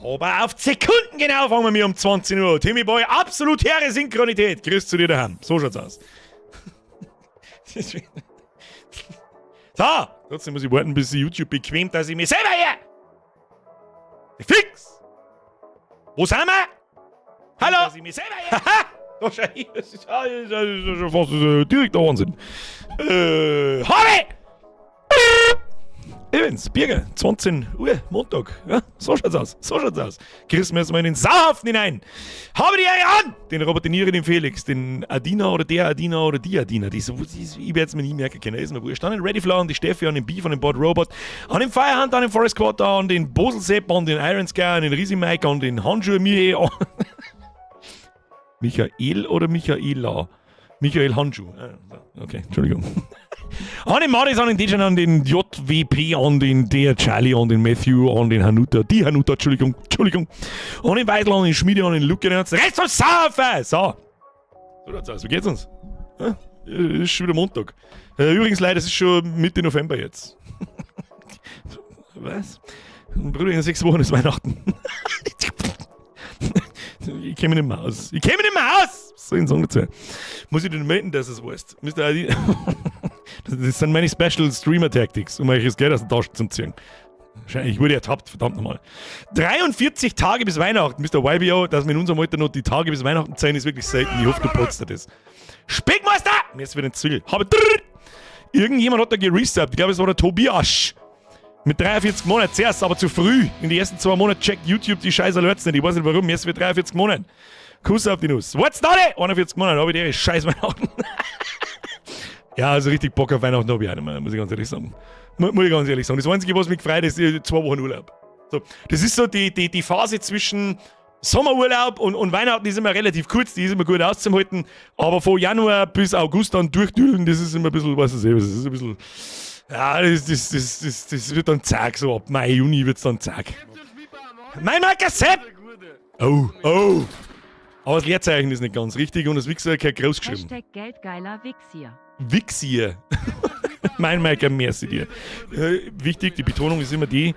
Aber auf Sekunden genau fangen wir mir um 20 Uhr. Timmy Boy, absolut hehre Synchronität. Grüß zu dir daheim. So schaut's aus. So, trotzdem muss ich warten, bis YouTube bequemt, dass ich mich selber hier. Fix! Wo sind wir? Hallo? Dass ich mich selber hier. Haha! Da schau ich, das ist schon fast direkt der Wahnsinn. Habe! Übrigens, Birger, 20 Uhr, Montag. Ja, so schaut's aus. So schaut's aus. Grüßen wir jetzt mal in den Sauhaufen hinein. Habe die Ehre an! Den Robotinieren, den Felix, den Adina oder der Adina oder die Adina. Die, ich werde es mir nie merken können. Ist mir wurscht. An den Readyflow, an die Steffi, an den B von dem Bot Robot, an den Firehand, an den Forest Quarter, an den Bosel Sepp, an den Iron Sky, an den Risi Mike, an den Handschuhe Michael. Michael oder Michaela? Michael Handschuh. Okay, Entschuldigung. An den Maris, an den Dejan, an den JWP, an den der Charlie, an den Matthew, an den Hanuta, die Hanuta, Entschuldigung, Entschuldigung. An den Weidel, an den Schmiede, an den Luke, den Rest vom Saufen! So. So schaut's aus. Wie geht's uns? Ja? Ist schon wieder Montag. Übrigens, leider, es ist schon Mitte November jetzt. Was? Bruder, in 6 Wochen ist Weihnachten. Ich kenne mich nicht mehr aus. Ich kenne mich nicht mehr aus! Was soll ich denn sagen dazu? Muss ich dir melden, dass du es weißt? Mr. ID. Das sind meine Special Streamer Tactics, um euch das Geld aus der Tasche zu ziehen. Ich wurde ertappt, verdammt nochmal. 43 Tage bis Weihnachten, Mr. YBO, dass wir in unserem Alter noch die Tage bis Weihnachten zählen, ist wirklich selten. Ich hoffe, du putzt dir das. Speckmeister! Mir ist wieder ein Zwill. Habe Irgendjemand hat da geresubbt. Ich glaube, es war der Tobias. Mit 43 Monaten zuerst, aber zu früh. In die ersten 2 Monaten checkt YouTube die scheiß Alerts nicht. Ich weiß nicht, warum. Jetzt wird 43 Monate. Kuss auf die Nuss. What's that? 41 Monate, habe ich die scheiß Weihnachten. Ja, also richtig Bock auf Weihnachten habe ich auch nicht mehr, muss ich ganz ehrlich sagen. Muss ich ganz ehrlich sagen. Das Einzige, was mich gefreut, ist 2 Wochen Urlaub. So, das ist so die Phase zwischen Sommerurlaub und Weihnachten, die ist immer relativ kurz, die ist immer gut auszuhalten. Aber von Januar bis August dann durchdüdeln, das ist immer ein bisschen, weiß ich nicht, das ist ein bisschen. Ja, das wird dann zag, so ab Mai, Juni wird es dann zag. Mein Marker Sepp! Oh. Aber das Leerzeichen ist nicht ganz richtig und das Wichser gehört groß geschrieben. #Geldgeiler Wichsier. Wichsier. Mein Michael, merci dir. Wichtig, die Betonung ist immer die: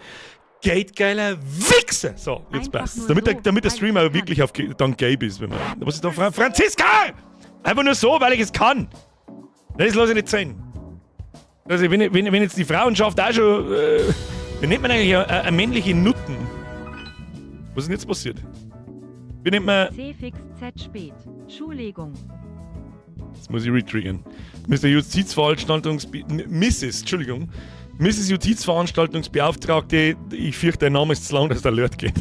Geldgeiler Wichser! So, jetzt Einfach passt's. nur Damit so, der weil Streamer ich's kann. wirklich auf, dann gelb ist. Wenn man, was ist da? Franziska! Einfach nur so, weil ich es kann. Das lasse ich nicht sein. Also, wenn jetzt die Frauenschaft auch schon. Wie nennt man eigentlich eine männliche Nutten? Was ist denn jetzt passiert? Wie nennt man. C fix Z spät. Schuhlegung. Das muss ich retriggern. Mr. Justizveranstaltungs... Mrs., Entschuldigung. Mrs. Justizveranstaltungsbeauftragte, ich fürchte, dein Name ist zu lang, dass der Alert geht.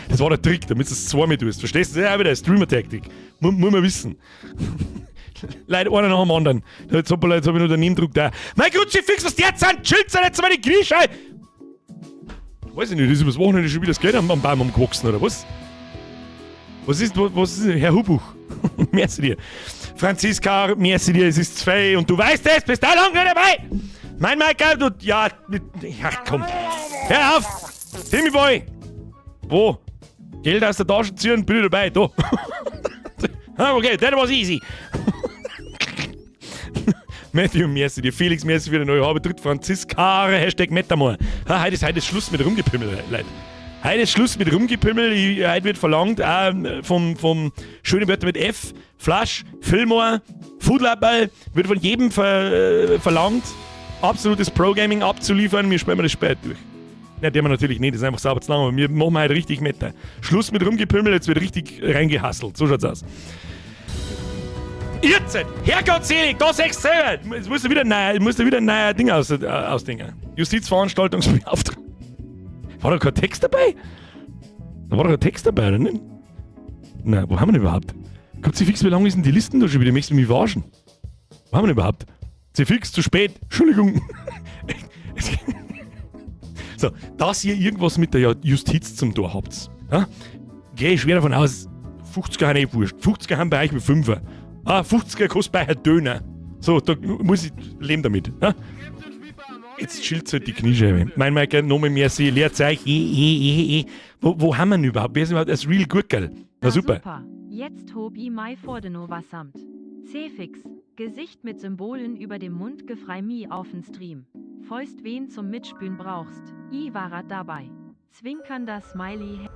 Das war der Trick, damit du es zweimal tust. Verstehst du? Das ist auch wieder eine Streamer-Taktik. Muss man wissen. Leute, einer nach dem anderen. Jetzt, hoppala, jetzt hab ich noch den Nebendruck da. Mein Kruzifix, was der jetzt sind? Chillt's jetzt mal die Kniescheibe! Weiß ich nicht, ist übers Wochenende schon wieder das Geld am Baum umgewachsen, oder was? Was ist, Herr Hubuch? Merci dir. Franziska, merci dir, es ist 2 und du weißt es, bist da lange nicht dabei! Mein Michael, du, ja, komm. Hör auf! Timmy Boy! Wo? Geld aus der Tasche ziehen, bin ich dabei, da. Ah, okay, that was easy. Matthew, merci dir. Felix, merci für die neue Habe. Dritt Franziska, #Metamor. Ha, heute ist Schluss mit Rumgepimmel, Leute. Heute ist Schluss mit Rumgepimmel. Heute wird verlangt, auch vom schönen Wörter mit F, Flash, Fillmore, Foodlabel, wird von jedem verlangt, absolutes Pro-Gaming abzuliefern. Wir spielen das spät durch. Ja, der wir natürlich nicht, das ist einfach sauber zu lang, aber wir machen heute richtig Meta. Schluss mit Rumgepimmel, jetzt wird richtig reingehustlet. So schaut's aus. Jetzt! Herrgott selig, da sagst du selber! Jetzt musst du wieder ein neuer, musst du wieder ein neuer Ding ausdenken. Justizveranstaltungsbeauftragter. War da kein Text dabei? Da war doch ein Text dabei, oder nicht? Na, wo haben wir denn überhaupt? Kommt sie fix, wie lange ist denn die Listen da schon wieder? Möchtest du mich verarschen? Wo haben wir denn überhaupt? Sie fix, zu spät. Entschuldigung. So, dass ihr irgendwas mit der Justiz zum Tor habt. Ja? Gehe ich schwer davon aus, 50er haben eh wurscht. 50er haben bei euch wie 5er. Ah, 50er kostet bei euch ein Döner. So, da muss ich leben damit. Ja? Jetzt chillt halt die Kniescheibe. Mein Michael, nochmal merci, Leerzeichen, eh, eh, eh, eh. Wo haben wir denn überhaupt? Wer ist überhaupt das Real Gurkerl? Na super. Super. Jetzt hob i mei Vordeno wassamt. C-Fix. Gesicht mit Symbolen über dem Mund, gefrei mi auf'n Stream. Foist wen zum Mitspülen brauchst. I warat dabei. Zwinkernder Smiley.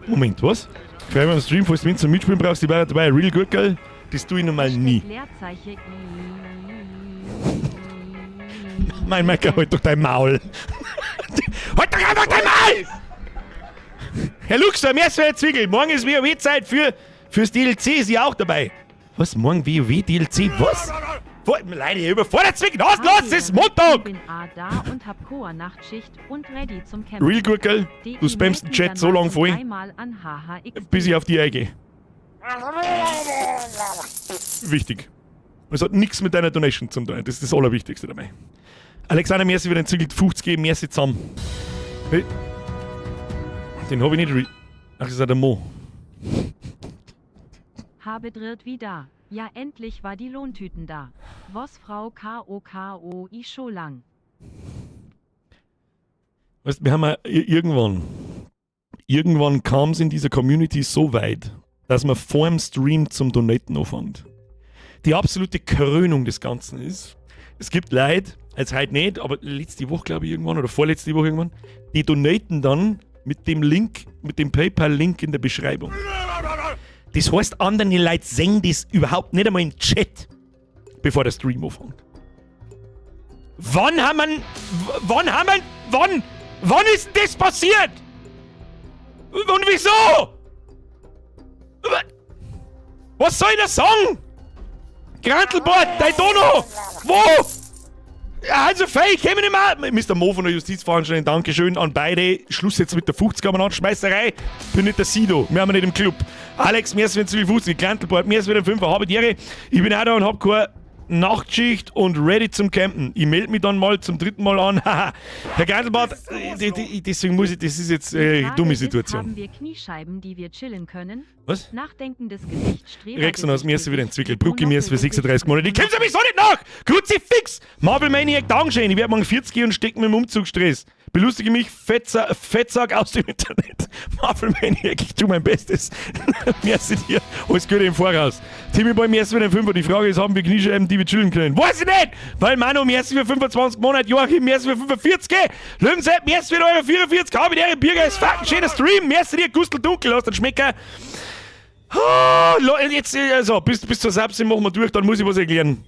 Moment, was? Frei beim Stream, falls du mich zum Mitspielen brauchst, ich war dabei. Real gut, gell? Das tue ich normal nie. Leerzeichen. Mein Mecker, halt doch dein Maul. Halt doch einfach dein Maul! Herr Luxor, mir ist Zwiegel. Morgen ist WoW-Zeit fürs DLC, ist ja auch dabei. Was? Morgen WoW DLC? Was? Wo, Leute, ihr überfordert mich. Los, los, es ist Montag! Ich bin A da und hab Koa Nachtschicht und ready zum Kämpfen. Real gut, gell? Du spammst den Chat so lang voll, Dreimal an HHX. Bis ich auf die eingehe. Wichtig. Es hat nichts mit deiner Donation zu tun. Das ist das Allerwichtigste dabei. Alexander, merci für den Zügel 50 geben, merci zusammen. Hey. Den hab ich nicht. Re Ach, das ist ja der Mo. Habe drirrt wieder. Ja, endlich war die Lohntüten da. Wos Frau K O K O I scho lang. Weißt, wir haben ja irgendwann kam es in dieser Community so weit, dass man vor dem Stream zum Donaten anfängt. Die absolute Krönung des Ganzen ist, es gibt Leute, als heute nicht, aber letzte Woche, glaube ich, irgendwann oder vorletzte Woche irgendwann, die donaten dann mit dem Link, mit dem PayPal-Link in der Beschreibung. Das heißt, andere Leute sehen das überhaupt nicht einmal im Chat, bevor der Stream anfängt. Wann haben wir, wann haben wir, wann ist denn das passiert? Und wieso? Was soll ich da sagen? Grantelbord, dein Dono! Wo? Ja, also fei, ich komme nicht mehr. Mr. Mo von der Justizveranstaltung, Dankeschön an beide. Schluss jetzt mit der 50er Anschmeißerei. Bin nicht der Sido, wir haben nicht im Club. Alex, mir ist zu viel 50, Grantelbord, mir ist wieder 5, habe die Ehre. Ich bin auch da und hab keine Nachtschicht und ready zum Campen. Ich melde mich dann mal zum dritten Mal an. Haha. Herr Grantelbart, deswegen muss ich, das ist jetzt Frage dumme ist, Situation. haben wir Kniescheiben, die wir chillen können? Was? Nachdenkendes Gesicht, Streber. Rexon mir ist wieder entwickelt. Brucki mir ist für Gesicht, 36 Monate. Die kommen sowieso nicht nach! Kruzifix! Marvel Maniac, Dankeschön. Ich werde morgen 40 und stecke mit dem Umzugsstress. Belustige mich, Fettsack aus dem Internet. Marvel Maniac, ich tue mein Bestes. Merci dir. Alles Gute im Voraus. Timmy Boy, merci für den 5. Die Frage ist, haben wir Kniescheiben, die wir chillen können? Weiß ich nicht! Weil Manu, merci für 25 Monate. Joachim, merci für 45. Löwensepp, merci für eure 44. Habe die Ehre, Birger ist fucking schöner Stream. Merci dir, Gustl Dunkel, hast den Schmecker. Ah, jetzt, also, bis zur 17 machen wir durch, dann muss ich was erklären.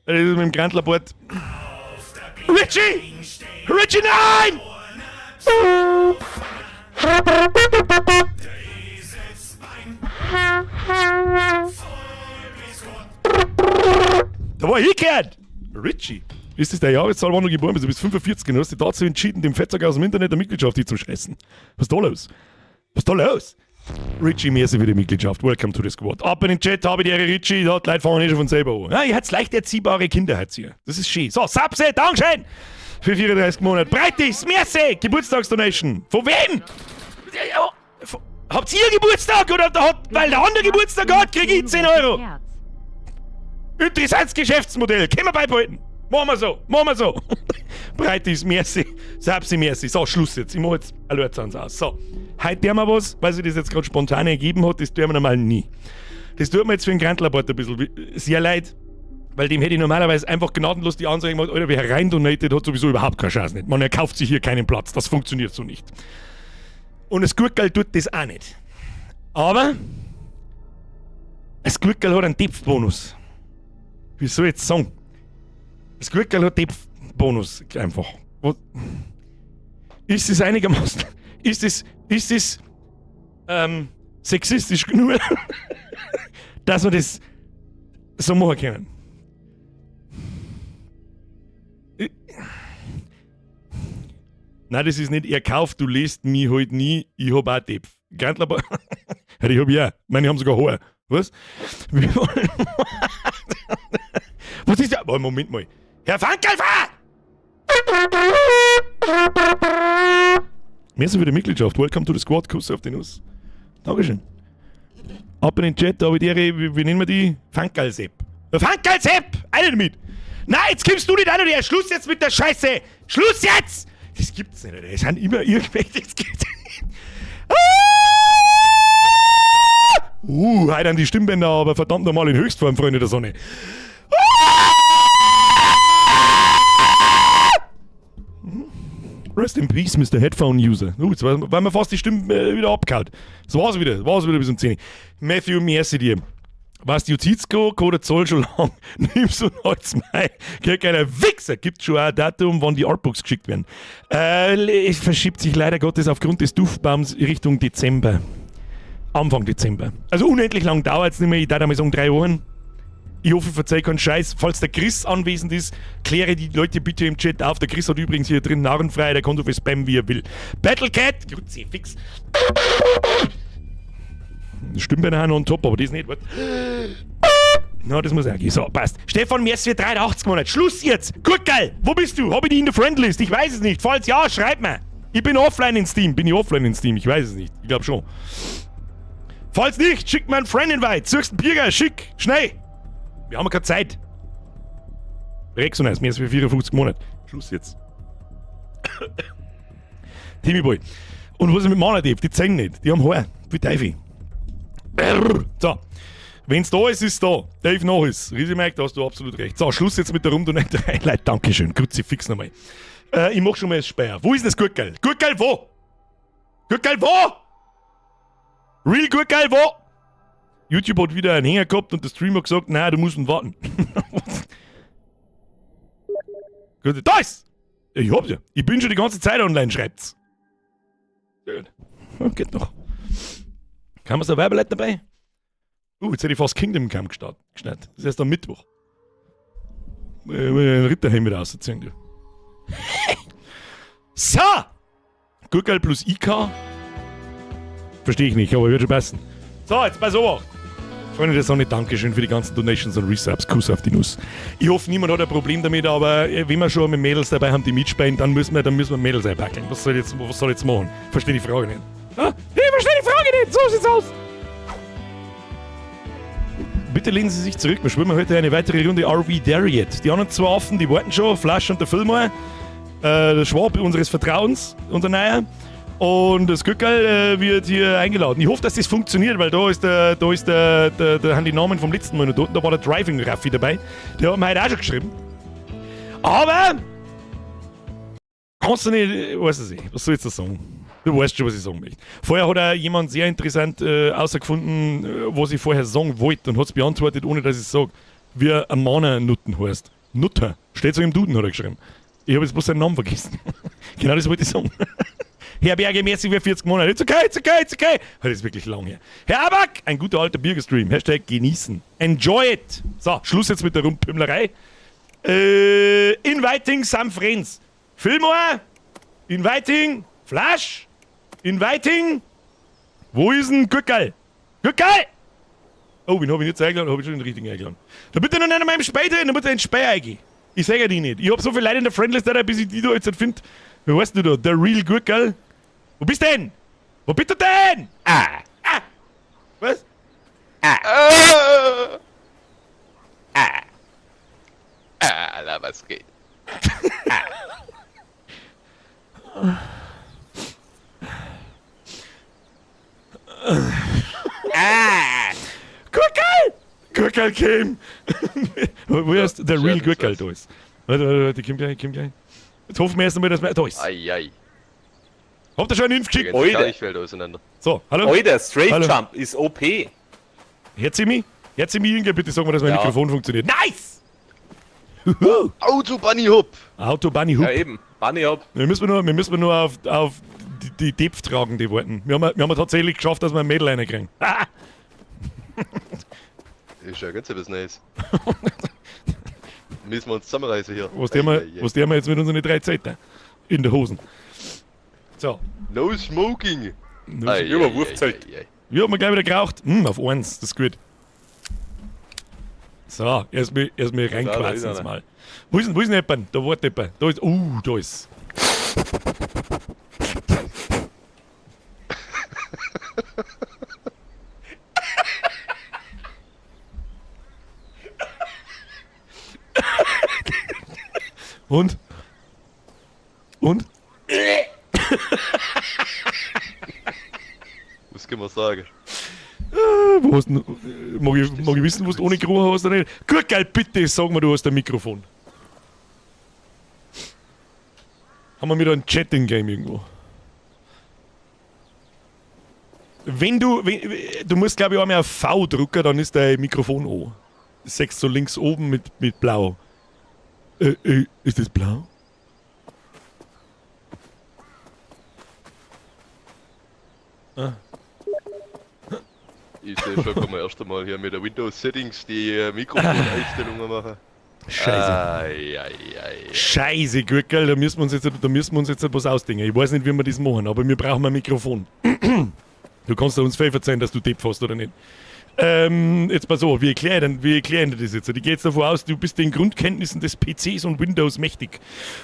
Das ist mit dem Grantlerbord. Richie! Richie, nein! Da war ich gehört! Richie! Ist das der Jahreszahl, wann du geboren bist? Du bist 45 und hast dich dazu entschieden, dem Fettsack aus dem Internet eine Mitgliedschaft zu scheißen. Was ist da los? Was ist da los? Richie, merci für die Mitgliedschaft. Welcome to the squad. Ab in den Chat, habe die Ehre, Richie. Da, die Leute fangen eh schon von selber an. Ja, ihr habt leicht erziehbare Kinder heute hier. Das ist schön. So, Sapse, Dankeschön! Für 34 Monate. Breitis, merci! Geburtstagsdonation. Von wem? Ja, habt ihr Geburtstag oder hat, weil der andere Geburtstag hat, krieg ich 10 Euro? Herz. Interessantes Geschäftsmodell. Können wir beibehalten. Machen wir so. Machen wir so. Breitis, merci. Sapsi, merci. So, Schluss jetzt. Ich mach jetzt Alert aus. So. Heute tun wir was, weil sich das jetzt gerade spontan ergeben hat, das tun wir normal nie. Das tut mir jetzt für den Grantlabort ein bisschen sehr leid, weil dem hätte ich normalerweise einfach gnadenlos die Ansage gemacht, Alter, wer rein donated, hat sowieso überhaupt keine Chance nicht. Man erkauft sich hier keinen Platz. Das funktioniert so nicht. Und das Gurkel tut das auch nicht. Aber das Gurkel hat einen Depth-Bonus. Wie soll ich jetzt sagen? Das Gurkel hat Depth-Bonus einfach. Was? Ist es einigermaßen. Ist es sexistisch genug, dass wir das so machen können? Nein, das ist nicht erkauft, du liest mich halt nie, ich hab auch Depth. Gantler, ja, die hab ich auch. Meine haben sogar Haar. Was? Was ist da? Oh, Moment mal. Herr Fankelfer! Merci für die Mitgliedschaft. Welcome to the squad. Kuss auf die Nuss. Dankeschön. Ab in den Chat, da habe ich die, wie nennen wir die? Fankelsepp. Fankelsepp! Eine damit! Nein, jetzt kommst du nicht an, der Schluss jetzt mit der Scheiße! Schluss jetzt! Das gibt's nicht, Alter. Es sind immer irgendwelche. Das gibt's nicht. Ah! Heute an die Stimmbänder, aber verdammt nochmal in Höchstform, Freunde der Sonne. Ah! Rest in Peace, Mr. Headphone User. Jetzt war mir fast die Stimme wieder abgehauen. Das war's wieder. Das war's wieder bis um 10. Matthew, merci dir. Was die Justizko, der Zoll schon lang. Nimmst du halt's mei. Krieg einer Wichser. Gibt schon auch ein Datum, wann die Artbooks geschickt werden. Es verschiebt sich leider Gottes aufgrund des Duftbaums Richtung Dezember. Anfang Dezember. Also unendlich lang dauert's nicht mehr. Ich darf einmal sagen, 3 Wochen. Ich hoffe, ich verzeih keinen Scheiß. Falls der Chris anwesend ist, kläre die Leute bitte im Chat auf. Der Chris hat übrigens hier drin Narrenfrei, der kann so viel spammen, wie er will. Battlecat! Kruzifix. Stimmt bei nachher noch on top, aber das nicht. Warte. Na, das muss auch gehen. So, passt. Stefan, merci für 83 Monate. Schluss jetzt! Gurkel! Wo bist du? Hab ich dich in der Friendlist? Ich weiß es nicht. Falls ja, schreib mir. Ich bin offline in Steam. Bin ich offline in Steam? Ich weiß es nicht. Ich glaub schon. Falls nicht, schick mir einen Friend-Invite. Suchst einen Bürger, schick! Schnell! Wir haben keine Zeit. Rexonice, mehr als für 54 Monate. Schluss jetzt. Timmy Boy. Und was ist mit Mana Dave? Die zeigen nicht. Die haben Haar. Wie Teufel. So. Wenn's da ist, ist da. Dave noch ist. Riesi Mike, da hast du absolut recht. So, Schluss jetzt mit der Runde und drei Leute. Dankeschön. Kruzifix nochmal. Ich mach schon mal das Speer. Wo ist denn das Gurkel? Gurkel wo? Gurkel wo? Real Gurkel wo? YouTube hat wieder einen Hänger gehabt und der Streamer hat gesagt, nein, du musst warten. Gut, da ist! Ich hab's ja. Ich bin schon die ganze Zeit online, schreibt's. Sehr gut. Ja, geht noch. Kann man so Werbeleute dabei? Jetzt hätte ich fast Kingdom Come gestartet. Das ist erst am Mittwoch. Den Ritterhelm wieder rausziehen, du. So! Gurkel plus IK. Verstehe ich nicht, aber wird schon passen. So, jetzt pass auf. Freunde der Sonne, Dankeschön für die ganzen Donations und Resubs. Kuss auf die Nuss. Ich hoffe, niemand hat ein Problem damit, aber wenn wir schon mit Mädels dabei haben, die mitspielen, dann müssen wir Mädels einpackeln. Was soll ich jetzt, was soll ich jetzt machen? Verstehe die Frage nicht. Ah, ich verstehe die Frage nicht! So sieht's aus! Bitte lehnen Sie sich zurück. Wir spielen heute eine weitere Runde RV Dariet. Die anderen zwei Affen, die warten schon. Flash und der Fillmore. Der Schwab unseres Vertrauens, unser Neuer. Und das Gückerl wird hier eingeladen. Ich hoffe, dass das funktioniert, weil da ist der, da ist der, der, der haben die Namen vom letzten Mal noch dort. Da war der Driving Raffi dabei. Der hat mir heute auch schon geschrieben. Aber kannst du nicht, weiß ich nicht, was soll ich jetzt da sagen? Du weißt schon, was ich sagen möchte. Vorher hat auch jemand sehr interessant herausgefunden, was ich vorher sagen wollte und hat's beantwortet, ohne dass ich sag, wie ein Mana-Nutten heißt. Nutter. Steht so im Duden, hat er geschrieben. Ich hab jetzt bloß seinen Namen vergessen. Genau das wollte ich sagen. Herr Berge, merci für 40 Monate. It's okay, it's okay, it's okay. Das ist wirklich lang her. Herr Aback, ein guter alter Bürgerstream. Hashtag genießen. Enjoy it. So, Schluss jetzt mit der Rumpümlerei. Inviting some friends. Fillmore. Inviting. Flash. Inviting. Wo ist denn Gückerl? Gückerl! Oh, wen hab ich nicht eingeladen? Hab ich schon den richtigen eingeladen. Da bitte noch nicht einmal im Spey drin, da muss er in den Spey eingehen. Ich sag ja die nicht. Ich hab so viele Leute in der Friendlist, Alter, bis ich die da jetzt nicht find. Wie heißt du da? Der Real Gurkel? Wo bist du denn? Wo bist du denn? Ah! Ah! Was? Ah! Ah! Ah! Ah, Alter, was geht? Ah. Ah! Gurkel! Gurkel came! Wo ist der Real Schön, Gurkel das da ist? Warte, warte, warte, komm gleich, komm gleich. Jetzt hoffen wir erst einmal, dass wir. Da ist. Ei, ei. Habt ihr schon einen Impf geschickt? Alter. Ich Welt auseinander. So, hallo? Alter, Straight Hallo. Jump ist OP. Hört sie mich? Hört sie mich irgendwer? Bitte sag mir, dass mein Ja. Mikrofon funktioniert. Nice! Auto Bunny Hop! Auto Bunny Hop. Ja, eben. Bunny Hop. Wir müssen nur, wir müssen nur auf die Depth tragen, die wollten. Wir haben tatsächlich geschafft, dass wir ein Mädel reinkriegen. Ah! Ist ja ganz etwas Neues. Müssen wir uns zusammenreißen hier. Was tun wir, Ei, ei, ei. was tun wir jetzt mit unseren 3 Zeiten? In der Hosen. So. No smoking! No Ei, Über ei, Wurfzelt. ei, ei, ei. Wir haben gleich wieder geraucht. Auf 1, das ist gut. So, erstmal Da, da ist reinquatschen einer. mal. Wo ist denn jemand? Da wartet jemand. Da ist, da ist. Und? Und? Was kann man sagen? Wo hast du, mag ich wissen, was du ohne Geruch hast oder nicht? Gut, geil, bitte sag mir, du hast ein Mikrofon. Haben wir wieder ein Chat-in-Game irgendwo? Wenn du, wenn, du musst, glaube ich, einmal auf V drücken, dann ist dein Mikrofon an. Das siehst du so links oben mit blau. Ist das blau? Ah. Ich sehe schon, kann man erst einmal hier mit der Windows Settings die Mikrofoneinstellungen machen. Scheiße. Ei, ei, ei. Scheiße, Gürkel, da müssen wir uns jetzt, da müssen wir uns jetzt etwas ausdenken. Ich weiß nicht, wie wir das machen, aber wir brauchen ein Mikrofon. Du kannst uns viel verzeihen, dass du Depp fährst oder nicht. Jetzt pass auf, wie erkläre ich dir das jetzt? Ich gehe jetzt davon aus, du bist den Grundkenntnissen des PCs und Windows mächtig.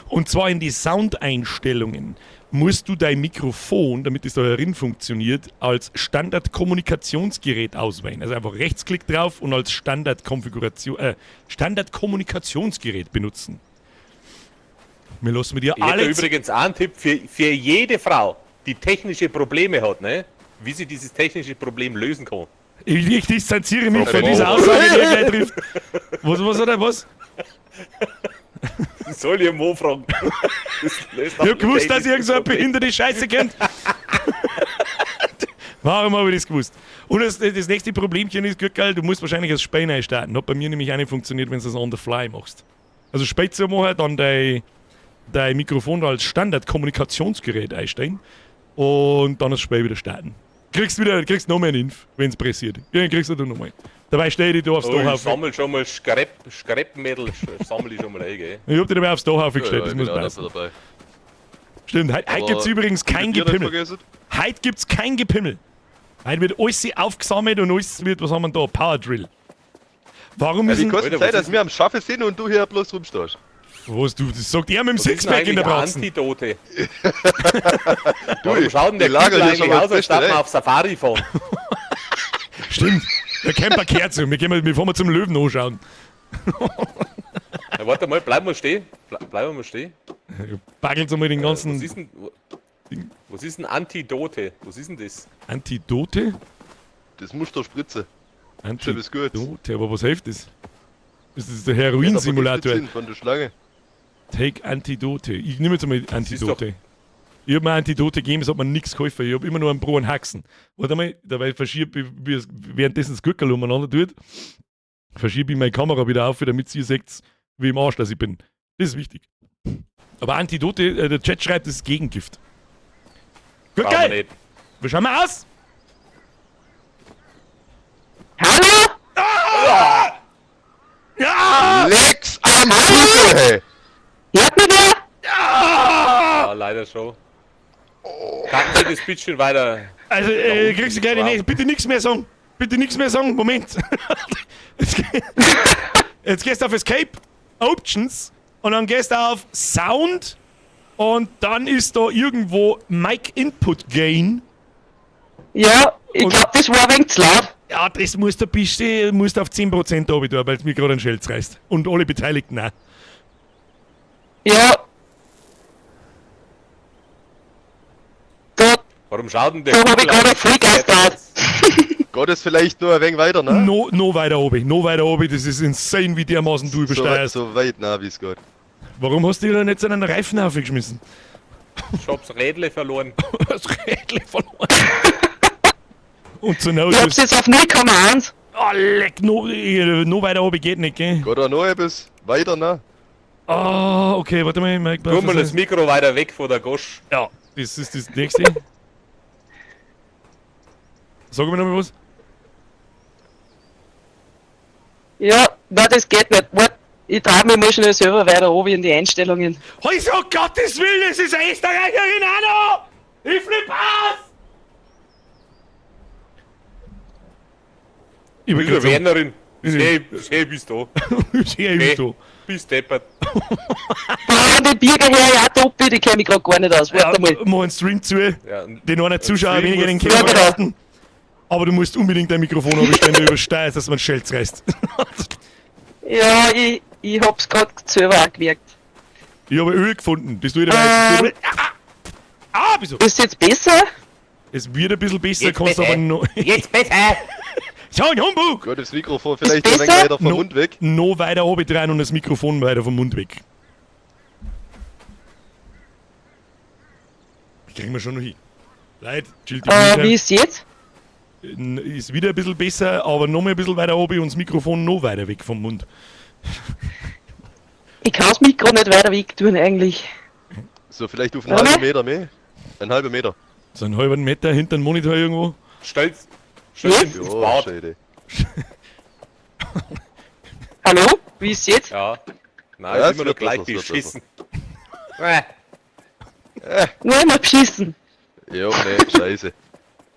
Und zwar in die Soundeinstellungen musst du dein Mikrofon, damit es da herin funktioniert, als Standardkommunikationsgerät auswählen. Also einfach Rechtsklick drauf und als Standardkommunikationsgerät benutzen. Wir lassen mit dir Ich hätte alle übrigens auch einen Tipp für jede Frau, die technische Probleme hat, ne? Wie sie dieses technische Problem lösen kann. Ich distanziere mich von Frau dieser Mo. Aussage, die er gleich trifft. Was hat er, was? Das soll ich Mo fragen. Das löst Ich hab gewusst, dass technische irgend so eine Probleme. behinderte Scheiße kennt. Warum habe ich das gewusst? Und das nächste Problemchen ist, Gürkel, du musst wahrscheinlich das Spiel neu starten. Hat bei mir nämlich auch nicht funktioniert, wenn du das on the fly machst. Also Spiel zu machen, dann dein Mikrofon als Standardkommunikationsgerät einstellen und dann das Spiel wieder starten. Kriegst noch mehr einen Inf, wenn's pressiert. Ja, dann kriegst du dann nochmal. Dabei stell ich dich da aufs Oh, Dach ich auf. sammel schon mal Schreppmädel, sammel ich schon mal ein, gell? Ich hab dich dabei aufs Dach aufgestellt, Ja, das ich muss bin auch passen. dabei. Stimmt, heute Aber gibt's übrigens kein Bier nicht Gepimmel. vergessen? Heute gibt's kein Gepimmel. Heute wird alles aufgesammelt und alles wird, was haben wir da? Power Drill. Warum Ja, ist wie denn, kostet Alter, Zeit, was dass ist wir am Schaffen sind und du hier bloß rumstehst? Was du, das sagt er mit dem Was ist denn Sixpack in der eigentlich Pratzen. Antidote? Du, Warum schaut denn der die Lager Kübel hier eigentlich schon mal aus, als fest, darf ey. man auf Safari fahren? Stimmt, der Camper kehrt zu. Wir fahren mal zum Löwen anschauen. Ja, warte mal, bleib mal stehen. Bleib mal stehen. Baggelt mal den ganzen Was ist denn, was ist denn Antidote? Was ist denn das? Antidote? Das musst du spritzen. Schon ist gut. Antidote, aber was hilft das? Das ist der Heroin-Simulator. Von der Schlange. Take Antidote. Ich nehme jetzt einmal ist Antidote. Ich hab mir Antidote gegeben, es hat mir nichts geholfen. Ich hab immer nur einen Pro und Haxen. Warte mal, dabei verschiebe ich, wie es währenddessen das Gürtel umeinander tut, verschiebe ich meine Kamera wieder auf, damit ihr seht, wie im Arsch, dass ich bin. Das ist wichtig. Aber Antidote, der Chat schreibt, das ist Gegengift. Gut, Brauchen wir geil! nicht. Wir schauen mal aus! Hallo? Ja! Lex am Fuße, hey! Hört mich wer? Ja, leider schon. Kannst du das bisschen weiter. Also, kriegst du gleich die nächste. Bitte nichts mehr sagen. Bitte nichts mehr sagen. Moment. Jetzt gehst du auf Escape, Options und dann gehst du auf Sound und dann ist da irgendwo Mic Input Gain. Ja, ich glaube, das war ein wenig zu laut. Ja, das musst du bisschen, musst auf 10% runter tun, weil es mir gerade einen Schelz reißt. Und alle Beteiligten auch. Ja. Da, Warum schaut denn der da hab ich Kübel gerade eigentlich Vollgas gehabt. Gott ist vielleicht nur ein wenig weiter, ne? No weiter oben, no weiter oben. Das ist insane, wie dermaßen du So, weit, übersteuerst. so weit, na, wie es geht. Warum hast du dir denn jetzt einen Reifen aufgeschmissen? Ich hab's Rädle verloren. Das Rädle verloren. Und zur Not Ich hab's jetzt auf 0,1. Oh, leck, no weiter oben geht nicht, gell? Geht auch noch etwas weiter, ne? Ah, okay, warte mal, Mike. Tu mal das Mikro weiter weg von der Gosch. Ja, das ist das nächste. Sag mir noch mal was. Ja, nein, das geht nicht. Wart, ich trau mich mal schnell selber weiter oben in die Einstellungen. Also, Gottes Willen, es ist eine Österreicherin, Anno! Ich flipp aus! Ich bin Bist du gerade Wernerin? Schön bist du. so. Sehr Hey. so. Bist deppert. Boah, die Birger her, ja, Topi, die kenn ich grad gar nicht aus. Warte Ja, mal. mach einen Stream zu. Ja, und Den einen Zuschauer Stream weniger den musst können du- wir Ja, genau. leisten. Aber du musst unbedingt dein Mikrofon abstellen, du übersteuerst, dass man Schelz reißt. Ja, ich hab's grad selber auch gemerkt. Ich habe Öl gefunden. Bist du wieder weiß? Ah, wieso? Ist jetzt besser? Es wird ein bisschen besser, Jetzt kannst besser. aber noch. Jetzt besser! So ein Humbug! Geht das Mikrofon vielleicht ein wenig besser? weiter vom No. Mund weg? Noch weiter oben dran und das Mikrofon weiter vom Mund weg. Die kriegen wir schon noch hin. Leute, chillt die Wie ist jetzt? Ist wieder ein bisschen besser, aber noch mal ein bisschen weiter oben und das Mikrofon noch weiter weg vom Mund. Ich kann das Mikro nicht weiter weg tun eigentlich. So, vielleicht auf einen Warte. halben Meter mehr. Einen halben Meter. So einen halben Meter hinter dem Monitor irgendwo. Stell's Jetzt? ins Jo, Bad. Schäde. Hallo? Wie ist jetzt? Ja. Nein, Ja, ist es immer noch wird gleich besser, es wird beschissen. Nur immer beschissen. Jo, nee, scheiße.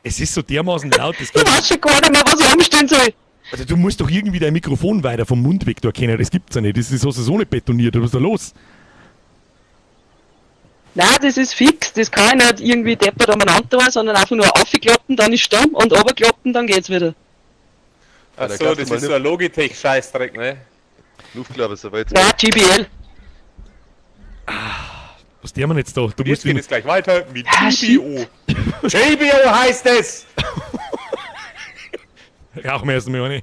Es ist so dermaßen laut, das Ich geht. weiß schon gar nicht mehr, was ich umstellen soll. Also du musst doch irgendwie dein Mikrofon weiter vom Mund weg da können. Das gibt's ja nicht. Das ist hast du so nicht betoniert. Was ist da los? Nein, das ist fix. Das kann ich nicht irgendwie deppert umeinander tun, sondern einfach nur aufklappen, dann ist stumm und runterklappen, dann geht's wieder. Ach Da so, kannst du das mal ist so ein Logitech-Scheißdreck, ne? Luftklappe, soweit. Nein, GBL. Was der man jetzt da? Du Jetzt musst geht ihn, es gleich weiter mit Ah, JBO. JBO heißt es! rauchen wir erst mal eine.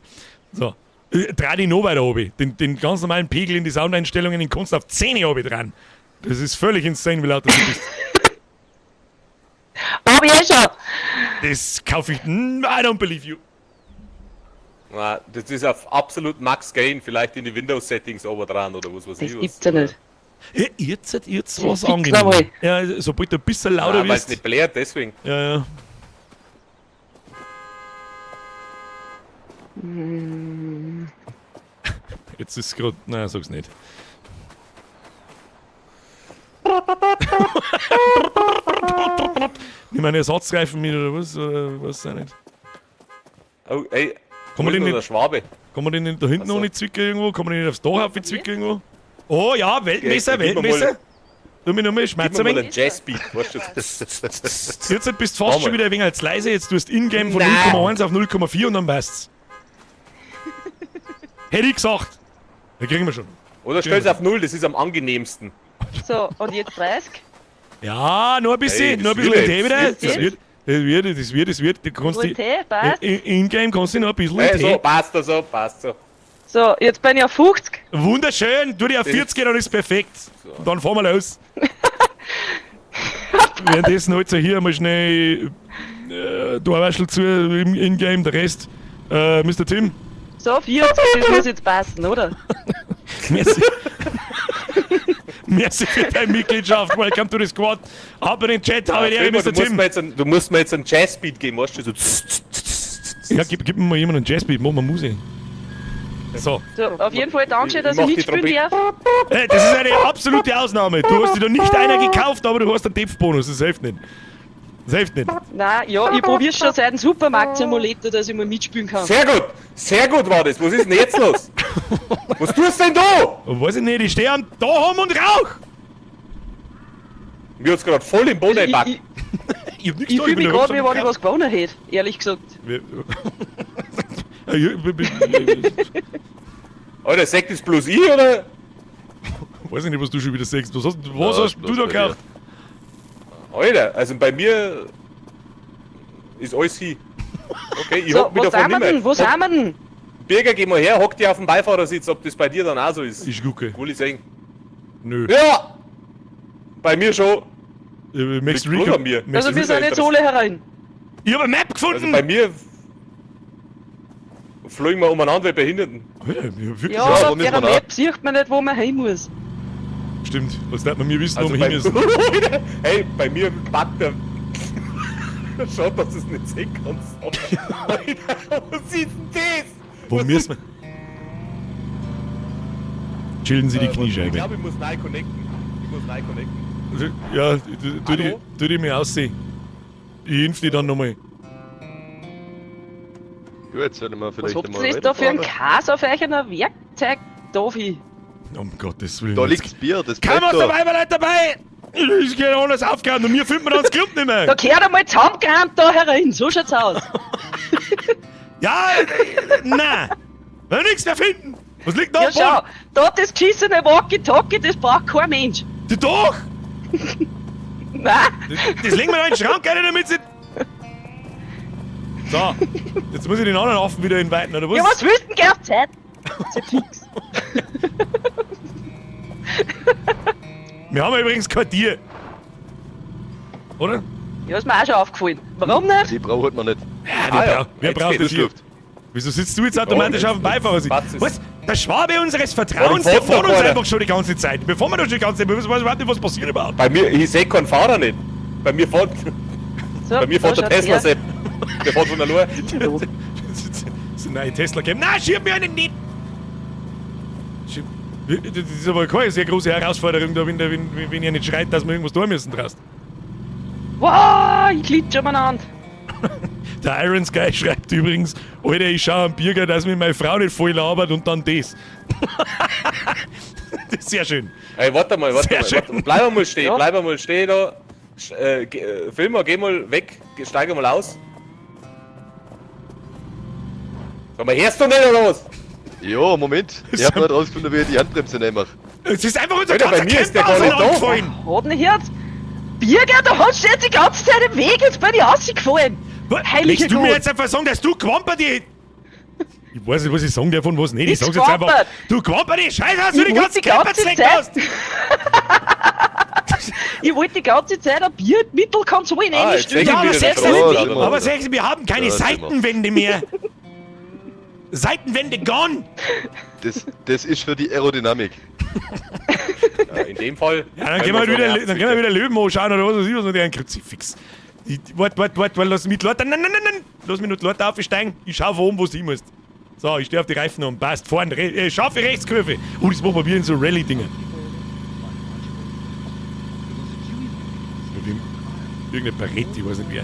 So. Dreh dich noch weiter oben. Den ganz normalen Pegel in die Soundeinstellungen, den kannst du auf 10 oben dran. Das ist völlig insane, wie laut das du bist. Hab ich eh schon. Das kaufe ich. I don't believe you. Na, das ist auf absolut Max Gain, vielleicht in die Windows-Settings oben dran oder was weiß Das ich was. gibt's ja nicht. Ja, jetzt Das war's fix angenehm. einmal. Ja, sobald du ein bisschen lauter Nein, weil es wirst. nicht blärt, deswegen. Ja, ja. Jetzt ist gerade. Nein, sag's nicht. Nimm einen Ersatzreifen mit oder was? Oder was auch nicht. Oh, ey, Kann wo man ist den noch nicht- der Schwabe? Kann man den nicht da hinten Ach so. noch nicht zwicken irgendwo? Kann man den nicht aufs Dach auf zwicken irgendwo? Oh ja, Weltmesser, Gib mir mal- Weltmesser. Tu mir nochmal Gib Schmerz mir ein mal wenig. einen Jazzbeat, weißt du? Jetzt bist du fast Mach schon mal. wieder ein wenig als leise. Jetzt tust du Ingame von Nein. 0,1 auf 0,4 und dann passt's. Hätte ich gesagt. Da kriegen wir schon. Oder stell's auf Null, das ist am angenehmsten. So, und jetzt 30. Ja, nur ein bisschen, Hey, das nur ein bisschen wird in Tee jetzt. wieder. Jetzt Das wird, das wird, das wird, das wird. Du kannst Nur die, Tee, passt. Ingame kannst du noch ein bisschen in Hey, Tee. so, passt so, passt so. So, jetzt bin ich auf 50. Wunderschön, tu dir auf Das- 40 dann ist perfekt. Und dann fahren wir los. Währenddessen halt so hier mal schnell Torwaschel zu im Ingame, der Rest. Mr. Tim, So, 40, das muss jetzt passen, oder? merci. Merci für deine Mitgliedschaft. Welcome to the squad. Ab in den Chat, habe ich Prima, Mr. du, musst Tim. mir jetzt einen, du musst mir jetzt einen Jazzbeat geben, weißt du? So. Ja, gib mir mal jemanden einen Jazzbeat, mach mal Musik. So. So, auf jeden Fall Dankeschön, dass Ich ich mach die mitspielen Trompete. darf. Hey, das ist eine absolute Ausnahme. Du hast dir da nicht einer gekauft, aber du hast einen Depf-Bonus. Das hilft nicht. Das hilft nicht. Nein, ja, ich probier's schon seit dem Supermarkt-Simulator, dass ich mal mitspielen kann. Sehr gut war das. Was ist denn jetzt los? Was tust denn du? Oh, weiß ich nicht, ich stehe am Daheim und rauch! Mir hat's gerade voll im Boden Ich, gepackt. ich, Ich hab nichts ich da, fühle bin mich der gerade, wie Rucksack wenn ich was gewonnen hätte, ehrlich gesagt. Ja, ich- Alter, sagt das bloß ich, oder? Weiß ich nicht, was du schon wieder sagst. Was Ja, hast bloß du da bei dir. gekauft? Alter, also bei mir ist alles hin. Okay, ich So, hock mich wo davon sind wir nicht mehr. denn? Wo sind wir denn? Birger, geh mal her, hock dich auf den Beifahrersitz, ob das bei dir dann auch so ist. Ich gucke. Will ich sehen. Nö. Ja! Bei mir schon. Möchtest du Liegt bloß an mir. Möchtest Also du wir ist ja sind jetzt interessant. alle herein. Ich hab eine Map Also gefunden! bei mir fliegen wir umeinander wie Behinderten. Alter, ich hab wirklich Ja, Ja, aber wo auf müssen der wir da? Map sieht man nicht, wo man hin muss. Stimmt, was darf man mir wissen, Also wo wir bei, hin müssen? hey, bei mir packt der. Schaut, dass du es nicht sehen kannst. Alter, was ist denn das? Wo müssen wir? Chillen Sie die Ich Kniescheibe. glaube, ich muss neu connecten. Ich muss neu connecten. Also, ja, tu die, Hallo? tu die mir aussehen. Ich impf die dann nochmal. Gut, sollen wir Was vielleicht habt einmal ihr denn da für einen weiterfahren? Käse auf euch einer Werkzeug, Davi? Um Gottes Willen. Da liegt das Bier, das Kein bleibt was da. dabei, war nicht dabei! Ich geht anders aufgehört und mir findet man dann das Club nicht mehr. Da gehört einmal zusammengerannt da herein, so schaut's aus. Ja, nein! Wir nichts mehr finden! Was liegt da Ja am schau, Boden? da das geschissene Walkie-Talkie, das braucht kein Mensch. Die Doch! Nein, Das legen wir da in den Schrank rein, damit sie. So, jetzt muss ich den anderen Affen wieder inviten, oder was? ja was willst du denn gell auf Zeit? Ist ja fix. Wir haben ja übrigens kein Tier. Oder? Ja, ist mir auch schon aufgefallen. Warum nicht? Die braucht man nicht. Ja, Ah ja, wer jetzt braucht geht's. das hier? Wieso sitzt du jetzt automatisch Ja, auf dem Beifahrersitz? passt es. Was? Der Schwabe unseres Vertrauens, Warum der fährt fährt noch uns keiner? einfach schon die ganze Zeit. Wir fahren doch schon die ganze Zeit, wir wissen überhaupt nicht, was passiert überhaupt. Bei mir, ich sehe keinen Fahrer nicht. Bei mir fährt, So, bei mir da fährt der schaut's Tesla her. Sepp. Der fährt von allein. Das ist ein neuer Tesla gegeben. Nein, schieb mir einen nicht! Das ist aber keine sehr große Herausforderung, da, wenn ihr nicht schreit, dass wir irgendwas tun müssen draußen. Wow, ich glitsche umeinander. Der Iron Sky schreibt übrigens, Alter, ich schau am Birger, dass mir meine Frau nicht voll labert und dann das. Das ist sehr schön. Ey, warte mal, warte Sehr mal. schön. Warte, bleib mal stehen, Ja. bleib mal stehen da. Filmer, geh mal weg, steig mal aus. Sag mal, hörst du nicht oder was? Jo, Moment. Ich hab noch nicht rausgefunden, wie ich die Handbremse nehme. Es ist einfach unser Alter, bei ganzer mir ist der Camper gar nicht da. auseinandergefallen. Hat nicht gehört? Birger, da hast du jetzt die ganze Zeit im Weg, jetzt bin ich rausgefallen. Heiliger Möchtest du mir Gott. jetzt einfach sagen, dass du Quamper die... Ich weiß nicht, was ich sagen darf und was nicht. Ich Nix sag's jetzt einfach. gequampert. Du Quamper die Scheiße, hast du Ich die wollte ganzen die ganze Camper zerlegt Zeit- hast. Ich wollte die ganze Zeit ein Bier Mittelkonsole Ah, jetzt reinstellen. seh ich Ja, aber wieder selbst da das- draußen, aber- oder? Aber sagen Sie, wir haben keine Ja, das sind wir. Seitenwände mehr. Seitenwände gone. Das ist für die Aerodynamik. Ja, in dem Fall. Ja, dann können wir halt wieder, dann können wir wieder Löwen anschauen oder was weiß ich was und einen Kruzifix. Warte, warte, warte, warte, lass mich die Leute. Nein, nein, nein, nein! Lass mich nur die Leute aufsteigen. Ich schau von oben, wo du hin musst. So, ich stehe auf die Reifen und passt. Vorn, scharfe Rechtskurve. Oh, das machen wir wieder in so Rallye-Dinger. Irgendeine Barretti, ich weiß nicht wer.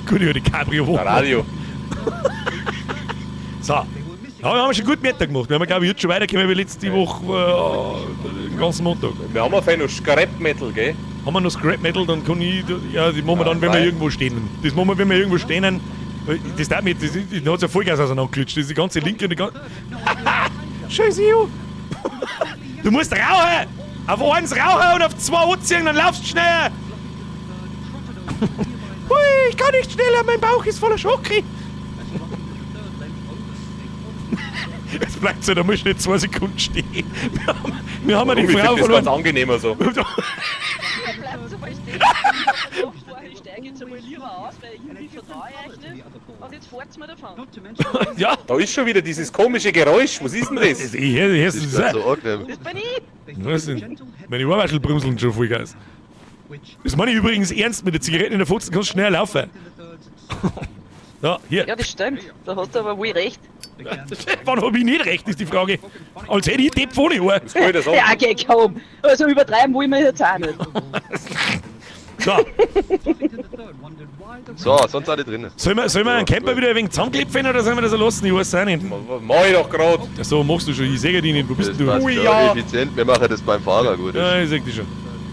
Gut über die Cabrio Der Radio. So. Ja, wir haben schon gut Mittag gemacht. Wir haben, glaube ich, jetzt schon weitergekommen wie letzte Woche den ganzen Montag. Wir haben auf einmal noch Scrap Metal, gell? Haben wir noch Scrap Metal, dann kann ich. Ja, das machen wir dann, wenn wir frei. irgendwo stehen. Das machen wir, wenn wir irgendwo stehen. Das darf mich, das hat ja Vollgas auseinandergelutscht. Das ist die ganze linke und die ganze. Scheiße, Ju. Du musst rauchen! Auf eins rauchen und auf zwei anziehen, dann laufst du schneller! Hui, ich kann nicht schneller, mein Bauch ist voller Schoki! Es bleibt so, da musst du nicht 2 Sekunden stehen. Wir haben ja die Ich Frau finde das ganz verloren. angenehmer so. Bleibt so mal stehen. Ich hab gedacht, vorher, ich steige jetzt einmal lieber aus, weil irgendwie vertraue ich euch nicht. Und jetzt fahrt's mir davon. Ja, Da ist schon wieder dieses komische Geräusch. Was ist denn das? das, ich, ich, Das ist grad so angenehm. Das bin ich. Was denn? Meine Ohrwaschel brumseln schon Vollgas. Das meine ich übrigens ernst, mit der Zigarette in der Pfotzen kannst du schneller laufen. So, hier. Ja, das stimmt. Da hast du aber wohl recht. Wann hab ich nicht recht, ist die Frage. Als hätte ich Depp ohne Ohr. Das kann ich das sagen. Ja, geh kaum. Also übertreiben wollen wir jetzt auch nicht. So, So, sonst alle drinnen. sollen wir einen Camper wieder ein wenig zusammenklopfen oder sollen wir das so lassen? Ich weiß auch nicht. Mach ich doch grad. Ja, so machst du schon, ich sehe dich nicht. Wo bist Das denn du? passt Ui, schon. ja. Effizient, wir machen das beim Fahrer gut. Ja, ich seh dich schon.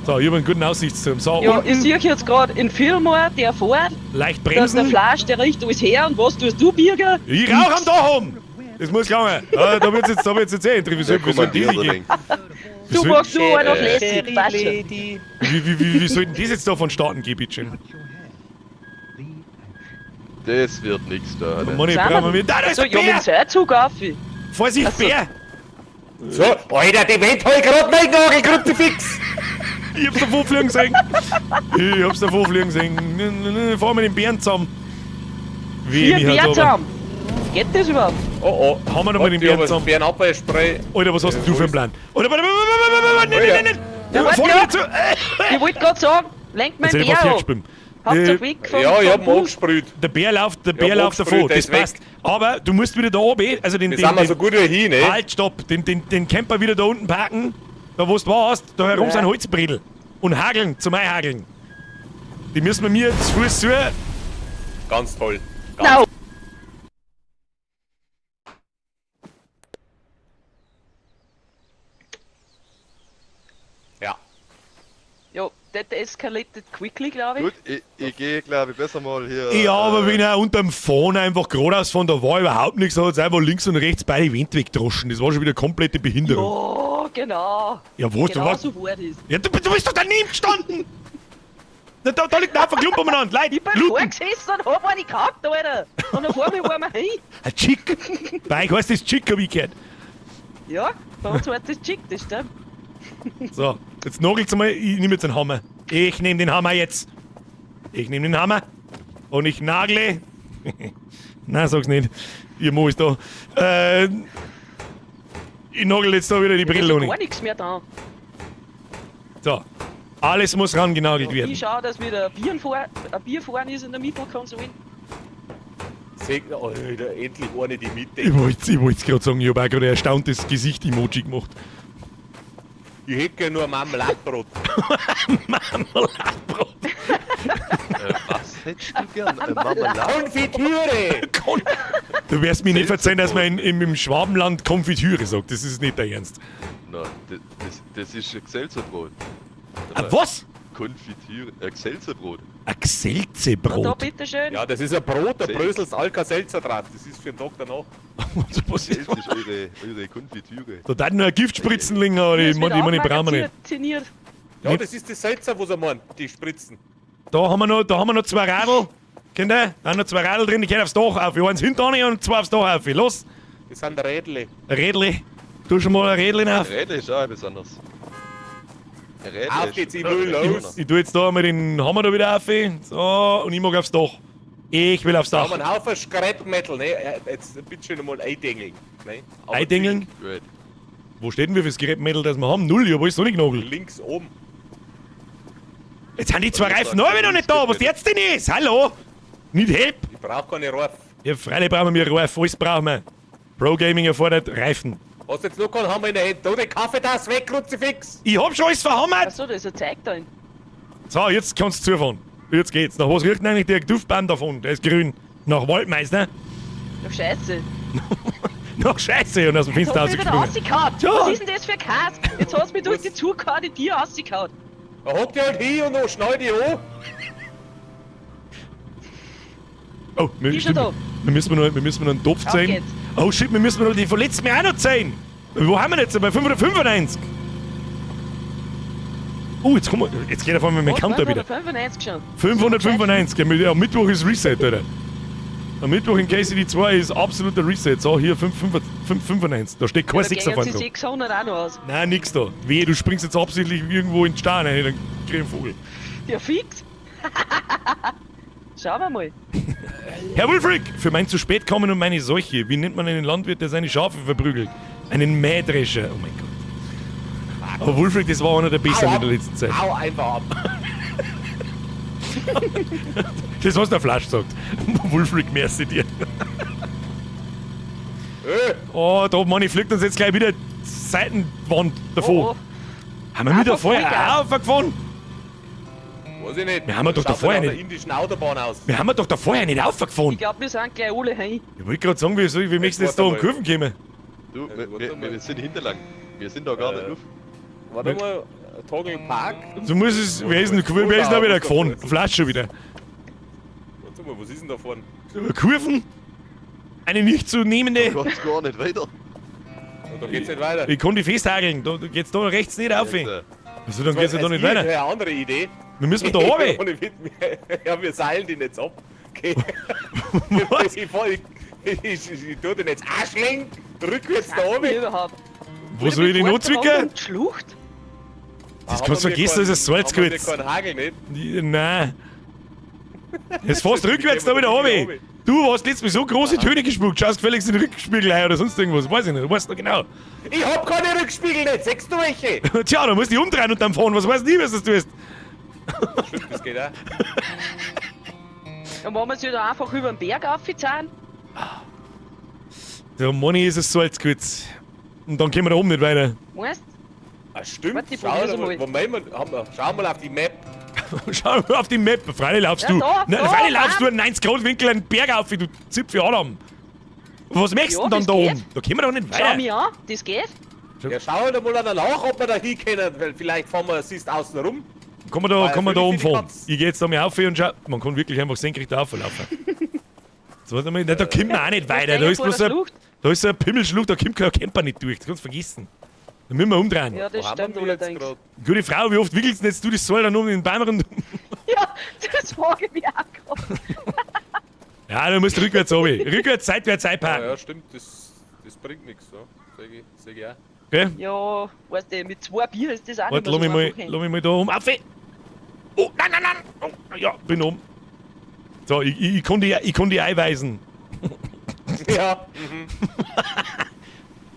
So, ich habe einen guten Aussichtsturm. So, Ja, unten ich sehe jetzt gerade in Fillmore, der fährt, leicht da ist der bremsen. Flasch, der riecht alles her und was tust du, Birger? Ich rauche am Dach um! Das muss lange. Ja, da wird's jetzt, da wird's jetzt eh interessant. Der Wie soll denn kommandiert das ein gehen? wenig. Wie Du soll- machst du einen auf lässig, passt schon. Wie soll denn das jetzt da vonstatten gehen, bitteschön? Das wird nix da. Ne? Mann, ich Sind brauche wir- mir. Da, da ist So, der ja, mit dem Bär! Seilzug auf. Vorsicht, Ach so. Bär! So, Alter, die Welt hab ich grad mein Nagel, Kruzifix! Ich hab's davor fliegen sehen. Ich hab's davor fliegen sehen. Fahr mit dem Bären zusammen. Wie Vier mich hat's Bären aber- zusammen. Geht das überhaupt? Oh oh. Haben wir noch mal den Warte, ich hab Bären ein zusammen. Bärenabwehrspray. Alter, was hast denn du für einen Plan? Alter, warte, warte, warte, warte, warte, nein, nein, nein, nein! Ja, warte, Fahr ja. wieder zu! Ich wollte gerade sagen, lenk mein Jetzt hätte ich fast Bär an. hergespielt. Hauptsache weg vom, Ja, ich vom hab ihn Bus. angesprüht. Der Bär läuft, der Ja, Bär läuft davon, der das ist weg. passt. Aber du musst wieder da oben, also den, Wir den, sind mal den so gut wie hin, ne? Halt, stopp, den Camper wieder da unten parken, da wo du warst, da herum Ja. sind Holzbredel und Hageln, zum Einhageln. Die müssen wir mir zu Fuß zu. Ganz toll. Ganz No. Ja. Ja, that escalated quickly, glaube ich. Gut, ich gehe, glaube ich, besser mal hier. Ja, aber wenn er unterm Fahren einfach geradeaus von da war überhaupt nichts, hat es einfach links und rechts beide Wände wegdroschen. Das war schon wieder komplette Behinderung. Ja, genau. Ja, was, du Genau warst. so war das. Ja, du bist doch daneben gestanden! Na, da liegt ein Haufen Klump umeinander. Leute, Ich bin Luten. vorgesessen und hab eine gehabt, Alter. Und auf einmal waren wir hin. Ein Chick. Bei euch heißt das Chick, hab ich gehört. Ja, bei uns war das Chick, das stimmt. So, jetzt nagelt's mal. Ich nehme jetzt den Hammer. Ich nehme den Hammer jetzt. Ich nehme den Hammer und ich nagle. Nein, sag's nicht. Ihr Mo ist da. Ich nagel jetzt da wieder die Da ist Brille ja ohne. gar nichts mehr da. So. Alles muss rangenagelt werden. Ich schau, dass wieder ein Bier fahren ist in der Mittelkonsole. Seg, Alter, endlich eine die Mitte. Ich wollte gerade sagen, ich habe auch gerade ein erstauntes Gesicht-Emoji gemacht. Ich hätte gerne nur Marmeladbrot. Marmeladbrot. Was hättest du gern? Marmelade? Konfitüre! Du wirst mir nicht verzeihen, dass man im Schwabenland Konfitüre sagt. Das ist nicht dein Ernst. Nein, das ist ein Geselzerbrot. Ah, was? Konfitüre, ein Geselzerbrot. Ein Na da, Geselzebrot. bitteschön. Ja, das ist ein Brot, da Selz. bröselst Alka-Seltzer drauf. Das ist für den Tag danach. Was ist Selz ist eure Konfitüre. Da da nur ein Giftspritzen liegen, aber Hier die, ist wieder die, die brauchen wir nicht. aufmagaziniert. Ja, das ist das Seltzer, was er meint, die Spritzen. Da haben wir noch zwei Radl. Kinder, da haben noch zwei Radl drin, die gehen aufs Dach auf. Eins hinten an und zwei aufs Dach auf. Los, Das sind Rädle. ein Rädli. Tu schon mal ein Rädli auf. Rädle ist auch etwas anderes. Rädle Auf ist- geht's, ich will los. Ich tu jetzt da mal den Hammer da wieder auf. So, und ich mag aufs Dach. Ich will aufs Da Dach. haben wir einen Haufen Scrap-Metal, ne? Jetzt bitte schön einmal eindengeln. Ne? Aber Eindengeln? Gut. Wo steht denn wir fürs Gerät das wir haben? Null, ich hab alles noch nicht genagelt. Links oben. Jetzt sind die zwei Ich Reifen sag, auch wieder noch nicht da. Was jetzt denn ist? Hallo? Nicht help? Ich brauch keine Reifen. Ja, freilich brauchen wir Reifen, alles brauchen wir. Pro Gaming erfordert Reifen. Hast jetzt noch keinen Hammer in der Hand? Da, den Kaffeetasse weg, Kruzifix! Ich hab schon alles verhammert! Achso, da ist ein Zeug drin. So, jetzt kannst du zufahren. Jetzt geht's. Nach was riecht denn eigentlich der Duftbaum davon? Der ist grün. Nach Waldmeister? Ach, Scheiße. Nach Scheiße und aus dem Jetzt Fenster hat mich wieder rausgesprungen. rausgehauen. Tja. Was ist denn das für Käse? Jetzt hat's mich durch die zugehauen, die Tier rausgehauen. Da hock dich halt hin und noch schnall dich an. Oh, wir, Ist schon stimmt, da. wir müssen noch einen Topf Auf ziehen. geht's. Oh shit, wir müssen noch die verletzten mir auch noch ziehen. Wo haben wir denn jetzt? Bei 595. Oh, jetzt kommen wir, jetzt geht er vor mit dem Counter wieder. 595 schon. 595, ja, am Mittwoch ist Reset, Alter. Am Mittwoch in KCD 2 ist absoluter Reset. So, hier 595. Da steht kein Ja, da Sechser gehen vorne sie drauf. 600 auch noch aus. Nein, nix da. Wehe, du springst jetzt absichtlich irgendwo in den Stein rein, dann krieg ich einen Vogel. Ja, fix. Schauen wir mal. Herr Wulfric, für mein zu spät kommen und meine Seuche. Wie nennt man einen Landwirt, der seine Schafe verprügelt? Einen Mähdrescher. Oh mein Gott. Aber Wulfric, das war einer der Besseren in der letzten Zeit. Au, einfach ab. Das, was der Flasch sagt. Wulfric, merci dir. Oh, da, Manni, fliegt uns jetzt gleich wieder Seitenwand davon. Oh, oh. Haben wir wieder Einfach vorher Vollgas. auch aufgefahren? Weiß ich nicht. Wir haben ja doch da Schaut vorher nach nicht- der indischen Autobahn aus. Wir haben ja doch da vorher nicht aufgefahren. Ich glaube, wir sind gleich alle heim. Ich wollte gerade sagen, wie möchtest du jetzt da um warte Kurven kommen? Du, Ja, wir, warte wir, mal. wir sind hinterlang. Wir sind da gar nicht auf. Warte mal, Toggle Park. Du musst es, wer ist denn, wer ist denn da wieder gefahren? Flasch schon wieder. Warte mal, was ist denn da vorne? Kurven? Eine nicht zu nehmende. Da geht's gar nicht weiter. Da geht's nicht weiter. Ich kann die festhageln. Da geht's da rechts nicht auf. Jetzt, Also dann geht's ja da nicht Ich weiter. hätte eine andere Idee. Wir müssen da runter. Ohne Witz, Ja, wir seilen den jetzt ab. Okay. Was? Ich tue den jetzt anschlingen, rückwärts da Wie oben. überhaupt. Wo soll ich den anzwicken? Schlucht? Das kannst du vergessen, das ist Salzkreuz. Haben wir keinen Hagel nicht? Nein. Jetzt fährst du rückwärts da wieder runter. Du hast letztes Mal so große Töne gespuckt. Schaust gefälligst in den Rückspiegel rein oder sonst irgendwas. Weiß ich nicht. Weißt du genau. Ich hab keine Rückspiegel nicht, sechst du welche? Tja, da musst du dich umdrehen und dann fahren. Was weiß ich, was das tust. Stimmt, das geht auch. Dann wollen wir sie da einfach über den Berg aufzahlen. Der Money ist es Salzkreuz. Und dann kommen wir da oben nicht weiter. Weißt? Ah, stimmt. Warte, ich Schau, probier's mal, mal. Moment, mal, schau mal auf die Map. Schau mal auf die Map. Freilich laufst Ja, du. da, Nein, da, freilich laufst du bam. einen 90-Grad-Winkel einen Berg auf, wie du Zipfel Adam. Was möchtest du Ja, denn dann das da geht. oben? Da kommen wir doch nicht Schau weiter. mich an, das geht. Ja, schau halt mal danach, ob wir da hin können, weil vielleicht fahren wir, siehst außen rum. Kann man da, War kann man da völlig oben für die fahren? Katz. Ich geh jetzt da mal auf und schau. Man kann wirklich einfach senkrecht da rauflaufen. So, warte mal, nein, da kommt man auch nicht weiter. Da ist vor bloß der ein, Schlucht. da ist so ein Pimmelschlucht, da kommt kein Camper nicht durch. Das kannst du vergessen. Da müssen wir umdrehen. Ja, das Wo haben stimmt wir jetzt allerdings. grad? Gute Frau, wie oft wickelst denn jetzt du das Seil dann um den Baum rund? Ja, das frage ich mich auch gerade. Ja, du musst rückwärts runter. Rückwärts, seitwärts Ja, einparken. ja, stimmt, das bringt nichts. Ja. Sag ich auch. Okay? Ja, weißt du, mit zwei Bier ist das auch Warte, nicht lass mehr mich so mal, einfach. lass mich mal da um. Auf! Oh, nein, nein, nein! Oh, ja, bin um. So, ich kann die einweisen. Ja.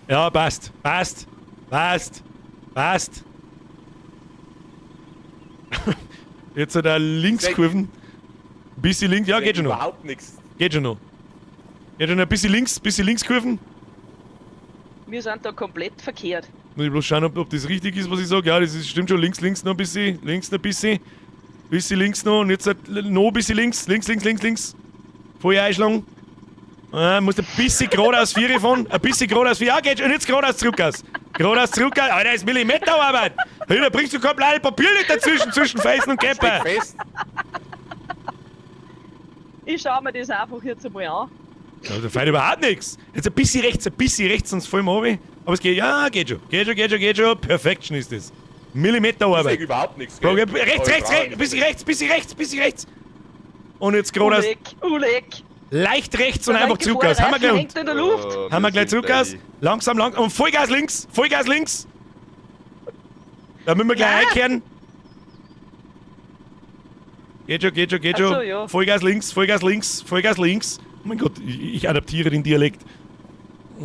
Ja, passt. Passt. Passt. Passt. Jetzt hat er Linkskurven. Bisschen links. Ja, geht schon noch. Überhaupt nichts. Geht schon noch. Geht schon noch. Bisschen links, bisschen Linkskurven. Wir sind da komplett verkehrt. Muss ich bloß schauen, ob das richtig ist, was ich sage. Ja, das ist, stimmt schon. Links, links noch ein bisschen. Links noch ein bisschen. Bisschen links noch. Und jetzt halt noch ein bisschen links. Links, links, links, links. Voll einschlagen. Ah, musst ein bisschen geradeaus 4 fahren. Ein bisschen geradeaus 4. Ja, geht schon. Und jetzt geradeaus zurück aus. Geradeaus zurück aus. Alter, das ist Millimeterarbeit. Hey, da bringst du kein blaues Papier nicht dazwischen, zwischen Felsen und Steht Käpper. fest. Ich schau mir das einfach jetzt einmal an. Ja, da fällt überhaupt nichts. Jetzt ein bisschen rechts, sonst fallen wir runter. Aber es geht, ja, geht schon. Geht schon, geht schon, geht schon. Perfection ist das. Ich Millimeterarbeit. seh überhaupt nichts. Bro, gell? rechts, Aber ich rechts, brauch rechts, nicht. bisschen rechts, bisschen rechts, bisschen rechts. Und jetzt geradeaus, Uleck, Uleck. leicht rechts und Der einfach linke zurück aus. Haben wir Vorderreifen gleich hängt in der Luft. Oh, Haben wir gleich sind zurück aus. gleich- Langsam, langsam. Und Vollgas links, Vollgas links. Da müssen wir gleich Ja. einkehren. Geht schon, geht schon, geht Ach schon. so, ja. Vollgas links, Vollgas links, Vollgas links. Oh mein Gott, ich adaptiere den Dialekt.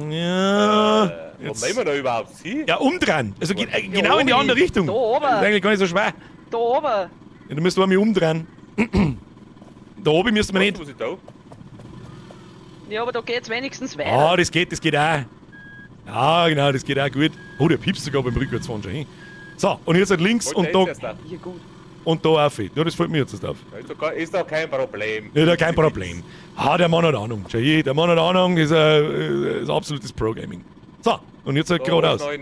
Ja. Wo Jetzt. nehmen wir da überhaupt hin? Ja, umdrehen. Also geht, genau in die oben. andere Richtung. Da oben. Das ist eigentlich gar nicht so schwer. Da oben. Ja, du müsst einmal umdrehen. Da oben müssten wir Weißt nicht. du, was ich da? Ja, aber da geht's wenigstens weiter. Ah, das geht auch. Ja, genau, das geht auch gut. Oh, der piepst sogar beim Rückwärtsfahren schon hin. So, und jetzt halt links Fällt und dir da, jetzt erst auf? Ja, gut. und da auf. Ja, das fällt mir jetzt erst auf. Ist doch kein Problem. Ja, da kein Problem. Ah, der Mann hat Ahnung. Schau hier, der Mann hat Ahnung, ist, ist absolutes Pro-Gaming. So, und jetzt halt Da, geradeaus. neun.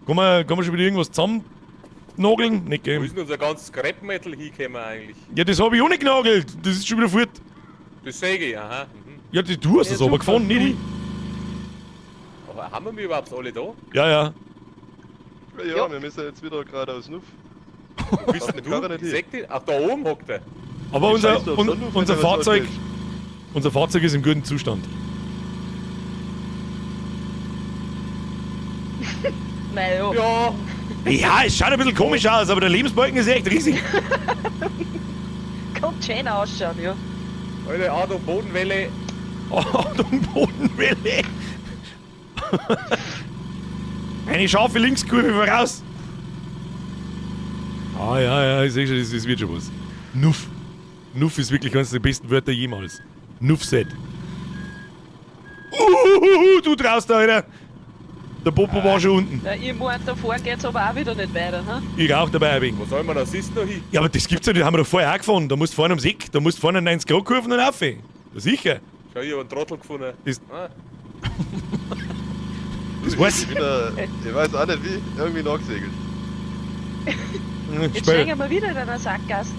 Kann man schon wieder irgendwas zusammennageln? Nicht Wo gell? ist denn unser ganzes Scrap Metal hingekommen eigentlich? Ja, das habe ich auch nicht genagelt. Das ist schon wieder fort. Das sehe ich, aha. Mhm. Ja, das, du hast Ja, das aber super. gefahren, nicht ich. Aber haben wir überhaupt alle da? Ja, ja. Ja, Ja. wir müssen jetzt wieder geradeaus nuff. Wo bist denn die Karre du? nicht Ich hin. seh dich. Ach, da oben hockt er. Aber Ich unser, scheiß doch un, so nuff, wenn unser, du was Fahrzeug, anstellst. unser Fahrzeug ist im guten Zustand. Nein, ja. Ja. Ja, es schaut ein bisschen komisch aus, aber der Lebensbalken ist echt riesig. Kommt schön ausschauen, ja. Alter, Achtung, Bodenwelle. Achtung, Bodenwelle. Eine scharfe Linkskurve voraus. Ah, ja, ja, ich sehe schon, das wird schon was. Nuff. Nuff ist wirklich eines der besten Wörter jemals. Nuff-Set. Uhuhuhu, du traust da, Alter. Der Popo war schon unten. Ja, ich mein, da vorne geht's aber auch wieder nicht weiter, hm? Ich rauch dabei ein wenig. Wo soll man das ist noch hin? Ja, aber das gibt's ja nicht, das haben wir doch vorher auch gefunden. Da musst du vorne ums Eck, da musst du vorne 90 Grad Kurven und rauf. Ja, sicher. Schau, ich hab einen Trottel gefunden. Das- Ah, Das war's. Ich bin da, ich weiß auch nicht wie, irgendwie nachgesegelt. Jetzt Spiel. stehen wir wieder in einer Sackgasse.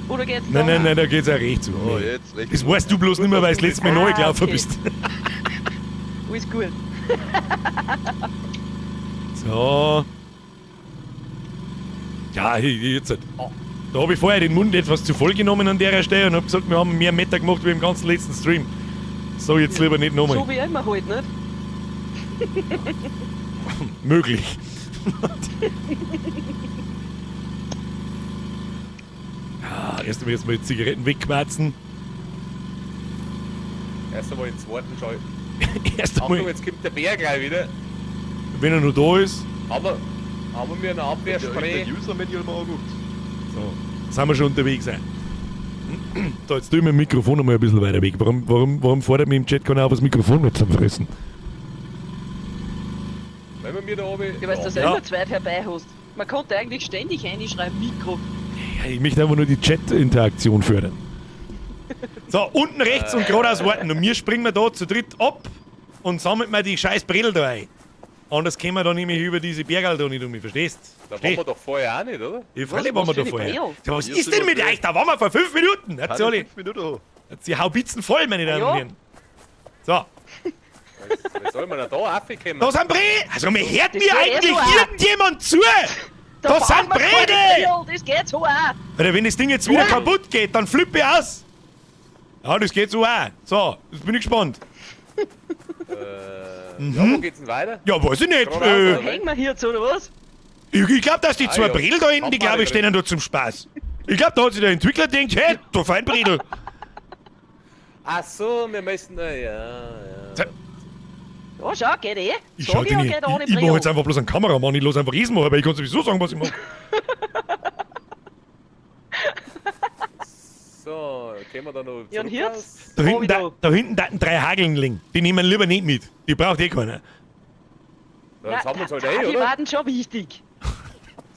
Oder geht's Nein, da? nein, nein, da geht's auch rechts. Oh, jetzt rechts. Das weißt du bloß nicht mehr, weil du das letzte Mal Ah, neu gelaufen okay. bist. Alles gut. So. Ja, jetzt. halt. Da habe ich vorher den Mund etwas zu voll genommen an der Stelle und habe gesagt, wir haben mehr Meter gemacht wie im ganzen letzten Stream. So, jetzt lieber nicht nochmal. So wie immer halt, nicht? Möglich. Ja, erst einmal jetzt mal die Zigaretten wegquarzen. Erst einmal den zweiten schalten. Erst Achtung, einmal, jetzt kommt der Bär gleich wieder. wenn er noch da ist. Haben wir ein Habt ihr euch Abwehrspray? den User Manual mal angeguckt? So, sind wir schon unterwegs. Auch. So, jetzt tue ich mein Mikrofon noch mal ein bisschen weiter weg. Warum fordert mich im Chat keiner auf, das Mikrofon mit zum Fressen? Wenn wir mir da oben. Ich weiß, dass du Ja. immer zwei herbei hast. Man konnte eigentlich ständig reinschreiben, Mikro. Ja, ich möchte einfach nur die Chat-Interaktion fördern. So, unten rechts und geradeaus warten. Und wir springen wir da zu dritt ab und sammeln wir die scheiß Bredel da ein. Anders kämen wir da nämlich über diese Bergal da nicht um, verstehst? Da waren wir doch vorher auch nicht, oder? Ja, freilich waren wir Was da für eine vorher. Bredel? Ja, was Hier ist sind denn wir mit drin. euch? Da waren wir vor 5 Minuten. Hat sie Keine alle, 5 Minuten hoch. hat sie Haubitzen voll, meine Damen Ja. und Herren. So, Wie soll man denn da raufkommen? da sind Bre. Also, mir hört Das mir geht eh eigentlich so auch. irgendjemand zu? Da brauchen sind wir keine Bredel! Bredel, Das geht so auch. Alter, wenn das Ding jetzt wieder kaputt geht, dann flippe ich aus. Ja, das geht so auch. So, jetzt bin ich gespannt. Ja, wo geht's denn weiter? Ja, weiß ich nicht. Geradeaus, oder? Hängen wir hier jetzt, oder was? Ich glaube, dass die Ah, zwei ja. Bredel da hinten, die Haben wir glaube ich, alle stehen da zum Spaß. Ich glaube, da hat sich der Entwickler gedacht, hey, du Feinbredel. Ach so, wir müssen. Ja, ja. Ja, schau, geht eh. Ich Sag schau ich ja, nicht. geht ohne Ich mach Brille. jetzt einfach bloß einen Kameramann, ich lass einfach es machen, aber ich kann sowieso sagen, was ich mache. So, können wir da noch. Ja, und zurück jetzt? raus? Da hinten, Hab ich da hinten daten drei Hageln liegen. Die nehmen wir lieber nicht mit. Die braucht eh keiner. Ja, das haben wir uns halt Die eh, oder? waren schon wichtig.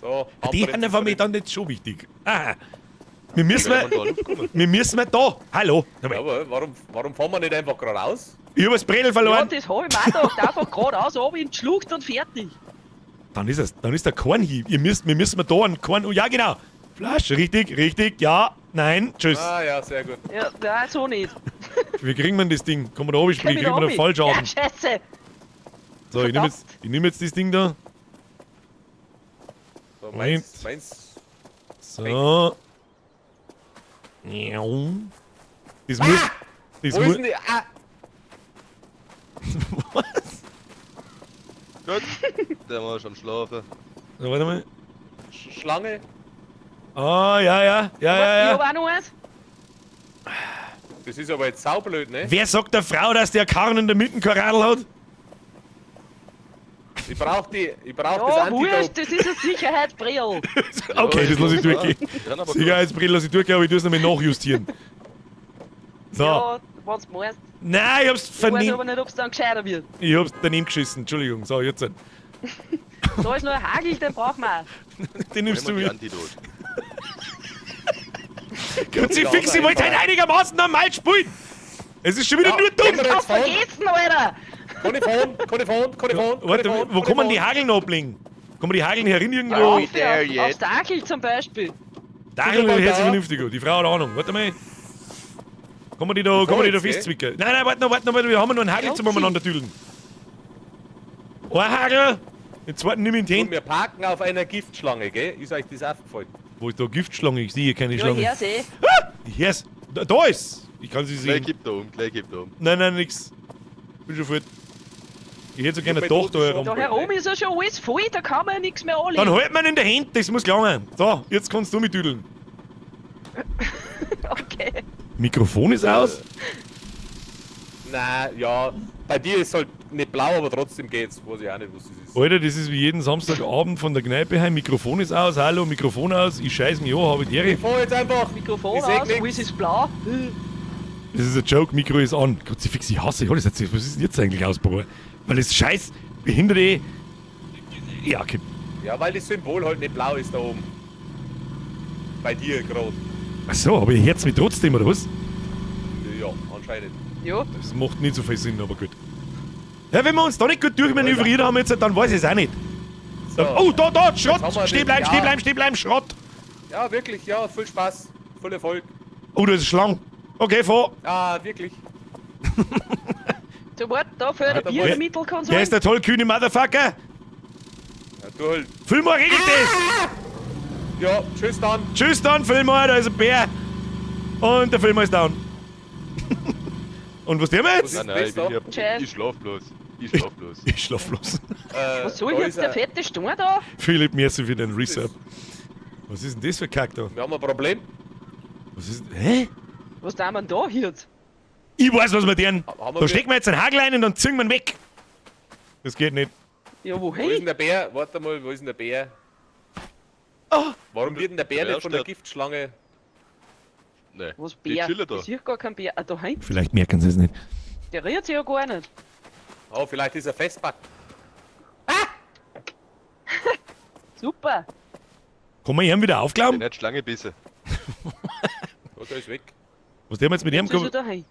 So, Die haben sind wir für mich jetzt. dann nicht so wichtig. Aha. Wir müssen, Wenn man da aufkommen. wir müssen mal da. Hallo. Ja, aber warum fahren wir nicht einfach geradeaus? Ich hab das Bredel Ja, verloren. das hab ich mir auch gedacht. Einfach geradeaus, runter in die Schlucht und fertig. Dann ist es, dann ist der Korn hier. Wir müssen mal da einen Korn. Oh, ja, genau. Flasch, richtig, richtig, ja, nein, tschüss. Ah ja, sehr gut. Ja, nein, so nicht. Wie kriegen wir denn das Ding? Kann man da oben Komm springen? ich Kriegen wir da runter. Fallschaden? Ja, scheiße. So, ich nehm jetzt das Ding da. So, Moment. meins. So. Das muss. Das Wo ist muss. denn die? Ah, Was? Gut, der war schon am Schlafen. So, warte mal. Schlange. Ah, ja, ja, ja, ja, Ich ja. hab auch noch eins. Das ist aber jetzt saublöd, ne? Wer sagt der Frau, dass der Karren in der Mitte kein Radl hat? Ich brauch die, ich brauch das Ja, Antidot. wurscht, das ist ein Sicherheitsbrill. Okay, das lasse ich durchgehen. Ja, aber gut. Sicherheitsbrille lasse ich durchgehen, aber ich tue es nochmal nachjustieren. So. Ja, wenn's meinst. Nein, ich hab's Ich weiß vernehm, aber nicht, ob's dann gescheiter wird. ich hab's daneben geschissen. Entschuldigung. So, jetzt. Da ist noch ein Hagel, den brauchen wir auch. Den nimmst du Nehmen wir mit. die Antidot. Kruzifix, ich wollte halt einigermaßen normal spielen. Es ist schon wieder Ja, nur dumm. können wir jetzt Hast fahren? vergessen, Alter! Kann ich fahren? Kann ich fahren? Kann ich fahren? Kann Warte, ich fahren? wo Kann ich kommen die fahren? Hageln ablegen? Kommen die Hageln herin irgendwo? Ja. Auf, there auf, yet. aufs Dackel zum Beispiel. Dackel Sind wir hört sich da? vernünftig an. Die Frau hat Ahnung. Warte mal. Kann man die da, kann man die da jetzt, gell? festzwicken? Nein, nein, warte noch, warte noch, warte, wir haben noch einen Hagel Ja, zum umeinander tüdeln. Ein Hagel, den zweiten nimm ich in die Und Hände. wir parken auf einer Giftschlange, gell? Ist euch das aufgefallen? Wo ist da Giftschlange? Ich sehe hier keine Ja, Schlange. her seh. Ich hör's. Da, da ist! Ich kann sie Gleich sehen. kippt er um, gleich kippt er um. Nein, nein, nix. Bin schon fort. Ich hätte so gerne Ich eine bin Tochter tot, herum. Da herum ist ja schon alles voll, da kann man ja nichts mehr anlegen. Dann halt man in der Hand, das muss gelangen. So, jetzt kannst du mitdüdeln. Okay. Mikrofon ist aus. Nein, ja. Bei dir ist halt nicht blau, aber trotzdem geht's. Weiß ich auch nicht, was das ist. Alter, das ist wie jeden Samstagabend von der Kneipe heim. Mikrofon ist aus, hallo, Mikrofon aus. Ich scheiß mich an, hab ich die Ehre. Ich fahr jetzt einfach. Mikrofon Ich seh aus, nix. alles ist blau. Das ist ein Joke, Mikro ist an. Kruzifix, ich hasse alles. Was ist denn jetzt eigentlich ausprobiert? Weil das scheiß behinderte. Ja, okay. Ja, weil das Symbol halt nicht blau ist da oben. Bei dir gerade. Ach so, aber ich hört's mich trotzdem, oder was? Ja, anscheinend. Ja, Das macht nicht so viel Sinn, aber gut. Ja, wenn wir uns da nicht gut durchmanövriert haben jetzt, dann weiß ich es auch nicht. So. Oh, da, da, Jetzt haben Schrott! wir Steh den- bleiben, ja. steh bleiben, steh bleiben, Schrott! Ja, wirklich, ja, viel Spaß. Voll Erfolg. Oh, da ist eine Schlange. Okay, fahr. Ah, wirklich. so warte, da fehlt da ein Bier in der Mittelkonsole. Wer ist der tollkühne Motherfucker? Ja, du halt. Fillmore regelt das! Ja, tschüss dann. Tschüss dann, Fillmore, da ist ein Bär. Und der Fillmore ist down. Und was tun wir jetzt? Nein, nein, ich bin hier. Tschüss. Ich schlaf bloß. Ich schlaf bloß. Ich schlaf bloß. Was soll Da jetzt ist der ein- fette Stein da? Philipp, merci für den Resub. Was ist denn das für Kack da? Wir haben ein Problem. Was ist. Hä? Was tun wir denn da jetzt? Ich weiß, was wir tun. Haben wir Da stecken wir jetzt einen Hagel ein und dann ziehen wir ihn weg. Das geht nicht. Ja, Wo ist denn wohin? der Bär? Warte mal, wo ist denn der Bär? Oh. Warum wird denn der Bär Der nicht von der steht- Giftschlange? Nee. Was Die Bär? chillen da. Ich sehe gar keinen Bär. Ah, da hinten. Vielleicht merken sie es nicht. Der rührt sich ja gar nicht. Oh, vielleicht ist er festpackt. Super. Kann man ihn wieder aufglauben? Den hat Schlange bissen. Oh, der ist weg. Was tun wir jetzt mit ihm? Jetzt ist er daheim.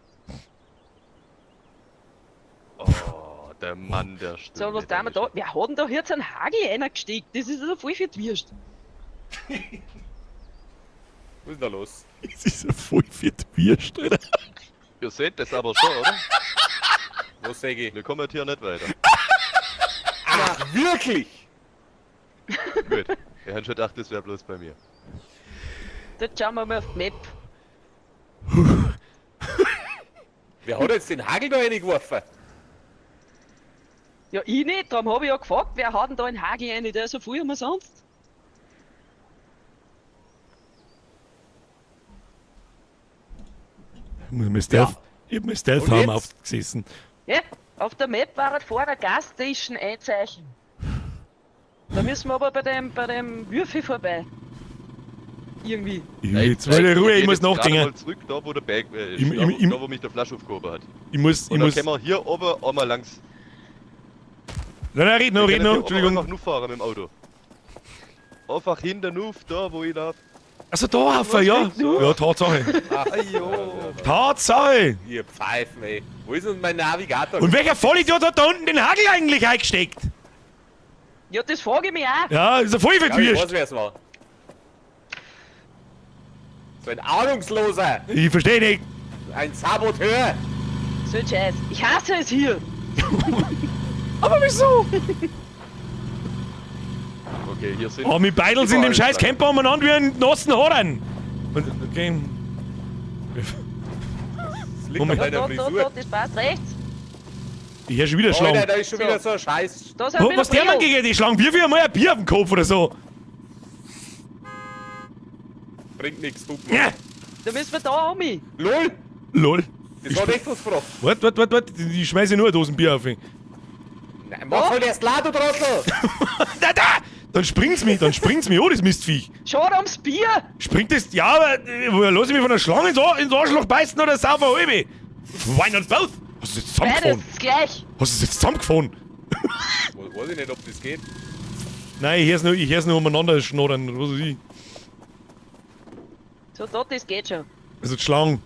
Oh, der Mann, der stimmt. So, was tun wir da? Wer hat denn da jetzt einen Hagel reingesteckt? Das ist ja voll für die Würst. Was ist denn da los? Das ist ja voll für die Würst, Alter. Ihr seht das aber schon, oder? Was sag ich? Wir kommen hier nicht weiter. Ach, wirklich? Gut. Ich hab schon gedacht, das wäre bloß bei mir. Jetzt schauen wir mal auf die Map. Wer hat jetzt den Hagel da reingeworfen? Ja, ich nicht, darum habe ich ja gefragt, wer hat denn da einen Hagel rein? Der ist so voll umsonst. Ich muss mir Stealth, Ja. Ich hab mir Stealth Und Arm jetzt? aufgesessen. Ja, auf der Map war halt vorher Gasstation Einzeichen. Da müssen wir aber bei dem Würfel vorbei. Irgendwie. Jetzt mal in Ruhe, ich geh muss jetzt gerade nachdenken. mal zurück, da wo der Berg ist. Da, wo mich der Flasch aufgehoben hat. Ich muss, ich Und dann muss. können wir hier oben einmal langs. Nein, nein, red noch, Wir red können noch, hier oben Entschuldigung. Einfach nur fahren mit dem Auto. Einfach hinten auf, da wo ich lauf. Achso, da auf, ja. Ja, Tatsache. Ajo. Tatsache! Ihr Pfeifen, ey. Wo ist denn mein Navigator? Und welcher Vollidiot hat da unten den Hagel eigentlich eingesteckt? Ja, das frage ich mich auch. Ja, ist er voll Ja, ich verwürscht. weiß, wer es war. So ein Ahnungsloser, Ich verstehe nicht. ein Saboteur. So ein Scheiß. Ich hasse es hier. Aber wieso? Okay, hier sind. Oh, wir beideln in dem überall scheiß Schlangen. Camper umeinander wie ein nassen Horn. Und, okay. Das liegt an Moment. Ja, deiner da, da, Frisur. da, das passt rechts. Ich hör schon wieder Schlangen. Alter, da ist schon wieder so ein Scheiß. Da sind Wo, wieder was der Mann Brio. gegen die Schlangen? Wirf ihr mal ein Bier auf den Kopf oder so. Bringt nichts, du. Ja. Da müssen wir da um mich. LOL! Lol. Das hat echt was gebracht. Warte, warte, warte, warte. Ich schmeiße nur eine Dosen Bier auf ihn. Nein, mach halt erst la, du Trottel! Da, da! Dann springt's mich, oh, das Mistviech. Schade ums Bier. Springt das? Ja, aber woher lass ich mich von der Schlange ins Arschloch beißen oder sauf eine halbe? Why not both? Hast du es jetzt zusammengefahren? Beides gleich. Hast du es jetzt zusammengefahren? Weiß ich nicht, ob das geht. Nein, ich hör's nur umeinander schnoddern, was weiß ich. So, da, das geht schon. Also die Schlangen.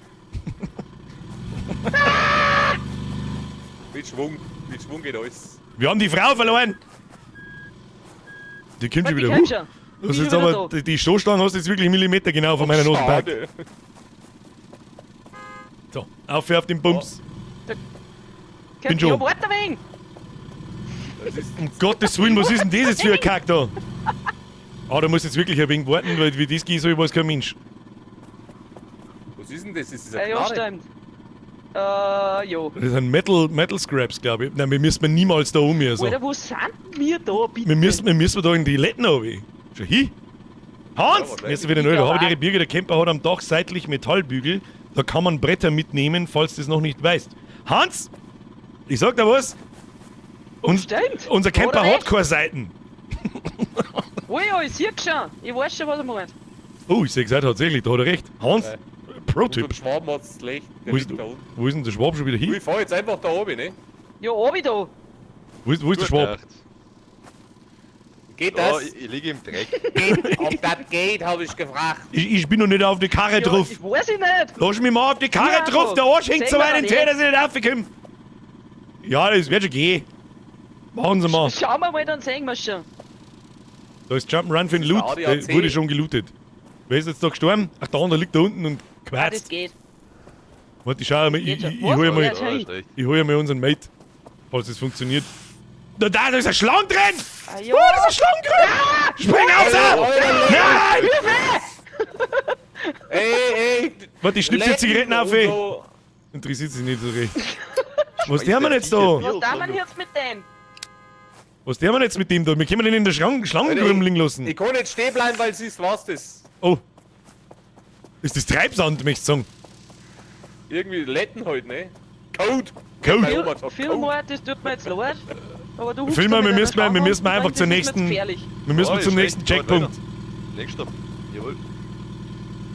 Mit Schwung. Mit Schwung geht alles. Wir haben die Frau verloren! Die kommt schon Warte, die wieder. kommt schon. Das ist Bin jetzt schon wieder aber, da. die Stoßstange hast du jetzt wirklich Millimeter genau von meiner Nase gepackt. Schade. So, auf auf den Bums. Kommt- schon. Ja, warte ein wenig. Das ist Um Gottes Willen, was ist denn das jetzt für ein Kack da? Ah, da muss jetzt wirklich ein wenig warten, weil wie das geht, so ich weiß kein Mensch. Was ist denn das? Ist das Ja, eine ja, Knarre? stimmt. Ja. Das sind Metal Scraps, glaube ich. Nein, wir müssen niemals da um hier. So. Alter, wo sind wir da, bitte? Wir müssen da in die Letten runter. Schon hin? Hans! Ja, Wir sind wieder Ich neu. Da glaub habe ich auch. ihre Birger, der Camper hat am Dach seitlich Metallbügel. Da kann man Bretter mitnehmen, falls du es noch nicht weißt. Hans! Ich sag dir was. Uns, Stimmt. Unser Camper Hat er hat keine Seiten. Oh ja, ich sehe schon. Ich weiß schon, was er meint. Oh, ich sehe es tatsächlich, da hat er recht. Hans, Ja. Pro-Tipp. Unserem Schwaben hat's schlecht. Der Wo ist, liegt da unten. wo ist denn der Schwab schon wieder hin? Ich fahr jetzt einfach da oben, ne? Ja, obi da. Wo ist der Gute Schwab? Nacht. Geht Da, das? ich liege im Dreck. Geht, ob das geht, habe ich gefragt. Ich bin noch nicht auf die Karre Ja, drauf. ich weiß ich nicht. Lass mich mal auf die Karre Ja, drauf, der Arsch hängt sehen so wir weit dann in eh. den, dass ich nicht raufkomme. Ja, das wird schon gehen. Machen Sie mal. Schauen wir mal, dann sehen wir schon. Da ist Jump'n'Run für den Loot. Audi Der AC. wurde schon gelootet. Wer ist jetzt da gestorben? Ach, der andere liegt da unten und Ah, das quarzt. geht. Warte, ich schau mal, Geht schon. ich hol Was? mal, Ja, Ja, ist recht. ich hol mal unseren Mate. Falls es funktioniert. Da ist eine Schlange drin! Ah, ja. Oh, da ist eine Schlange drin! Spring raus! Nein! Ey, ey! Warte, ich schnipp die Zigaretten auf, ey. Interessiert sich nicht so recht. Was tun wir denn jetzt da? Was darf man jetzt mit dem? Was tun wir denn jetzt mit dem da? Wir können den in der Schlangengrüm liegen lassen. Ich kann nicht stehen bleiben, weil siehst, was das. Oh. Ist das Treibsand, möchtest du sagen? Irgendwie Letten halt, ne? Code! Code. Meine Oma sagt Viel Code. mehr, das tut mir jetzt leid. Aber du Filmer, hupst da wir mit müssen einer wir Schlange müssen rum, einfach das zur ist mir nächsten- gefährlich. Wir müssen Oh, zum ist nächsten recht. Geht Checkpunkt. weiter. Nächster. Jawohl.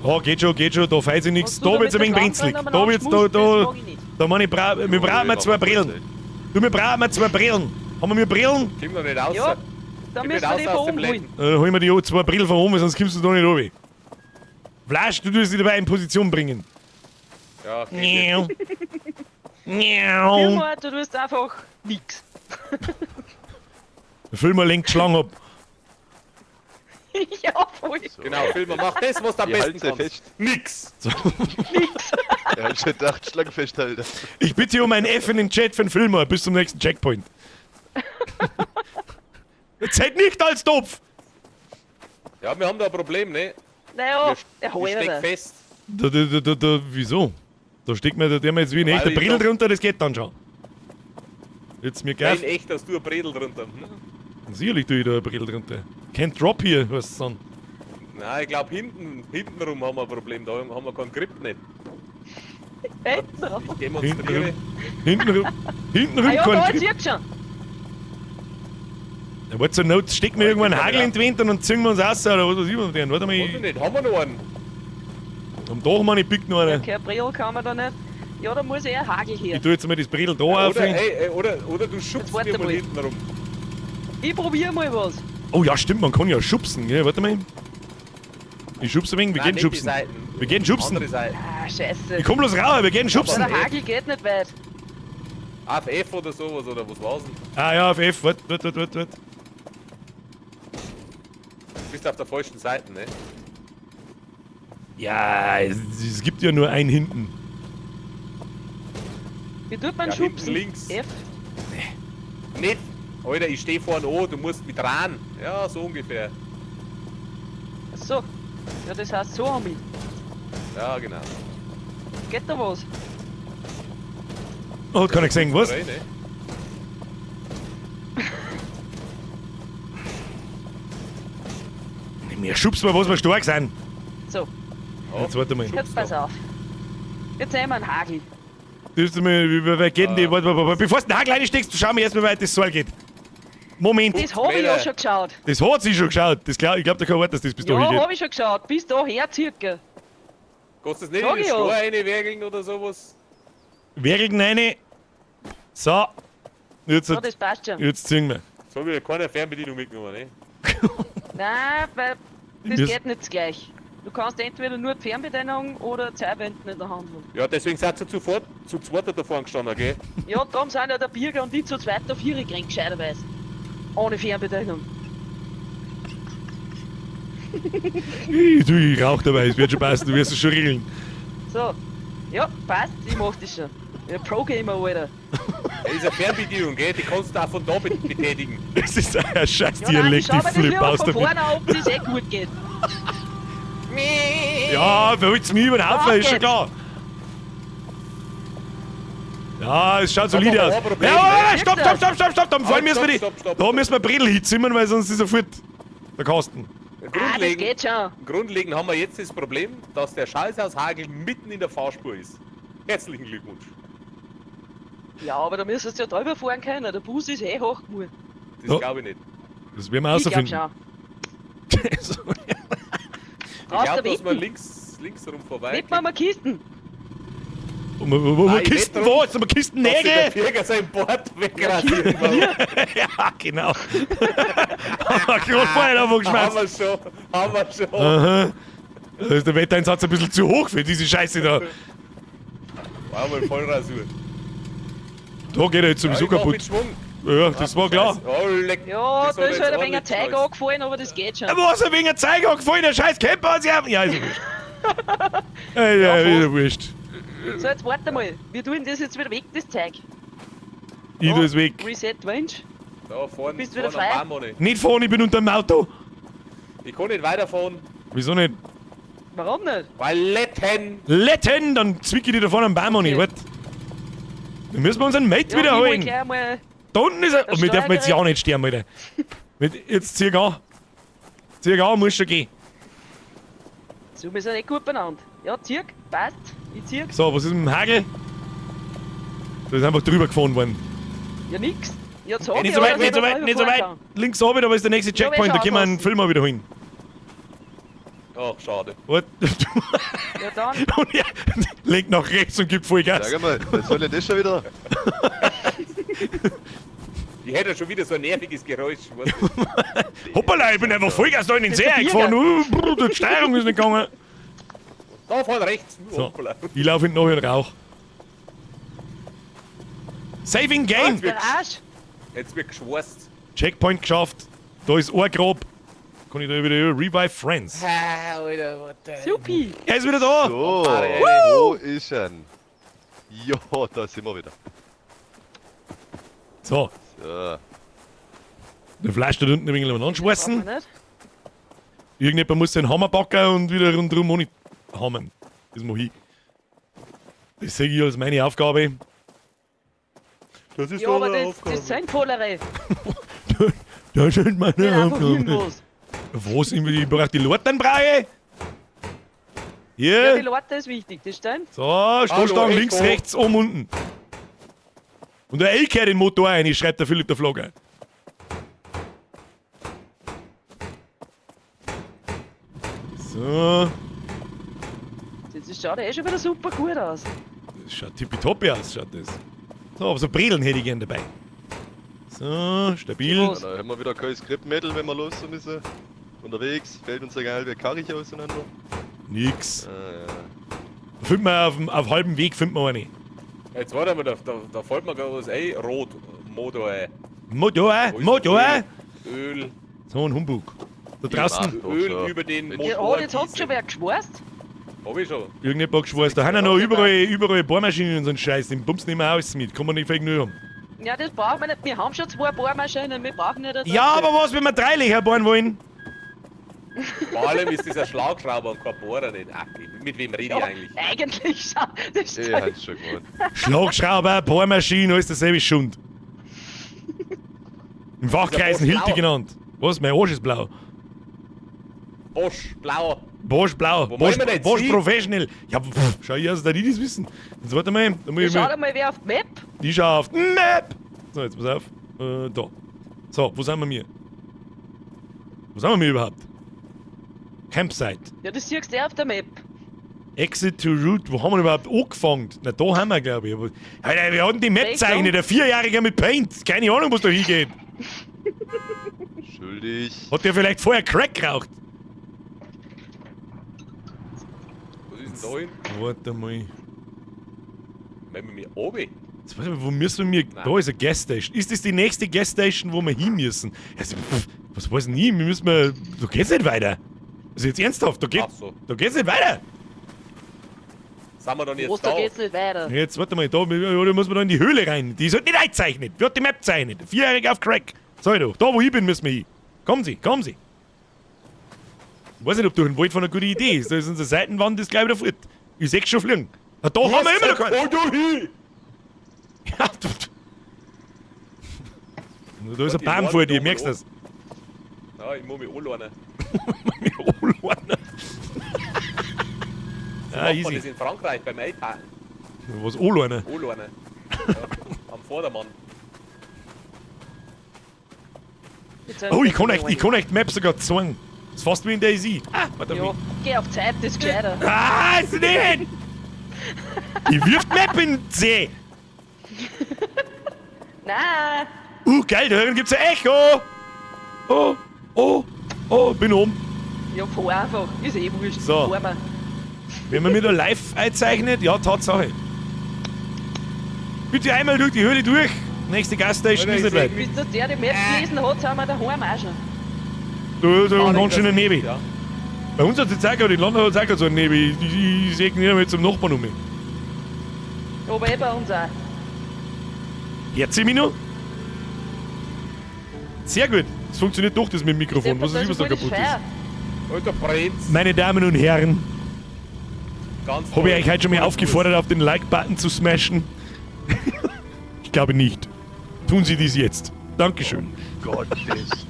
Oh, geht schon, da fällt sich nichts. Was du Da wird's ein mit wenig der brenzlig. Schlange Da wird's, da, umeinander da, schmust, das mag ich nicht. da meine ich, wir brauchen mal zwei Brillen. Du, wir brauchen mal zwei Brillen. Haben wir mir Brillen? Komm doch nicht raus. Ja, da Komm müssen nicht wir die raus aus von dem oben holen. Letten. Dann holen wir die zwei Brillen von oben, sonst kommst du da nicht runter. Flasch, du tust dich dabei in Position bringen. Ja, geht nicht. Miau. Miau. Filmer, du tust einfach nix. Der Filmer lenkt die Schlange ab. Ja, voll. So. Genau, Filmer, mach das, was du am Ich besten halte sie kannst. fest. Nix! So. Nix. Er hat schon gedacht, Schlange festhalten. Ich bitte um ein F in den Chat für den Filmer. Bis zum nächsten Checkpoint. Seid nicht als doof! Ja, wir haben da ein Problem, ne? Naja, der Ich Halber. steck fest. Da, wieso? Da steckt mir der mir jetzt wie ein Weil echter ich Brill doch- drunter, das geht dann schon. Jetzt mir Nein, geil. echt, dass du ein Bredel drunter. Hm? Sicherlich tue ich da ein Brill drunter. Kein Drop hier, was dann. Nein, ich glaube hinten rum haben wir ein Problem, da haben wir keinen Grip nicht. Hinten rum. Ich demonstriere. Hinten rum. Hinten rum Ah ja, kein da Grip. jetzt schon. Ja, warte, zur Not stecken wir irgendwann einen Hagel in die Wand und dann ziehen wir uns raus oder was weiß ich was mit denen. Warte mal, Weiß ich ich, nicht, haben wir noch einen? am Dach meine ich pickt noch Ja, einer. kein Brill kann man da nicht. Ja, da muss eh ein Hagel her. Ich tu jetzt mal das Bredel da auf. Oder, ey, ey, oder du schubst warte mir mal mal. hinten rum. Ich probier mal was. Oh ja, stimmt, man kann ja schubsen. Gell? Warte mal. Ich schubse ein wenig, wir Nein, gehen nicht die schubsen. Seiten. Wir gehen schubsen. Andere Seite. Ah, scheiße. Ich komm bloß raus, wir gehen Ja, schubsen. der Hagel geht nicht weit. Auf F oder sowas, oder was war's denn? Ah ja, auf F. Warte, warte, warte, warte. Du bist auf der falschen Seite, ne? Ja, es gibt ja nur einen hinten. Wie tut man Ja, hinten schubsen? links. F. Nicht! Alter, ich steh vorne an, du musst mit ran. Ja, so ungefähr. Ach so. Ja, das heißt so haben ich. Ja, genau. Geht da was? Oh, hat keiner gesehen, was? Rein, ne? Mehr schubsen wir, was wir stark sind. So, Ja. Jetzt warte mal. jetzt pass auf. Jetzt nehmen wir einen Hagel. Das ist mal, wie weit geht denn die? Ah. Warte, warte, warte. Bevor du den Hagel reinsteckst, schauen wir erst mal, wie weit das Seil geht. Moment, Das hab ich ja schon geschaut. das hat sie schon geschaut. Das glaub, ich glaube, da kein Wort, dass das bis dahin Ja, geht. hab ich schon geschaut. Bis daher circa. Kannst du das nicht Sag in den ich ja. Stor reinwerkeln oder sowas? Werkeln rein. So. Jetzt, Ja, das passt schon. jetzt ziehen wir. Jetzt hab ich ja keine Fernbedienung mitgenommen, ne? Nein, weil das Wir's- geht nicht gleich. Du kannst entweder nur die Fernbedienung oder zwei Wänden in der Hand haben. Ja, deswegen seid ihr zuvor, zu zweit da vorne gestanden, gell? Ja, darum sind ja der Birger und ich zu zweit auf ihre gerannt, gescheiterweise. Ohne Fernbedienung. Du, ich rauch dabei, es wird schon passen, du wirst es schon regeln. So. Ja, passt, ich mach das schon. Ja, Pro-Gamer, Alter. Das ist eine Fernbedienung, gell? Die kannst du auch von da betätigen. Das ist ein scheiß Ja, nein, ich Dialekt, schau ich mir das flipp lieber aus von damit. vorne an, ob das eh gut geht. Ja, verholt's mich über den Haufen, Ja, ist schon geht's. klar. Ja, es schaut solide aber aus. ein Problem, Ja, ne? stopp, stopp, stopp, stopp, stopp, dann Halt, müssen wir stopp, die, stopp, stopp, da stopp. müssen wir Bredel hinzimmern, weil sonst ist er fort der Kasten. Ah, das Grundlegend, geht schon. grundlegend haben wir jetzt das Problem, dass der Scheißhaushagel mitten in der Fahrspur ist. Herzlichen Glückwunsch. Ja, aber da müsstest du ja drüber fahren können. Der Bus ist eh hoch genug. Das Ja. glaube ich nicht. Das werden wir Ich glaub rausfinden. schon. Ich Brauchst glaube, du dass wir Wetten? links rum vorbei. Wetten wir mal Kisten. Und wo, wo, Nein, ich Kisten, wette wo? drum, Jetzt haben wir Kisten Dass sich der Nägel? Birger sein Bord wegrasiert. Ja, genau. Haben wir gerade vorher haben aufgeschmeißt. wir schon, haben wir schon. Aha. Da ist der Wetteinsatz ein bisschen zu hoch für diese Scheiße da. War mal Vollrasur. Da geht er jetzt sowieso Ja, ich mach kaputt. mit Schwung. Ja, das war klar. Scheiße. Oh, leck. Ja, Das da hat ist jetzt halt ein wenig ordentlich Zeug geschnalzt. angefallen, aber das geht schon. Aber was ein wenig Zeug angefallen, der scheiß Camper hat sich auf. Ja, ist ja wurscht. Ja, ja, ist ja wurscht. So, jetzt warte mal. Wir tun das jetzt wieder weg, das Zeug. Ich Da, tu es weg. Reset Winch. Da vorne, Bist wieder vorne am frei? Baum, Manni. Nicht fahren, ich bin unter dem Auto. Ich kann nicht weiterfahren, Wieso nicht? Warum nicht? weil Letten. Letten, dann zwick ich dich da vorne am Baum an. Okay. Warte. Dann müssen wir unseren Mate Ja, ich hol wiederholen. gleich mal. Da unten ist er. Das Und wir dürfen jetzt ja Steuergerät. nicht sterben, Alter. Jetzt zieh an. Zieh an, muss schon gehen. So, wir sind eh gut benannt. Ja, zieh, passt. Ich zieh. So, was ist mit dem Hagel? Da ist einfach drüber gefahren worden. Ja, nix. Ja, sag Nicht ich so ja, weit, dass nicht ich so da weit, drüber nicht so fahren weit. kann. Links runter, da ist der nächste Ja, aber Checkpoint, da ich können wir einen aufpassen. Film mal wiederholen. Ach, schade. Warte. Ja, dann. Und er lenkt nach rechts und gibt Vollgas. Sag einmal, was soll denn das schon wieder? Ich hätte schon wieder so ein nerviges Geräusch. Weißt du? Hoppala, ich bin einfach Vollgas da in den See Das ist der eingefahren. Brr, die Steuerung ist nicht gegangen. Da vorne rechts. So, Hoppala. ich laufe hinten noch in den Rauch. Saving Game! Der Arsch. Jetzt wird geschworst. Checkpoint geschafft. Da ist ein Grab. Kann ich da wieder Revive Friends. Alter, what the... Supi. Er ist wieder da! So, Woo! wo ist er? Jo, da sind wir wieder. So, So. der Fleisch da unten ein wenig Brauchen anschmeißen. wir nicht. Irgendjemand muss den Hammer packen und wieder rundherum ohne hammern. Das mach ich. Das sehe ich als meine Aufgabe. Das ist Ja, aber das Sinnvollere. Das ist meine Nicht einfach Aufgabe. irgendwas. Was? Ich brauche die Lortenbrauche? Ja, die Hier. Leute ist wichtig, das stimmt. So, Stoßstangen Hallo, links, Echo. rechts, oben, unten. Und der L kehrt den Motor ein, schreibt der Philipp der Flogger. So, Das schaut ja eh schon wieder super gut aus. das schaut tippitoppi aus, schaut das. So, aber so Bredeln hätte ich gern dabei. So, stabil. Ja, da haben wir wieder kein Skript-Metal, wenn wir los müssen. Unterwegs fällt uns eine halbe Karre auseinander. Nix. Ah, ja. Finden wir auf halbem Weg finden wir eine. Jetzt warte mal, da fällt mir gerade was ein. Rot, Motor. Motor, Wo ist Motor. Öl, Öl, So ein Humbug. Da draußen, Doch Öl schon. über den Ja, Motor. Ja, oh, jetzt hat gießen. schon wer geschworst. Hab ich schon. irgendjemand geschweißt. Da haben ja noch überall Bohrmaschinen und so einen Scheiß. Den Bums nehmen wir alles mit. Kann man nicht vergnügen. Ja, das brauchen wir nicht. Wir haben schon zwei Bohrmaschinen, wir brauchen nicht eine Ja, dritte. aber was, wenn wir drei Löcher bohren wollen? Vor allem ist das ein Schlagschrauber und kein Bohrer nicht. Ach, mit wem rede ich Ja, eigentlich? eigentlich schon. Das Ich stimmt. hab's schon gemacht. Schlagschrauber, Bohrmaschine, alles dasselbe Schund. Im Fachkreisen Ist der Bosch Hilti blau? genannt. Was? Mein Arsch ist blau. Bosch, blau. Bosch blau. Wo Bosch, wollen wir denn jetzt Bosch hin? Professional. Ja, pff, schau ich aus, dass die das wissen. Jetzt warte mal, da muss Ja, ich schau mal. doch mal, wer auf die Map. Ich schau auf die Map. So, jetzt pass auf. Da. So, wo sind wir mir? Wo sind wir mir überhaupt? Campsite. Ja, das siehst du eh auf der Map. Exit to Route. Wo haben wir überhaupt angefangen? Na, da haben wir, glaube ich. Aber, Alter, wir hatten die Map Rechts zeichnet, um. der Vierjähriger mit Paint. Keine Ahnung, wo es da hingeht. Schuldig. Hat der vielleicht vorher Crack geraucht? Was ist denn da hin? Warte mal. Wenn wir mir oben. Jetzt weiß ich, wo müssen wir? Nein. Da ist eine Gasstation. Ist das die nächste Gasstation, wo wir hin müssen? Also, pff, was weiß denn ich? Wir müssen wir. Da geht's nicht weiter. Also jetzt ernsthaft, Ach so. da geht's nicht weiter. Sind wir dann jetzt Was, da? da geht's nicht weiter. Jetzt warte mal, da muss man da in die Höhle rein. Die ist halt nicht eingezeichnet. Wird die Map zeichnet. Vierjährig auf Crack. Sag ich doch, da wo ich bin, müssen wir hin. Kommen Sie, kommen Sie. Ich weiß nicht, ob durch den Wald von eine gute Idee ist. Da ist unsere Seitenwand, ist gleich wieder fort. Ich seh's schon fliegen. Na, da haben wir immer noch keinen. Oh, du hin! Ja, da ist ein Die Baum vor dir, Leute merkst du das? Ja, ich muss mich anlernen. Ah, Macht man easy. das in Frankreich beim Einpacken. Was anlernen? Anlernen. Ja, am Vordermann. Jetzt sind Oh, wir ich kann echt Map sogar zeigen. Das ist fast wie in Daisy. Ah, warte Ja, mal. geh auf Zeit, das ist gescheiter. Ah, ist nicht! Ich wirf die Map in den See! Nein! Geil, da hören gibt's ein Echo! Oh, oh, oh, bin um. Ja, fahr einfach. Ist eh wurscht. So. Fahr mal. Wenn man mir da live einzeichnet, ja, Tatsache. Bitte einmal durch die Höhle durch. Nächste Gasstation ist Alter, nicht ich weit. Bis dass der die Map gelesen hat, sind wir daheim auch schon. Da ist ein ganz schöner Nebel. Ja. Bei uns hat es jetzt auch gerade, in London hat es auch gerade so einen Nebel. Ich sehe nicht einmal zum Nachbarn um. Aber eh bei uns auch. Hört sie mich noch? Sehr gut. Es funktioniert doch das mit dem Mikrofon. Was ist, was da kaputt ist. Alter, brennt's. Meine Damen und Herren, Ganz habe ich toll. euch heute schon mal aufgefordert, auf den Like-Button zu smashen? Ich glaube nicht. Tun Sie dies jetzt. Dankeschön. Gottes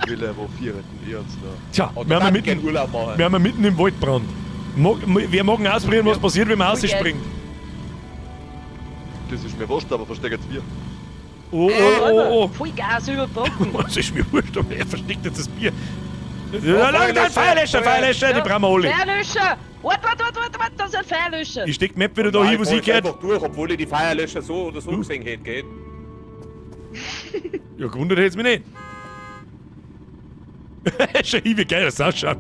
Wille, wo vierten wir uns da? Tja, Oh, wir haben ja mitten mitten, Urlaub machen. wir haben ja mitten im Waldbrand. Wer mag denn ausprobieren, was passiert, wenn man Voll geil. rausspringt? Das ist mir wurscht, aber versteckt Bier. Oh, oh, oh, oh. Voll Gas überbacken. Was ist mir wurscht, aber er versteckt jetzt das Bier. Ja, lang, dann Feuerlöscher, Feuerlöscher, die brauchen wir alle. Feuerlöscher! Warte, warte, warte, warte, warte, da sind Feuerlöscher! Ich steck die Map wieder da hin, wo ich sie fahr jetzt gehört. einfach durch, obwohl ich die Feuerlöscher so oder so gesehen hätte, gell? Ja, gewundert hätt's mich nicht. Schau hin, wie geil das ausschaut.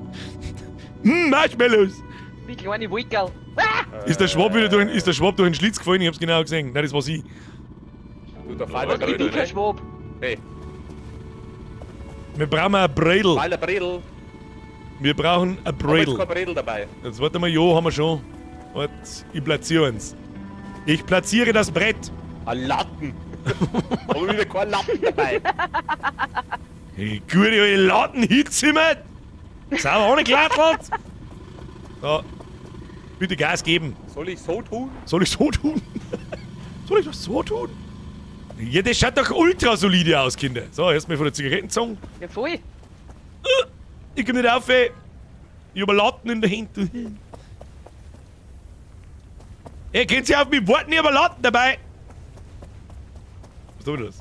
Marshmallows. Wie kleine Wolkerl. Ah! Ist der Schwab wieder durch, ist der Schwab durch den Schlitz gefallen? Ich hab's genau gesehen. Nein, das war sie. Du, der Ja, Pfeiler Ich bin Bredel, kein ne? Schwab. Hey, Wir brauchen ein Bredel. Pfeiler Bredel. Wir brauchen ein Haben wir jetzt Bredel. kein Bredel dabei. Jetzt warte mal, jo, haben wir schon. Warte, ich platziere eins. Ich platziere das Brett. Ein Latten. Haben wir wieder keinen Latten dabei. Hey, gute alte Latten hinzimmert. Sauber angeklattelt. So. Bitte Gas geben. Soll ich so tun? Soll ich so tun? Soll ich das so tun? Ja, das schaut doch ultra solide aus, Kinder. So, erstmal von der Zigarettenzange. Ja, voll. Ich komm nicht auf, ey. Ich hab Latten in der Hand. Ey, könnt ihr auf mich warten, ich hab Latten dabei. Was soll das?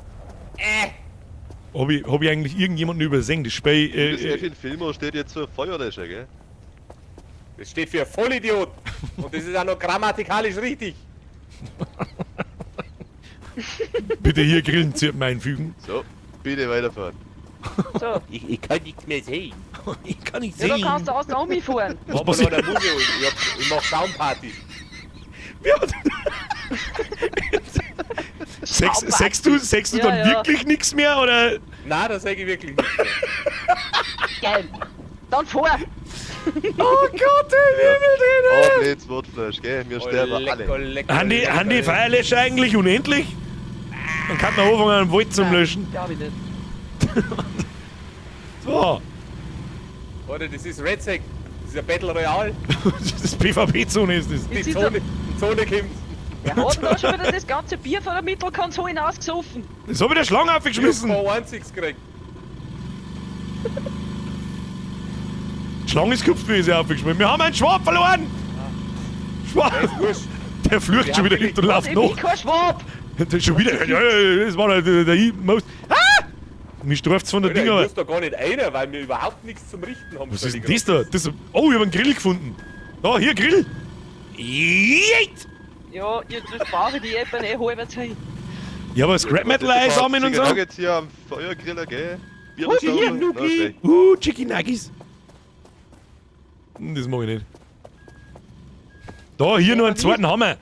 Hab ich eigentlich irgendjemanden übersehen? Das Spiel. Das F in Filmer steht jetzt für Feuerlöscher, gell? Das steht für Vollidiot. Und das ist auch noch grammatikalisch richtig. Bitte hier Grillenzirpen einfügen. So, bitte weiterfahren. So. Ich kann nichts mehr sehen. Ich kann nicht Ja, da kannst du aus der Omi fahren. Was Was passiert? passiert? Der Museo. Ich mach Soundparty. Sechst du Ja, dann ja. wirklich nichts mehr oder? Nein, das sage ich wirklich nicht mehr. Geil. Dann fahr. Oh Gott, im Himmel drin! Oh, blöds Wortfleisch, gell? Wir sterben alle. lecker, Haben die Feuerlöscher eigentlich unendlich? Dann kann man anfangen, einen Wald zum Löschen. Glaube ich nicht. So, Warte, das ist Red Sack. Das ist ein Battle Royale. das PvP-Zone ist das. Die Jetzt ist Zone, die Zone kommt. Wer hat denn da schon wieder das ganze Bier von der Mittelkonsole ausgesoffen? Das hab ich der Schlange Ich hab aufgeschmissen. kein einziges gekriegt. Die Schlange ist gekupft, wie ich sie aufgeschmissen. Wir haben einen Schwab verloren! Schwab! Der ist wurscht. Der flucht schon wieder hinten und läuft Ich bin nach. kein Schwab. Der ist schon wieder. Ja, ja, das war der Most. Ah! Mich straft's von der Alter, Dinger. ich muss da gar nicht einer, weil wir überhaupt nichts zum Richten haben. Was ist denn das da? Das, oh, ich hab einen Grill gefunden. Da, hier, Grill. Jeet! Ja, jetzt brauche ich die App eh halb hin. Ja, aber Scrap Metal einsammeln und so. Nuggets hier am Feuergriller, gell? Bier Oh, hier, saufen. Na, Nuki. schlecht. Chicken Nuggets. Das mag ich nicht. Da, hier noch einen zweiten Hammer.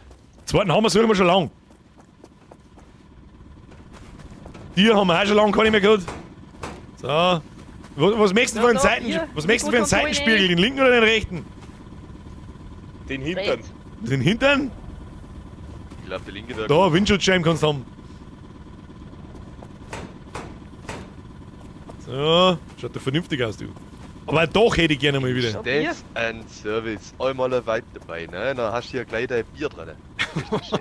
Zweiten Hammer suchen wir schon lang. Hier haben wir auch schon lange keine mehr gehabt. So. Was möchtest du für einen, Ja, da, Seiten, hier. was möchtest du für einen Gut, und Seitenspiegel? Den linken oder den rechten? Den Hintern. Rechts. Den hintern? Ich glaube, die linke wäre Da, Windschutzscheiben kannst du haben. So, schaut doch vernünftig aus, du. Aber doch hätte ich gerne mal wieder. Bier. Das ein Service. Einmal ein Vibe dabei, ne? Dann hast du hier gleich dein Bier drin. Richtig schön.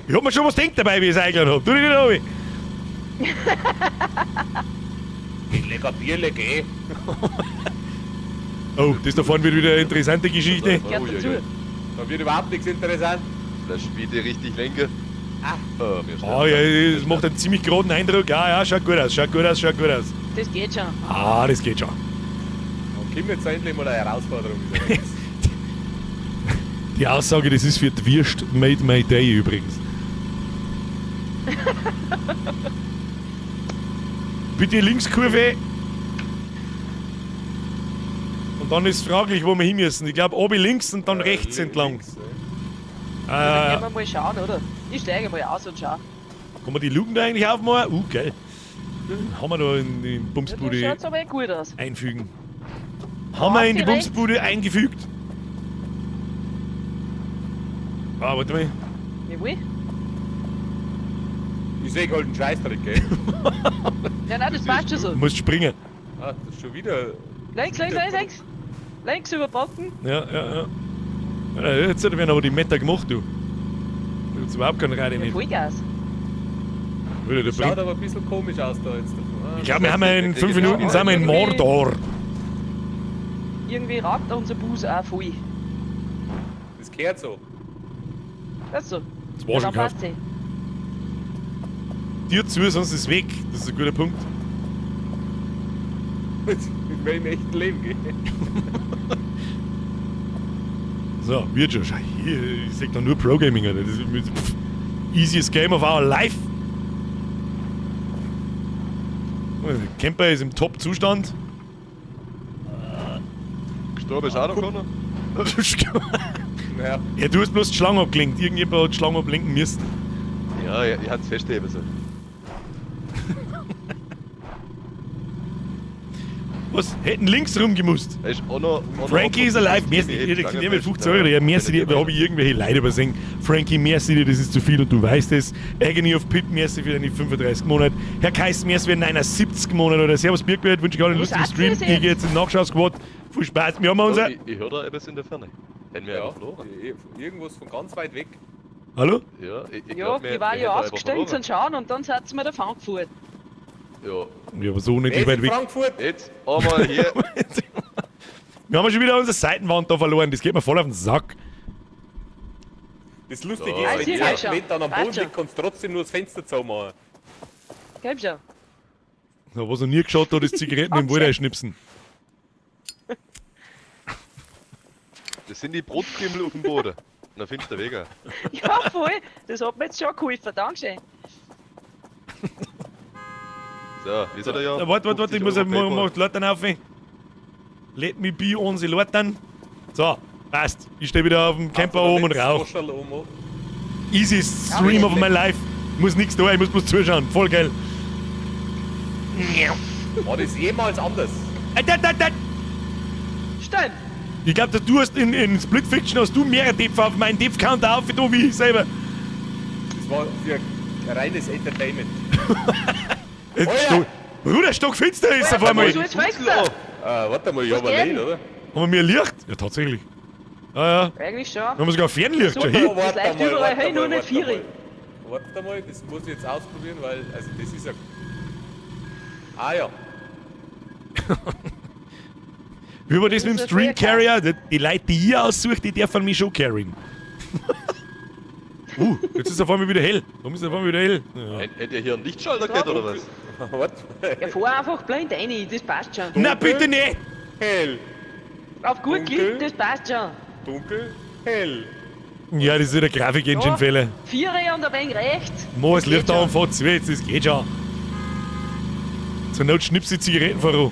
Ich hab mir schon was gedacht dabei, wie ich es eingeladen hab. Du dich nicht, Obi. Lecker Bierle, gell? Oh, das da vorne wird wieder eine interessante Geschichte. Gehört Ui, dazu. ui, ui. Da wird überhaupt nichts interessant. Das spielt die richtig Lenke. Ah. Oh, wir Ah, ja, das macht einen ziemlich geraden Eindruck. Ja, ja, schaut gut aus, schaut gut aus, schaut gut aus. Das geht schon. Ah, das geht schon. Dann kommt jetzt endlich mal eine Herausforderung. Die Aussage, das ist für die Wirst made my day übrigens. Bitte Linkskurve. Und dann ist fraglich, wo wir hin müssen. Ich glaube, oben links und dann rechts entlang. Links, ne? Dann gehen wir mal schauen, oder? Ich steige mal aus und schau. Kann man die Luken da eigentlich aufmachen? Geil. Haben wir da in die Ja, da Bumsbude schaut's aber eh gut aus. einfügen. Haben wir in die Auf die rechts. Bumsbude eingefügt. Ah, warte mal. Jawohl. Ich sehe halt einen Scheißdreck, gell? Ja, nein, das passt schon so. Du musst springen. Ah, das ist schon wieder. Links, links, links, links. Links über Backen. Ja, ja, ja. Ja, jetzt werden aber die Meter gemacht, du. Du hast überhaupt keine Reide Ja, nicht. Vollgas. Würde der Schaut bringt. aber ein bisschen komisch aus da jetzt. Ah, Ich glaube, wir haben in 5 Minuten sind wir in Mordor. Irgendwie ragt unser Bus auch voll. Das gehört so. Das so. Das war Ja, schon dann gekauft. passt eh. Dir zu, sonst ist es weg. Das ist ein guter Punkt. In meinem echten Leben, gell? So, wird schon. Schau, hier, ich sag doch nur Pro Gaming, Alter. Das ist pff, easiest game of our life. Der Camper ist im Top-Zustand. Gestorben ist auch noch keiner. Naja, Ja, du hast bloß die Schlange abgelenkt. Irgendjemand hat die Schlange ablenken müssen. Ja, ich hab's festheben sollen. Was? Hätten links rumgemusst. Da ist auch noch, auch noch Frankie is alive. Merci, ich krieg mit 50 Euro. Ja, merci, da habe ich irgendwelche Leute übersehen. Frankie, merci dir, das ist zu viel und du weißt es. Agony of Pit, merci für deine 35 Monate. Herr Kais, merci für 79 Monate. Oder Servus Birkbert, wünsche ich allen einen Was lustigen sagt Stream. ihr das Ich jetzt? gehe jetzt in den Nachschau-Squad. Viel Spaß. Wir haben Oh, unser. ich höre da etwas in der Ferne. Hätten wir ja. einfach verloren. Irgendwas von ganz weit weg. Hallo? Ja, ich Ja, glaub, wir, ich war wir ja hätten einfach ausgestiegen verloren. zum Schauen und dann seid ihr mir davon gefahren. Ja, Ja, aber so unendlich Wer ist weit in weg. Frankfurt? jetzt einmal hier. Wir haben schon wieder unsere Seitenwand da verloren. Das geht mir voll auf den Sack. Das Lustige Ja. ist, wenn, Ah, die- sicher. wenn dann am Passt Boden schon. liegt, kannst du trotzdem nur das Fenster zumachen. Komm schon. Na, was noch nie geschaut hat, ist Zigaretten im Wald einschnipsen. Das sind die Brotkrümel auf dem Boden. Und dann findest du den Weg. auch. Ja, voll. Das hat mir jetzt schon geholfen. Dankeschön. So, wie soll der ja? Na, warte, warte, warte, ich muss 50 Euro mal PayPal. die Leute auf. Let me be on the Leuten. So, passt. Ich stehe wieder auf dem Camper oben und rauch. Easy Stream of my life. Muss nichts da, ich muss bloß zuschauen. Voll geil. War das jemals anders? Da, da, da. Stimmt. Ich glaube, du hast in Split Fiction hast du mehrere Depf auf meinen Depf-Counter auf, wie ich selber. Das war für reines Entertainment. Jetzt Oh ja. Bruder, stockfinster ist auf einmal. Wo ist das Fenster? Warte mal, ich Was hab ein geht Licht, denn? oder? Haben wir mehr Licht? Ja, tatsächlich. Ah, ja. Eigentlich schon. Haben wir sogar Fernlicht. Schau Super. hin. Das läuft überall hin, nur nicht warte Vieri. mal. Warte mal, das muss ich jetzt ausprobieren, weil, also das ist ja... Ah ja, Wie war das mit dem Das ist Stream ja fair, Carrier? Die Leute, die ich aussuche, die dürfen mich schon carryen. Jetzt ist auf einmal wieder hell. Warum ist es auf einmal wieder hell? Ja. Hätt ihr hier einen Lichtschalter gehabt oder was? warte mal. Ja, fahr einfach blind rein, das passt schon. Na bitte nicht! Hell, Auf gut Dunkel. Glück, das passt schon. dunkel, hell. Ja, das ist wieder Grafik-Engine-Fehler. Viere und ein wenig rechts. Mach das Das geht Licht an schon. und fahr zu, jetzt, das geht schon. Zur Not schnippst du die Zigaretten voran.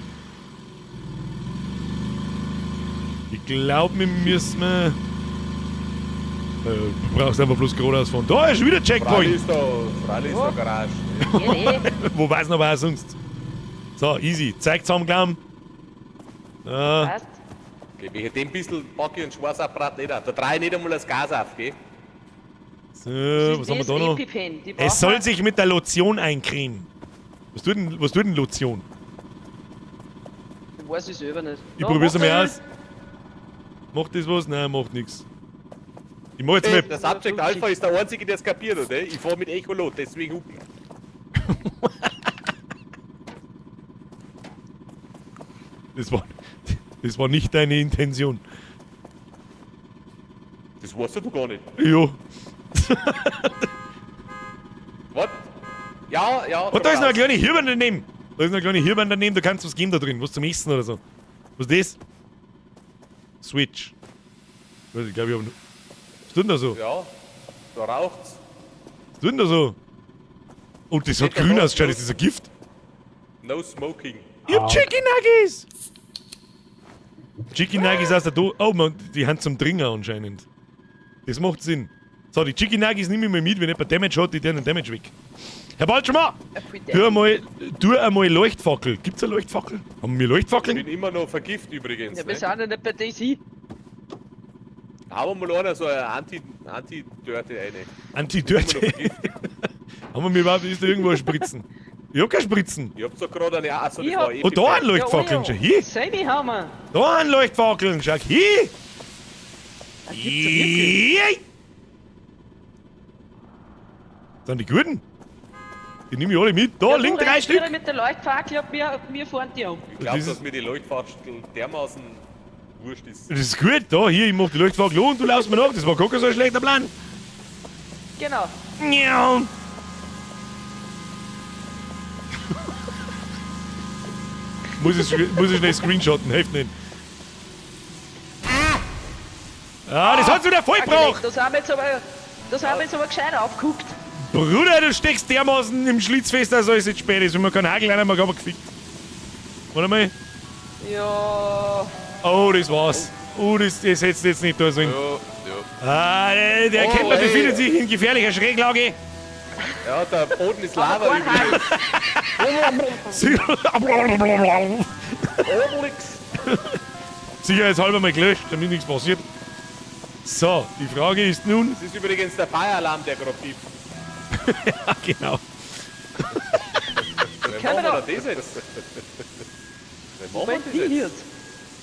Ich glaube, wir müssen. Du brauchst einfach bloß geradeaus fahren. Da ist wieder Freilich Checkpoint! ist da, freilich ist da Garage. Ja, eh. Wo weiß noch was sonst? So, easy. Zeig zusammengenommen. Ah, Passt. Okay, wegen dem bisschen packe ich einen Schweißapparat nicht auf. Da drehe ich nicht einmal das Gas auf, gell? so, Das was ist haben wir das da noch? EpiPen, die Es brauchen soll wir. sich mit der Lotion eincremen. Was tut denn Lotion? Ich weiß es selber nicht. Ich Da, probier's mach einmal das. aus. Macht das was? Nein, macht nichts. Ich mach jetzt mal. Der Subject Alpha ist der Einzige, der es kapiert hat, ne? Ich fahr mit Echolot, deswegen hupen. Das war nicht deine Intention. Das weißt du gar nicht. Jo. Was? Ja, ja. Und da ist noch eine kleine Hirban daneben. Da ist noch eine kleine Hirban daneben, da kannst du was geben da drin. Was zum Essen oder so. Was ist das? Switch. Ich weiß, ich glaube, ich hab. Was tut denn da so? Ja, da raucht's. Was tut denn da so? Oh, das hat Geht da grün noch ausgeschaut, das los? ist ein Gift. No smoking. Ich hab Chicken Nuggies! Chicken Nuggies aus der Do. Oh, man, die haben zum Dringer anscheinend. Das macht Sinn. So, die Chicken Nuggies nehme ich mal mit, wenn jemand Damage hat, die tun den Damage weg. Herr Balschmann, Ja, voll tu einmal Leuchtfackel. Gibt's eine Leuchtfackel? Haben wir Ich Leuchtfackeln? bin immer noch vergift übrigens. Ja, wir ne? sind ja nicht bei DC. Hauen wir mal einer so eine Anti-Dirty eine. Anti-Dirty. Immer noch vergiftet. Haben wir überhaupt, ist da irgendwo eine Spritzen? Ich hab keine Spritzen. Ich hab so gerade eine. Achso, das Ich war hab- eh Oh, da ein Leuchtfackeln, Ja, schau hier. Semi haben wir. Da ein Leuchtfackeln, schau hier. Das gibt's ja wirklich. Yay! Sind die guten? Die nehme ich alle mit. Da Ja, liegen du drei rennst Stück. wieder mit der Leuchtfackel und wir fahren die um. Ich glaube, Das dass ist- mir die Leuchtfackel dermaßen wurscht ist. Das ist gut. Da, hier, ich mach die Leuchtfackel an und du laufst mir nach. Das war gar kein so ein schlechter Plan. Genau. Miau. Muss ich schnell screenshotten, hilft nicht. Ah, das hat's wieder voll gebraucht. Das haben wir jetzt aber, das haben wir jetzt aber gescheit aufgeguckt. Bruder, du steckst dermaßen im Schlitz fest, dass alles jetzt spät ist. Wenn man keinen Hagel rein, haben wir aber gefickt. Warte mal. Ja. Oh, das war's. Oh, das hättest du jetzt nicht da sollen. Ja, ja. Ah, der Oh, Camper ey. befindet sich in gefährlicher Schräglage. Ja, der Boden ist Lava Aber kein übrigens. Hagel. Obelix. Sicherheitshalber mal gelöscht, damit nichts passiert. So, die Frage ist nun. Das ist übrigens der Feueralarm, der gerade piept. Ja, genau. Wer Können machen wir wir denn das jetzt? Wer Wo machen wir bin das ich jetzt? jetzt?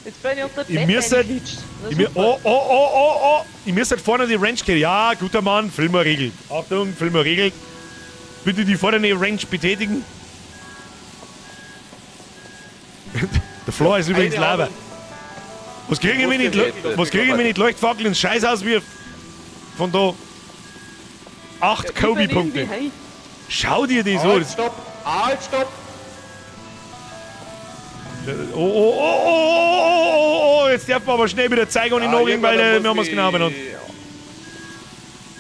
Jetzt bin ich unter Ich das Bett müsste- reingeglitscht. Na Ich mir, super. oh, oh, oh, oh, oh. Ich müsste halt vorne die Ranch gehen. Ja, guter Mann, Filmer regelt. Achtung, Filmer regelt. Bitte die vordere Ranch betätigen. Der Floor ist übrigens Keine Lava. Ahnung. Was kriege ich, wenn ich, Wusste nicht, was krieg ich, wenn ich die Leuchtfackel ins Scheiß auswirf? Von da. 8 Ich bin irgendwie Kobe-Punkte. heim. Schau dir das an. Halt, stopp! Halt, stopp! Oh, oh, oh, oh, oh, oh, oh, jetzt darf man aber schnell wieder zeigen und ihn Ah, nachgehen, weil irgendwann wir haben muss uns genau benannt.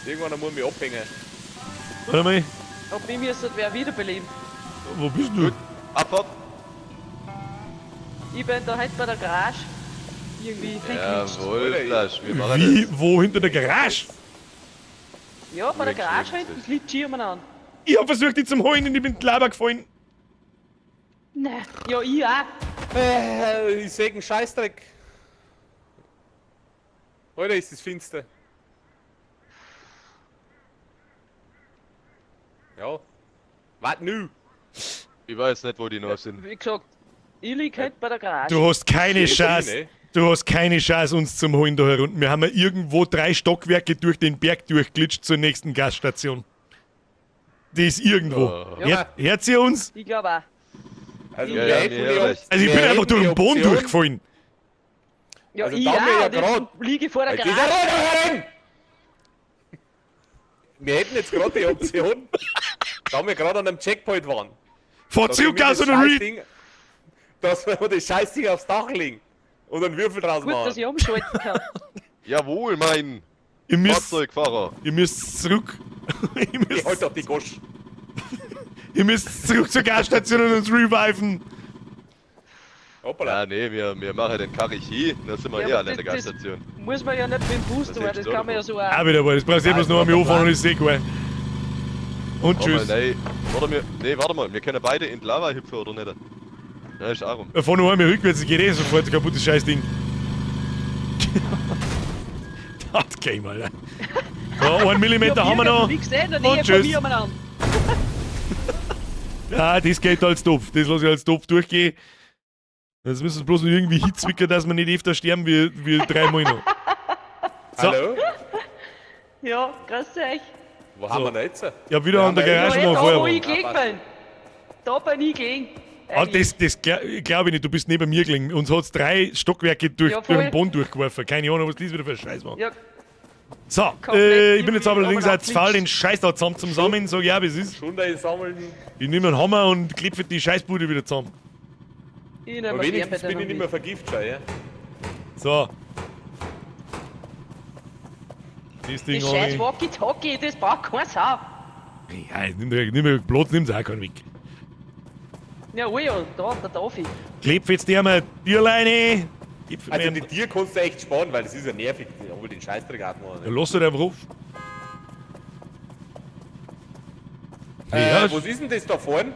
Irgendwann muss ich mich abhängen. Warte mal, Ab mir müsste wer wiederbeleben. wo bist du? Abfahrt. Ich bin da heute bei der Garage. Irgendwie reingerutscht. Jawohl, Flasch, wir machen Wie, das. wo hinter der Garage? Ja, bei der Mensch, Garage wirklich. hinten, das liegt Schirm an. Ich hab versucht, dich zum Holen und ich bin in die Lava gefallen. Nein. Ja, ich auch. Ich seh einen Scheißdreck. Alter, ist es finster. Ja. Wart nu! Ich weiß nicht, wo die noch sind. Wie gesagt, ich lieg heute bei der Garage. Du hast keine Ich Chance. bin, ne? Du hast keine Chance, uns zum Holen da herunten. Wir haben ja irgendwo 3 Stockwerke durch den Berg durchglitscht zur nächsten Gasstation. Die ist irgendwo. Oh. Hört, hört ihr uns? Ich glaube auch. Also, Ja, wir ja, hätten mir die recht. Also ich wir bin einfach hätten durch die den Boden Option- durchgefallen. Ja, Also ich da haben wir auch. ja und jetzt grad- liege ich vor der Jetzt ist Garage. er rein! Wir hätten jetzt gerade die Option, da wir gerade an einem Checkpoint waren. Fahr Dass zurück wir aus das und read. Scheißding- Dass wir das Scheißding aufs Dach legen und einen Würfel draus Gut, dass machen. ich umschalten kann. Jawohl, mein Ihr müsst, Fahrzeugfahrer. ihr müsst zurück. ihr, Ich müsst, halt doch die Gosch. ihr müsst zurück zur Gasstation und uns reviven. Hoppala. Ja, nee, wir machen den Karrig hier. Da sind wir Ja, eh aber alle an der das- das- Gasstation. Muss man ja nicht mit dem Bus Was tun, hältst das du kann man ja davon? so auch. Auch wieder, weil das brauchst du eh bloß noch einmal anfahren und ist eh geil. Und Warte mal, tschüss. nee. Warte, wir, nee, warte mal, wir können beide in die Lava hüpfen, oder nicht? Na, ist auch rum. Ja, fahr noch einmal rückwärts, es geht eh sofort kaputt, das scheiß Ding. Das Game, Alter. So, 1 Millimeter haben wir noch. Wie gesehen, in der Und Nähe von tschüss. mir umeinander. Ja, das geht als Topf. Das lasse ich als Topf durchgehen. Jetzt müssen wir bloß noch irgendwie hinzwicken, dass wir nicht öfter sterben wie, wie dreimal noch. So. Hallo? Ja, grüß euch. Wo haben wir denn jetzt? Ja, wieder an der Ja, Garage, Ja, wo wir eh da, vorher wo ich waren. gelegen bin. Da bin ich gelegen. Ah, das glaube ich nicht, du bist neben mir gelegen. Uns hat's 3 Stockwerke Ja, durch den voll. Boden durchgeworfen. Keine Ahnung, was das wieder für ein Scheiß war. Ja, So, komplett ich bin jetzt irgendwie allerdings auch zu faul, umeinander den Scheiß da zusammen zum Sammeln. Sag ich auch, wie es ist. Stunde sammeln. Ich nehme einen Hammer und klopfe die Scheißbude wieder zusammen. ich nehme Aber eine wenigstens bin Fernbedienung ich nicht mehr vergiftet, schau, ja. So. Das Ding Das hab scheiß ich. Walkie-Talkie, das braucht kein Sau. Ja, nimm, Platz nimm's auch keinen weg. Ja, oh ja, da, da darf ich. Klopf jetzt der mal Tierleine. Klopf Also mir die Tier kannst du echt sparen, weil das ist ja nervig, obwohl den Scheißdreck auch machen. Ja, lass doch einfach auf. Ja, Was ist denn das da vorne?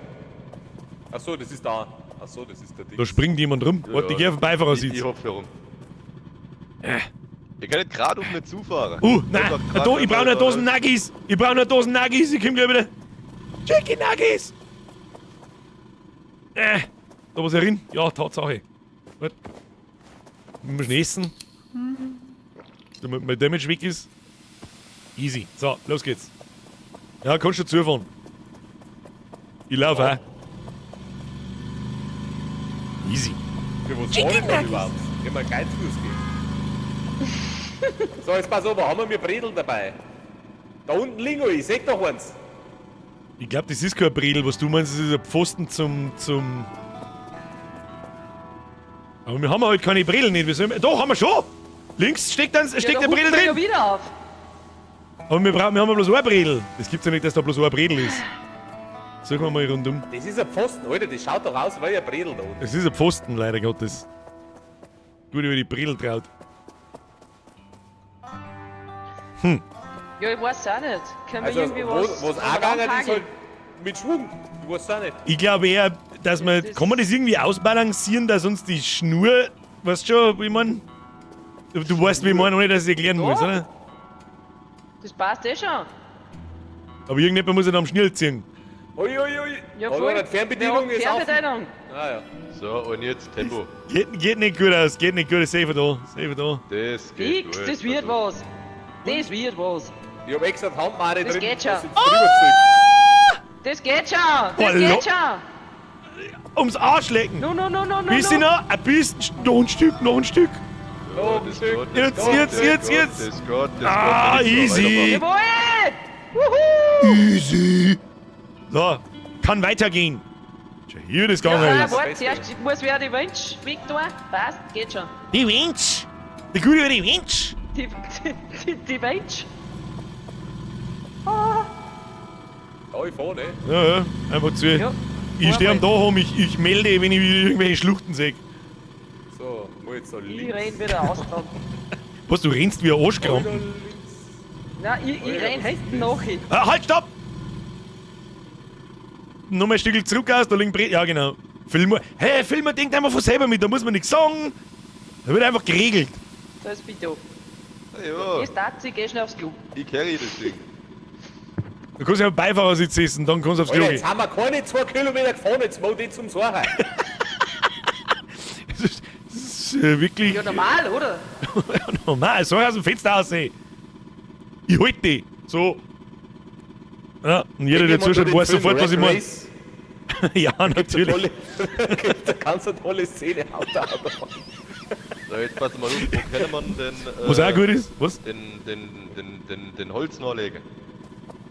Achso, das ist da. Achso, das ist der Ding. da springt jemand rum. Ja, Warte, ich geh auf den Beifahrersitz. Ich hopf herum. Ihr könnt gerade auf mich zufahren. Nein, Einfach grad ich brauch noch einfach- Dosen Nuggies. Ich brauch noch Dosen Nuggies. Ich komm gleich wieder. Chicken Nuggies. Da was herin? Ja, Tatsache. Warte. Wir müssen essen. Damit mein Damage weg ist. Easy. So, los geht's. Ja, kannst du zufahren. Ich lauf auch. Easy. Für was fahren wir denn überhaupt? Ich hab mir keinen Fuß gegeben. So, jetzt pass auf, haben wir Bredeln dabei? Da unten liegen ich seh doch eins. Ich glaub, das ist kein Bredel, was du meinst, das ist ein Pfosten zum. Aber wir haben halt keine Bredel nicht. Wir sollen, doch, haben wir schon! Links steckt, ein, steckt ja, der da Bredel hupt man drin! Ja wieder auf. Aber wir haben ja bloß ein Bredel. Das gibt's ja nicht, dass da bloß ein Bredel ist. Suchen wir mal rundum. Das ist ein Pfosten, Alter, das schaut doch aus wie ein Bredel da unten. Es ist ein Pfosten, leider Gottes. Gut über die Bredel traut. Ja, ich weiß auch nicht. Können wir Also, irgendwie wo, was. was auch gegangen ist, halt mit Schwung. Ich weiß auch nicht. Ich glaube eher, dass man. Das Kann man das irgendwie ausbalancieren, dass uns die Schnur. Weißt du schon, wie ich mein? Du weißt, wie ich meine, ohne dass ich erklären Ja. muss, oder? Das passt eh schon. Aber irgendjemand muss ja am Schnür ziehen. Ui, ui, ui. Ja, Hat voll. einer die Fernbedienung Ja, ist offen. Fernbedienung. Ah, ja. So, und jetzt Tempo. Geht nicht gut aus, geht nicht gut. Safe da, safe da. Das geht Fix, gut. das wird was. Das wird was. Ich hab extra die Handmare Das drin. geht schon. dass ich drüber ziehe. Das geht schon. Das Boah, geht schon. Ums Arsch lecken! No, no, no, no, no. Bisschen no. noch, ein bisschen, noch ein Stück, noch ein Stück. Oh, das Stück. geht, Jetzt, das jetzt, geht, jetzt, das jetzt. geht, das Ah, geht, das easy. Jawohl! Wuhu! Easy. So, kann weitergehen. Schau, hier das gegangen Ja, ist. warte, zuerst muss wer die Winch weg tun. Passt, geht schon. Die Winch. Die gute alte Winch. Die Winch. Da, ich fahr, ne? Ja, ja, einfach zu. Ja. Ich stehe am Dach um, ich melde, wenn ich wieder irgendwelche Schluchten sehe. So, muss jetzt da Ich links. renn wieder aus dran. Was, du rennst wie ein Da Arschkrampen. links. Nein, ich renn hinten nach. Ah, halt, stopp! Nochmal ein Stückchen zurück aus, da liegen Bre. Ja, genau. Filmer. Hey, Filmer denkt einfach von selber mit, da muss man nichts sagen. Da wird einfach geregelt. Da ist bitte. Ja, Gehst Taxi, geh schnell aufs Klo. ich carry das Ding. Du kannst ja am Beifahrersitz sitzen, dann kannst du aufs Klo Alter, gehen. jetzt haben wir keine 2 Kilometer gefahren, jetzt mach ich zum Suchen. Das ist wirklich Ja, normal, oder? ja, normal. So aus dem Fenster aussehen. Ich halt die. So. Ja, und jeder, der zuschaut, weiß sofort, was ich meine. Ja, natürlich. Tolle, gibt eine ganz tolle Szene, Auto. So, jetzt pass mal auf, wo kann man denn Was auch gut ist. Was? den Holz nachlegen?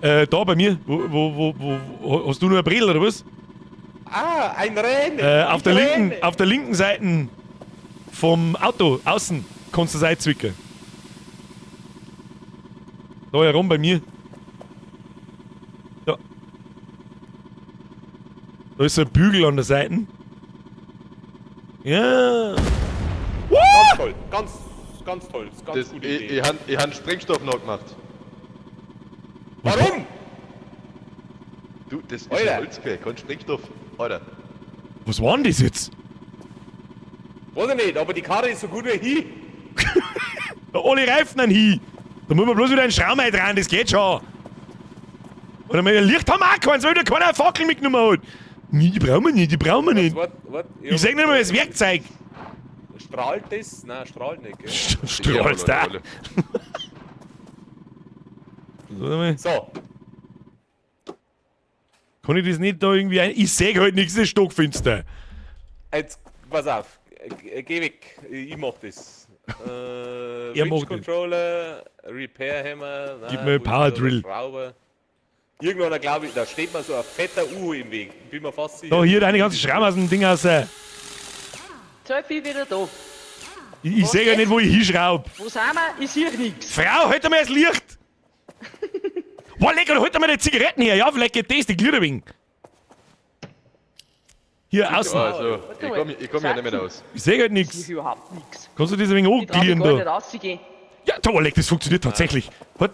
Da bei mir. Wo, hast du nur ein Brille oder was? Ah, ein Rennen! Auf, der linken, auf der linken Seite vom Auto, außen, kannst du das einzwicken. Da herum bei mir. Da. Da ist so ein Bügel an der Seite. Ja. Ganz toll, ganz, ganz toll, das ist ganz Das, gute ich Idee. ich han, ich han Sprengstoff noch gemacht. Warum? Du, das ist Alter. ein Holzquer, kein Sprengstoff. Alter. Was war denn das jetzt? Weiß ich nicht, aber die Karre ist so gut wie hin. Da alle Reifen an hin. Da muss man bloß wieder einen Schraum rein, das geht schon. Oder mal Licht haben wir auch keins, weil wieder keiner eine Fackel mitgenommen hat. Nee, die brauchen wir nicht, die brauchen wir nicht. Wart, wart, Ich sag nicht mal das Werkzeug. Strahlt das? Nein, strahlt nicht, gell? Strahlst da. Leute, Warte mal. So, Kann ich das nicht da irgendwie ein. Ich seh halt nichts, das ist stockfinster. jetzt, pass auf, geh weg, ich mach das. Er Winch macht das. Controller, Repair Hammer, nein, Gib mir wo ist Power da der Drill. Schrauber? Irgendwann, glaube ich, da steht mir so ein fetter U im Weg, bin mir fast sicher. Da hier deine ganze Schraube aus dem Ding raus. So, ich bin wieder da. Ich seh ja nicht, wo ich hinschraub. Wo sind wir? Ich sehe nichts. Frau, halt mal das Licht! Boah, lecker, halt mal die Zigaretten her. Ja, vielleicht geht das, die glüht ein wenig. Hier, außen. Also, ich komm ja nicht mehr raus. Ich seh halt Ich nichts. sehe überhaupt nichts. Kannst du das ein wenig Ich trau mich anglieren gar nicht da? rauszugehen. Ja, da, leck, das funktioniert tatsächlich. Halt,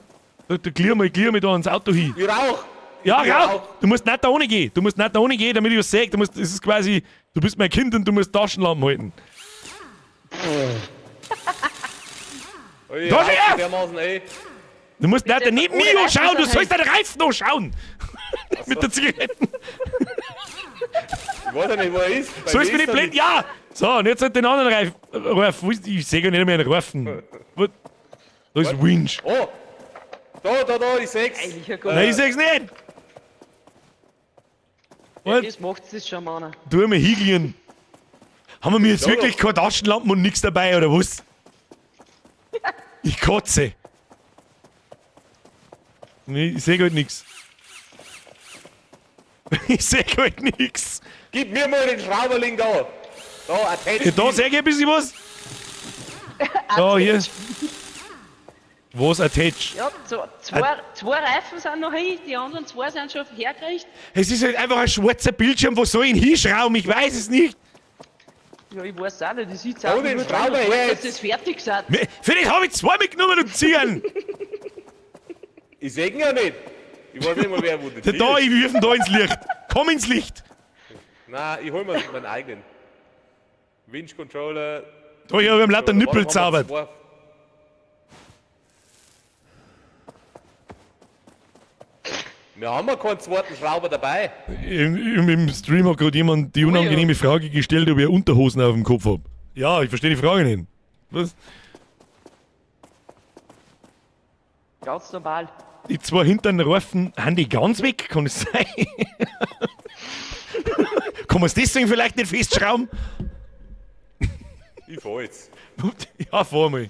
da glier mal da ans Auto hin. Ich rauch! Ja, Ich rauch! rauch. Du musst nicht da ohne gehen. Du musst nicht da ohne gehen, damit ich was sehe. Du musst, es ist quasi, du bist mein Kind und du musst Taschenlampen halten. Ich Da rauch schau her! dermaßen, ey. Du musst nicht Bitte, neben ohne mir Reifen anschauen, du sind sollst deinen Reifen anschauen. Mit der Zigaretten. Ich weiß ja nicht, wo er ist. Bei Sollst mir du ist nicht er blind? Ja! So, und jetzt halt den anderen Reifen. Reifen. Wo ist- Ich sehe gar nicht mehr einen Reifen. Wo- Da ist Winch. Oh! Da, da, da, ich seh's. Eigentlich ja gut. Nein, ich seh's nicht! Was? Das macht das schon, Mann. Tu mal hinglieren. Haben wir mir jetzt Ja, wirklich doch. keine Taschenlampen und nichts dabei, oder was? Ich kotze. Nee, ich seh halt nix. Ich seh halt nix. Gib mir mal den Schrauberling da. Da, attach. Ja, da seh ich ein bisschen was. Da, hier. Was attach? Ja, so, zwei Reifen sind noch hin, die anderen zwei sind schon hergerichtet. Es ist halt einfach ein schwarzer Bildschirm, wo soll ich ihn hinschrauben? Ich weiß es nicht. Ja, ich weiß auch nicht, ich sitze Oh, einfach den nur dran Schrauber und warte, her dass jetzt. das fertig sind. Für das habe ich zwei mitgenommen und ziehen. Ich seh ihn ja nicht. Ich weiß nicht mal, wer wo das Da, ist. ich wirf ihn da ins Licht. Komm ins Licht. Nein, ich hol mir meinen eigenen. Winch Controller. Da, ich habe ihm lauter Nippel Warum haben wir zaubert. zwei? Wir haben ja keinen zweiten Schrauber dabei. Im Stream hat gerade jemand die unangenehme Frage gestellt, ob ich Unterhosen auf dem Kopf habe. Ja, ich verstehe die Frage nicht. Was? Ganz normal. Die zwei hinteren Reifen, sind die ganz weg? Kann es sein? Kann man es deswegen vielleicht nicht festschrauben? Ich fahr jetzt. Ja, fahr mal.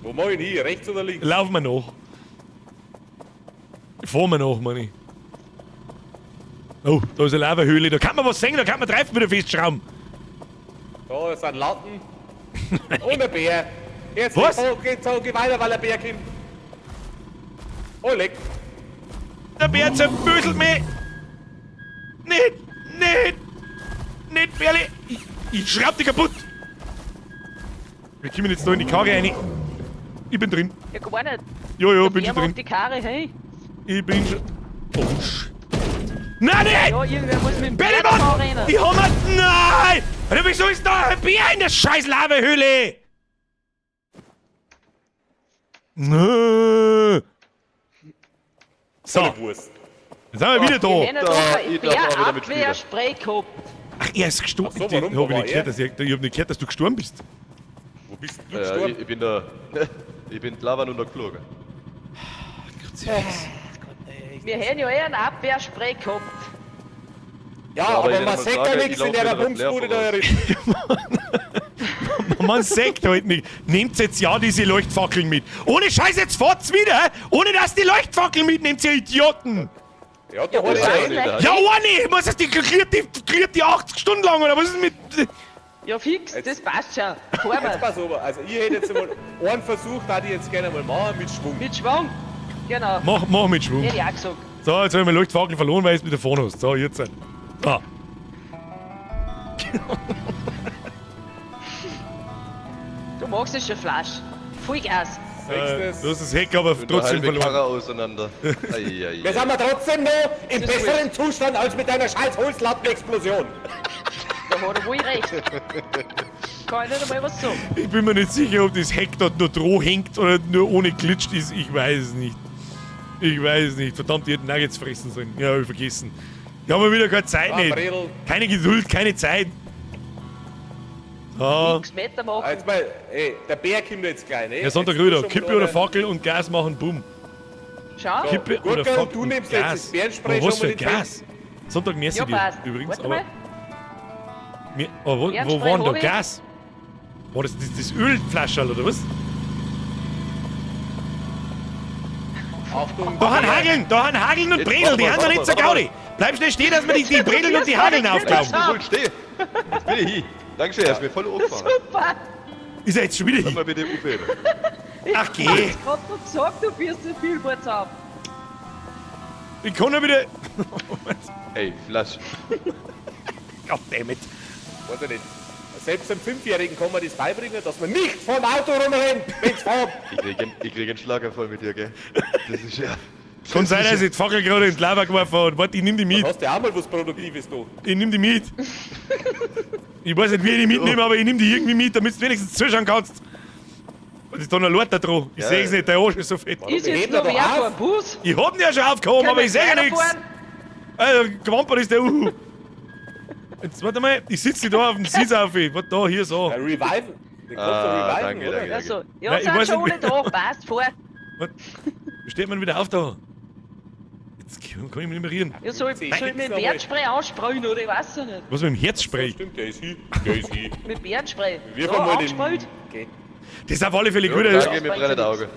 Wo mach ich denn hin? Rechts oder links? Lauf mal nach. Fahren wir nach, meine ich. Oh, da ist eine Lavahöhle. Da kann man was sehen, da kann man Reifen wieder festschrauben. Da sind Latten. Und ein Bär. Jetzt Was? Oh, geht, so, geh weiter, weil der Bär kommt. Oh, leck. Der Bär zerböselt mich! Nicht! Nicht! Nicht, Bärli! Ich schraub dich kaputt! Wir kommen jetzt da in die Karre rein. Ich bin drin. Ja, gar nicht. Jojo, Der bin Bär schon macht drin. die Karre, hey. Ich bin schon. Oh, sch. Nein, nicht! Ja, irgendwer muss mit dem Bär Bärli, Mann! rennen. Die haben wir. Nein! Alter, wieso ist da ein Bär in der scheiß Lavahöhle? Nö. So, Volle Wurst. jetzt sind wir wieder da. Wir haben Da, doch ich darf auch wieder ein mitspielen. Bär-Abwehrspray gehabt. Ach, er ist gestorben. Ach so, warum? Ich hab Wo war nicht gehört, dass ich hab nicht gehört, dass du gestorben bist. Wo bist denn du Ja, gestorben? ich bin da. Ich bin die Lava runtergeflogen. Wir haben ja eh ein Abwehrspray gehabt. Ja, aber aber ich man mal sieht ja sagen, nichts ich in lauf der mit einer Flair Bumsbude da voraus. drin. Man sagt halt nicht. Nehmt jetzt ja diese Leuchtfackeln mit. Ohne Scheiß, jetzt fahrt's wieder, ohne dass die Leuchtfackeln mitnehmt, ihr Idioten! Ja, da Ja, hat ja, er ja. einen. Ja, Arne, was ist die kliert die 80 Stunden lang oder was ist mit. Ja, fix, das passt schon. Fahren Jetzt wir. pass auf, also ich hätte jetzt mal einen Versuch, da ich jetzt gerne mal machen, mit Schwung. Mit Schwung. Genau. Mach mit Schwung. Hätte ich auch gesagt. So, jetzt habe ich meine Leuchtfackel verloren, weil ich es wieder vorne hast. So, jetzt. Ah. Du magst es schon Flasch. Vollgas. Sechstes. Du hast das Heck aber Und eine trotzdem halbe verloren. Karre auseinander. Ei, ei, Wir ei. sind wir trotzdem noch im Das ist besseren Zustand als mit deiner scheiß Holzlattenexplosion. Da hat er wohl recht. Kann ich nicht einmal was sagen. Ich bin mir nicht sicher, ob das Heck dort nur droh hängt oder nur ohne glitscht ist. Ich weiß es nicht. Ich weiß es nicht. Verdammt, ich hätte Nuggets fressen sollen. Ja, hab ich vergessen. Ich habe wieder keine Zeit Ah, nicht. Bredel. Keine Geduld, keine Zeit. So. X Meter machen. Ah, Jetzt mal, ey, der Bär kommt jetzt gleich, ne? Ja, Sonntag Jetzt rüber. schon Kippe mal oder einer- Fackel und Gas machen, bumm. Schau. So. Kippe Gurkel, oder Fackel du und nimmst jetzt Gas. das Bärenspray Aber was schon für mal in die Gas? Sonntag merci Ja, dir passt. übrigens. Warte Aber, mal. mir, aber wo Bärenspray war denn da hab ich. Gas? War das Ölflascherl oder was? Achtung. Da haben Hageln, da haben Hageln und Jetzt, Bredeln, warte die mal, haben doch warte nicht mal, zur warte mal. Gaudi. Bleib schnell stehen, dass wir die Bredeln und die Hageln aufglauben. Ich wohl stehen. Jetzt bin ich hin. Dankeschön, er ist mir voll angefahren. Super. Ist er jetzt schon wieder Sag hin? mal bitte aufheben. Ach geh, Ich hab grad noch gesagt, du wirst den Billboards auf. ich kann ja wieder... Ey, Flasch. Goddammit. Weiß ich nicht. Selbst einem Fünfjährigen kann man das beibringen, dass man nicht vorm Auto rumrennt, wenn's fährt. Ich krieg einen Schlaganfall mit dir, gell? Das ist ja. Kann sein, dass ich die Fackel gerade in die Lava geworfen habe. Warte, ich nehm die mit. Hast du ja auch mal was Produktives da. Ich nehm die mit. Ich weiß nicht, wie ich die mitnehme, aber ich nehm die irgendwie mit, damit du wenigstens zuschauen kannst. Und ist da noch Leute dran. Ich Ja, seh's ja. nicht, der Arsch ist so fett. Ist jetzt hebt noch er doch wer auf? vor dem Bus? Ich hab ihn ja schon aufgehoben, Können aber wir ich seh ja nichts. weiterfahren? Alter, gewampert ist der Uhu. Jetzt warte mal, ich sitze da auf dem Sitz auf. Warte da, hier so. Ja, Revival. Den kannst du Ah, reviven, danke, oder? danke. Also, ja, Nein, ich sind weiß schon nicht, alle da. Passt, fahr. Warte, wie steht man wieder auf da? Jetzt kann ich mich nicht mehr rühren. Ja, soll ich mit dem Nein. Bärenspray ansprühen oder ich weiß ja nicht. Was mit dem Herzspray? Stimmt, der ist hin. Der ist hin. Mit Bärenspray. Wir Ja, fahren mal den. angesprüht. Okay. Das ist auf alle Fälle gut. Ja, danke, mir brennt Auge.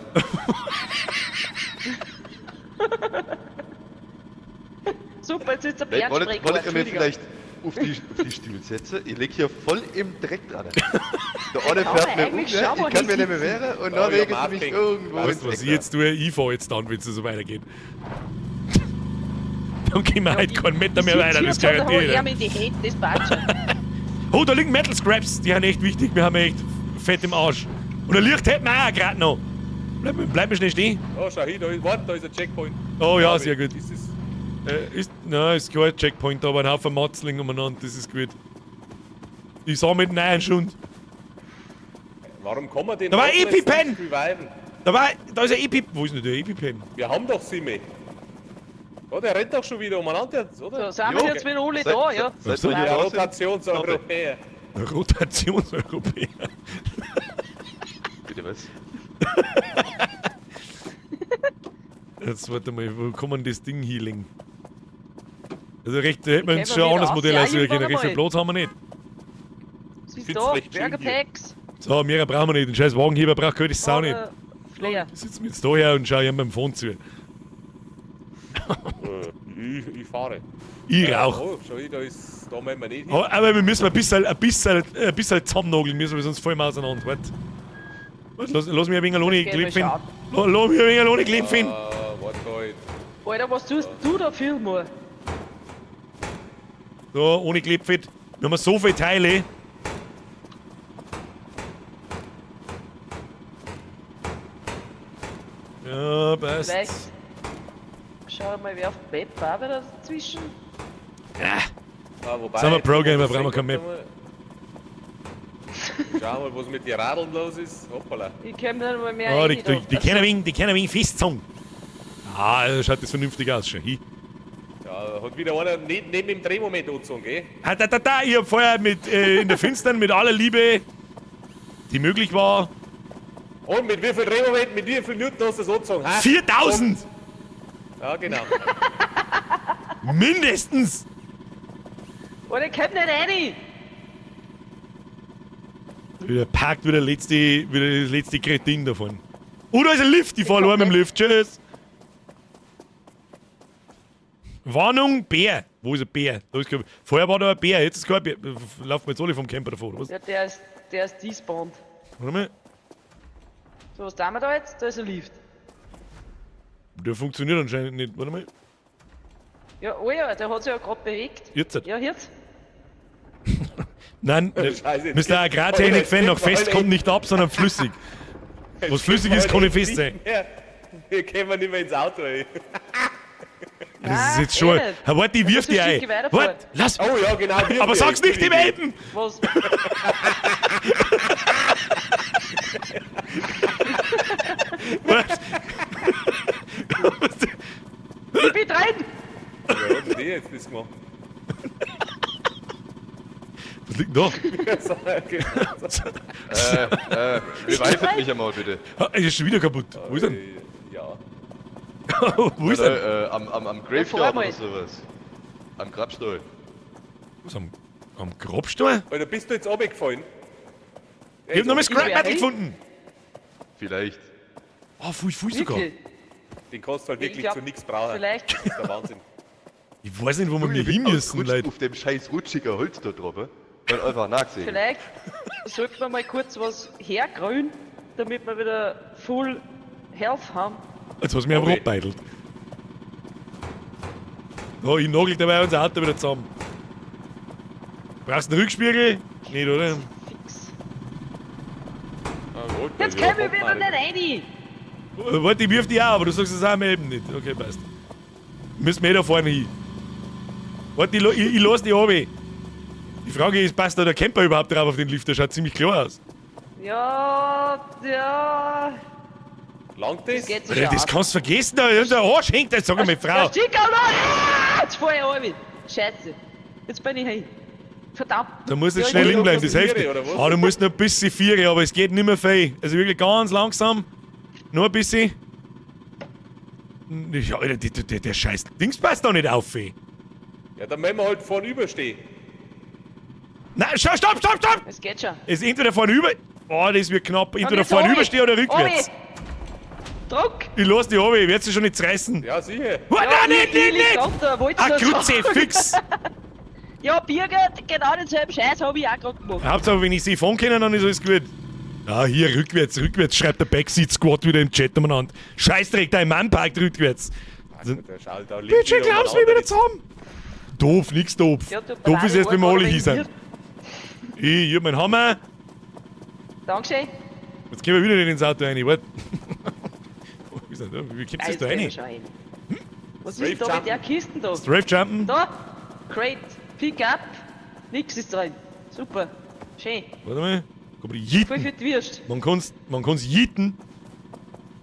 Super, jetzt ist der Wollt, Bärenspray wollt ihr mir geworden. vielleicht auf die Stühle setzen? Ich lieg hier voll im Dreck dran. Der eine Kann fährt man mir um, eigentlich ne? schauen, wo Ich kann die mir nicht mehr wehren und Oh, dann ja, legen sie mich Marketing. irgendwo Weißt ins du, was Eck ich jetzt tue? Ich fahr jetzt dann, wenn es so weitergeht. Dann gehen wir heute keinen Meter mehr weiter, das garantiere ich. Ich in die Hände, das passt schon. Oh, da liegen Metal Scraps, die sind echt wichtig, wir haben echt Fett im Arsch. Und ein Licht hätten wir auch gerade noch. Bleib mir schnell stehen. Oh, schau hin, da ist, warte, da ist ein Checkpoint. Oh ja, Glaub ich. sehr gut. Ist es, Nein, ist kein Checkpoint, aber ein Haufen Matzling umeinander, das ist gut. Ich sah mit neuen Schund. warum kann man den Da war Auto jetzt EpiPen! nicht reviven? Da ist ein Epi... Wo ist denn der EpiPen? Wir haben doch Simi. Oh, der rennt doch schon wieder umeinander, oder? So, sind wir Jo. jetzt mit Uli da, ja. Seit wir Der hier da sind, Rotationseuropäer. Rotationseuropäer. Bitte was? Jetzt warte mal, wo kann man das Ding healing? Also recht, da hätten wir uns Können schon wir ein anderes wieder Modell auf- Ja, aussuchen können. irgendwann Recht viel einmal. Platz haben wir nicht. Es ist Find's da, recht schön Burger Packs. So, mehr brauchen wir nicht. Den scheiß Wagenheber braucht keine Sau nicht. Oder Flair. Sitzen wir jetzt da her und schauen ihm beim Phone zu. Ich fahre. Ich rauch. Oh, schau, da ist, da müssen wir nicht hin. Aber wir müssen ein bisschen zusammennageln müssen, wir sonst fallen wir auseinander. Warte. Warte, lass mich ein wenig alleine Jetzt gehen wir klopfen. schauen. Lass mich ein wenig alleine klopfen. Ah, warte halt. Alter, was tust du da viel mal? So, ohne Klebfett. Wir haben so viele Teile. Ja, passt. Vielleicht. Schau mal, wer auf dem Map war wieder dazwischen. Ja, Ah, wobei, Sind wir Pro-Gamer, jetzt brauchen wir kein Map. Schau mal, was mit den Radeln los ist. Hoppala. Ich komm nicht mal mehr oh, rein die, da. die, die können ein wenig festzogen. Ah, also schaut das vernünftig aus schon. Hi. Ja, hat wieder einer nicht neben dem Drehmoment angezogen, gell? Ah, da, da, da, ich hab vorher mit, in der Finstern mit aller Liebe, die möglich war, Und mit wie viel Drehmoment, mit wie viel Newton hast du das angezogen? Ha? 4000! Ja, genau. Mindestens! Alter, ich komm nicht rein! Wieder parkt wieder das letzte Kretin davon. Oh, da ist ein Lift, ich fahr allein mit dem Lift. Tschüss! Warnung, Bär. Wo ist ein Bär? Da ist kein, vorher war da ein Bär, jetzt ist kein Bär. Laufen wir jetzt alle vom Camper davor, oder was? Ja, der ist despawned. Warte mal. So, was tun wir da jetzt? Da ist ein Lift. Der funktioniert anscheinend nicht. Warte mal. Ja, oh ja, der hat sich ja gerade bewegt. Jetzt. Ja, jetzt. Nein, Scheiße, jetzt Mr. Agrartechnik-Fan noch fest Alter, kommt nicht ab, sondern flüssig. Was flüssig ist, kann nicht fest sein. Ja, wir kommen nicht mehr ins Auto, ey. Das ist jetzt schon. eh nicht. Herr, warte, ich wirf musst ein die ein. Stückchen weiterfahren. Warte, lass. Oh ja, genau. wirf Aber die sag's ein. nicht dem Elben! Was? Warte. Ich bin drin! Wer hat denn die jetzt das gemacht? Was liegt denn da? Revivet mich einmal bitte. Ah, ist schon wieder kaputt. Wo ist er? Ja. Wo ist er? Am Ja, Graveyard fahr mal. oder sowas. Am Grabstuhl. Was, am Grabstein? Alter, bist du jetzt runtergefallen? Ich hab noch mal Scrap Ich Metal wär gefunden. Vielleicht. Ah, voll, voll sogar. Wirklich? Den kannst du halt Ich wirklich glaub, zu nichts brauchen. Vielleicht. Das ist der Wahnsinn. Ich weiß nicht, wo wir Ich mir bin hin müssen, ausgerutscht Leute. Auf dem scheiß rutschigen Holz da drauf. Und einfach nachgesehen. Vielleicht sollte man mal kurz was hergrün, damit wir wieder Full Health haben. Jetzt hast du mich einfach Okay. abbeidelt. So, ich nagel dabei unser Auto wieder zusammen. Brauchst du einen Rückspiegel? Nicht, oder? Fix. Ah, gut, Jetzt ja, komm ich wieder nicht rein! Warte, ich wirf die auch, aber du sagst es auch eben nicht. Okay, passt. Müssen wir eh da vorne hin. Warte, ich lass die runter. Die Frage ist, passt da der Camper überhaupt drauf auf den Lift? Der schaut ziemlich klar aus. Ja, ja. Langt das? Das geht sich Alter, das aus. kannst du vergessen, da ist der Arsch hängt, das sag ich mal, Frau. Der Stick ah, jetzt fahr ich runter. Scheiße. Jetzt bin ich hin. Verdammt. Da musst du jetzt Ja, schnell ich- liegen bleiben, das Viere, hilft. oder was? Ah, du musst noch ein bisschen viere, aber es geht nicht mehr viel. Also wirklich ganz langsam. Nur ein bisschen. Ja, Alter, der scheiß Dings passt da nicht auf, ey. Ja, dann müssen wir halt vorne überstehen. Nein, schau, stopp, stopp, stopp! Es geht schon. Es ist entweder vorne über. Oh, das wird knapp. Entweder jetzt vorne runter. überstehen oder rückwärts. Obi. Druck! Ich lass die runter, ich werd sie schon nicht zerreißen. Ja, sicher. Oh, Ja, nein, nicht, ich nicht, lieg nicht! runter, wollt's Ah, nur sagen. Kruzifix! Ja, Birgit, genau denselben Scheiß habe ich auch gerade gemacht. Hauptsache, wenn ich sie fahren kann, dann ist alles gut. Ah, hier, rückwärts, rückwärts, schreibt der Backseat Squad wieder im Chat umeinander. Scheißdreck, dein Mann parkt rückwärts. Der schaut da liegt Bitte, wieder glaubst du mir umeinander. wieder zusammen? Doof, nix doof. Ja, tut mir Doof leid, ist erst, wenn wir ich alle war hier sind. Ich hab meinen Hammer. Dankeschön. Jetzt gehen wir wieder nicht ins Auto rein, warte. Wo ist denn da? Wie kommst du da Jetzt rein? schon rein. Was ist denn da Strafe mit der Kiste da? Strafe Jumpen? Da! Crate, Pick up, nix ist drin. Super. Schön. Warte mal. Komm, die Voll Jitten. für die Würst. Man kann's jitten.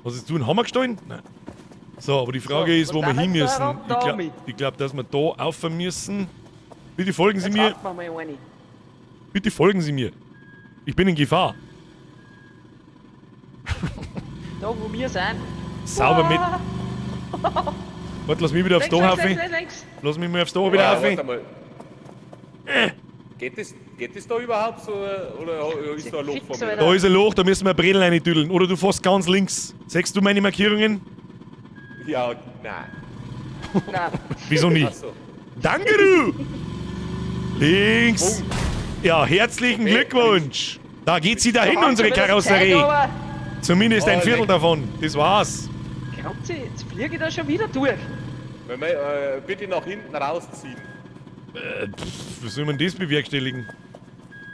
Was hast du, einen Hammer gestohlen? Nein. So, aber die Frage So, ist, wo und wir dann hin jetzt da müssen. ran, Ich da glaube, mi. glaub, dass wir da rauf müssen. Bitte folgen Sie Jetzt mir. rauchen wir mal eine. Bitte folgen Sie mir. Ich bin in Gefahr. Da, wo wir sind. Sauber mit. Warte, lass mich wieder aufs Links, Dach links, rauf. links, links, links. Lass mich mal aufs Dach wieder Ja, rauf. warte mal. Geht das da überhaupt so, oder ist da ein Loch Fix, vor mir? Alter. Da ist ein Loch, da müssen wir Bredel reintüdeln. Oder du fährst ganz links. Siehst du meine Markierungen? Ja, nein. Nein. Wieso nicht? Achso. Danke du! Links! Ja, herzlichen Okay. Glückwunsch! Da geht sie dahin, Da haben unsere sie wieder das Zeug, Karosserie. aber Zumindest ein Oh, Viertel leck. davon. Das war's. Glaubt sie, jetzt fliege ich da schon wieder durch. Wenn wir, bitte nach hinten rausziehen. Wie soll man das bewerkstelligen?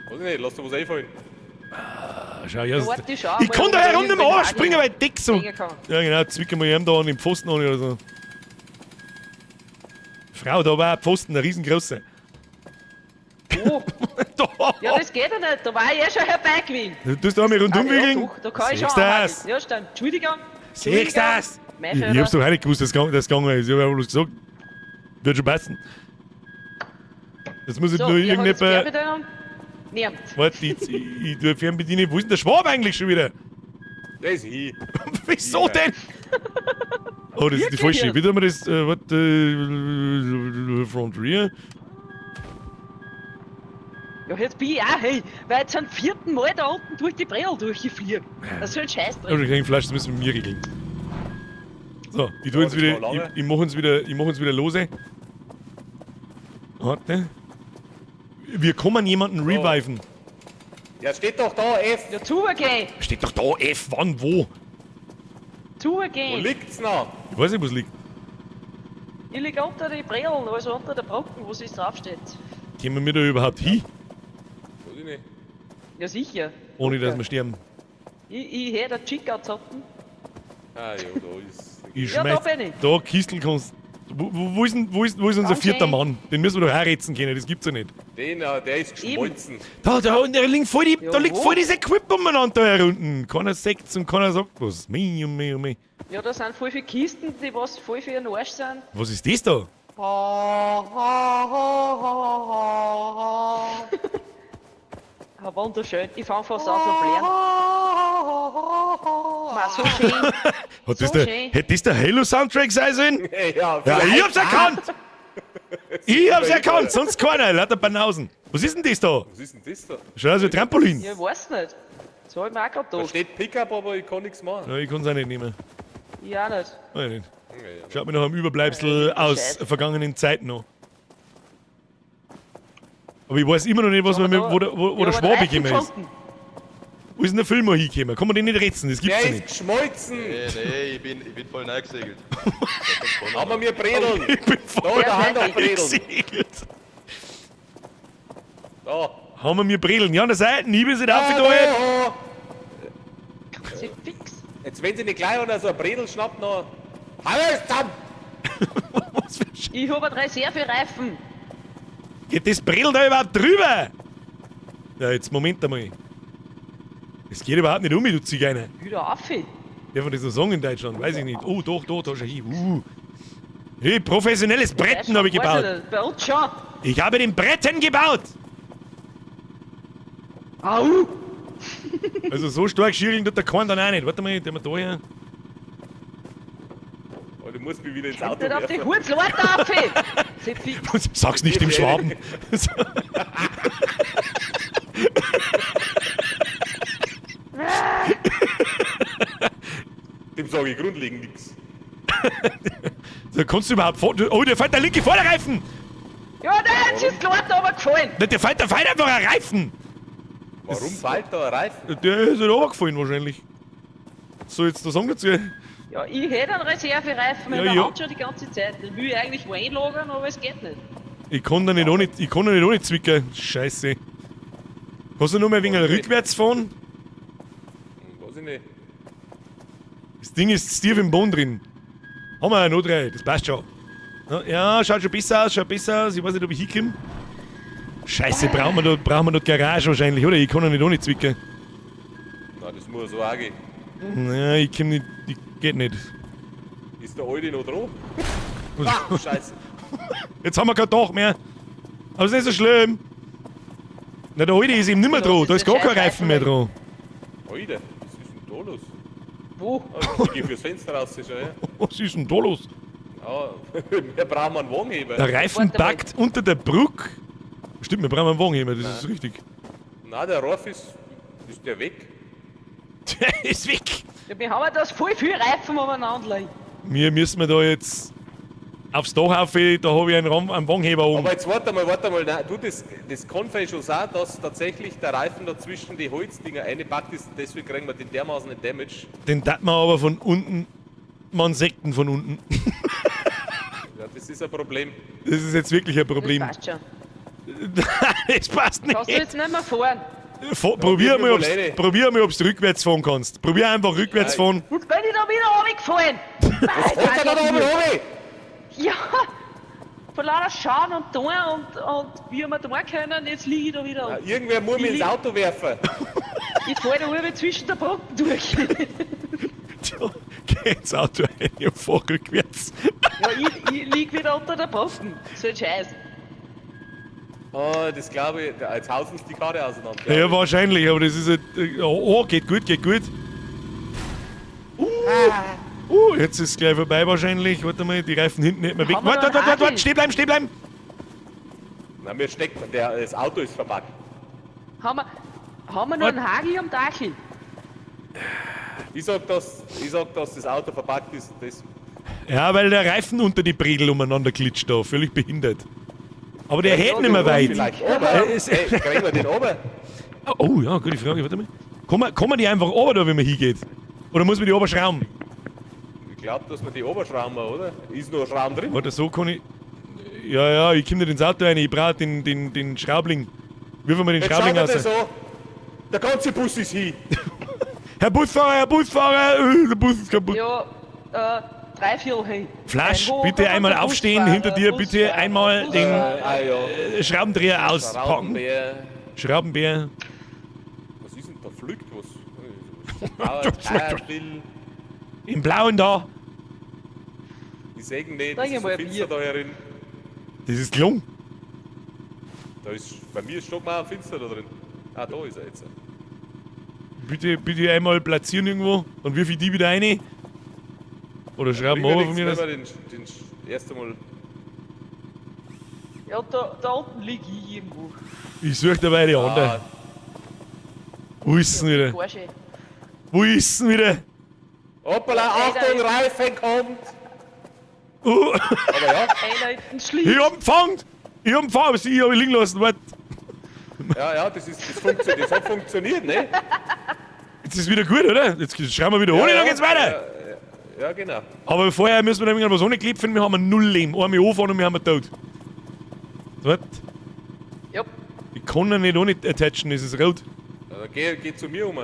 Weiß ich nicht, lass dir was einfallen. Ah, schau, ja, Warte, ich schau ich mal, kann ob da ich herum nicht mehr irgendwen anspringen, weil ich dick so. hängen kann. Ja, genau, zwicken wir ihm da an den Pfosten an oder so. Frau, da war ein Pfosten, ein riesengroßer. Wo? Da! Ja, das geht ja nicht, da war ich eh schon herbei gewesen. Du tust da einmal rundum Ah, ja, wickeln. doch, da kann ich schon Siehst das? anhaken. Ja, stimmt. Entschuldigung. Siehst das? Mein Ich, ich Fehler. hab's doch auch nicht gewusst, dass es gegangen ist. Ich hab einfach bloß gesagt, wird schon passen. Jetzt muss ich So, nur wer hat jetzt irgendjemand. Fernbedienung? Nehmt. Warte, ich tue Fernbedienung. Wo ist denn der Schwab eigentlich schon wieder? Der ist hin. Wieso denn? Oh, das ist die Wirklich falsche. jetzt? Wie tun wir das? Warte, Front Rear. Ja, jetzt bin ich auch, hey, weil ich zum vierten Mal da unten durch die Brille durchgefliegt. Das ist so ein Scheiß Oh, drin. die kleine Flasche, das müssen wir mir regeln. So, ich tue Ja, uns das wieder, war lange. ich mach uns wieder, ich mach uns wieder lose. Warte. Wir kommen jemanden reviven. Ja, steht doch da, F. Ja, zugehen, Steht doch da F, wann, wo? Wo zugehen. liegt's noch? Ich weiß nicht, wo es liegt. Ich lieg unter die Brillen, also unter der Brocken, wo sie draufsteht. Kommen wir da überhaupt hin, Weiß ich nicht. Ja, sicher. ohne dass wir sterben? Ich hätte einen Chick anzocken. Ah, ja, da ist. Ich Ja, da schmeiß bin ich. Da, Kistel kannst. Wo ist denn, wo ist unser Danke. vierter Mann? Den müssen wir doch auch retzen können, das gibt's ja nicht. Den, der ist geschmolzen. Da unten liegt voll, die, Ja, da liegt wo? voll das Equipment umeinander da herunten. Keiner sagt und keiner sagt was. Mei, oh mei, oh mei. Ja, da sind voll viele Kisten, die was voll für ihren Arsch sind. Was ist das da? Ah, wunderschön. Ich fang fast an zu blären. Ma, so schön. Hat das So der, schön. hätte das der Halo-Soundtrack sein sollen? Ja, Ja, ich hab's erkannt! Ich hab's Super erkannt, Idee. sonst keiner, lauter Banausen. Was ist denn das da? Was ist denn das da? Schaut aus wie ein Trampolin. Ja, ich weiß nicht. Das hab ich mir auch grad Da gedacht. steht Pickup, aber ich kann nichts machen. Ja, ich kann's auch nicht nehmen. Ich auch nicht. Weiß ich nicht. Okay, ja. Schaut mir noch am Überbleibsel Ja, aus Scheiße. vergangenen Zeiten an. Aber ich weiß immer noch nicht, was man mit, wo der, wo der Ja, aber Schwabe Reifen gekommen ist. gefunden. Wo ist denn der Film mal hingekommen? Kann man den nicht retzen? Das gibt's Der ja ist nicht. geschmolzen. Nee, nee, ich bin voll neigesegelt. Da kommt keiner Aber mehr. wir bredeln. Ich bin Da, voll da haben wir Bredeln. gesegelt. Da. Haben wir mir Bredeln? Ja, an der Seite, ich bin nicht Da, aufgeteilt. da. Sie fix. Jetzt, wenn sie nicht gleich einer so ein Bredel schnappt, noch. Hallo, zusammen! Was für ein Sch- Ich hab einen Reservereifen. Geht das Bredel da überhaupt drüber? Ja, jetzt Moment einmal. Es geht überhaupt nicht um, du Zigeuner. Wieder auf. Darf man das noch sagen in Deutschland? Weiß ich nicht. Oh, doch, doch, da schau hin. Hey, professionelles Bretten habe ich gebaut. Bei uns schon. Ich habe den Bretten gebaut. Au! Also so stark schiegeln tut der Korn dann auch nicht. Warte mal, der mal da her. Oh, du musst mich wieder ins Auto Nicht auf die werfen. Hurzleute auf! Sie fix. Sag's nicht dem Schwaben. Dem sage ich grundlegend nichts. Da kannst du überhaupt vor. Oh, der fällt der linke Vorderreifen! Ja, nein, jetzt ist die Leute aber gefallen. Der fällt einfach ein Reifen! Warum fällt da ein Reifen? Der ist halt runtergefallen wahrscheinlich. So, jetzt das sagen dazu. Ja, ich hätte einen Reservereifen in Ja, der ja. Hand schon die ganze Zeit. Den will ich eigentlich wo einlagern, aber es geht nicht. Ich kann da nicht ohne, ich kann da nicht ohne zwicken. Scheiße. Kannst du nur mal ein wenig rückwärts fahren? Weiß ich nicht. Das Ding ist tief im Boden drin. Haben wir ja noch drei, das passt schon. Ja, schaut schon besser aus, schaut besser aus. Ich weiß nicht, ob ich hinkomme. Scheiße, brauchen wir da die Garage wahrscheinlich, oder? Ich kann ja nicht ohne zwicken. Nein, das muss so auch gehen. Nein, ich komm nicht, ich geht nicht. Ist der Alte noch dran? Ah, Scheiße. Jetzt haben wir kein Dach mehr. Aber ist nicht so schlimm. Na, der Alte ist eben nicht mehr Ja, dran. das Da ist ist gar der kein scheiß Reifen mehr Reifen dran. Alter, was ist denn da los? Wo? Ah, ich geh fürs Fenster raus, schon, ja. Was ist denn da los? Ja, wir brauchen einen Wagenheber. Der Reifen Warte mal. packt unter der Brücke. Stimmt, wir brauchen einen Wagenheber, das ist richtig. Nein, der Raff ist. Ist der weg? Der ist weg. Ja, wir haben ja das voll viel Reifen umeinander liegen. Wir müssen wir da jetzt. Aufs Dach auf, da habe ich einen, einen Wagenheber oben. Aber jetzt warte mal, nein, du, das kann vielleicht schon sein, dass tatsächlich der Reifen da zwischen die Holzdinger eingepackt ist, deswegen kriegen wir den dermaßen den Damage. Den tat man aber von unten, man Sekten von unten. Ja, das ist ein Problem. Das ist jetzt wirklich ein Problem. Das passt schon. Das passt Kannst du nicht. jetzt nicht mehr fahren. Probier mal, wir wohl probier mal, ob's rückwärts fahren kannst. Probier einfach rückwärts fahren. Jetzt bin ich da wieder runtergefallen. Was hat er da oben runter? Ja, von lauter Schauen und tun und wie wir tun können, jetzt liege ich da wieder. Ja, irgendwer muss mich ins Auto werfen. Ich fall da über zwischen der Brücke durch. Tja, geh ins Auto rein und fahr rückwärts. Ja, ich lieg wieder unter der Brücke. So ein Scheiß. Oh, das glaube ich, jetzt hausen sie die Karre auseinander. glaub Ja, ich. wahrscheinlich, aber das ist halt, oh, geht gut, geht gut. Jetzt ist es gleich vorbei wahrscheinlich. Warte mal, die Reifen hinten hätten wir weg. Haben wir Warte, noch warte, warte, warte, einen stehen bleiben, stehen bleiben. Nein, mir steckt, das Auto ist verpackt. Haben wir noch einen Hagel am Dachel? Ich sag, dass das Auto verpackt ist. Das, Ja, weil der Reifen unter die Bredel umeinander glitscht da, völlig behindert. Aber der hält nicht mehr weit. Vielleicht oben. Äh, Hey, kriegen wir den oben? Oh ja, gute Frage, warte mal. Kann man die einfach runter da, wenn man hingeht? Oder muss man die oberschrauben? Ich glaub, dass wir die oberschrauben, oder? Ist noch ein Schrauben drin? Warte, so kann ich. Ja, ja, ich komm nicht ins Auto rein, ich brauch den Schraubling. Wirf mal den Jetzt Schraubling schaut raus. er das an. Der ganze Bus ist hin. Herr Busfahrer, der Bus ist kaputt. Ja, 3/4 hin. Flasch, Ein bitte hoher einmal aufstehen, Busfahrer, hinter dir bitte Busfahrer, einmal den Ah, ja. Schraubendreher auspacken. Schraubenbär. Schraubenbär. Was ist denn da? Fliegt was? Blauer Im Blauen da. Ich seh ihn nicht, Trink das ist so mal ein finster Bier. da herin. Das ist gelungen. Da ist, bei mir ist stockmauer finster da drin. Ah, da ist er jetzt. Bitte, bitte einmal platzieren irgendwo. Dann wirf ich die wieder rein. Oder schrauben Bringt ja wir von mir nichts, aus. wenn wir den erst einmal. Ja, da unten lieg ich irgendwo. Ich suche dabei die andere. Ah, Wo ist denn wieder? Porsche. Wo ist denn wieder? hoppala, Achtung, Reifen kommt! Oh, Aber ja, Einer in den Schlitz. ich hab ihn gefangen! Ich hab ihn gefangen, aber sie hab ich liegen lassen. Warte. ja, ja, das, ist, das, funktioniert, das hat funktioniert, ne? Jetzt ist wieder gut, oder? Jetzt schrauben wir wieder ohne, ja, dann geht's weiter. Ja, ja, genau. Aber vorher müssen wir dann irgendwas ohne klopfen, wir haben null Leben. Einmal anfahren und wir haben tot. Warte. Ja. Ich kann ihn nicht ohne attachen, es ist rot. Ja, dann geh zu mir um.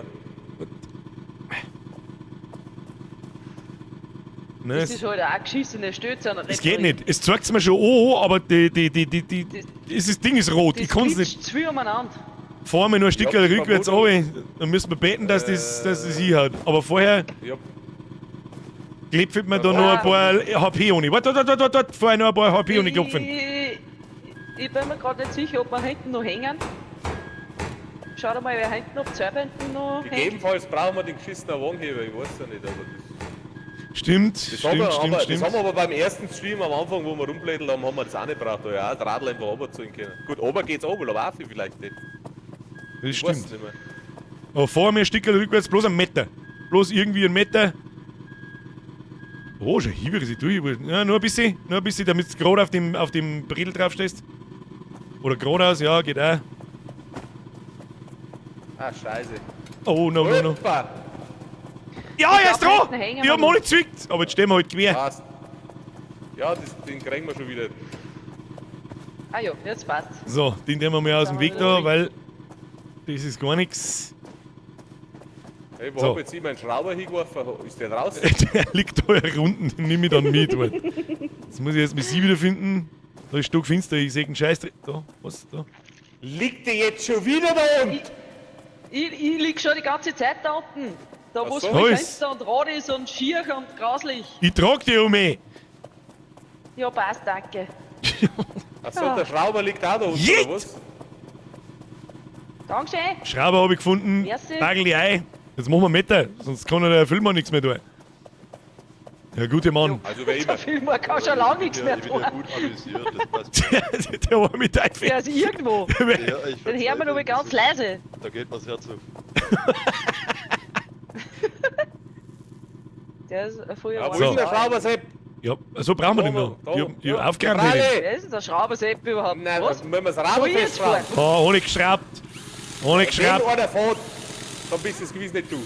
Nein, Das ist halt auch eine geschissene Stütze. es geht nicht. Es zeigt's mir schon an, aber das Ding ist rot. Das Ich kann's nicht. glitscht zu viel umeinander. Fahren wir nur ein Stück Ja, rückwärts vermutlich. runter. Dann müssen wir beten, dass das hinhaut. Aber vorher Ja, klopft mir da noch ein paar HP ohne. Warte, warte, warte, warte, vorher noch ein paar HP ohne klopfen. Ich bin mir gerade nicht sicher, ob wir hinten noch hängen. Schau dir mal, wer hinten noch selber hinten noch hängt. gegebenenfalls brauchen wir den geschissenen Wagenheber, ich weiß ja nicht, aber das. Stimmt, Das, stimmt, haben wir, stimmt, aber, stimmt. das haben wir aber beim ersten Stream am Anfang, wo wir rumblättelt haben, haben wir das auch nicht gebraucht. Da ja auch das Radl einfach runterziehen können. Gut, oben geht's oben, aber auch vielleicht nicht. Das Ich weiß stimmt. nicht mehr. Aber vor mir ein Stück rückwärts, bloß ein Meter. Bloß irgendwie ein Meter. Oh, schon hier ich durch. Ja, nur ein bisschen, damit du gerade auf dem Bredel drauf stehst. Oder geradeaus, ja, geht auch. Ah, scheiße. Oh, no, no, no. Hoppa! Ja, Ich er ist glaub, dran! hinten hängen Ich hab wir ihn nicht gezwickt. Aber jetzt stehen wir halt quer. Passt. Ja, den kriegen wir schon wieder. Ah ja, jetzt passt's. So, den nehmen wir mal aus dem Weg da, weil das ist gar nichts. Hey, wo So. hab jetzt ich meinen Schrauber hingeworfen? Ist der draußen? Der liegt da unten, den nehme ich dann mit. Warte. Jetzt muss ich erst mal sie wiederfinden. Da ist stockfinster, ich sehe einen Scheiß drin. Da, was? Da? Liegt der jetzt schon wieder da unten? Ich lieg schon die ganze Zeit da unten. Da wo es so. voll Da ist- finster und rot ist und schier und grauslich. Ich trag die um mich. Ja, passt, danke. Achso, der Schrauber liegt auch da unten, Jeet! oder was? Dankeschön. Schrauber habe ich gefunden. Merci. Nagel die ein. Jetzt machen wir Meter, sonst kann ja der Filmer nichts mehr tun. Ja, guter Mann. Also wer immer. Der Filmer kann schon lange nichts mehr Ich bin tun. ja gut amüsiert, das passt. Der war mit Teufel. Der ist irgendwo. Ja, ich Den hören wir nur mal ganz leise. Da geht mir's Herz auf. Der ist früher Ja, wo So. ist denn der Schrauber, Sepp? Ja, so brauchen wir den noch. Da, Ich hab, ich hab da. aufgeräumt. mit dem. Freilich. Wer ist denn der Schraubersepp überhaupt? Nein, Was? das müssen wir das Soll Radl ich jetzt festschrauben. fahren? Oh, ohne geschraubt. Ohne Wenn geschraubt. einer fährt, dann bist es gewiss nicht du.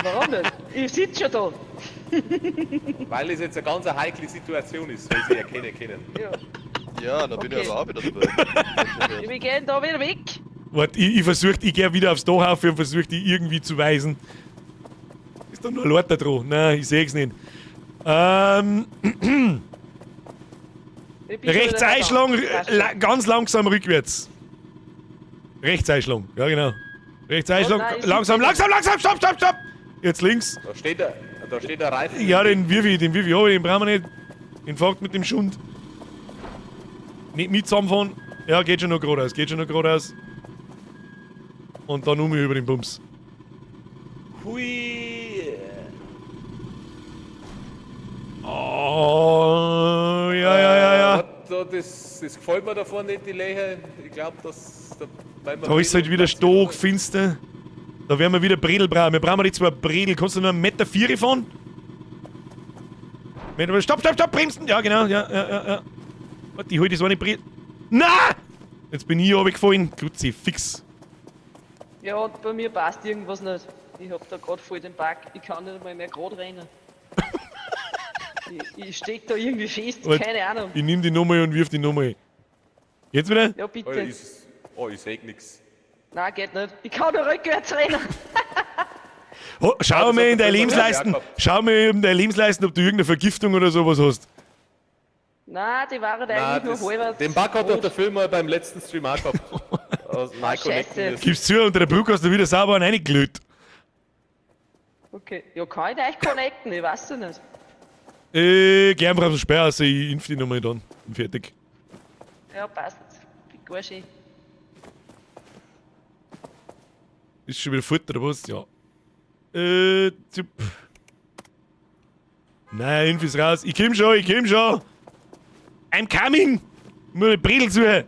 Warum nicht? Ich sitze schon da. Weil es jetzt eine ganz heikle Situation ist, weil sie erkennen können. Ja. Ja, da bin ich Okay. aber auch wieder dabei. Ja, wir gehen da wieder weg. Warte, ich versuch, ich geh wieder aufs Dach auf und versuch die irgendwie zu weisen. Ist da nur ein Leute dran? Nein, ich seh's nicht. Ich bin schon Rechts wieder da. einschlagen, Passt la ganz langsam rückwärts. Rechts einschlagen, ja genau. Rechts einschlagen, Oh nein, ich langsam, seh- langsam, langsam, stopp, stopp, stopp! Jetzt links. Da steht der Reifen. Ja, den wirf ich, den wirf ich runter, den brauchen wir nicht. Den fahrt mit dem Schund. Nicht mit zusammenfahren. Ja, geht schon noch geradeaus, geht schon noch geradeaus. Und dann um über den Bums. Hui. Oh, ja, ja, ja, ja. Da, das gefällt mir davon nicht, die Löcher. Ich glaube, dass. Da, weil wir Da ist halt wieder stockfinster. Da werden wir wieder Bredel brauchen. Wir brauchen die zwei Bredel. Kannst du nur 1,4 Meter fahren? Meter, stopp, stopp, stopp, bremsen! Ja, genau, ja, ja, ja, ja. Warte, ich hol das eine Bredel. Na! Jetzt bin ich runtergefallen. Kruzifix. Ja, und bei mir passt irgendwas nicht. Ich hab da grad voll den Bug. Ich kann nicht einmal mehr grad rennen. Ich steck da irgendwie fest, Warte, keine Ahnung. Ich nehm die Nummer und wirf die Nummer. Jetzt wieder? Ja, bitte. Alter, oh, ich seh nix. Nein, geht nicht. Ich kann nur rückwärts rennen. Oh, schau das mal hat in der deine Film Lebensleisten. auch gehabt. Schau mal in deine Lebensleisten, ob du irgendeine Vergiftung oder sowas hast. Nein, die waren Nein, eigentlich das, nur halber. den Bug hat doch der Film mal beim letzten Stream auch gehabt. Aus Scheiße. Gib's zu, unter der Brücke hast du wieder sauber einen reingelöt. Okay. Ja, kann ich euch connecten? Ich weiß es nicht. Geh einfach auf den Sperr, also ich impf die nochmal dann. Bin fertig. Ja, passt. Bin gar schön. Ist schon wieder fort, oder was? Ja. Zup. Nein, Impf ist raus. Ich komm schon, ich komm schon. I'm coming. Nur eine Bredel suchen.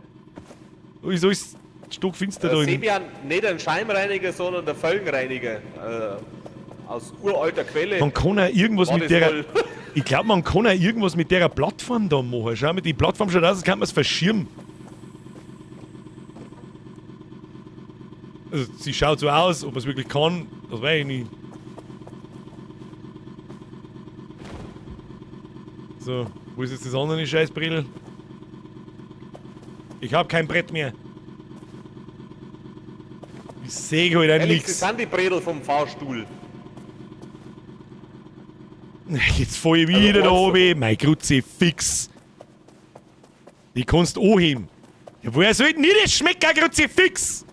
Wieso ist stockfinster da? Sebian, nicht ein Scheibenreiniger, sondern der Felgenreiniger. Aus uralter Quelle. Man kann auch irgendwas War mit das der. voll. Ich glaube, man kann auch irgendwas mit der Plattform da machen. Schau mal, die Plattform schaut aus, als kann man es verschirmen. Also, sie schaut so aus, ob man es wirklich kann, das weiß ich nicht. So, wo ist jetzt das andere Scheißbredel? Ich habe kein Brett mehr. Ich sehe heute halt Alex, nichts. das sind die Bredel vom Fahrstuhl. Jetzt fall ich wieder da Also, oben. Mein Kruzifix. Die kannst du anheben. Ja, woher soll denn mir das schmecken, Kruzifix?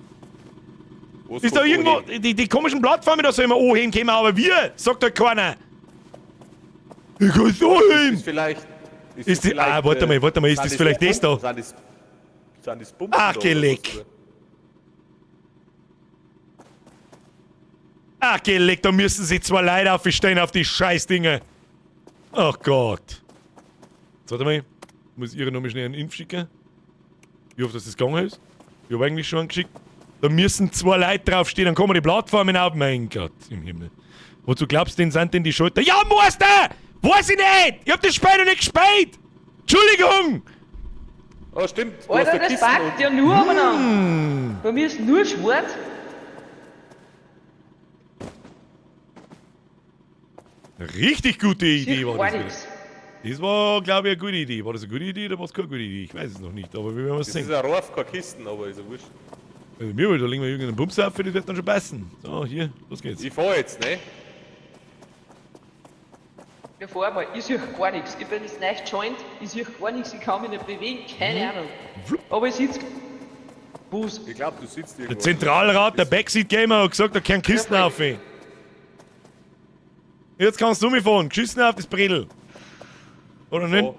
Was Ist da kommt irgendwo, anheben? die komischen Plattformen, da soll man anheben können, aber wir, sagt halt keiner. Ich kann's anheben. Ist vielleicht. Ist die- ah, warte mal, ist sind das vielleicht das da? Sind das, sind das Pumpen Ach, da, oder geleck. was? Ach, geleck, da müssen sie zwei Leute aufstehen auf die Scheißdinger. Ach Gott. Jetzt warte mal, ich muss ihre nochmal schnell einen Impf schicken. Ich hoffe, dass das gegangen ist. Ich habe eigentlich schon einen geschickt. Da müssen zwei Leute draufstehen, dann kommen die Plattformen auf. Mein Gott im Himmel. Wozu glaubst du denn, sind denn die Schalter? Ja, Meister! Weiß ich nicht! Ich hab das Spiel noch nicht gespielt! Entschuldigung! Oh, stimmt. Du hast Alter, ja das Kissen packt ja nur umeinander. Bei mir ist nur schwarz. Richtig gute Idee Sieht war gar das wieder. nichts. Das war, glaube ich, eine gute Idee. War das eine gute Idee oder war es keine gute Idee? Ich weiß es noch nicht, aber wir werden es Das sehen. ist ein Rohrf, keine Kisten, aber ist ja wurscht. Also mir, da legen wir irgendeinen Bums auf, das wird dann schon passen. So, hier, los geht's. Ich fahr jetzt, ne? Ja, fahr mal, ich sehe gar nichts. Ich bin jetzt neu gejoint, ich sehe gar nichts, ich kann mich nicht bewegen, keine Ahnung. Aber ich sitze. Bus. Ich glaube, du sitzt irgendwo. Der Zentralrat, der Backseat Gamer hat gesagt, da kein Kisten Ja, auf. Jetzt kannst du mitfahren. Geschissen auf das Bredel. Oder nicht? So.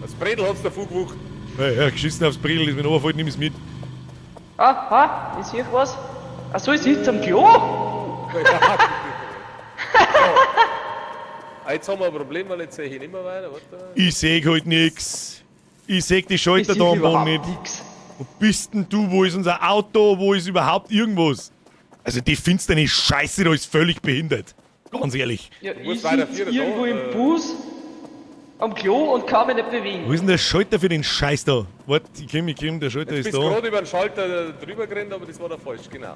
Das Bredel hat's davon gewucht. Ja, ja, geschissen aufs Bredel, ist mir runterfällt, nimm es mit. Ah, ah, ich sehe was. Achso, ich sitze am Klo. Ah, jetzt haben wir ein Problem, weil jetzt sehe ich nicht mehr weiter. Warte. Ich seh halt nix. Ich seh die Ich Schalter sehe da am Boden überhaupt nicht. nix. Wo bist denn du? Wo ist unser Auto? Wo ist überhaupt irgendwas? Also die finsternis Scheiße da ist völlig behindert. Ganz ehrlich. Ja, musst ich weiter sitz vier, da, irgendwo im Bus am Klo und kann mich nicht bewegen. Wo ist denn der Schalter für den Scheiß da? Warte, ich komm, der Schalter Jetzt ist bist du da. gerade über den Schalter drüber gerannt, aber das war der falsch, genau.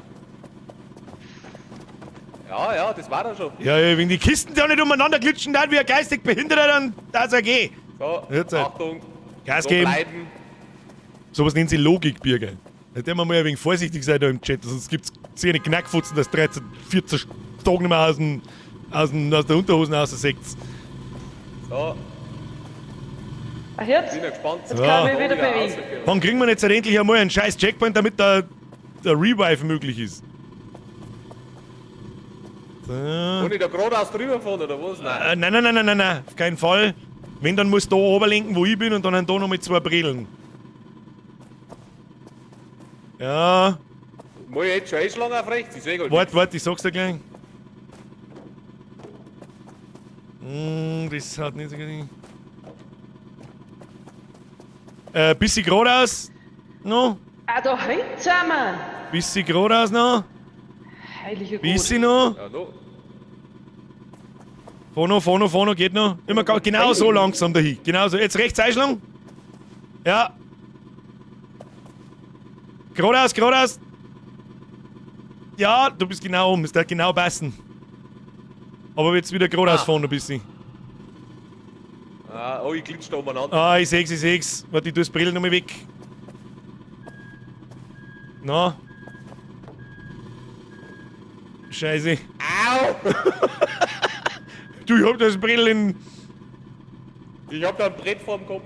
Ja, ja, das war er schon. Ja, ja, wenn die Kisten da nicht umeinander glitschen, dann wie ein geistig Behinderter, dann das okay. So, Jetzt halt. Achtung. Gas so geben. bleiben. Sowas nennt sich Logik, Birger. Da der man mal ein wenig vorsichtig sein da im Chat, sonst gibt's 10 Knackfutzen, dass 13, 14 Tage nicht mehr aus der Unterhosen raussägt. So, Ach, jetzt? bin ja gespannt. Jetzt kann ich mich Da wieder wieder bewegen. rausgekommen. Wann kriegen wir jetzt halt endlich einmal einen scheiß Checkpoint, damit der Revive möglich ist? So. Kann ich da geradeaus drüber fahren oder was? Nein. Nein, nein, nein, nein, nein, nein, auf keinen Fall. Wenn, dann musst du da oberlenken, wo ich bin, und dann da noch mit zwei Brillen. Ja, Muss ich jetzt schon einschlagen auf rechts? Ich seh gar warte, warte, ich sag's dir gleich. Das hat nicht so gut. Bisschen geradeaus. No. Ah, da hängt zusammen. Bisschen geradeaus noch. Heiliger Gott. Bisschen noch. Ja, no. Fahr noch, fahr noch, fahr noch, geht noch. Immer genau so langsam dahin. Genau so. Jetzt rechts einschlagen. Ja. Geradeaus, geradeaus. Ja, du bist genau um. Es darf genau passen. Aber jetzt wieder geradeaus fahren ein bisschen. Ah, oh, ich glitsch da umeinander. Ah, ich seh's, ich seh's. Warte, ich tu das Brille nochmal weg. Na. Scheiße. Au! Du, ich hab das Brille in. Ich hab da ein Brett vorm Kopf.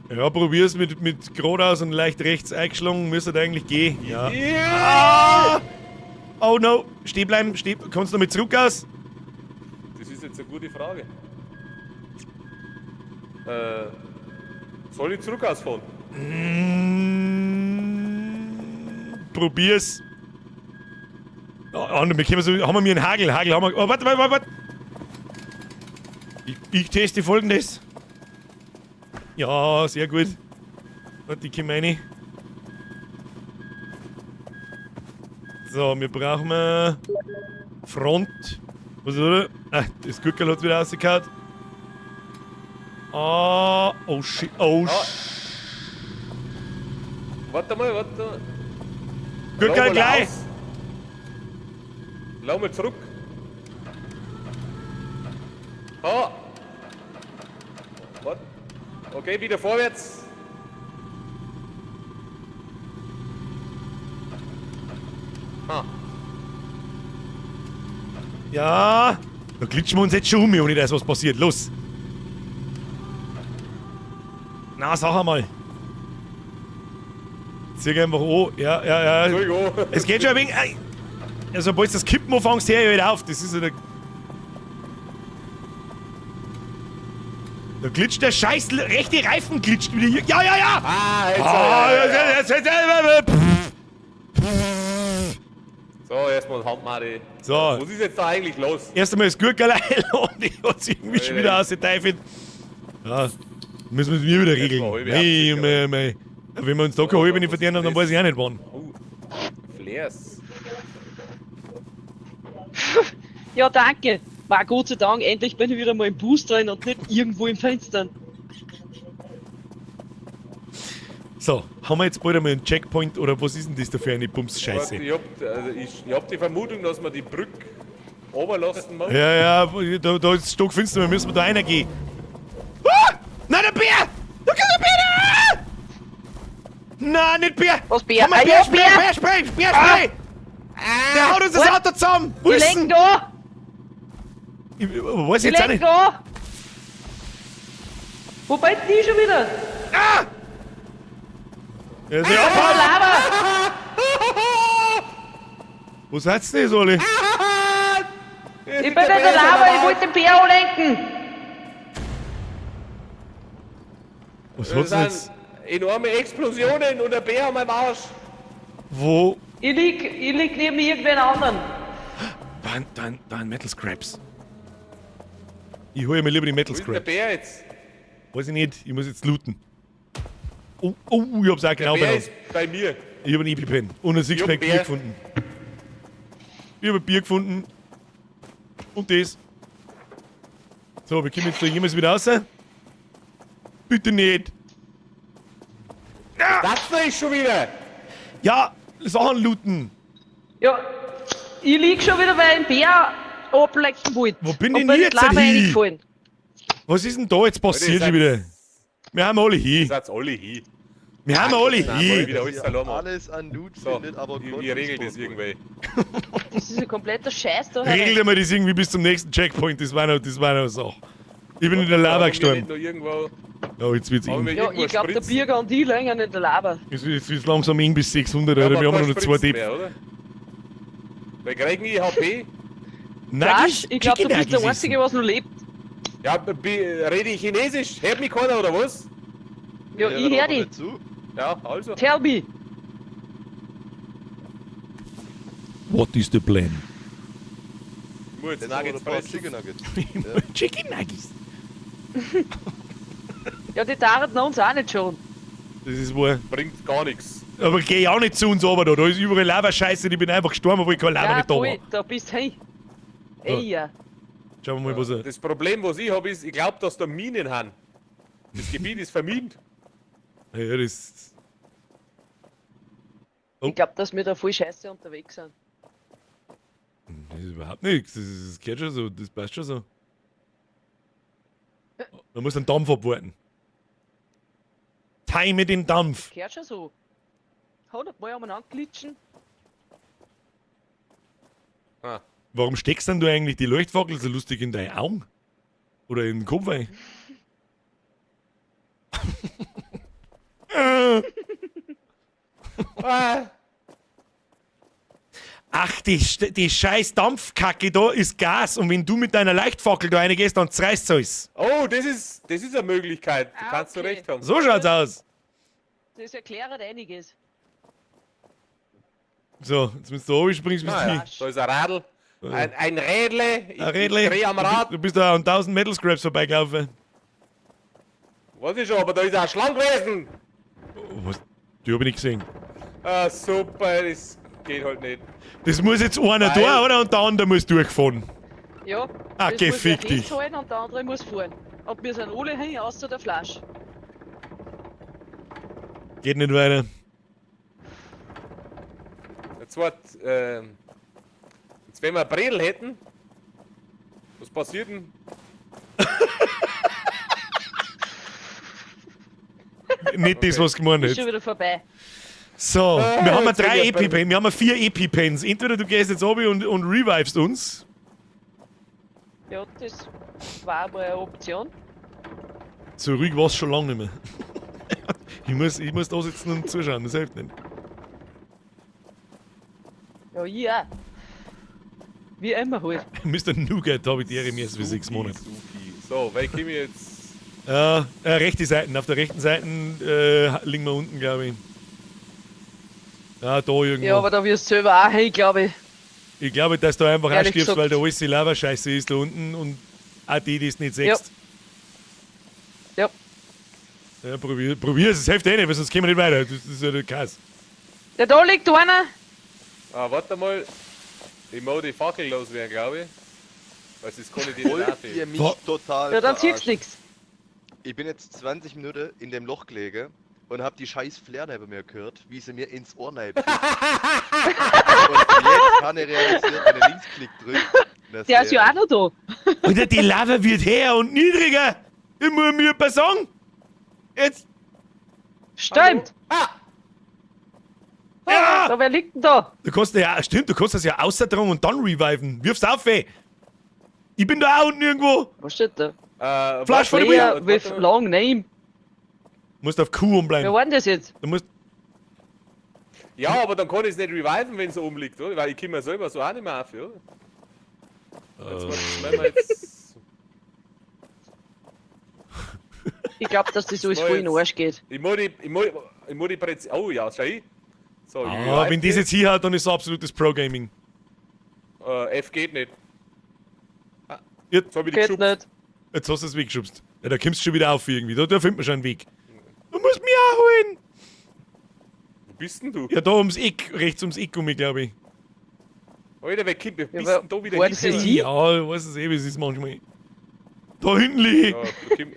Ja, probier's mit geradeaus und leicht rechts eingeschlagen. Müsste eigentlich gehen. Ja. Ja! Ah! Oh no! Steh bleiben, steh. Kannst du noch mit zurück aus? Das ist jetzt eine gute Frage. Soll ich zurück ausfahren? Probier's. Ah, wir können so, haben wir mir einen Hagel? Hagel haben wir. Oh, warte, warte, warte, warte. Ich teste folgendes. Ja, sehr gut. Warte, ich komme rein. So, wir brauchen Front. Was ist das? Ah, das Gürtel hat wieder rausgehauen. Ah, oh shit, oh Ah. shit. Warte mal, warte. Gürtel gleich. Lass mal zurück. Ah. Warte. Okay, wieder vorwärts. Ah. Ja, da glitschen wir uns jetzt schon um, ohne dass was passiert. Los. Na, sag einmal. Zieh einfach an. Ja, ja, ja. Entschuldigung. Es geht schon ein wenig. Ja, sobald du das Kippen anfängst, hör ich halt auf. Das ist ja der. Da glitscht der scheiß rechte Reifen glitscht wieder hier. Ja, ja, ja! Ah, jetzt. Ah, ja, ja, jetzt, jetzt, jetzt, jetzt, So, erstmal Handmade. So. Was ist jetzt da eigentlich los? Erst einmal das Gurkerl und ich hat sich irgendwie schon wieder ausgeteifelt. Ja, müssen wir es mir wieder regeln. mal halbe Mei, Absicht, mei, mei. Wenn wir uns da keine halbe nicht verdienen haben, dann weiß ich auch nicht wann. Oh, Flares. Ja, danke. War Gott sei Dank, endlich bin ich wieder mal im Bus drin und nicht irgendwo im Fenster. So, haben wir jetzt bald einmal einen Checkpoint oder was ist denn das da für eine Bums-Scheiße? Ich hab, also ich hab die Vermutung, dass man die Brücke runterlassen muss. Ja, ja, da ist stockfinster, wir müssen da reingehen. Ah! Nein, der Bär! Da kommt der Bär! Nein, nicht Bär! Was, Bär? Komm mal, Ah, Bär, ja, Bär, Bär! Bär, Spray, Bär, Spray! Der haut uns das What? Auto zusammen! Wo Ich ist denn? lenk da! Ich weiß Ich jetzt auch lenk nicht. da! Wo bist du schon wieder? Ah! Ja, soll ich abhauen? Lava! Wo seid ihr denn jetzt alle? Ich bin in der Lava, ich wollte den Bär anlenken! Was Das hat's denn jetzt? sind enorme Explosionen und der Bär an meinem Arsch. Wo? Ich lieg neben irgendwen anderen. Da ein Metal Scraps. Ich hole mir lieber die Metal Wo ist denn der Scraps. Bär jetzt? Weiß ich nicht, ich muss jetzt looten. Oh, oh, ich hab's auch genau Der Bär benannt. ist bei mir. Ich hab einen EpiPen und ein Sixpack Ich hab Bier Bär. gefunden. Ich hab ein Bier gefunden. Und das. So, wir kommen jetzt da jemals wieder raus? Bitte nicht. Das ist schon wieder! Ja, Sachen looten. Ja, ich lieg schon wieder, weil ich einen Bär ablecken wollte. Wo bin Und denn bin ich in die jetzt Lava hin? reingefallen. Was ist denn da jetzt passiert Alter, schon wieder? Wir haben alle hin. Seid alle hin. Wir haben alle Nein, hin. wieder alles Dass ihr verloren. alles an Loot So, findet, aber ich regel das irgendwie. Das ist ein kompletter Scheiß da. Regelt einmal das irgendwie bis zum nächsten Checkpoint. Das war noch eine Sache. Ich bin in der Lava Haben wir gestorben. nicht noch irgendwo, Ja, jetzt wird's haben eng. wir Ja, irgendwo ich glaube, der Spritzen? Birger und ich liegen in der Lava. Jetzt wird's langsam eng bis 600, Ja, Alter. aber Wir haben keine noch zwei Spritzen Depp. mehr, oder? Weil kriegen ich HP? Flasch, ich glaube, du Chicken bist der Nuggets Einzige, essen. was noch lebt. Ja, rede ich Chinesisch? Hört mich keiner oder was? Ja, ich hör dich. Zu. Ja, also. Tell me. What is the plan? Ich muss jetzt Das sind Nuggets aber ein paar fressen. Chicken Nuggets. Chicken Nuggets. Ja, die tarten uns auch nicht schon. Das ist wahr. Bringt gar nichts. Aber geh auch nicht zu uns runter da. Da ist überall Lava-Scheiße. Ich bin einfach gestorben, obwohl ich keine Lava Ja, nicht da war. voll, da bist du hin. Ey, ja. Schauen wir mal, was er. Das Problem, was ich habe, ist, ich glaube, dass da Minen haben. Das Gebiet ist vermint. Ja, das. Oh. Ich glaube, dass wir da voll scheiße unterwegs sind. Das ist überhaupt nichts. Das gehört schon so. Das passt schon so. Man muss den Dampf abwarten. Time den Dampf. Gehört schon so. 100 Mal umeinander glitschen. Ah. Warum steckst denn du eigentlich die Leuchtfackel so lustig in deine Augen? Oder in den Kopf rein? Ah. Ach, die scheiß Dampfkacke da ist Gas und wenn du mit deiner Leichtfackel da reingehst, dann zerreißt alles. Oh, das ist eine Möglichkeit. Du Ah, kannst du okay. recht haben. So schaut's aus. Das erklärt einiges. So, jetzt wenn du da oben springst, bist Ah, du ja. hin. Da ist ein Radl. Ein Rädle. Ich, Ein Rädle. Ich dreh am Rad. Du bist da an 1000 Metal Scraps vorbeigelaufen. Weiß ich schon, aber da ist auch eine Schlange gewesen. Oh, was? Die hab ich nicht gesehen. Ah, super, das geht halt nicht. Das muss jetzt einer Weil- da, oder? Und der andere muss durchfahren. Ja, Ah, das geh, muss fick wer dich. festhalten und der andere muss fahren. Und wir sind alle hin, außer der Flasche. Geht nicht weiter. Jetzt, wart, jetzt wenn wir ein Bredel hätten, was passiert denn? Nicht das, was gemeint Ist ist. schon wieder vorbei. So, wir haben ja jetzt bin drei ich ja EpiPens, wir haben ja vier EpiPens. Entweder du gehst jetzt runter und revivest uns. Ja, das war mal eine Option. So ruhig war es schon lange nicht mehr. Ich muss da sitzen und zuschauen, das hilft nicht. Ja, ich auch. Wie immer halt. Mr. Nougat habe ich die Ehre mir erst für 6 Monate. Suki. So, weil komme ich jetzt. Rechte Seiten, auf der rechten Seite liegen wir unten, glaube ich. Ja, da irgendwo. Ja, aber da wirst du selber auch hin, glaube ich. Ich glaube, dass du einfach auch Ehrlich stirbst, gesagt. weil da alles die Lava-Scheiße ist da unten und auch die, die es nicht siehst. Ja. Ja, probier es, es hilft eh nicht, weil sonst kommen wir nicht weiter. Das ist ja der Kass. Ja, da liegt einer. Ah, warte mal. Ich muss die Fackel loswerden, glaube ich. Weil sonst kann ich die nicht Wollt ihr aufheben. mich total Ja, dann siehst du verarschen? nichts. Ich bin jetzt 20 Minuten in dem Loch gelegen und hab die scheiß Flair neben mir gehört, wie sie mir ins Ohr neibt. Und jetzt kann ich realisieren, wenn ich Linksklick drückt. das Der ist ja wäre- auch noch da. Alter, die Lava wird her und niedriger. Ich muss mir etwas sagen. Jetzt. Stimmt. Ah! Ja! Da, wer liegt denn da? Du kannst ja, stimmt, du kannst das ja außertragen und dann reviven. Wirf's auf, ey. Ich bin da auch unten irgendwo. Was steht da? Flash vor die Player warte with mal. long name. Du musst auf Q umbleiben. Wer war denn das jetzt? Du musst. Ja, aber dann kann ich es nicht reviven, wenn es oben liegt, oder? Weil ich komme ja selber so auch nicht mehr auf, oder? Jetzt, warte, wenn wir jetzt. Ich glaube, dass das alles war voll in den jetzt- Arsch geht. Ich muss die Präz. Oh ja, schau ich. So, ich Ah, revive wenn das jetzt hier hat, dann ist es absolutes Pro-Gaming. F geht nicht. Ja. Jetzt hab ich die Geht geschubst. nicht. Jetzt hast du es weggeschubst. Ja, da kommst du schon wieder auf irgendwie. Da findet man schon einen Weg. Du musst mich auch holen. Wo bist denn du? Ja, da ums Eck, rechts ums Eck um mich, glaube ich. Alter, wer kommt, wer bist aber denn da wieder war das hingekommen? jetzt ich? Ja, ich weiß es eh, wie es ist manchmal. Da hinten liege ich. Ja, du komm,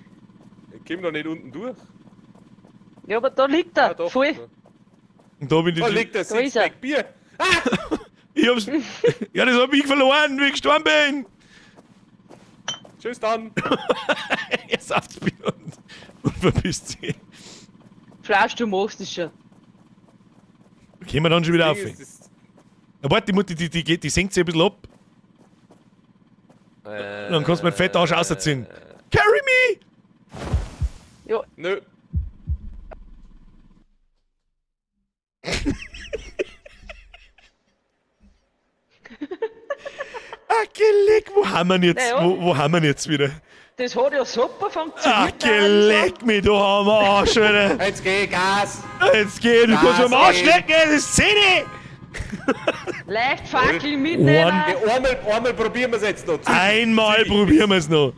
ich komm da nicht unten durch. Ja, aber da liegt er. Ja, doch. Voll. Und da bin ich. Da liegt der Da ist er. Sixpack Bier. Ich hab's. Ja, das hab ich verloren, wie ich gestorben bin. Tschüss dann. Er sauft Bier und verpisst sich. Fleisch, du machst es schon. Gehen wir dann schon wieder auf. Ding ist, das- Na, warte, die Mutti, die senkt sich ein bisschen ab. Dann kannst du meinen fetten Arsch rausziehen. Carry me! Ja, Nö. Ach, geleck, wo haben wir ihn jetzt? Naja. Wo haben wir ihn jetzt wieder? das hat ja super Ach, funktioniert. geleck mich, da haben wir Arsch, Alter. Jetzt geh, Gas. Jetzt geht, du kannst Das am Arsch geht. lecken, es ist 10. Leicht Fackel mitnehmen. Ja, einmal probieren wir es jetzt noch. Zügig, Einmal zügig. probieren wir es noch.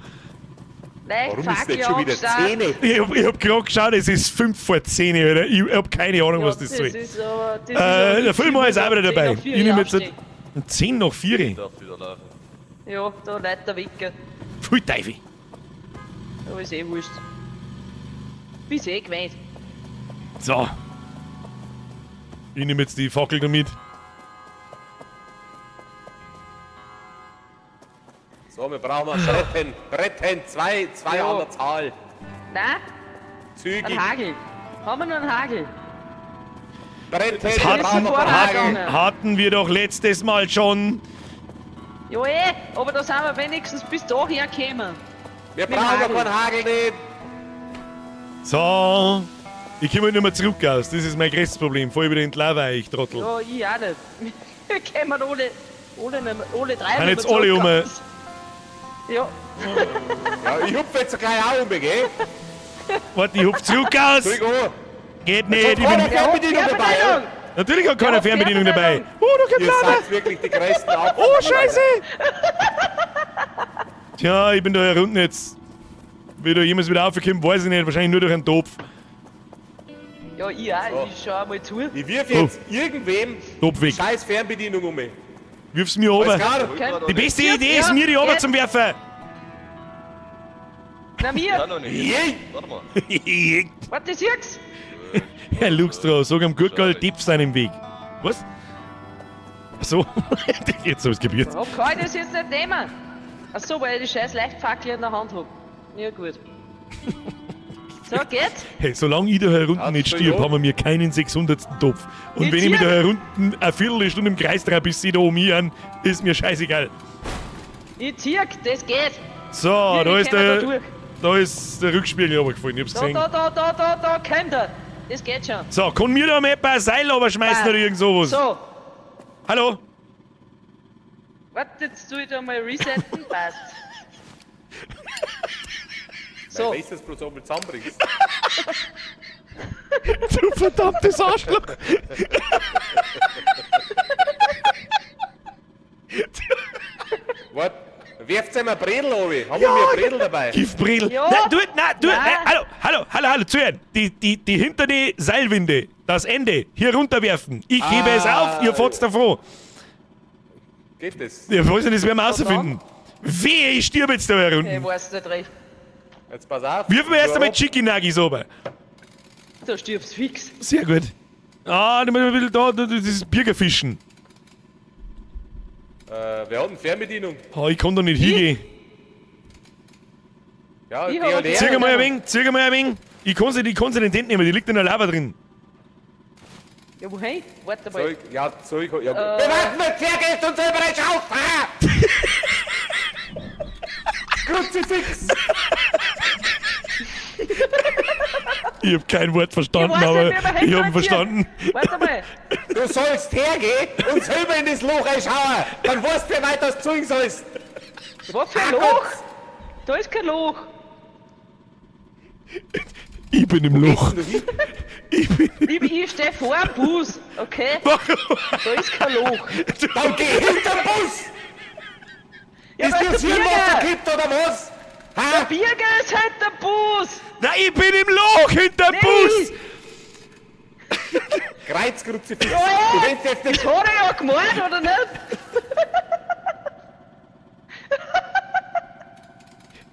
Leicht Warum ist Fackel denn jetzt schon wieder aufstarten. 10? Ich hab gerade geschaut, es ist 5 vor 10, Alter. Ich hab keine Ahnung, Ja, was das soll. Ist aber, das ist aber Der Filmer ist auch wieder 10 dabei. nach vier Ich nehme jetzt aufstehen. 10 nach 4. Darf wieder laufen. Ja, da leitet der Wecker. Pfui Teufel. Aber ist eh wurscht. Bist eh gewöhnt. So. Ich nehme jetzt die Fackel da mit. So, wir brauchen ein Bretten. Bretten, zwei Ja. an der Zahl. Nein, Zügig. ein Hagel. Haben wir noch einen Hagel? Bretten, Das wir brauchen noch einen vorher Hagel. gegangen. Hatten wir doch letztes Mal schon. Ja eh, aber da sind wir wenigstens bis daher gekommen. Wir Mit brauchen noch Hagel. keinen Hagel nicht. So. Ich komme nicht mehr zurück aus. Das ist mein größtes Problem. Voll wieder in die Lava, ich Trottel. Ja, ich auch nicht. Wir kommen alle drei Kann nicht jetzt mehr alle zurück um. aus. Ja, Ja, ich hupfe jetzt gleich auch um, gell? Warte, ich hupf zurück aus. Zurück an. Geht nicht. Ich bin, Keine Fernbedienung dabei, oder? natürlich hat keiner Ja, Fernbedienung dabei. Fernbedienung. Oh, da kommt Ihr Lava. seid wirklich die größten Ab. Oh, scheiße. Tja, ich bin da hier unten jetzt. Wie da jemals wieder aufgekommen, weiß ich nicht. Wahrscheinlich nur durch einen Topf. Ja, ich auch. So. Ich schau mal zu. Ich wirf jetzt irgendwem Topf weg. scheiß Fernbedienung um. Wirf's mir Alles runter. klar? Okay. Die beste Idee ist, mir die runter zum Werfen. Na Ja, mir! noch nicht. Yay. Warte mal. Warte, siehst Herr Luxtra, sag am Gurkel, Depp sein im Weg. Was? Ach so, jetzt hab ich's kapiert. Warum kann ich das jetzt nicht nehmen? Ach so, weil ich die scheiß Leichtfackel in der Hand hab. Ja gut. So, geht's? Hey, solange ich da herunten Ja, nicht so stirb, ja. haben wir mir keinen 600. Topf. Und Ich wenn ich mich zieh- da herunten eine Viertelstunde im Kreis drehe, bis sie da um mich an, ist mir scheißegal. Ich zieh, das geht. So, da Irgendwie ist kommen wir der, da durch. da ist der Rückspiegel runtergefallen, ich hab's Da, gesehen. da, da, da, da, da, kommt er. Das geht schon. So, kann mir da mal jemand ein Seil runterschmeißen Ah. oder irgend sowas? So, Hallo? warte, jetzt tu ich da mal resetten. Passt. So. So, Weißt du, dass du bloß einmal zusammenbringst? Du verdammtes Arschloch! Warte, werft einmal Bredel runter. Haben wir mir ein Bredel dabei? Giftbredel. Ja. Nein, du, nein, du, Nein. nein, hallo, hallo, hallo, hallo, zuhören. Die hinter die Seilwinde, das Ende, hier runterwerfen. Ich hebe es auf, ihr fahrt davon. Geht das? Ich weiß nicht, das werden wir rausfinden. Wehe, ich stirb jetzt da ich herunten. weiß nicht recht. Jetzt pass auf. Wirf mir erst einmal Warum? Chicken Nuggies runter. Da stirbst fix. Sehr gut. Ah, da muss ich ein bisschen da, das ist Birgerfischen. Wer hat denn Fernbedienung? Oh, ich kann da nicht hingehen. Ja, Ich der hab und der. Zirka mal ein wenig, zirka mal ein wenig. Ich kann sie nicht nehmen, die liegt in der Lava drin. Ja, wohin? Warte mal. Soll ich, ja, soll ich, ja. Wir warten mit Vergesst und selber nicht auf! Ah! Kruzifix! Ich hab kein Wort verstanden, Ich weiß aber nicht, wie man ich hab ihn hinterher verstanden. Warte mal. Du sollst hergehen und selber in das Loch reinschauen! Dann weißt du, wie weit das ziehen sollst! Was für ein Loch? Da ist kein Loch. Ich bin im Loch. Ich bin. Ich steh vor dem Bus, okay? Warum? Da ist kein Loch. Dann geh hinterm Bus! Ja, Ist weil dir das der Hirnwasser Birger, gekippt oder was? der Ha? Birger ist halt der Bus. Na, ich bin im Loch hinterm Nee. Bus! Kreuzkruzifix. Ja, ja. Du wenn's jetzt nicht Das hat er ja gemalt, oder nicht?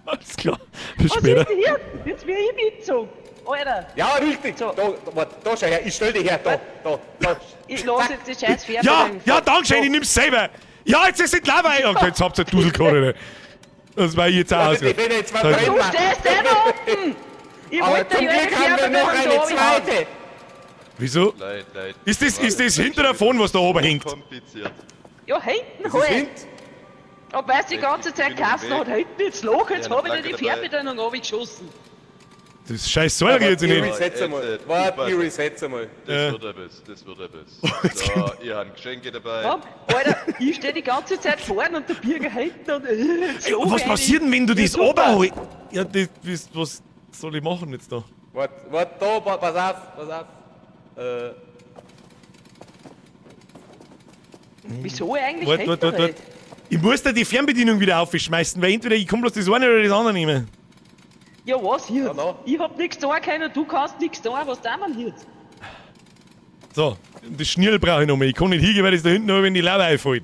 Alles klar. Bis Was später. ist denn hier? Jetzt bin ich mitgezogen. Alter, Ja, richtig. So. Da, da, warte, da schau her, ich stell dich her, da, da, da. ich lass jetzt die scheiß Ja, Fernbedienung. ja, danke schön, ich nimm's selber. Ja, jetzt ist es Lava. Okay, jetzt habt ihr Duselkarre. Das war ich jetzt auch Ja, aus. die bin jetzt mal Danke. drin. Du stehst eh da unten! Ich Aber wollte zum ja Glück die haben wir noch Fernbedienung eine da runterhauen. zweite. Wieso? Leid, leid. Ist das hinter der Phone, was da oben hängt? Kompliziert. Ja, hinten Das ist halt. hint. Und weil die ganze Zeit Ich bin Kasten auf hat, dem Weg. hinten ins Loch, jetzt Ja, hab ich dir danke die dabei. Fernbedienung runtergeschossen. Das scheiß Säure jetzt Ich nicht. resetze mal. Jetzt, Warte, ich aufpassen. resetze mal. Das Ja. wird etwas, das wird etwas. So, ihr habt Geschenke dabei. Komm, Alter, ich steh die ganze Zeit vorne und der Birger hinten und ins Loch Was rein. passiert denn, wenn du Ja, das super. oberholst? Ja, das, das, was soll ich machen jetzt da? Warte, warte, da, pass auf, pass auf. Wieso eigentlich Warte, hinten warte, warte, halt? warte. Ich muss da die Fernbedienung wieder aufschmeißen, weil entweder ich komme bloß das eine oder das andere nicht mehr. Ja, was hier? Ja, no. Ich hab nichts da können, du kannst nichts da, was tun wir hier? So, das Schnürl brauche ich noch mal. Ich kann nicht hingehen, weil das da hinten noch wenn die Lava einfällt.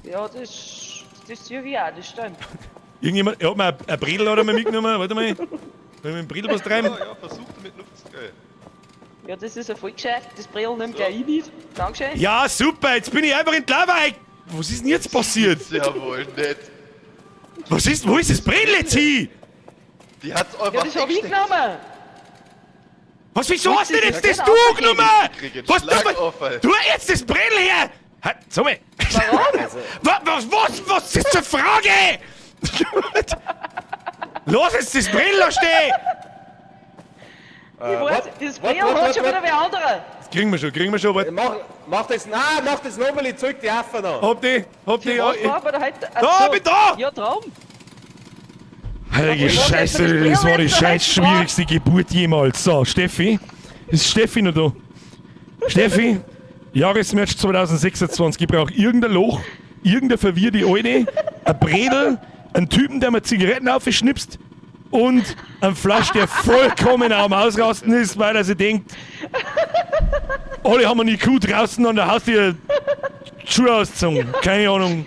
Ja, das, das sehe ich auch, das stimmt. Irgendjemand, hat mir ein Bredel oder mal mitgenommen. Warte mal. Soll ich mit dem Bredel was treiben? Ja, ja, versuch damit Luft zu gehen. Ja, das ist ja voll gescheit, das Brillen nimmt gleich ich mit. Dankeschön. Ja, super, jetzt bin ich einfach in die Lava ein. Was ist denn jetzt passiert? Ja wohl nicht. Was ist, wo ist das Bredel jetzt hin? Die hat's einfach Ja, das hab ich eingesteckt. genommen. Was, wieso hast du denn jetzt Das das geht du auch genommen? Ich krieg einen Was, du, Schlaganfall. tu jetzt das Bredel her! Ha, sag mal. Warum? Was, was, was, was ist das für eine Frage? Lass jetzt das Bredel da stehen! Ich weiß, warte, das warte, Brillen warte, hat schon warte. wieder wer anderer. Das kriegen wir schon, warte. Mach das, nein, mach das nochmal, ich zeig die Affe noch. Hab die, hab die, Was ja. braucht man da heute? Ach Da, so. bin da! Ja, drum. Heilige Was Scheiße, jetzt das war die das scheiß schwierigste Geburt jemals. So, Steffi. Ist Steffi noch da? Steffi, Jahresmatch 2026. Ich brauche irgendein Loch, irgendeine verwirrte Alte, ein Bredel, einen Typen, der mir Zigaretten aufschnipst und einen Flasch, der vollkommen am Ausrasten ist, weil er sich denkt, alle haben eine Kuh draußen an der Haustür Schuhe ausgezogen. Keine Ahnung.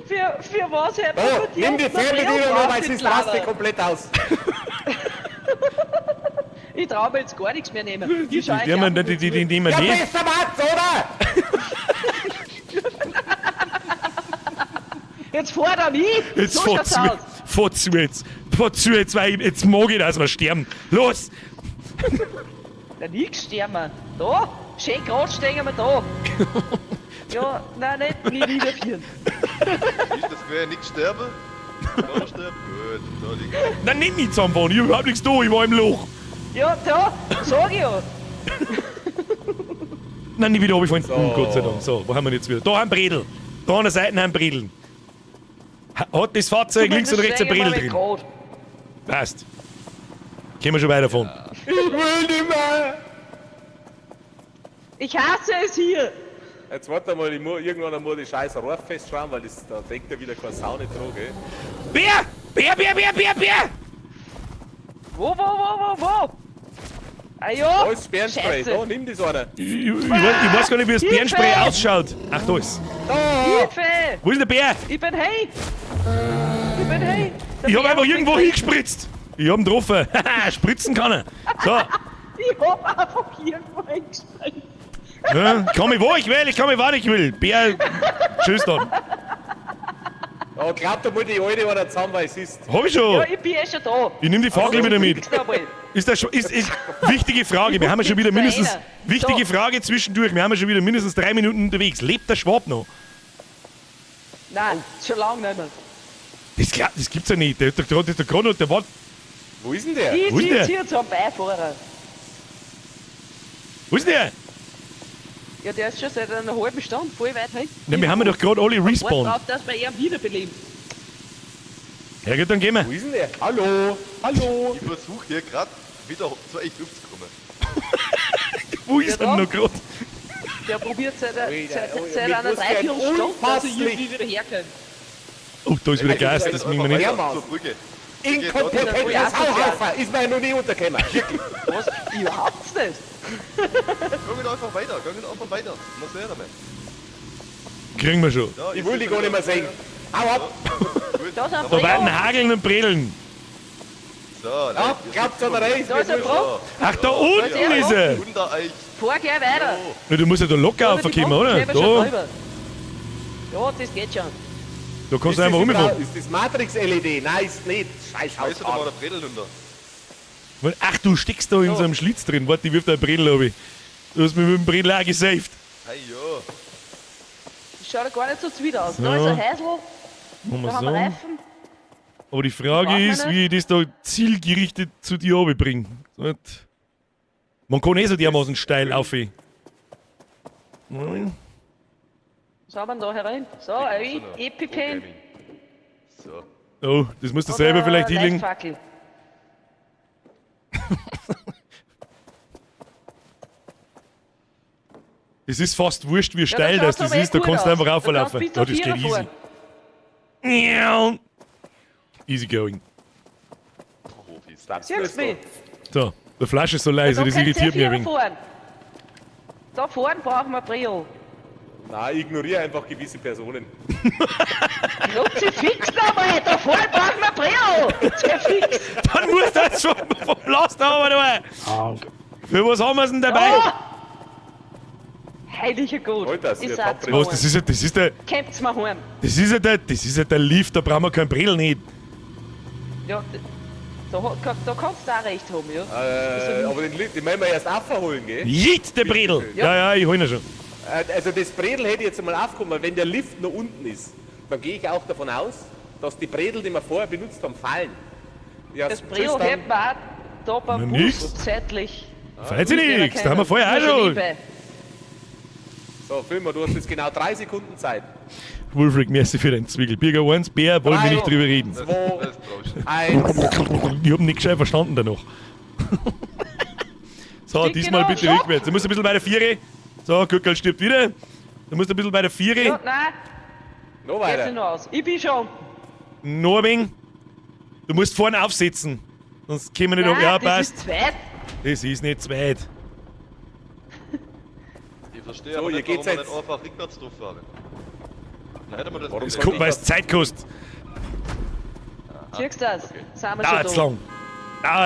Für was hat man Da, von dir nimm die jetzt noch Fernbedienung Brillen noch, weil drauf, sonst die rast die Lava? komplett aus. Ich trau mir jetzt gar nichts mehr nehmen. Ich schau Die nehmen die, die, die nehmen Ja, nicht. besser Mats, oder? Jetzt fahr da mich! Jetzt so fahr schaut's zu, aus. fahr zu jetzt. Fahr zu jetzt, weil ich, jetzt mag ich, dass wir sterben. Los! Na, nix sterben wir. Da, schön grad stehen wir da. Ja, nein, nicht nie wiederführen. Ist das wäre nicht sterben? Oder sterben? Gut, da liegt er. Nein, nicht mich zusammenfahren, ich hab überhaupt nichts da, ich war im Loch. Ja, da, sag ich ja. Nein, nicht wieder runtergefallen. So. Gott sei Dank. So, wo haben wir denn jetzt wieder? Da haben Bredel. Da an der Seite haben Bredel. Hat das Fahrzeug links und rechts ein Zumindest Bredel stehen wir drin. mal grad. Passt. Gehen wir schon weiter davon. Ich will nicht mehr. Ich hasse es hier. Jetzt warte mal, ich muss, irgendwann muss die scheiß Rohr festschrauben, weil das, da denkt ja wieder keine Sau nicht dran, gell? Bär! Bär, Bär, Bär, Bär, Bär! Wo, wo, wo, wo, wo? Ah ja. Da ist Sperrenspray, Scheiße. da, nimm das einer. Ich weiß gar nicht, wie das Hilfe! Bärenspray ausschaut. Ach, da ist. Da! Hilfe! Wo ist der Bär? Ich bin hey! Ich bin hey! Der Ich hab Bär einfach hat irgendwo mich hingespritzt. Ich hab ihn getroffen. Haha, Spritzen kann er. So. Ich hab einfach irgendwo hingespritzt. Ja, kann mich wo ich will, ich kann mich wann ich will. Bär, tschüss dann. Da glaubt doch mal die alte einer zusammen, weil es ist. Hab ich schon. Ja, ich bin eh schon da. Ich nehm die Fackel wieder mit. Kriegst du einmal. Ist das schon, ist, wichtige Frage, wir haben ja schon wieder mindestens, Einer. wichtige So. Frage zwischendurch, wir haben ja schon wieder mindestens 3 Minuten unterwegs. Lebt der Schwab noch? Nein, schon lange nicht mehr. Das, glaub, das gibt's ja nicht. Der, der, der, der, der, der war, Wo ist denn der? Ich Wo ist der? sitze hier zum Beifahrer. wo ist denn der? Ja, der ist schon seit einer halben Stunde voll weit hinten. Na, wir haben ja doch gerade alle Warte respawned. drauf, dass wir ihn wiederbeleben. Ja gut, dann gehen wir. Wo ist denn der? Hallo? Hallo? Ich versuche hier gerade wieder zur echt Luft zu kommen. Wo ist Ja, er denn da. noch gerade? Der probiert seit, Alter, seit, oh, seit mit einer was für ein Dreiviertelstunde, dass er unfasslich- irgendwie wieder herkommt. Oh, da ist wieder Gas, das müssen wir nicht. Ja, Mann. Zur Brücke. Inkompetenter Ja, Sauhaufer ist mir ja noch nie untergekommen. Wirklich. Was? Überhaupt nicht. Geh einfach weiter, geh einfach weiter. Man sieht damit. Kriegen wir schon. Ja, Ich will die gar nicht mehr sehen. Hau ab! Gut. Da sind Da werden Brille. Hageln und Bredeln. So, Ja, glaubt's an der Reis. Da ist ein Brock. Ach, da unten Ja. ist er. Unter euch. Fahr gleich weiter. Ja, du musst ja da locker Da sind die raufkommen, oder? Brocken schon Da, drüber. Ja, das geht schon. da kannst du einfach rumfahren. Ist das Matrix-LED? Nein, ist nicht. Scheiß Scheiße, da war Haus. der Bredel runter. Ach, du steckst da in so einem Schlitz drin. Warte, ich wirf da ein Bredel runter. Du hast mich mit dem Bredel auch gesaved. Hey, jo. Das schaut ja gar nicht so zwider aus. So. Da ist ein Häusl, Machen wir da haben wir so. Reifen. Aber die Frage Brauchen wir ist, nicht. wie ich das da zielgerichtet zu dir runterbringe. So nicht. Man kann eh so dermaßen steil auf. Nein. Was haben wir denn da herein? So, ein EpiPen. So. Oh, das musst du selber oder vielleicht hinlegen. Leitfackel. Es ist fast wurscht, wie steil Ja, das, schaut's das aber eh ist. Da gut kannst du aus. einfach Da rauflaufen. kannst du Ja, bis das zur geht Vierer easy. Miau. Easy going. Profis. Siehst du mich? So, der Flasche ist so leise, Da das kannst du irritiert mich ein Vierer wenig. fahren. Da vorne brauchen wir Brio. Nein, ignoriere einfach gewisse Personen. Fix nochmal, da vorne brauchen wir Brio. Sehr fix. Dann muss das schon vom Laster haben, aber. Für was haben wir denn dabei? Oh! Heiliger Gott. Alter, das ich wird sag's top Was, das ist ja, das ist der, Kämpft's mal heim. das ist ja der, das ist ja der Lift, da brauchen wir keinen Bredel nicht. Ja, da, da kannst du auch recht haben, ja. Aber den, den müssen wir erst aufholen, gell? Jit, der Bredel! Ja, ja, ich hol ihn schon. Also das Bredel hätte ich jetzt einmal aufgekommen, weil wenn der Lift noch unten ist, dann gehe ich auch davon aus, dass die Bredel, die wir vorher benutzt haben, fallen. Ja, Das tschüss Brio dann. hätten wir auch da beim Na, Bus nix. zeitlich. Fällt sich nichts, da haben wir vorher auch schon. So, Filmer, du hast jetzt genau 3 Sekunden Zeit. Wulfric, merci für deinen Zwiegel. Birger 1, Bär, wollen wir nicht drüber reden. 2, Das brauchst du. 1. Ich hab nicht gescheit verstanden danach. So, Stimmt diesmal genau, bitte stopp. rückwärts. Du musst ein bisschen bei der Viere. So, Gürkel stirbt wieder. Du musst ein bisschen bei der Viere. Ja, nein, Noch geht sich weiter. noch aus. Ich bin schon. Noch ein wenig. Du musst vorne aufsitzen. Sonst kommen wir nicht Nein, um. Ja, das passt. ist zweit. Das ist nicht zu weit. Ich verstehe So, aber ihr nicht, geht's warum wir jetzt- nicht einfach rückwärts drauf fahren. Dann hätten wir das Warum Das soll kommt, ich weil es Zeit kostet. Siehst du das? Sind wir Dauert schon da. lang.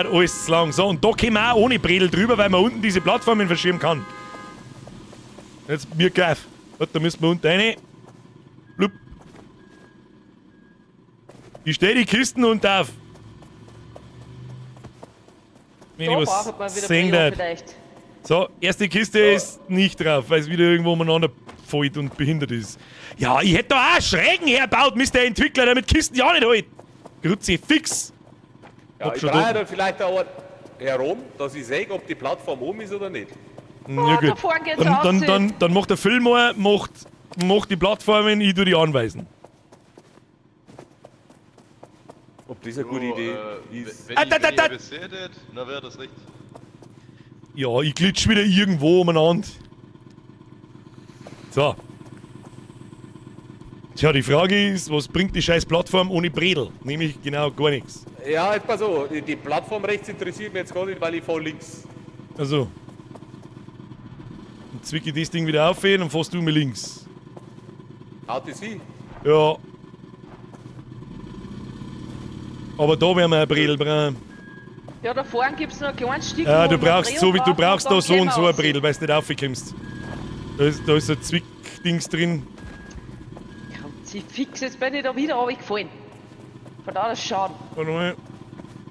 Dauert alles zu lang. So, und da kommen wir auch ohne Bredel drüber, weil man unten diese Plattformen verschieben kann. Jetzt mir geil. Warte, da müssen wir unten rein. Blub. Ich stell die Kisten unten auf. Wenn Da ich was braucht man wieder sehen Brio darf. vielleicht. So, erste Kiste ist nicht drauf, weil es wieder irgendwo umeinander fällt und behindert ist. Ja, ich hätte da auch Schrägen herbaut, Mr. Entwickler, der mit Kisten ja nicht halt. Grüezi, fix. Ja, Hab ich schon brauche da. dann vielleicht auch herum, dass ich sehe, ob die Plattform oben ist oder nicht. Ja, Oh, da vorne geht's Dann, dann, raus. dann macht der Fillmore, macht die Plattformen, ich tu die anweisen. Ob das eine gute Idee ist. Wenn Ah, ich, da, da, wenn da. ich etwas sehe, dann wäre das recht. Ja, ich glitsch wieder irgendwo umeinander. So. Tja, die Frage ist, was bringt die scheiß Plattform ohne Bredel? Nämlich genau gar nichts. Ja, jetzt pass auf, die Plattform rechts interessiert mich jetzt gar nicht, weil ich fahre links. Also. Dann zwicke ich das Ding wieder auf und fährst du mir links. Haut das hin? Ja. Aber da werden wir ein Bredel brauchen. Ja, da vorne gibt es noch ein kleines Stück. Ja, wo du wir brauchst Brio so wie du brauchen brauchst und da dann so und kommen so wir ein Bredel, weil du nicht raufkommst. Da ist ein Zwickdings drin. Sie fix, jetzt bin ich da wieder runtergefallen. Von da das Schaden. Warte mal.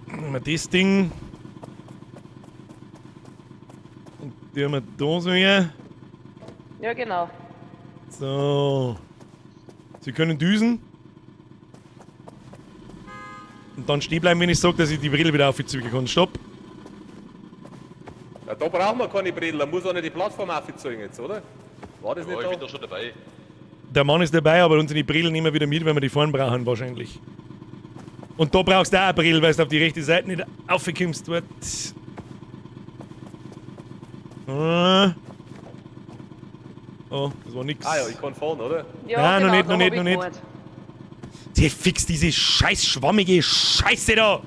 Nehmen wir das Ding. Und die haben wir da so her. Ja, genau. So. Sie können düsen. Und dann stehen bleiben, wenn ich sage, dass ich die Brille wieder aufziehen kann. Stopp. Ja, da brauchen wir keine Bredel, da muss einer die Plattform aufziehen jetzt, oder? War das Ja, nicht ich bin da? da schon dabei. Der Mann ist dabei, aber unsere Brillen nehmen wir wieder mit, weil wir die vorne brauchen wahrscheinlich. Und da brauchst du auch eine Brille, weil du auf die rechte Seite nicht aufkommst. Warte. Oh, das war nix. Ah ja, ich kann fahren, oder? Ja, Nein, noch genau, nicht, da noch nicht, hab ich noch nicht. gemeint. Die fix diese scheiß schwammige Scheiße da!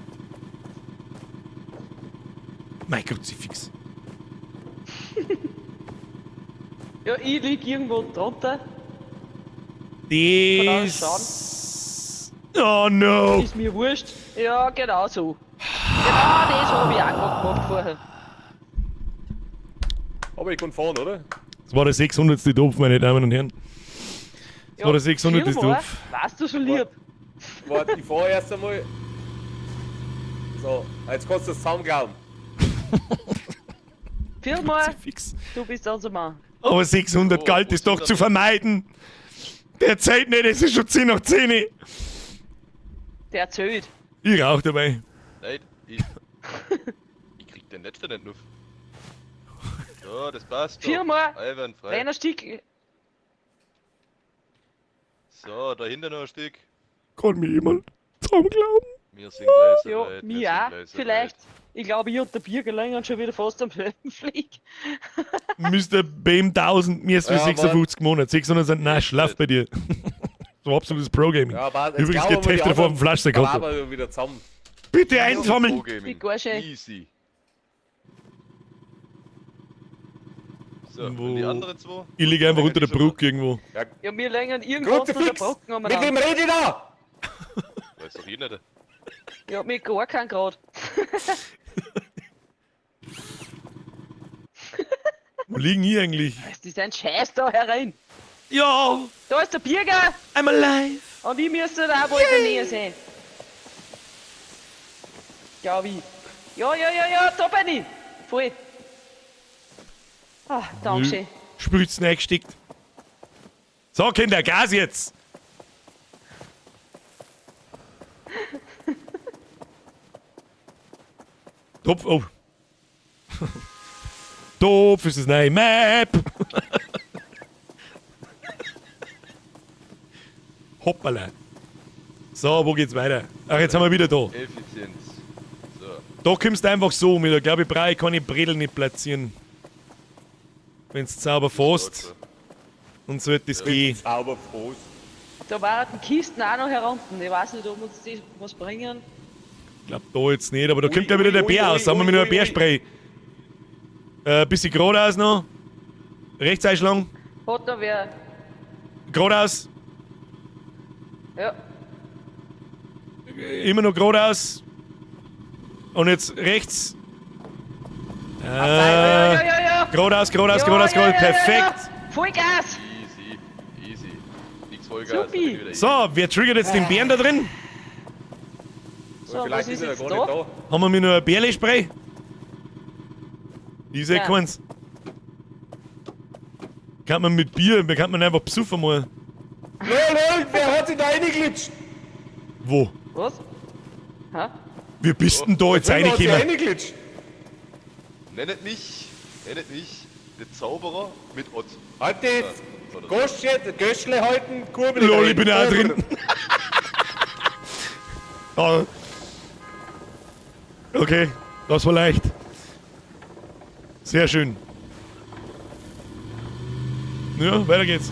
Mein Gott, sie fix. Ja, ich lieg irgendwo drunter. Das. Oh no! Ist mir wurscht. Ja, genau so. Genau das habe ich auch gerade gemacht vorher. Aber ich kann fahren, oder? Das war der 600. Topf, meine Damen und Herren. Das war der 600. Viermal? Topf. Warst du schon lieb? Warte, ich fahre erst einmal. So, jetzt kannst du das zusammenglauben. Viermal, Fix. du bist unser Mann. Aber 600 Oh, galt wo ist doch sind zu wir? vermeiden. Der zählt nicht, es ist schon 10 nach 10. Der zählt. Ich rauch dabei. Nein, ich. Ich krieg den letzten nicht auf. So, das passt. doch. Viermal. Einwandfrei. Wenn ein Stück. So, dahinter noch ein Stück. Kann mir jemand zusammen glauben? Wir sind gleich Ja, soweit. wir mir sind auch. gleich soweit. Vielleicht. Ich glaube, ich und der Bier gelingen schon wieder fast am selben Flieg. Mr. BM 1000, mir ist für Ja, 56 Monate. 600 sind, nein, schlaf bei dir. So absolutes Pro-Gaming. Ja, aber jetzt Übrigens glauben wir geht die Hälfte davon auf anderen dem Flaschenkonto. Aber wieder zusammen. Bitte einsammeln! Pro-Gaming. Wie Gorsche. Easy. So, Wo- und die anderen zwei? Ich liege einfach unter der Schon Brücke irgendwo. Ja, Ja, wir längen irgendwo unter der Kruzifix! Brücke Mit umeinander. wem rede ich da? Weiß doch jeder. nicht. Ja, mit gar keinen Grad. Wo liegen die eigentlich? Das ist ein Scheiß da herein. Ja, Da ist der Birger I'm alive. und ich müsste da wohl in der Nähe sein. Glaub ich. Ja, ja, ja, ja, da bin ich. Voll. Ah, Dankeschön. Spritzen eingesteckt. So, Kinder, Gas jetzt! Topf, oh. Topf ist das neue Map. Hoppala. So, wo geht's weiter? Ach, jetzt haben wir wieder da. Effizienz. So, Da kommst du einfach so mit. Da glaube ich, brauche ich keine Bredel nicht platzieren. Wenn's sauber fährst und sollte es gehen. Sauber froh. Da waren die Kisten auch noch herunten. Ich weiß nicht, ob uns die was bringen. Ich glaube da jetzt nicht, aber da Ui, kommt ja wieder ui, der ui, Bär ui, aus. Haben wir ui, mit einem ui, ui. Bärspray. Bisschen geradeaus noch. Rechts einschlagen. Hat da wer. Geradeaus. Ja. Immer noch geradeaus. Und jetzt rechts. Ja, ja, ja, ja. Geradeaus, geradeaus, Ja, geradeaus, ja, geradeaus. ja, ja, Perfekt. ja. Vollgas! easy, easy. Nix Vollgas. Supi. dann bin ich wieder So, wer triggert jetzt den Bären da drin? So, Vielleicht was ist ist er ja jetzt gar da? nicht da. Haben wir mir noch ein Bärle-Spray? Ich sehe Ja. keins. Kann man mit Bier, kann man einfach besuffen mal. Lol, lol, wer hat sich da reingeglitscht? Wo? Was? Ha? Wie bist denn da jetzt Wer hat sich reingekommen? reingeglitscht? Nennet mich, der Zauberer mit Ott. Halt jetzt! Oder so. Goschle, Göschle halten, Kurbel. Lol, ich bin auch drin. Ah. Okay, das war leicht. Sehr schön. Ja, weiter geht's.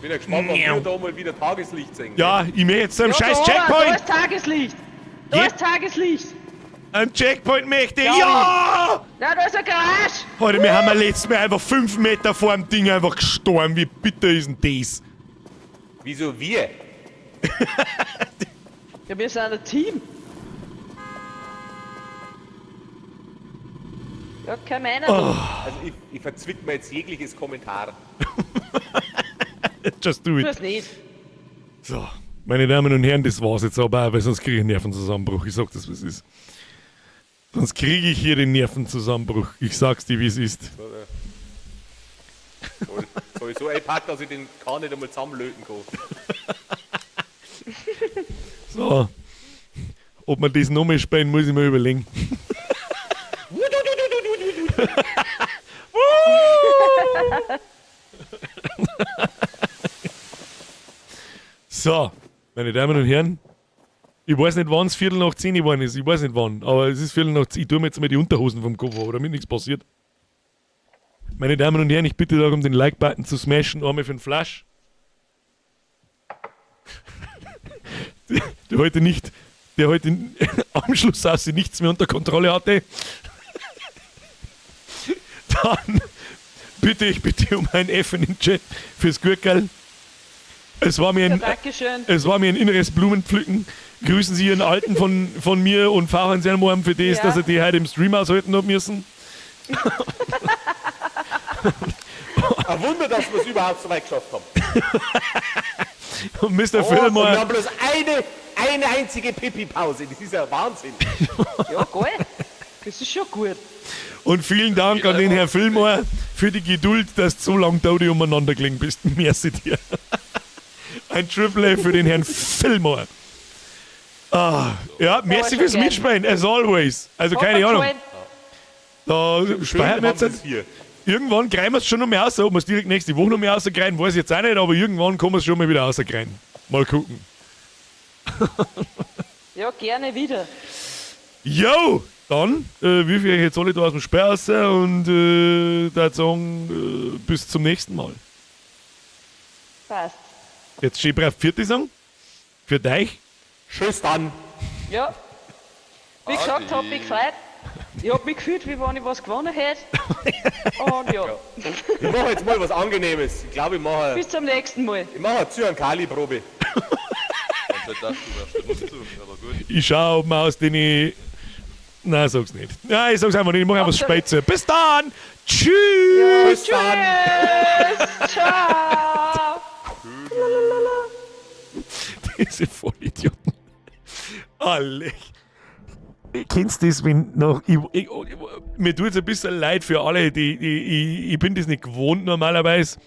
Bin ja gespannt, ob wir da mal wieder Tageslicht sehen. Ja, ich möchte jetzt zu einem Ja, scheiß da, Da Checkpoint. ist Tageslicht! Da Je- ist Tageslicht! Ein Checkpoint möchte ich. Ja. Ja! Na, da ist ein Garage! Heute, wir haben ja letztes Mal einfach 5 Meter vor dem Ding einfach gestorben. Wie bitter ist denn das? Wieso wir? Ja, wir sind ein Team. Ja, kein meiner. Oh. da. Also ich verzwick mir jetzt jegliches Kommentar. Just do Tu it. es nicht. So, meine Damen und Herren, das war's jetzt aber auch, weil sonst kriege ich einen Nervenzusammenbruch. Ich sag das, was ist. Sonst kriege ich hier den Nervenzusammenbruch. Ich sag's dir, wie es ist. Toll. Soll ich so einpacken, dass ich den Kahn nicht einmal zusammenlöten kann. So. Ob man das nochmal spielen, muss ich mir überlegen. So, meine Damen und Herren, ich weiß nicht, wann es 10:15 geworden ist. Ich weiß nicht wann, aber es ist 10:15. Ich tue mir jetzt mal die Unterhosen vom Kopf, ab, damit nichts passiert. Meine Damen und Herren, ich bitte darum, den Like-Button zu smashen, einmal für den Flash. Der heute nicht, der heute am Schluss aus nichts mehr unter Kontrolle hatte. Dann bitte Bitte, ich bitte um ein F in den Chat fürs Gurkerl. Es war mir Ja, ein, Dankeschön. es war mir ein inneres Blumenpflücken. Grüßen Sie Ihren Alten von mir und fahren Sie einen für das, Ja. dass er die heute im Stream aushalten hat müssen. Ein Wunder, dass wir es überhaupt so weit geschafft haben. Und Mr. Oh, und wir Fillmore, haben bloß eine einzige Pipi-Pause. Das ist ja Wahnsinn. Ja, geil. Das ist schon gut. und vielen Dank an den Herrn Fillmore für die Geduld, dass du so lange da die umeinander gelegen bist. Merci dir. Ein Triple A für den Herrn Fillmore. Ah, ja, merci schon fürs geil. Mitspielen, as always. Also Hat keine mir Ahnung. gefallen. Da speichern wir haben jetzt. wir's hier. Irgendwann kriegen wir es schon noch mehr raus. Ob wir es direkt nächste Woche noch mehr rauskriegen, weiß ich jetzt auch nicht, aber irgendwann kommen wir es schon mal wieder rauskriegen. Mal gucken. Ja, gerne wieder. Yo! Dann wirf ich euch jetzt alle da aus dem Sperr raus und da sagen, bis zum nächsten Mal. Passt. Jetzt schön brav Vierte sagen. Für dich. Tschüss dann. Ja. Wie gesagt, hab mich gefreut. Ich hab mich gefühlt, wie wenn ich was gewonnen hätte. Und ja, Ich mache jetzt mal was Angenehmes. Ich glaube, ich mache bis zum nächsten Mal. ich mache eine Zyankali-Probe. Und ich dachte, du wärst der Umzug, aber gut. Ich schau, ob man aus den ich. Nein, sag's nicht. Nein, ich sag's einfach nicht. Ich mach einfach spät zu. Bis dann! Tschüss! Tschüss dann. Tschüss! Ciao! Diese Vollidioten. Alle. Kennst du das, wenn noch. Mir tut's ein bisschen leid für alle, die ich bin das nicht gewohnt normalerweise,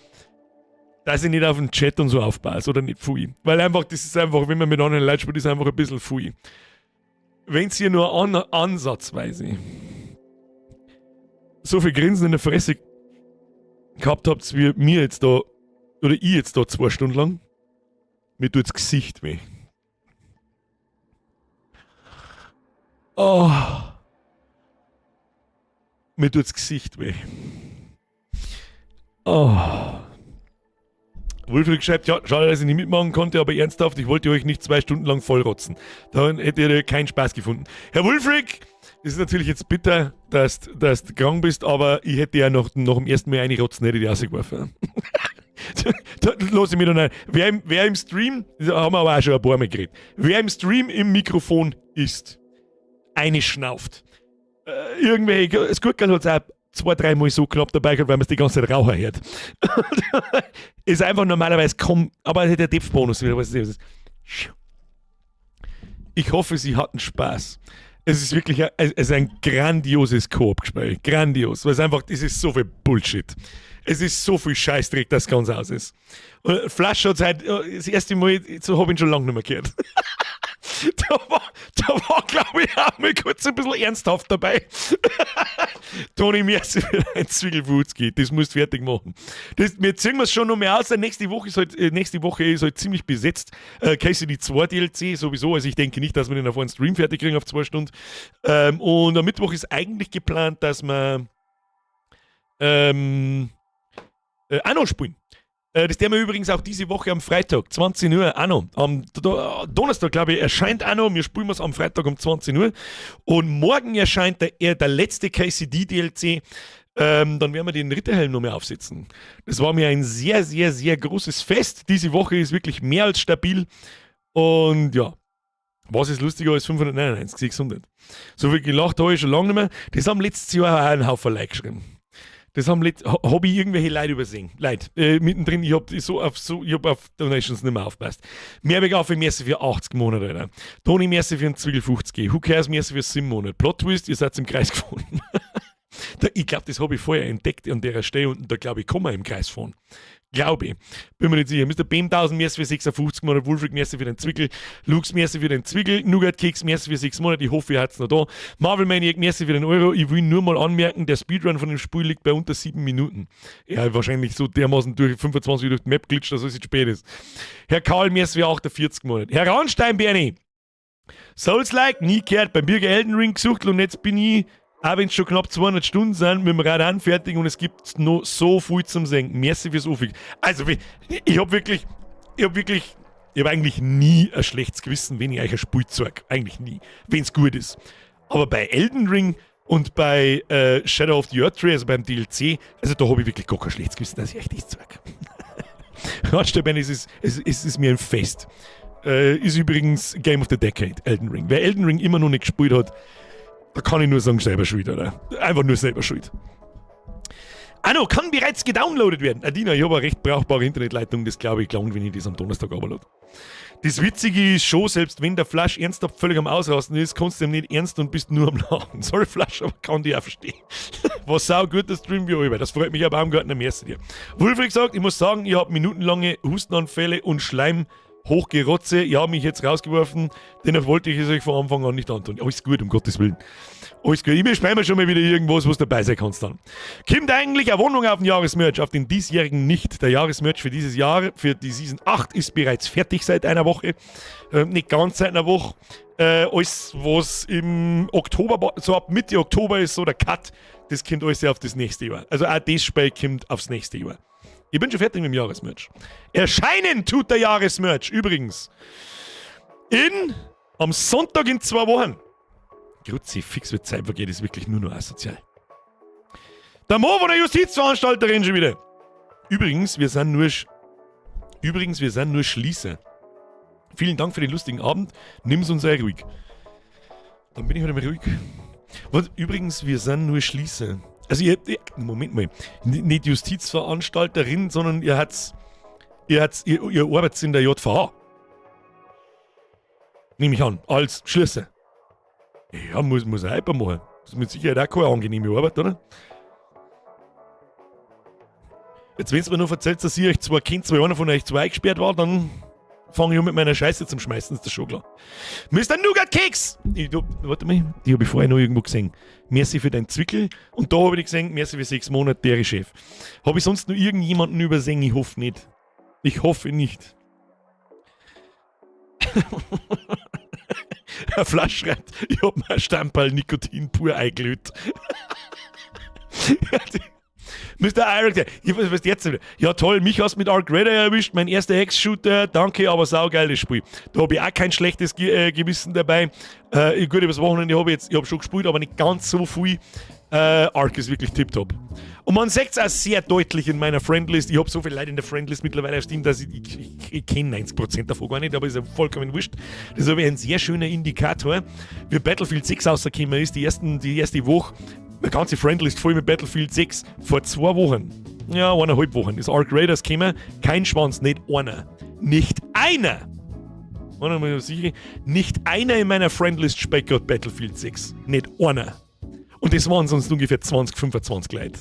dass ich nicht auf den Chat und so aufpasse oder nicht viel. Weil einfach, das ist einfach, wenn man mit anderen Leuten spielt, ist einfach ein bisschen viel. Wenn's hier nur ansatzweise so viel Grinsen in der Fresse gehabt habt, wie mir jetzt da, oder ich jetzt da 2 Stunden lang, mir tut's Gesicht weh. Oh. Mir tut's Gesicht weh. Oh. Wilfried schreibt, ja, schade, dass ich nicht mitmachen konnte, aber ernsthaft, ich wollte euch nicht 2 Stunden lang vollrotzen. Daran hättet ihr keinen Spaß gefunden. Herr Wilfried, es ist natürlich jetzt bitter, dass du krank bist, aber ich hätte ja noch im ersten Mal reinrotzen, hätte ich dich rausgeworfen. Da lass ich mich noch nicht. Wer im Stream, das haben wir aber auch schon ein paar Mal geredet, wer im Stream im Mikrofon ist, eine schnauft. Irgendwelche, das Gurkel hat es auch zwei, dreimal so knapp dabei gehabt, weil man es die ganze Zeit Raucher hört. Ist einfach normalerweise kaum, aber der Depth-Bonus wieder, was ist das? Ich hoffe, Sie hatten Spaß. Es ist wirklich ein, es ist ein grandioses Koop-Spiel. Grandios. Weil es einfach, es ist so viel Bullshit. Es ist so viel Scheißdreck, dass es ganz aus ist. Und Flash hat halt das erste Mal, so habe ich ihn schon lange nicht mehr gehört. Da war glaube ich, auch mal kurz ein bisschen ernsthaft dabei. Toni, merci für ein Zwiegelwutzki. Das musst du fertig machen. Wir ziehen es schon noch mehr aus. Nächste Woche ist halt ziemlich besetzt. KCD 2 DLC sowieso. Also ich denke nicht, dass wir den auf einen Stream fertig kriegen auf 2 Stunden. Und am Mittwoch ist eigentlich geplant, dass wir Anno spielen. Das werden wir übrigens auch diese Woche am Freitag, 20 Uhr, Anno. Am Donnerstag, glaube ich, erscheint Anno. Wir spielen es am Freitag um 20 Uhr. Und morgen erscheint der letzte KCD DLC. Dann werden wir den Ritterhelm noch mehr aufsetzen. Das war mir ein sehr, sehr, sehr großes Fest. Diese Woche ist wirklich mehr als stabil. Und ja, was ist lustiger als 599, 600? So viel gelacht habe ich schon lange nicht mehr. Das haben letztes Jahr auch einen Haufen Leute geschrieben. Das haben hab ich irgendwelche Leute übersehen. Leute, mittendrin, ich hab so auf, so, ich hab auf Donations nicht mehr aufgepasst. Mehrweg auf, merci für 80 Monate, Alter. Toni, merci für einen Zwiegel 50. Who cares, merci für 7 Monate. Plot Twist, ihr seid im Kreis gefahren. Da, ich glaube, das habe ich vorher entdeckt an der Stelle und da glaube ich, kann man im Kreis fahren. Glaube ich. Bin mir nicht sicher. Mr. BM 1000, merci für 56 Monate, Wolfric, merci für den Zwickel, Lux, merci für den Zwickel, Nougat Keks, merci für 6 Monate, ich hoffe, ihr habt's noch da. Marvel Maniac, merci für den Euro. Ich will nur mal anmerken, der Speedrun von dem Spiel liegt bei unter 7 Minuten. Ja, wahrscheinlich so dermaßen durch 25 durch die Map glitscht, dass es jetzt spät ist. Herr Karl, merci für 48 Monate. Herr Rahnstein, Bernie, Souls-like, nie gehört, beim Birger Elden Ring gesucht und jetzt bin ich, auch wenn es schon knapp 200 Stunden sind, mit dem Rad fertig und es gibt noch so viel zum Sehen. Merci fürs Aufweg. Also, ich habe eigentlich nie ein schlechtes Gewissen, wenn ich euch ein Spiel zeige. Eigentlich nie. Wenn es gut ist. Aber bei Elden Ring Und bei Shadow of the Erdtree, also beim DLC, also da habe ich wirklich gar kein schlechtes Gewissen, dass ich echt nichts sage. Ratstein, es ist mir ein Fest. Ist übrigens Game of the Decade, Elden Ring. Wer Elden Ring immer noch nicht gespielt hat, da kann ich nur sagen, selber schuld, oder? Einfach nur selber schuld. Anno kann bereits gedownloadet werden. Adina, ich habe eine recht brauchbare Internetleitung, das glaube ich gelangt, wenn ich das am Donnerstag runterlade. Das Witzige ist schon, selbst wenn der Flasch ernsthaft völlig am Ausrasten ist, kannst du ihm nicht ernst und bist nur am Lachen. Sorry, Flasch, aber kann dich auch verstehen. War sau gut, der Stream wie immer. Das freut mich, Herr Baumgartner, merci dir. Wulfried sagt, ich muss sagen, ich habe minutenlange Hustenanfälle und Schleim hochgerotze. Ich habe mich jetzt rausgeworfen, dennoch wollte ich es euch von Anfang an nicht antun. Alles gut, um Gottes Willen. Alles gut. Ich mir schon mal wieder irgendwas, was dabei sein kannst dann. Kommt eigentlich eine Wohnung auf den Jahresmerch, auf den diesjährigen nicht. Der Jahresmerch für dieses Jahr, für die Season 8, ist bereits fertig seit einer Woche. Nicht ganz seit einer Woche. Alles, was im Oktober, so ab Mitte Oktober ist so der Cut, das kommt alles auf das nächste Jahr. Also auch das Spiel kommt aufs nächste Jahr. Ich bin schon fertig mit dem Jahresmerch. Erscheinen tut der Jahresmerch übrigens am Sonntag in 2 Wochen. Kruzifix, wird Zeit vergeht, ist wirklich nur noch asozial. Der Mo von der Justizveranstalterin schon wieder. Übrigens, wir sind nur Schließer. Vielen Dank für den lustigen Abend. Nimm's uns sehr ruhig. Dann bin ich halt einmal ruhig. Was, übrigens, wir sind nur Schließer. Also ihr, Moment mal, nicht Justizveranstalterin, sondern ihr arbeitet in der JVA. Nehme ich an, als Schließer. Ja, muss auch machen. Das ist mit Sicherheit auch keine angenehme Arbeit, oder? Jetzt, wenn mir nur erzählt, dass ihr euch zwar kennt, weil einer von euch zwei eingesperrt war, dann fange ich an mit meiner Scheiße zum Schmeißen, ist das schon klar. Mr. Nougat Keks! Ich, du, warte mal, die habe ich vorher noch irgendwo gesehen. Merci für dein Zwickel. Und da habe ich gesehen, merci für 6 Monate, der Chef. Habe ich sonst noch irgendjemanden übersehen? Ich hoffe nicht. Ich hoffe nicht. Herr Flasch schreibt, ich hab mir ein Stamperl Nikotin pur eingelöt. Mr. Eric, ich weiß, was jetzt? Ja, toll, mich hast mit Arc Raiders erwischt, mein erster Ex-Shooter, danke, aber saugeiles Spiel. Da habe ich auch kein schlechtes Gewissen dabei. Gut, übers Wochenende habe ich jetzt, ich habe schon gespielt, aber nicht ganz so viel. Ark ist wirklich tipptopp. Und man sieht es auch sehr deutlich in meiner Friendlist. Ich habe so viele Leute in der Friendlist mittlerweile auf Steam, dass ich kenne 90% davon gar nicht, aber ist ja vollkommen wurscht. Das ist aber ein sehr schöner Indikator. Wie Battlefield 6 rausgekommen ist, die erste Woche, meine ganze Friendlist voll mit Battlefield 6 vor 2 Wochen. Ja, 1,5 Wochen. Ist Arc Raiders gekommen. Kein Schwanz, nicht einer. Nicht einer! Warte mal, sicher. Nicht einer in meiner Friendlist spielt gerade Battlefield 6. Nicht einer. Und das waren sonst ungefähr 20, 25 Leute.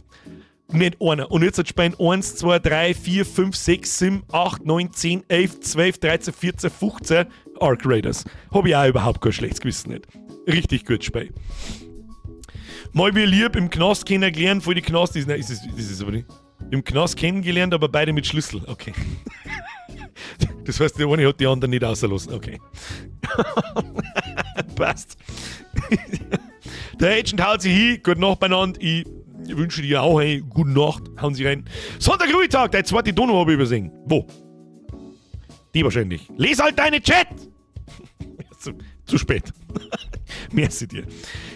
Nicht einer. Und jetzt spielen 1, 2, 3, 4, 5, 6, 7, 8, 9, 10, 11, 12, 13, 14, 15 Arc Raiders. Habe ich auch überhaupt kein schlechtes Gewissen nicht. Richtig gut Spiel. Mal wie lieb im Knast kennengelernt, voll die Knast ist, nein, ist es aber nicht. Im Knast kennengelernt, aber beide mit Schlüssel. Okay. Das heißt, der eine hat die anderen nicht rausgelassen. Okay. Passt. Der Agent haut sich hin. Gute Nacht beieinander. Ich wünsche dir auch eine gute Nacht. Hauen Sie rein. Sonntag, Ruhetag. Der zweite Dono habe ich übersehen. Wo? Die wahrscheinlich. Les halt deine Chat! Zu spät. Merci dir.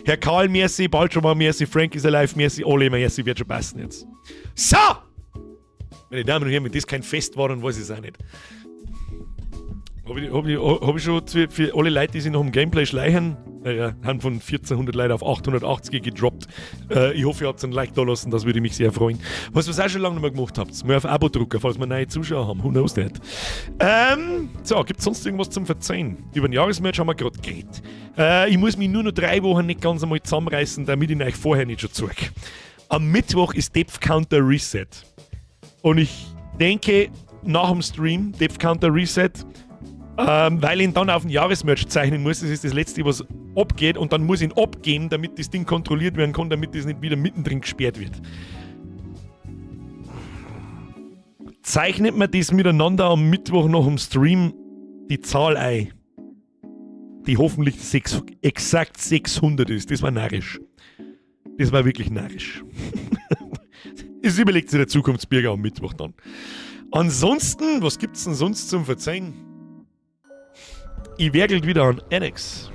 Herr Karl, merci. Bald schon mal merci. Frank is alive, merci. Alle merci. Wird schon passen jetzt. So! Meine Damen und Herren, wenn das kein Fest war, dann weiß ich es auch nicht. Habe ich schon für alle Leute, die sich noch im Gameplay schleichen, naja, haben von 1400 Leute auf 880 gedroppt. Ich hoffe, ihr habt ein Like da lassen, das würde mich sehr freuen. Was ihr auch schon lange nicht mehr gemacht habt, mal auf Abo drücken, falls wir neue Zuschauer haben. Who knows that? So, gibt es sonst irgendwas zum Verzeihen? Über den Jahresmerch haben wir gerade geredet. Ich muss mich nur noch 3 Wochen nicht ganz einmal zusammenreißen, damit ich euch vorher nicht schon zeige. Am Mittwoch ist Depth Counter Reset. Und ich denke, nach dem Stream, Depth Counter Reset, weil ich ihn dann auf den Jahresmerch zeichnen muss. Das ist das Letzte, was abgeht. Und dann muss ich ihn abgeben, damit das Ding kontrolliert werden kann, damit das nicht wieder mittendrin gesperrt wird. Zeichnet man das miteinander am Mittwoch noch im Stream die Zahl ein, die hoffentlich exakt 600 ist. Das war narrisch. Das war wirklich narrisch. Es überlegt sich der Zukunftsbürger am Mittwoch dann. Ansonsten, was gibt's denn sonst zum Verzeihen? Ich werkelt wieder an Annex.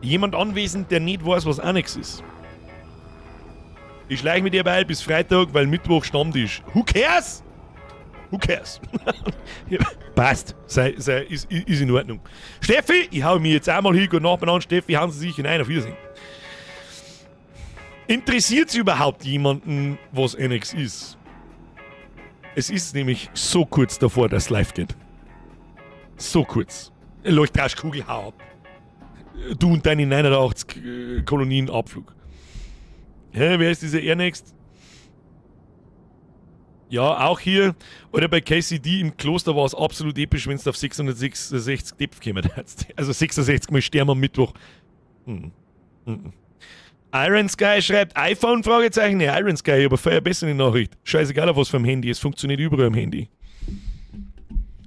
Jemand anwesend, der nicht weiß, was Annex ist? Ich schleiche mit dir bei bis Freitag, weil Mittwoch Stammtisch. Who cares? Who cares? Ja, passt. Ist in Ordnung. Steffi, ich hau mir jetzt einmal hin, guten Abend an. Steffi, hauen Sie sich hinein, auf Wiedersehen. Interessiert sich überhaupt jemanden, was NX ist? Es ist nämlich so kurz davor, dass es live geht. So kurz. Leuchtraschkugel, hau ab. Du und deine 89 Kolonien, Abflug. Hä, wer ist dieser Ernext? Ja, auch hier. Oder bei KCD im Kloster war es absolut episch, wenn du auf 666 Depth gekommen hast. Also 66 Mal sterben am Mittwoch. Iron Sky schreibt iPhone? Fragezeichen. Nee, Iron Sky, aber viel bessere Nachricht. Scheißegal auf was für ein Handy, es funktioniert überall am Handy.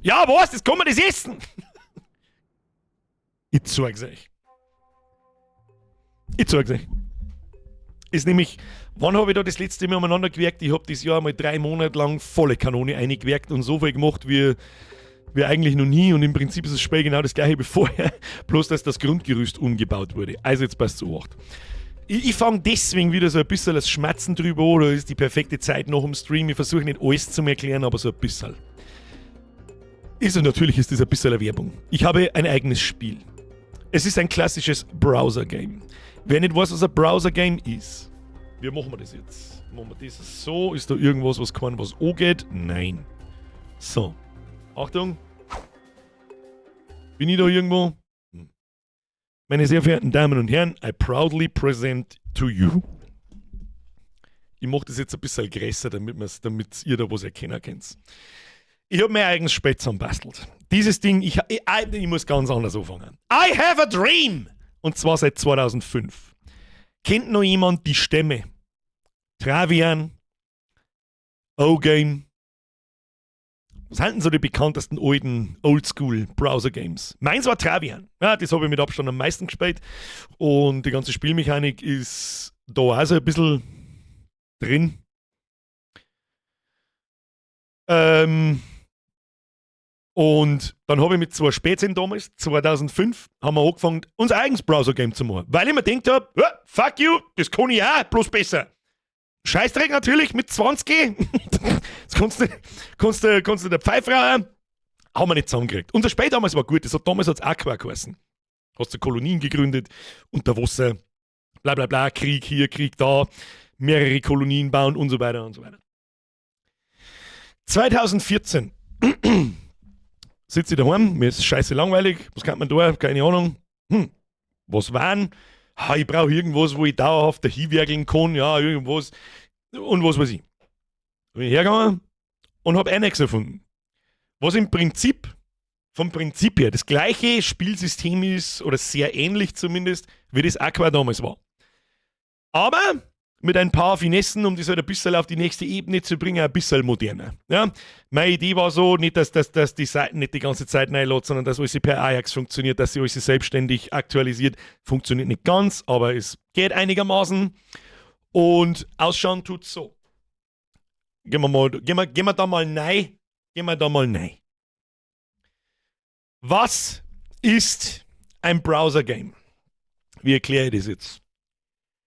Ja, was? Das kann man das essen! Ich zeig's euch. Ich zeig's euch. Ist nämlich, wann habe ich da das letzte Mal umeinander gewerkt? Ich habe das Jahr mal 3 Monate lang volle Kanone eingewerkt und so viel gemacht wie eigentlich noch nie. Und im Prinzip ist das Spiel genau das Gleiche wie vorher, bloß dass das Grundgerüst umgebaut wurde. Also jetzt passt zu Acht. Ich fange deswegen wieder so ein bisschen das Schmatzen drüber an, oder ist die perfekte Zeit noch im Stream. Ich versuche nicht alles zu erklären, aber so ein bisschen. Ist und natürlich ist das ein bisschen eine Werbung. Ich habe ein eigenes Spiel. Es ist ein klassisches Browser-Game. Wer nicht weiß, was ein Browser-Game ist, wie machen wir das jetzt? Machen wir das so? Ist da irgendwas, was kann, was angeht? Nein. So. Achtung. Bin ich da irgendwo? Meine sehr verehrten Damen und Herren, I proudly present to you. Ich mache das jetzt ein bisschen größer, damit ihr da was erkennen könnt. Ich habe mein eigenes Spiel zusammenbastelt. Dieses Ding, ich muss ganz anders anfangen. I have a dream! Und zwar seit 2005. Kennt noch jemand die Stämme? Travian, O-Game. Was sind denn so die bekanntesten alten Oldschool Browser Games? Meins war Travian. Ja, das habe ich mit Abstand am meisten gespielt. Und die ganze Spielmechanik ist da auch so ein bisschen drin. Und dann habe ich mit zwei Spezien damals, 2005, haben wir angefangen, unser eigenes Browser-Game zu machen. Weil ich mir gedacht habe, ja, fuck you, das kann ich auch, bloß besser. Scheißdreck natürlich mit 20. Das kannst du der Pfeife rauchen. Haben wir nicht zusammengekriegt. Unser Spiel damals war gut, das hat damals hat's Aqua geheißen. Hast du Kolonien gegründet, unter Wasser, bla bla bla, Krieg hier, Krieg da, mehrere Kolonien bauen und so weiter und so weiter. 2014 sitze ich daheim, mir ist scheiße langweilig, was kann man da? Keine Ahnung. Was waren? Ha, ich brauche irgendwas, wo ich dauerhaft dahinwerkeln kann, ja, irgendwas. Und was weiß ich. Bin ich hergegangen und habe Annex erfunden. Was im Prinzip, vom Prinzip her, das gleiche Spielsystem ist, oder sehr ähnlich zumindest, wie das Aqua damals war. Aber mit ein paar Finessen, um das halt ein bisschen auf die nächste Ebene zu bringen, ein bisschen moderner. Ja? Meine Idee war so, nicht, dass die Seiten nicht die ganze Zeit reinlädt, sondern dass alles per Ajax funktioniert, dass sie alles selbstständig aktualisiert. Funktioniert nicht ganz, aber es geht einigermaßen. Und ausschauen tut so. Gehen wir da mal rein. Gehen wir da mal rein. Was ist ein Browser-Game? Wie erkläre ich das jetzt?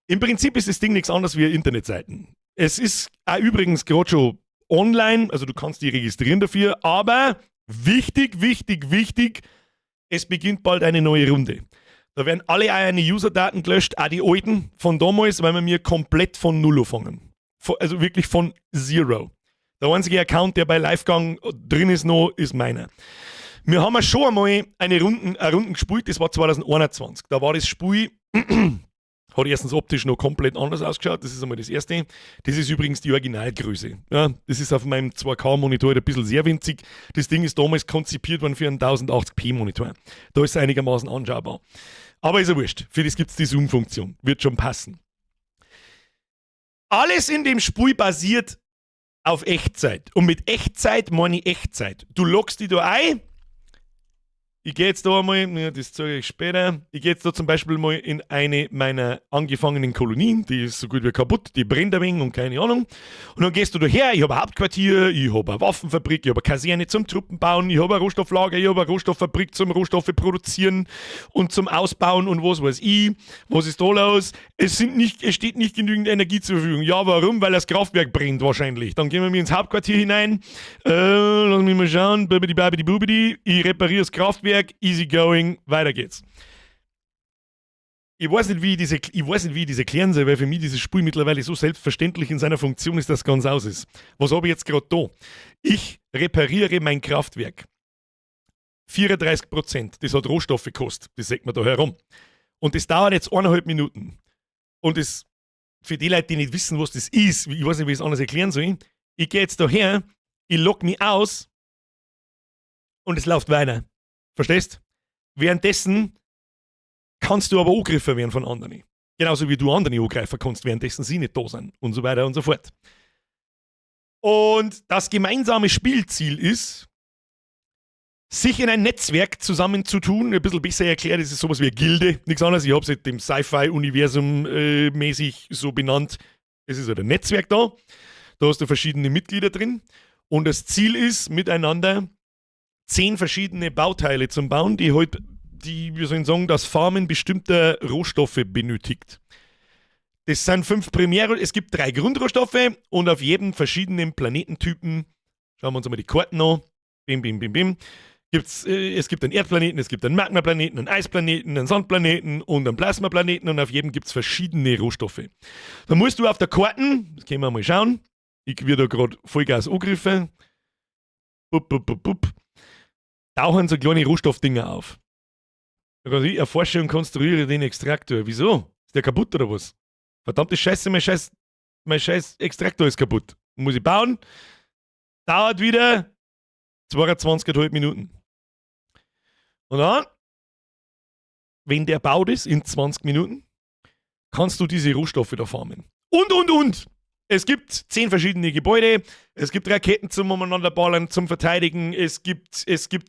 Im Prinzip ist das Ding nichts anderes wie Internetseiten. Es ist auch übrigens gerade schon online, also du kannst dich registrieren dafür, aber wichtig, wichtig, wichtig, es beginnt bald eine neue Runde. Da werden alle eine User-Daten gelöscht, auch die alten von damals, weil wir mir komplett von Null anfangen. Also wirklich von Zero. Der einzige Account, der bei Livegang drin ist noch, ist meiner. Wir haben ja schon einmal eine Runden gespielt, das war 2021. Da war das Spiel, hat erstens optisch noch komplett anders ausgeschaut, das ist einmal das Erste. Das ist übrigens die Originalgröße. Ja, das ist auf meinem 2K-Monitor ein bisschen sehr winzig. Das Ding ist damals konzipiert worden für einen 1080p-Monitor. Da ist es einigermaßen anschaubar. Aber ist ja wurscht. Für das gibt es die Zoom-Funktion. Wird schon passen. Alles in dem Spiel basiert auf Echtzeit. Und mit Echtzeit meine ich Echtzeit. Du loggst dich da ein, Ich gehe jetzt da einmal, ja, das zeige ich später, ich gehe jetzt da zum Beispiel mal in eine meiner angefangenen Kolonien, die ist so gut wie kaputt, die brennt ein wenig und keine Ahnung. Und dann gehst du da her, ich habe ein Hauptquartier, ich habe eine Waffenfabrik, ich habe eine Kaserne zum Truppen bauen, ich habe ein Rohstofflager, ich habe eine Rohstofffabrik zum Rohstoffe produzieren und zum Ausbauen und was weiß ich. Was ist da los? Es steht nicht genügend Energie zur Verfügung. Ja, warum? Weil das Kraftwerk brennt wahrscheinlich. Dann gehen wir ins Hauptquartier hinein. Lass mich mal schauen. Bibidi babidi bubidi. Ich repariere das Kraftwerk. Easy going. Weiter geht's. Ich weiß nicht, wie ich das erklären soll, weil für mich dieses Spiel mittlerweile so selbstverständlich in seiner Funktion ist, dass es ganz aus ist. Was habe ich jetzt gerade da? Ich repariere mein Kraftwerk. 34%, das hat Rohstoffe gekostet, das sieht man da herum. Und das dauert jetzt 1,5 Minuten. Und das, für die Leute, die nicht wissen, was das ist, ich weiß nicht, wie ich es anders erklären soll, ich gehe jetzt da her, ich log mich aus und es läuft weiter. Verstehst? Währenddessen kannst du aber angegriffen werden von anderen. Genauso wie du andere angreifen kannst, währenddessen sie nicht da sind und so weiter und so fort. Und das gemeinsame Spielziel ist, sich in ein Netzwerk zusammenzutun. Ein bisschen besser erklärt, es ist sowas wie eine Gilde, nichts anderes. Ich habe es dem Sci-Fi-Universum mäßig so benannt. Es ist halt ein Netzwerk da. Da hast du verschiedene Mitglieder drin. Und das Ziel ist, miteinander 10 verschiedene Bauteile zu bauen, die halt, die, wie soll ich sagen, das Farmen bestimmter Rohstoffe benötigt. Das sind fünf Primär, es gibt drei Grundrohstoffe und auf jedem verschiedenen Planetentypen, schauen wir uns einmal die Karten an, bim, bim, bim, bim, es gibt einen Erdplaneten, es gibt einen Magmaplaneten, einen Eisplaneten, einen Sandplaneten und einen Plasmaplaneten und auf jedem gibt es verschiedene Rohstoffe. Da musst du auf der Karten, das können wir mal schauen, ich werde da gerade Vollgas angegriffen, bup, bup, bup, bup, tauchen so kleine Rohstoffdinger auf. Da kann ich erforsche und konstruiere den Extraktor. Wieso? Ist der kaputt oder was? Verdammte Scheiße, mein scheiß Extraktor ist kaputt. Muss ich bauen. Dauert wieder 22,5 Minuten. Und dann, wenn der baut ist, in 20 Minuten, kannst du diese Rohstoffe da farmen. Und, und, und. Es gibt 10 verschiedene Gebäude, es gibt Raketen zum Umeinanderballern, zum Verteidigen, es gibt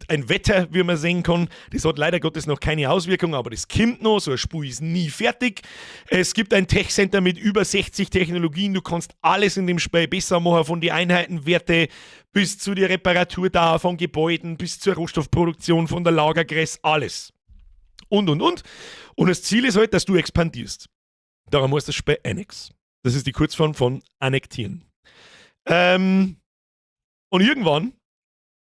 ein Wetter, wie man sehen kann. Das hat leider Gottes noch keine Auswirkung, aber das kommt noch, so ein Spiel ist nie fertig. Es gibt ein Tech-Center mit über 60 Technologien, du kannst alles in dem Spiel besser machen, von den Einheitenwerte bis zu der Reparaturdauer von Gebäuden, bis zur Rohstoffproduktion, von der Lagergröße, alles. Und, und, und. Und das Ziel ist halt, dass du expandierst. Darum heißt das Spiel Annex. Das ist die Kurzform von annektieren. Und irgendwann,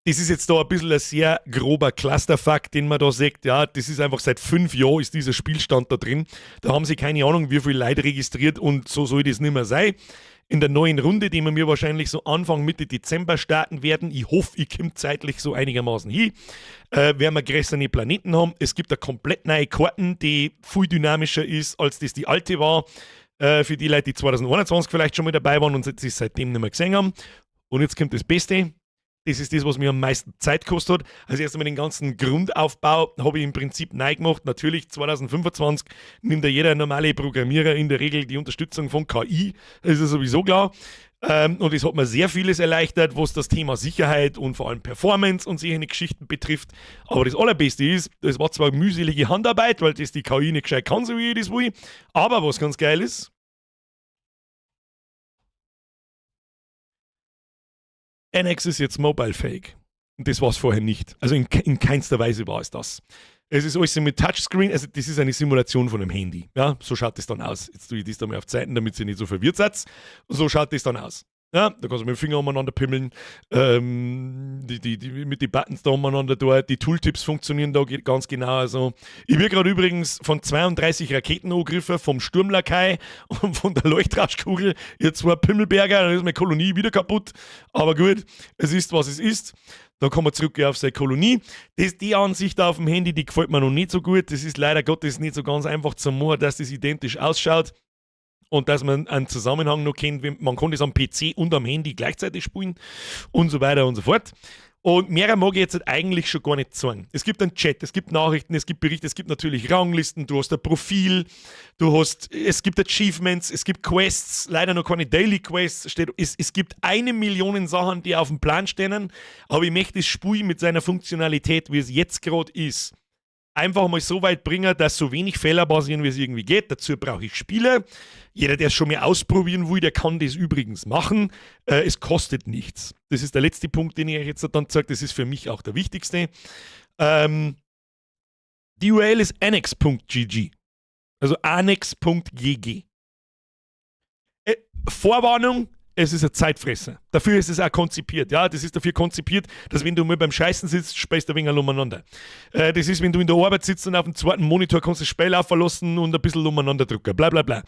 das ist jetzt da ein bisschen ein sehr grober Clusterfuck, den man da sieht, ja, das ist einfach, seit 5 Jahren ist dieser Spielstand da drin. Da haben sie keine Ahnung, wie viel Leute registriert und so soll das nicht mehr sein. In der neuen Runde, die wir mir wahrscheinlich so Anfang, Mitte Dezember starten werden, ich hoffe, ich komme zeitlich so einigermaßen hin, werden wir größere Planeten haben. Es gibt eine komplett neue Karten, die viel dynamischer ist, als das die alte war. Für die Leute, die 2021 vielleicht schon mal dabei waren und sich seitdem nicht mehr gesehen haben. Und jetzt kommt das Beste. Das ist das, was mir am meisten Zeit gekostet hat. Also erst einmal den ganzen Grundaufbau habe ich im Prinzip neu gemacht. Natürlich 2025 nimmt ja jeder normale Programmierer in der Regel die Unterstützung von KI. Das ist ja sowieso klar. Und es hat mir sehr vieles erleichtert, was das Thema Sicherheit und vor allem Performance und solche Geschichten betrifft. Aber das Allerbeste ist, das war zwar mühselige Handarbeit, weil das die KI nicht gescheit kann, so wie ich das will, aber was ganz geil ist, Annex ist jetzt mobile-fähig. Und das war es vorher nicht. Also in keinster Weise war es das. Es ist alles mit Touchscreen, also das ist eine Simulation von einem Handy. Ja, so schaut das dann aus. Jetzt tue ich das da mal auf Zeiten, damit ihr nicht so verwirrt seid. So schaut das dann aus. Ja, da kannst du mit dem Finger umeinander pimmeln, mit den Buttons da umeinander da, die Tooltips funktionieren da ganz genau. Also, ich werde gerade übrigens von 32 Raketen angegriffen, vom Sturmlakai und von der Leuchtrauschkugel. Ihr zwei Pimmelberger, dann ist meine Kolonie wieder kaputt. Aber gut, es ist, was es ist. Da kommen wir zurück auf seine Kolonie. Die Ansicht auf dem Handy, die gefällt mir noch nicht so gut. Das ist leider Gottes nicht so ganz einfach zu machen, dass das identisch ausschaut und dass man einen Zusammenhang noch kennt. Man kann das am PC und am Handy gleichzeitig spielen und so weiter und so fort. Und mehr mag ich jetzt eigentlich schon gar nicht sagen. Es gibt einen Chat, es gibt Nachrichten, es gibt Berichte, es gibt natürlich Ranglisten, du hast ein Profil, es gibt Achievements, es gibt Quests, leider noch keine Daily Quests. Es gibt 1 Million Sachen, die auf dem Plan stehen, aber ich möchte das Spiel mit seiner Funktionalität, wie es jetzt gerade ist, einfach mal so weit bringen, dass so wenig Fehler passieren, wie es irgendwie geht. Dazu brauche ich Spieler. Jeder, der es schon mal ausprobieren will, der kann das übrigens machen. Es kostet nichts. Das ist der letzte Punkt, den ich euch jetzt dann zeige. Das ist für mich auch der wichtigste. Die URL ist annex.gg. Also annex.gg. Vorwarnung, es ist ein Zeitfresser. Dafür ist es auch konzipiert. Ja, das ist dafür konzipiert, dass, wenn du mal beim Scheißen sitzt, spielst du ein wenig umeinander. Das ist, wenn du in der Arbeit sitzt und auf dem zweiten Monitor kannst du das Spiel laufen lassen und ein bisschen umeinander drücken. Bla bla bla.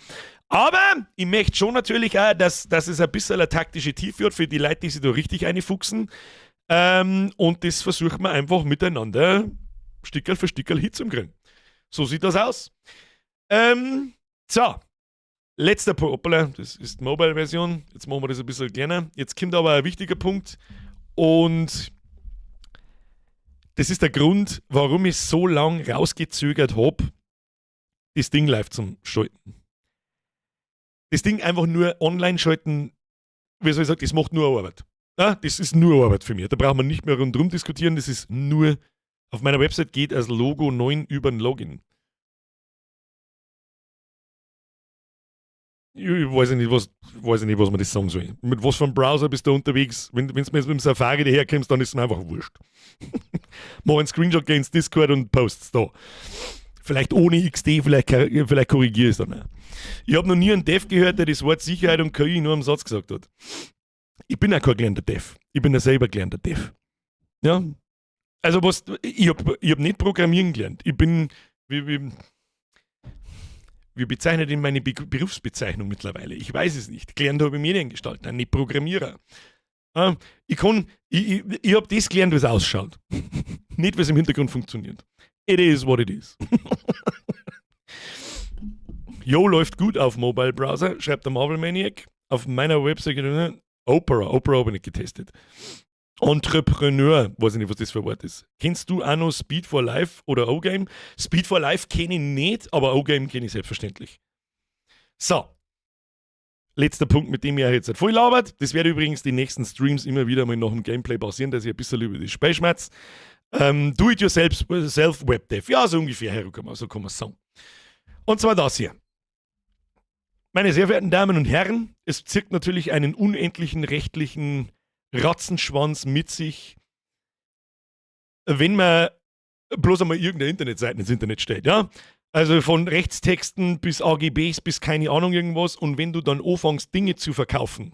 Aber ich möchte schon natürlich auch, dass es ein bisschen eine taktische Tiefe hat für die Leute, die sich da richtig einfuchsen. Und das versuchen wir einfach miteinander Stickerl für Stickerl hinzukriegen. So sieht das aus. So, letzter Punkt, hoppala, das ist die Mobile-Version. Jetzt machen wir das ein bisschen kleiner. Jetzt kommt aber ein wichtiger Punkt. Und das ist der Grund, warum ich so lange rausgezögert habe, das Ding live zum Schalten. Das Ding einfach nur online schalten, wie soll ich sagen, das macht nur Arbeit. Ja, das ist nur Arbeit für mich. Da braucht man nicht mehr rundherum diskutieren. Das ist nur, auf meiner Website geht als Logo 9 über ein Login. Ich weiß nicht, was man das sagen soll. Mit was für einem Browser bist du unterwegs? Wenn du jetzt mit dem Safari daherkommst, dann ist es mir einfach wurscht. Mach einen Screenshot, geh ins Discord und post's da. Vielleicht ohne XD, vielleicht korrigiere ich es dann auch. Ich habe noch nie einen Dev gehört, der das Wort Sicherheit und KI in einem Satz gesagt hat. Ich bin auch kein gelernter Dev. Ich bin ja selber gelernter Dev. Ja. Also was, ich hab nicht programmieren gelernt. Ich bin, wie bezeichnet ihn meine Berufsbezeichnung mittlerweile? Ich weiß es nicht. Gelernt habe ich Mediengestalter, nicht Programmierer. Ich habe das gelernt, wie es ausschaut, nicht, wie es im Hintergrund funktioniert. It is what it is. Jo, läuft gut auf Mobile Browser, schreibt der Marvel Maniac. Auf meiner Website Opera, Opera habe ich nicht getestet. Entrepreneur, weiß ich nicht, was das für ein Wort ist. Kennst du auch noch Speed for Life oder O-Game? Speed for Life kenne ich nicht, aber O-Game kenne ich selbstverständlich. So. Letzter Punkt, mit dem ich jetzt halt voll labert. Das werde übrigens die nächsten Streams immer wieder mal nach dem Gameplay passieren, dass ich ein bisschen über das Spiel schmatz. Do it yourself, self Web Dev. Ja, so ungefähr, so kann man sagen. Und zwar das hier. Meine sehr verehrten Damen und Herren, es zirkt natürlich einen unendlichen rechtlichen Ratzenschwanz mit sich, wenn man bloß einmal irgendeine Internetseite ins Internet stellt, ja? Also von Rechtstexten bis AGBs bis keine Ahnung irgendwas, und wenn du dann anfängst, Dinge zu verkaufen,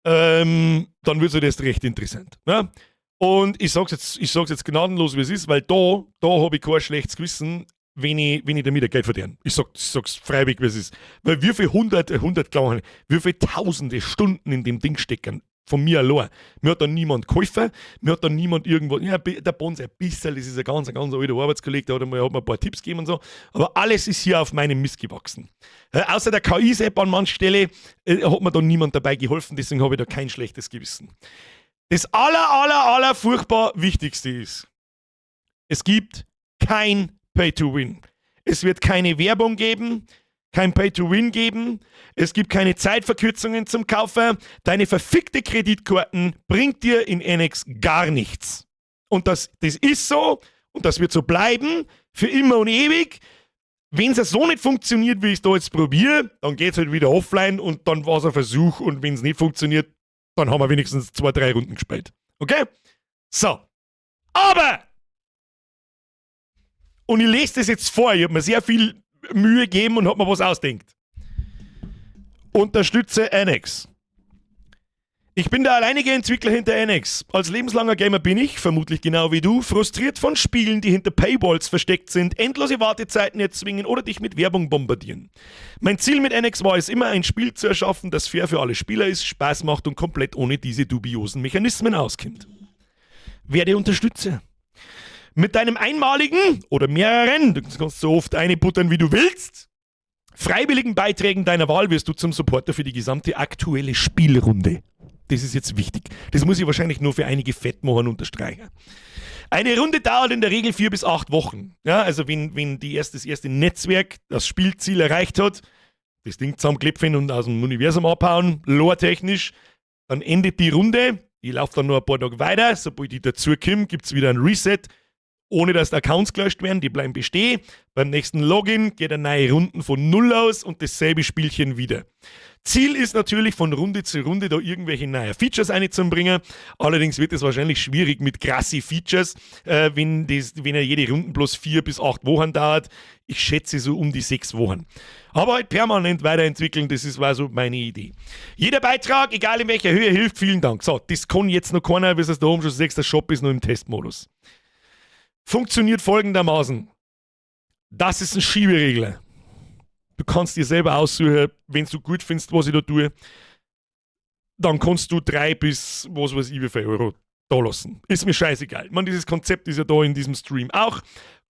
dann wird es halt erst recht interessant. Ne? Und ich sag's jetzt gnadenlos, wie es ist, weil da habe ich kein schlechtes Gewissen, wenn ich damit Geld verdiene. Ich sag's freiweg, wie es ist. Weil wie viel hundert, glaube ich, wie viele tausende Stunden in dem Ding stecken, von mir allein. Mir hat da niemand geholfen, mir hat da niemand irgendwo, ja, der Bons ein bisschen, das ist ein ganz, ganz alter Arbeitskollege, der hat mir ein paar Tipps gegeben und so, aber alles ist hier auf meinem Mist gewachsen. Außer der KI-Sepp an mancher Stelle hat mir da niemand dabei geholfen, deswegen habe ich da kein schlechtes Gewissen. Das aller, aller, aller furchtbar Wichtigste ist, es gibt kein Pay-to-Win. Es wird keine Werbung geben, kein Pay-to-Win geben, es gibt keine Zeitverkürzungen zum Kaufen. Deine verfickte Kreditkarten bringt dir in Annex gar nichts. Und das ist so und das wird so bleiben, für immer und ewig. Wenn es so nicht funktioniert, wie ich es da jetzt probiere, dann geht es halt wieder offline und dann war es ein Versuch und wenn es nicht funktioniert, dann haben wir wenigstens zwei, drei Runden gespielt. Okay? So. Aber! Und ich lese das jetzt vor, ich habe mir sehr viel Mühe gegeben und habe mir was ausdenkt. Unterstütze Annex. Ich bin der alleinige Entwickler hinter Annex. Als lebenslanger Gamer bin ich, vermutlich genau wie du, frustriert von Spielen, die hinter Paywalls versteckt sind, endlose Wartezeiten erzwingen oder dich mit Werbung bombardieren. Mein Ziel mit Annex war es immer, ein Spiel zu erschaffen, das fair für alle Spieler ist, Spaß macht und komplett ohne diese dubiosen Mechanismen auskommt. Werde Unterstützer. Mit deinem einmaligen oder mehreren, du kannst so oft einbuttern, wie du willst, freiwilligen Beiträgen deiner Wahl wirst du zum Supporter für die gesamte aktuelle Spielrunde. Das ist jetzt wichtig. Das muss ich wahrscheinlich nur für einige Fettmacher unterstreichen. Eine Runde dauert in der Regel 4 bis 8 Wochen. Ja, also wenn das erste Netzwerk das Spielziel erreicht hat, das Ding zusammenklepfen und aus dem Universum abhauen, lore-technisch, dann endet die Runde. Die läuft dann noch ein paar Tage weiter. Sobald ich dazu komme, gibt es wieder ein Reset, ohne dass die Accounts gelöscht werden, die bleiben bestehen. Beim nächsten Login geht eine neue Runden von Null aus und dasselbe Spielchen wieder. Ziel ist natürlich, von Runde zu Runde da irgendwelche neue Features einzubringen. Allerdings wird es wahrscheinlich schwierig mit krasse Features, wenn ja jede Runde bloß 4 bis 8 Wochen dauert. Ich schätze so um die 6 Wochen. Aber halt permanent weiterentwickeln, das ist war so meine Idee. Jeder Beitrag, egal in welcher Höhe, hilft. Vielen Dank. So, das kann jetzt noch keiner, wie es da oben schon siehst, der Shop ist noch im Testmodus. Funktioniert folgendermaßen. Das ist ein Schieberegler. Du kannst dir selber aussuchen, wenn du gut findest, was ich da tue, dann kannst du 3 bis was weiß ich wie viel Euro da lassen. Ist mir scheißegal. Ich meine, dieses Konzept ist ja da in diesem Stream auch.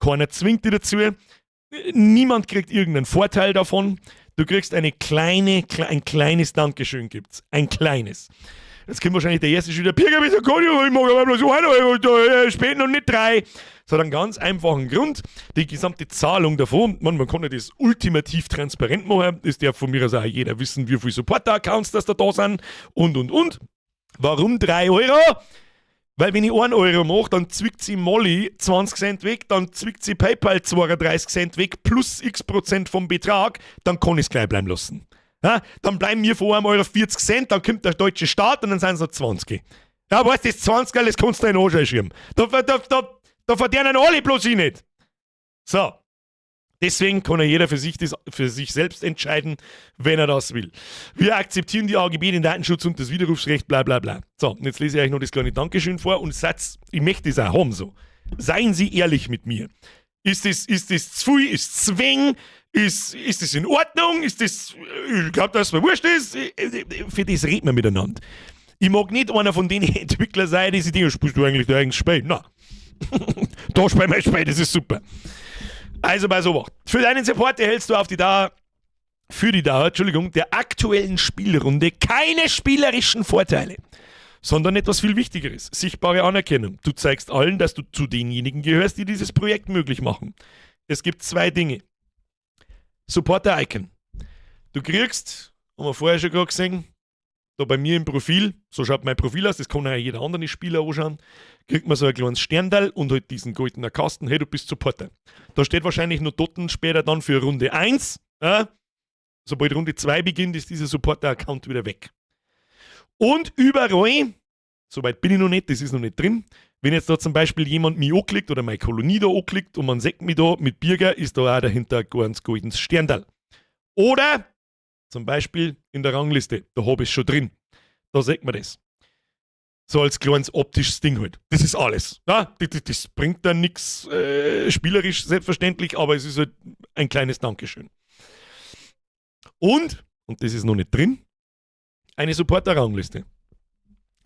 Keiner zwingt dich dazu. Niemand kriegt irgendeinen Vorteil davon. Du kriegst ein kleines Dankeschön gibt's. Ein kleines. Jetzt kommt wahrscheinlich der erste schon wieder, Birger, wieso kann ich, ich mag aber bloß 1 Euro, da, spenden und nicht drei. Das hat einen ganz einfachen Grund. Die gesamte Zahlung davon, man kann ja das ultimativ transparent machen, das darf von mir aus auch jeder wissen, wie viele Supporter-Accounts das da sind und, und. Warum 3 Euro? Weil, wenn ich 1 Euro mache, dann zwickt sie Molly 20 Cent weg, dann zwickt sie PayPal 32 Cent weg, plus x Prozent vom Betrag, dann kann ich es gleich bleiben lassen. Ja, dann bleiben mir von 1 Euro 40 Cent, dann kommt der deutsche Staat und dann sind es noch 20. Ja, weißt du, das 20, das kannst du in den Arsch schieben. Da verdienen alle, bloß ich nicht. So. Deswegen kann ja jeder für sich selbst entscheiden, wenn er das will. Wir akzeptieren die AGB, den Datenschutz und das Widerrufsrecht, bla bla bla. So, und jetzt lese ich euch noch das kleine Dankeschön vor und Satz, ich möchte es auch haben so. Seien Sie ehrlich mit mir. Ist das zu viel? Ist zu wenig? Ist das in Ordnung? Ich glaube, dass es mir wurscht ist. Für das reden wir miteinander. Ich mag nicht einer von den Entwicklern sein, die sich denken, spielst du eigentlich dein eigenes Spiel? Na. Da spielen wir ein Spiel, das ist super. Also bei sowas. Für deinen Support erhältst du auf die Dauer, für die Dauer, Entschuldigung, der aktuellen Spielrunde keine spielerischen Vorteile, sondern etwas viel Wichtigeres: sichtbare Anerkennung. Du zeigst allen, dass du zu denjenigen gehörst, die dieses Projekt möglich machen. Es gibt zwei Dinge. Supporter-Icon. Du kriegst, haben wir vorher schon gerade gesehen, da bei mir im Profil, so schaut mein Profil aus, das kann auch jeder andere Spieler anschauen, kriegt man so ein kleines Sterndal und halt diesen goldenen Kasten, hey, du bist Supporter. Da steht wahrscheinlich nur dort später dann für Runde 1, ja, sobald Runde 2 beginnt, ist dieser Supporter-Account wieder weg. Und überall, soweit bin ich noch nicht, das ist noch nicht drin, wenn jetzt da zum Beispiel jemand mich anklickt oder meine Kolonie da anklickt und man sieht mich da mit Birger, ist da auch dahinter ein ganz goldenes Sterndal. Oder zum Beispiel in der Rangliste, da habe ich es schon drin. Da sieht man das. So als kleines optisches Ding halt. Das ist alles. Ja, das bringt dann nichts spielerisch selbstverständlich, aber es ist halt ein kleines Dankeschön. Und das ist noch nicht drin, eine Supporter-Rangliste.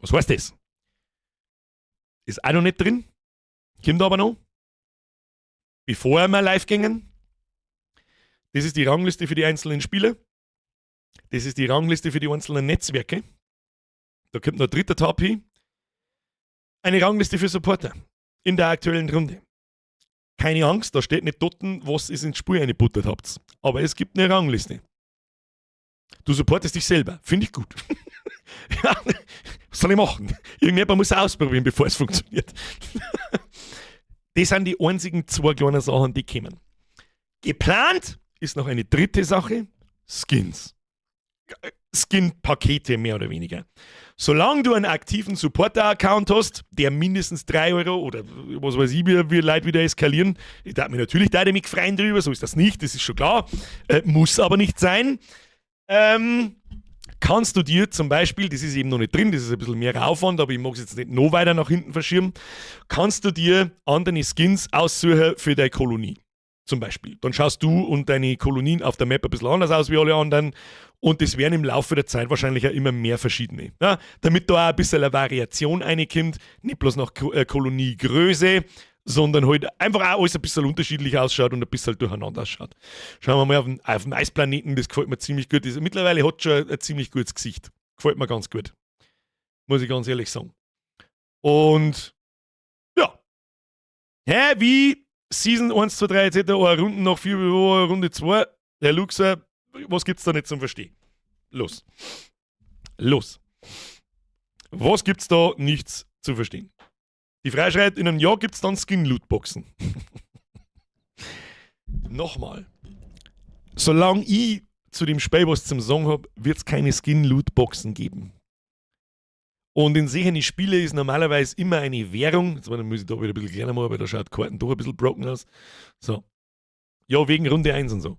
Was heißt das? Ist auch noch nicht drin, kommt aber noch. Bevor wir live gingen. Das ist die Rangliste für die einzelnen Spieler. Das ist die Rangliste für die einzelnen Netzwerke. Da kommt noch ein dritter Tab hin. Eine Rangliste für Supporter in der aktuellen Runde. Keine Angst, da steht nicht dort, was ihr ins Spiel eingebuttert habt. Aber es gibt eine Rangliste. Du supportest dich selber. Finde ich gut. Ja, was soll ich machen? Irgendjemand muss ausprobieren, bevor es funktioniert. Das sind die einzigen zwei kleinen Sachen, die kommen. Geplant ist noch eine dritte Sache: Skins. Skin-Pakete mehr oder weniger. Solange du einen aktiven Supporter-Account hast, der mindestens 3 Euro oder was weiß ich, wie Leute wieder eskalieren, ich darf mich natürlich da damit freuen drüber, so ist das nicht, das ist schon klar, muss aber nicht sein. Kannst du dir zum Beispiel, das ist eben noch nicht drin, das ist ein bisschen mehr Aufwand, aber ich mag es jetzt nicht noch weiter nach hinten verschieben, kannst du dir andere Skins aussuchen für deine Kolonie. Zum Beispiel. Dann schaust du und deine Kolonien auf der Map ein bisschen anders aus wie alle anderen und es werden im Laufe der Zeit wahrscheinlich auch immer mehr verschiedene. Ja, damit da auch ein bisschen eine Variation reinkommt, nicht bloß nach Koloniegröße, sondern halt einfach auch alles ein bisschen unterschiedlich ausschaut und ein bisschen durcheinander ausschaut. Schauen wir mal auf den Eisplaneten, das gefällt mir ziemlich gut. Das mittlerweile hat schon ein ziemlich gutes Gesicht. Gefällt mir ganz gut. Muss ich ganz ehrlich sagen. Und ja. Hä, wie Season 1, 2, 3 etc. Runden nach 4, Runde 2. Herr Luxer, was gibt's da nicht zum Verstehen? Los. Los. Was gibt's da nichts zu verstehen? Die Frau schreibt, in einem Jahr gibt's dann Skin-Lootboxen. Nochmal. Solange ich zu dem Spiel was zum Sagen habe, wird es keine Skin-Lootboxen geben. Und in solchen Spielen ist normalerweise immer eine Währung. Jetzt muss ich da wieder ein bisschen kleiner machen, weil da schaut die Karten doch ein bisschen broken aus. So. Ja, wegen Runde 1 und so.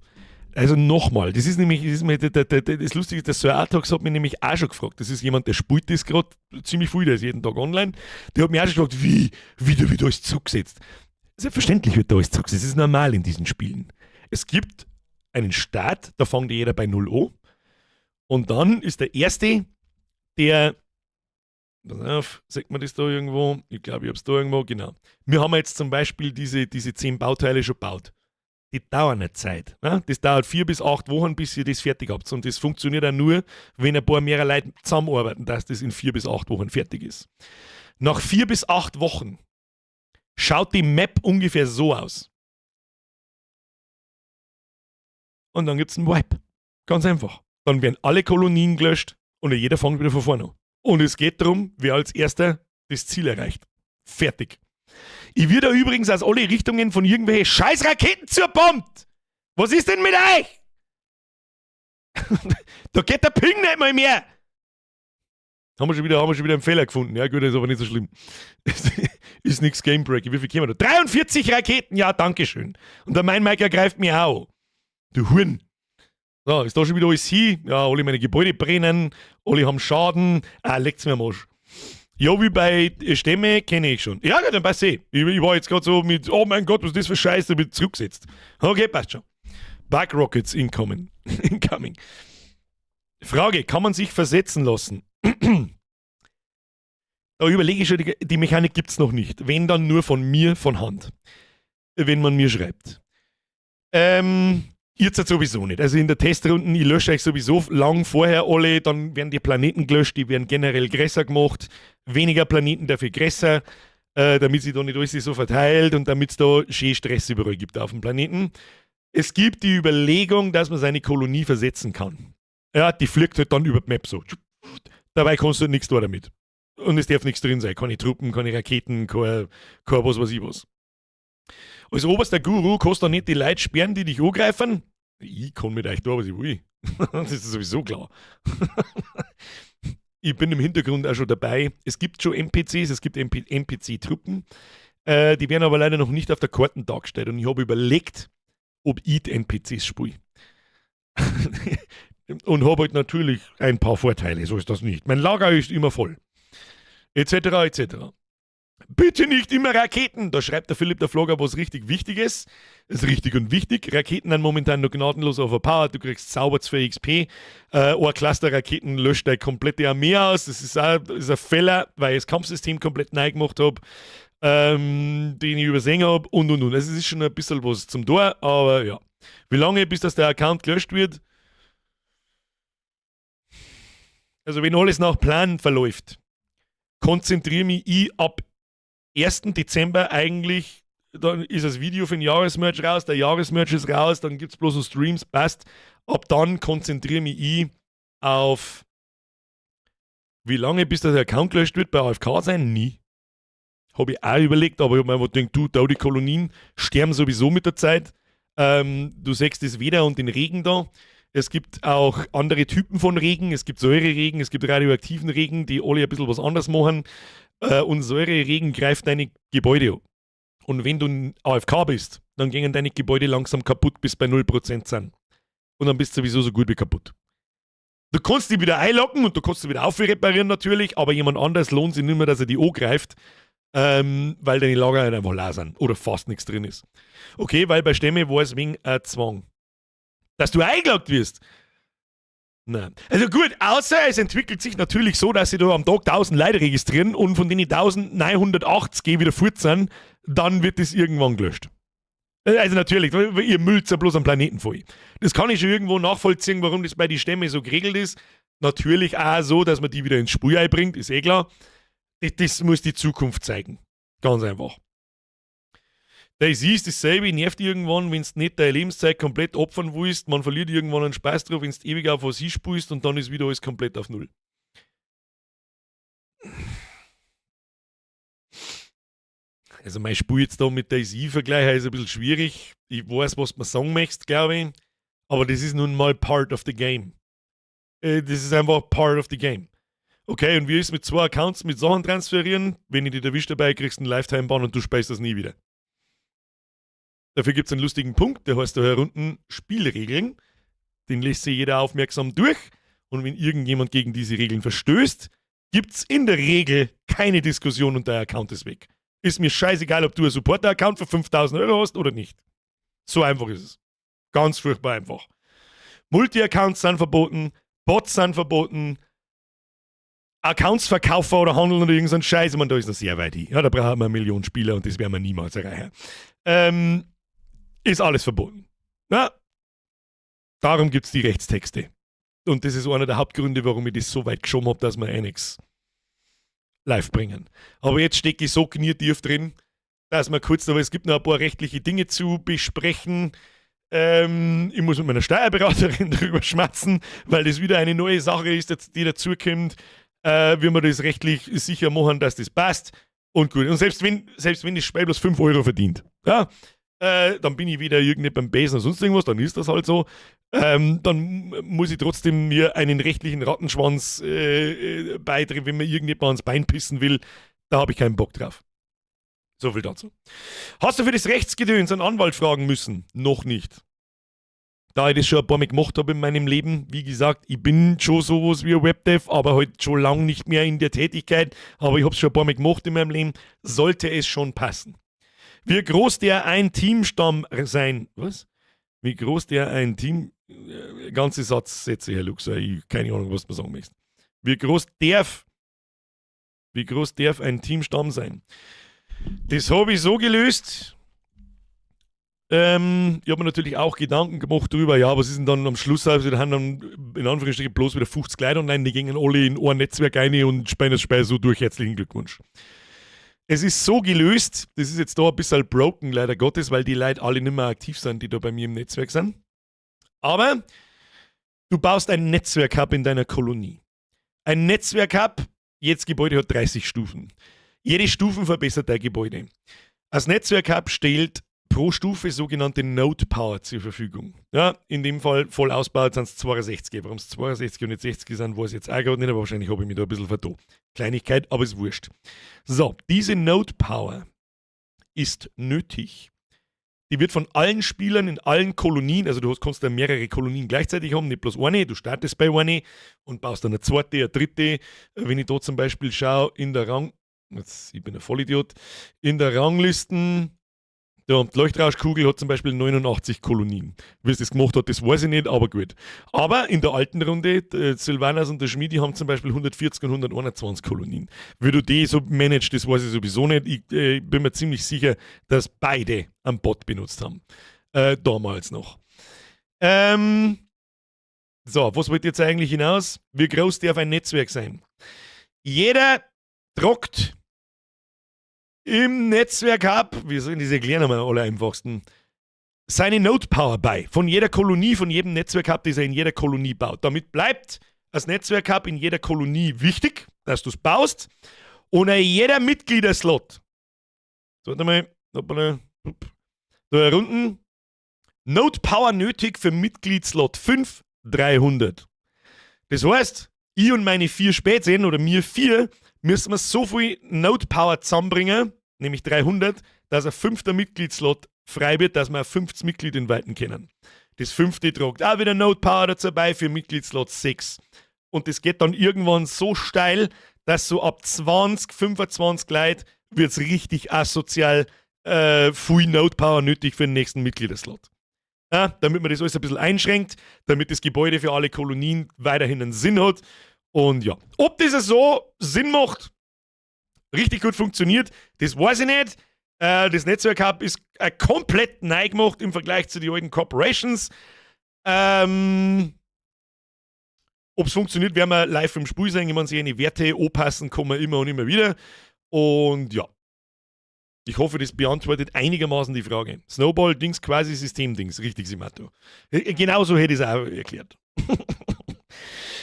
Also nochmal, das ist nämlich, das, ist mir, das Lustige ist, der Sir Artox hat mich nämlich auch schon gefragt. Das ist jemand, der spielt das gerade ziemlich viel, der ist jeden Tag online. Der hat mich auch schon gefragt, wie da wird alles zurückgesetzt. Selbstverständlich wird da alles zurückgesetzt. Das ist normal in diesen Spielen. Es gibt einen Start, da fängt jeder bei 0 an. Und dann ist der Erste, der, pass auf, sieht man das da irgendwo? Ich glaube, ich habe es da irgendwo, genau. Wir haben jetzt zum Beispiel diese 10 Bauteile schon gebaut. Die dauern eine Zeit. Ne? Das dauert 4 bis 8 Wochen, bis ihr das fertig habt. Und das funktioniert auch nur, wenn ein paar mehrere Leute zusammenarbeiten, dass das in 4 bis 8 Wochen fertig ist. Nach 4 bis 8 Wochen schaut die Map ungefähr so aus. Und dann gibt es einen Wipe. Ganz einfach. Dann werden alle Kolonien gelöscht und jeder fängt wieder von vorne an. Und es geht darum, wer als Erster das Ziel erreicht. Fertig. Ich werde übrigens aus alle Richtungen von irgendwelchen Scheißraketen zerbombt. Was ist denn mit euch? Da geht der Ping nicht mal mehr. Haben wir schon wieder einen Fehler gefunden. Ja, gut, ist aber nicht so schlimm. Ist nichts Gamebreaking. Wie viel kriegen wir da? 43 Raketen, ja, dankeschön. Und der Meinmeiker greift mich auch. Du Huren. So, ist da schon wieder alles hin? Ja, alle meine Gebäude brennen, alle haben Schaden. Ah, leckt's mir am Arsch. Ja, wie bei Stämme kenne ich schon. Ja, dann passt eh. Ich war jetzt gerade so mit, oh mein Gott, was ist das für Scheiße, bin zurückgesetzt. Okay, passt schon. Bug Rockets incoming. Incoming. Frage: Kann man sich versetzen lassen? Da überlege ich schon, die Mechanik gibt es noch nicht. Wenn, dann nur von mir von Hand. Wenn man mir schreibt. Jetzt sowieso nicht. Also in der Testrunden, ich lösche euch sowieso lang vorher alle, dann werden die Planeten gelöscht, die werden generell größer gemacht. Weniger Planeten, dafür größer, damit sich da nicht alles so verteilt und damit es da schön Stress überall gibt auf dem Planeten. Es gibt die Überlegung, dass man seine Kolonie versetzen kann. Ja, die fliegt halt dann über die Map so. Dabei kannst du halt nichts da damit. Und es darf nichts drin sein. Keine Truppen, keine Raketen, kein was weiß ich was. Als oberster Guru kannst du nicht die Leute sperren, die dich angreifen. Ich kann mit euch da, was ich will. Das ist sowieso klar. Ich bin im Hintergrund auch schon dabei. Es gibt schon NPCs, es gibt NPC-Truppen. Die werden aber leider noch nicht auf der Karte dargestellt. Und ich habe überlegt, ob ich die NPCs spiele. Und habe halt natürlich ein paar Vorteile, so ist das nicht. Mein Lager ist immer voll. Etc. etc. Bitte nicht immer Raketen. Da schreibt der Philipp der Flogger was richtig Wichtiges. Das ist richtig und wichtig. Raketen sind momentan noch gnadenlos overpowered. Du kriegst sauber 2 XP. Ein Cluster Raketen löscht deine komplette Armee aus. Das ist auch das ist ein Fehler, weil ich das Kampfsystem komplett neu gemacht habe, den ich übersehen habe und und. Also es ist schon ein bisschen was zum Tor, aber ja. Wie lange, bis das der Account gelöscht wird? Also wenn alles nach Plan verläuft, konzentriere mich ich ab 1. Dezember eigentlich, dann ist das Video für den Jahresmerch raus, der Jahresmerch ist raus, dann gibt es bloß noch Streams, passt. Ab dann konzentriere mich ich auf, wie lange, bis das Account gelöscht wird, bei AFK sein? Nie. Habe ich auch überlegt, aber ich habe mir einfach gedacht, du, da die Kolonien sterben sowieso mit der Zeit. Du siehst das Wetter und den Regen da. Es gibt auch andere Typen von Regen. Es gibt Säureregen, es gibt radioaktiven Regen, die alle ein bisschen was anderes machen. Und Säureregen greift deine Gebäude an. Und wenn du AFK bist, dann gehen deine Gebäude langsam kaputt, bis bei 0% sind. Und dann bist du sowieso so gut wie kaputt. Du kannst die wieder einlocken und du kannst sie wieder aufreparieren natürlich, aber jemand anders lohnt sich nicht mehr, dass er die angreift, weil deine Lager halt einfach leer sind oder fast nichts drin ist. Okay, weil bei Stämme war es wegen Zwang. Dass du eingeloggt wirst. Nein. Also gut, außer es entwickelt sich natürlich so, dass sie da am Tag 1000 Leute registrieren und von denen 1980 wieder fort sind, dann wird das irgendwann gelöscht. Also natürlich, ihr müllt ja bloß am Planeten voll. Das kann ich schon irgendwo nachvollziehen, warum das bei den Stämmen so geregelt ist. Natürlich auch so, dass man die wieder ins Spiel einbringt, ist eh klar. Das muss die Zukunft zeigen. Ganz einfach. DayZ ist dasselbe, nervt irgendwann, wenn du nicht deine Lebenszeit komplett opfern willst. Man verliert irgendwann einen Spaß drauf, wenn du ewig auf was spielst und dann ist wieder alles komplett auf Null. Also mein Spiel jetzt da mit DayZ vergleichen ist ein bisschen schwierig. Ich weiß, was du mir sagen möchtest, glaube ich. Aber das ist nun mal part of the game. Das ist einfach part of the game. Okay, und wie ist mit zwei Accounts mit Sachen transferieren? Wenn ich dich erwische dabei, kriegst du einen Lifetime-Ban und du spielst das nie wieder. Dafür gibt es einen lustigen Punkt, der heißt da hier unten Spielregeln. Den liest sich jeder aufmerksam durch. Und wenn irgendjemand gegen diese Regeln verstößt, gibt es in der Regel keine Diskussion und dein Account ist weg. Ist mir scheißegal, ob du einen Supporter-Account für 5000 € hast oder nicht. So einfach ist es. Ganz furchtbar einfach. Multi-Accounts sind verboten, Bots sind verboten, Accounts verkaufen oder handeln oder irgend so ein Scheiß. Ich meine, da ist noch sehr weit hin. Ja, da brauchen wir 1 Million Spieler und das werden wir niemals erreichen. Ist alles verboten. Na, darum gibt es die Rechtstexte. Und das ist einer der Hauptgründe, warum ich das so weit geschoben habe, dass wir Annex live bringen. Aber jetzt stecke ich so knietief drin, dass wir kurz, aber es gibt noch ein paar rechtliche Dinge zu besprechen. Ich muss mit meiner Steuerberaterin drüber schmatzen, weil das wieder eine neue Sache ist, die dazukommt. Wie wir das rechtlich sicher machen, dass das passt. Und gut. Und selbst wenn das Spiel bloß 5 € verdient, ja, dann bin ich wieder irgendwie beim Besen oder sonst irgendwas, dann ist das halt so. Dann muss ich trotzdem mir einen rechtlichen Rattenschwanz beitreten, wenn mir irgendjemand ans Bein pissen will. Da habe ich keinen Bock drauf. So viel dazu. Hast du für das Rechtsgedöns einen Anwalt fragen müssen? Noch nicht. Da ich das schon ein paar Mal gemacht habe in meinem Leben, wie gesagt, ich bin schon sowas wie ein Webdev, aber halt schon lange nicht mehr in der Tätigkeit, aber ich habe es schon ein paar Mal gemacht in meinem Leben, sollte es schon passen. Wie groß der ein Teamstamm sein, was? Wie groß der ein Team, ganze Satzsätze, Herr Luxer, ich keine Ahnung, was du sagen möchtest. Wie groß darf ein Teamstamm sein? Das habe ich so gelöst. Ich habe mir natürlich auch Gedanken gemacht darüber, ja, was ist denn dann am Schluss? Also, da haben dann in Anführungsstrichen bloß wieder 50 Leute online, die gingen alle in ein Netzwerk rein und spielen das Spiel so durch. Herzlichen Glückwunsch. Es ist so gelöst, das ist jetzt da ein bisschen broken, leider Gottes, weil die Leute alle nicht mehr aktiv sind, die da bei mir im Netzwerk sind. Aber du baust ein Netzwerk-Hub in deiner Kolonie. Ein Netzwerk-Hub, jedes Gebäude hat 30 Stufen. Jede Stufe verbessert dein Gebäude. Das Netzwerk-Hub stellt pro Stufe sogenannte Node Power zur Verfügung. Ja, in dem Fall voll ausgebaut sind es 62. Warum es 62 und nicht 60 sind, weiß ich jetzt auch gerade nicht, aber wahrscheinlich habe ich mich da ein bisschen vertan. Kleinigkeit, aber ist wurscht. So, diese Node Power ist nötig. Die wird von allen Spielern in allen Kolonien, also du kannst da mehrere Kolonien gleichzeitig haben, nicht bloß eine, du startest bei einer und baust dann eine zweite, eine dritte. Wenn ich da zum Beispiel schaue, in der Rang, jetzt, ich bin ein Vollidiot, in der Ranglisten, der die Leuchtrauschkugel hat zum Beispiel 89 Kolonien. Wie es das gemacht hat, das weiß ich nicht, aber gut. Aber in der alten Runde, Sylvanas und der Schmied, die haben zum Beispiel 140 und 121 Kolonien. Wie du die so managst, das weiß ich sowieso nicht. Ich bin mir ziemlich sicher, dass beide einen Bot benutzt haben. Damals noch. So, was wollt ihr jetzt eigentlich hinaus? Wie groß darf ein Netzwerk sein? Jeder tragt im Netzwerk Hub, wie soll ich das erklären am aller einfachsten, seine Node Power bei. Von jeder Kolonie, von jedem Netzwerk Hub, das er in jeder Kolonie baut. Damit bleibt das Netzwerk Hub in jeder Kolonie wichtig, dass du es baust. Und jeder Mitgliederslot. So, warte mal, hoppala, da unten. Node Power nötig für Mitgliedslot 5, 300. Das heißt, ich und meine vier Spezien oder mir vier müssen wir so viel Node Power zusammenbringen, nämlich 300, dass ein fünfter Mitgliedslot frei wird, dass wir ein fünftes Mitglied inviten können. Das fünfte tragt auch wieder Node Power dazu bei für Mitgliedslot 6. Und das geht dann irgendwann so steil, dass so ab 20, 25 Leute wird es richtig asozial viel Node Power nötig für den nächsten Mitgliederslot. Ja, damit man das alles ein bisschen einschränkt, damit das Gebäude für alle Kolonien weiterhin einen Sinn hat. Und ja, ob das so Sinn macht, richtig gut funktioniert, das weiß ich nicht. Das Netzwerk Hub ist komplett neu gemacht im Vergleich zu den alten Corporations. Ob es funktioniert, werden wir live im Spiel sehen. Ich meine, sich eine Werte anpassen kann man immer und immer wieder. Und ja. Ich hoffe, das beantwortet einigermaßen die Frage. Snowball-Dings, quasi System-Dings. Richtig, Simato. Genauso hätte ich es auch erklärt.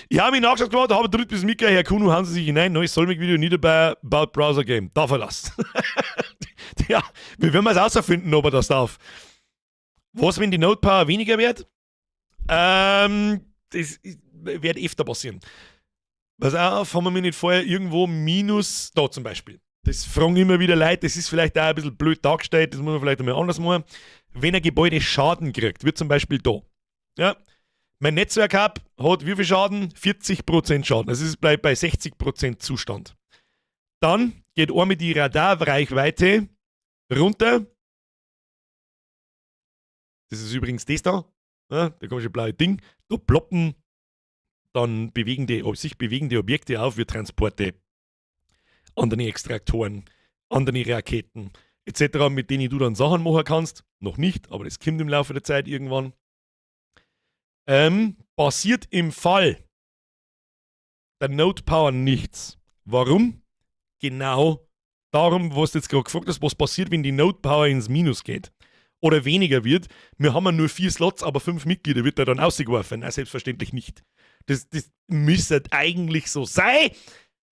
Ich habe mich nachgeschaut gemacht, habe drückt bis Mika, Herr Kuno, hauen Sie sich hinein. Neues Solmec-Video nicht dabei, about Browser Game. Darf er lassen. Ja, wir werden es außerfinden, ob er das darf. Was, wenn die Node Power weniger wird? Das wird öfter passieren. Pass auf, haben wir mir nicht vorher irgendwo Minus, da zum Beispiel. Das fragen immer wieder Leute, das ist vielleicht auch ein bisschen blöd dargestellt, das muss man vielleicht einmal anders machen. Wenn ein Gebäude Schaden kriegt, wird zum Beispiel da. Ja, mein Netzwerk-Hub hat wie viel Schaden? 40% Schaden. Das ist bleibt bei 60% Zustand. Dann geht einmal die Radarreichweite runter. Das ist übrigens das da. Ja, da komische blaue Ding. Da ploppen dann sich bewegende Objekte auf, wie Transporte, andere Extraktoren, andere Raketen etc., mit denen du dann Sachen machen kannst. Noch nicht, aber das kommt im Laufe der Zeit irgendwann. Passiert im Fall der Node Power nichts. Warum? Genau darum, was du jetzt gerade gefragt hast, was passiert, wenn die Node Power ins Minus geht oder weniger wird. Wir haben ja nur vier Slots, aber fünf Mitglieder, wird da dann ausgeworfen? Nein, selbstverständlich nicht. Das müsste eigentlich so sein,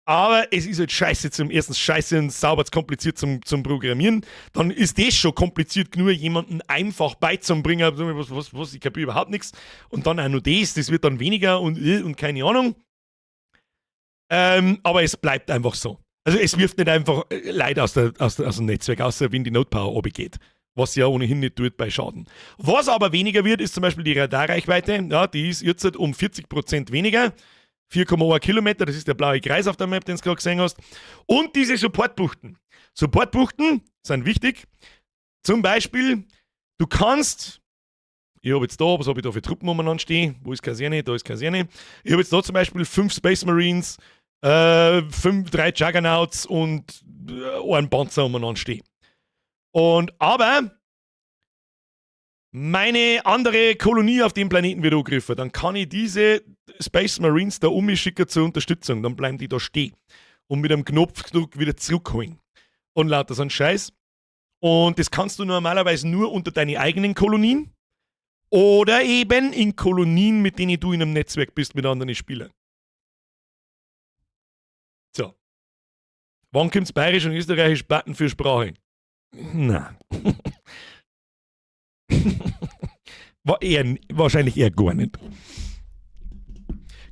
aber es ist halt scheiße zum erstens scheiße und sauber kompliziert zum Programmieren. Dann ist das schon kompliziert genug, jemanden einfach beizubringen. Was, was, was, ich kapiere überhaupt nichts. Und dann auch noch das, das wird dann weniger und keine Ahnung. Aber es bleibt einfach so. Also es wirft nicht einfach Leute aus dem Netzwerk, außer wenn die Node Power geht. Was ja ohnehin nicht tut bei Schaden. Was aber weniger wird, ist zum Beispiel die Radarreichweite. Ja, die ist jetzt um 40% weniger. 4,1 Kilometer, das ist der blaue Kreis auf der Map, den du gerade gesehen hast. Und diese Supportbuchten. Supportbuchten sind wichtig. Zum Beispiel, du kannst, ich habe jetzt da, was habe ich da für Truppen umeinander stehen? Wo ist Kaserne? Da ist Kaserne. Ich habe jetzt da zum Beispiel fünf Space Marines, fünf, drei Juggernauts und einen Panzer umeinander stehen. Und aber meine andere Kolonie auf dem Planeten wird angegriffen, dann kann ich diese Space Marines da umschicken zur Unterstützung. Dann bleiben die da stehen. Und mit einem Knopfdruck wieder zurückholen. Und lauter so ein Scheiß. Und das kannst du normalerweise nur unter deine eigenen Kolonien oder eben in Kolonien, mit denen du in einem Netzwerk bist mit anderen Spielern. So. Wann kommt's Bayerisch und Österreichisch Button für Sprache? Na. War eher, wahrscheinlich eher gar nicht.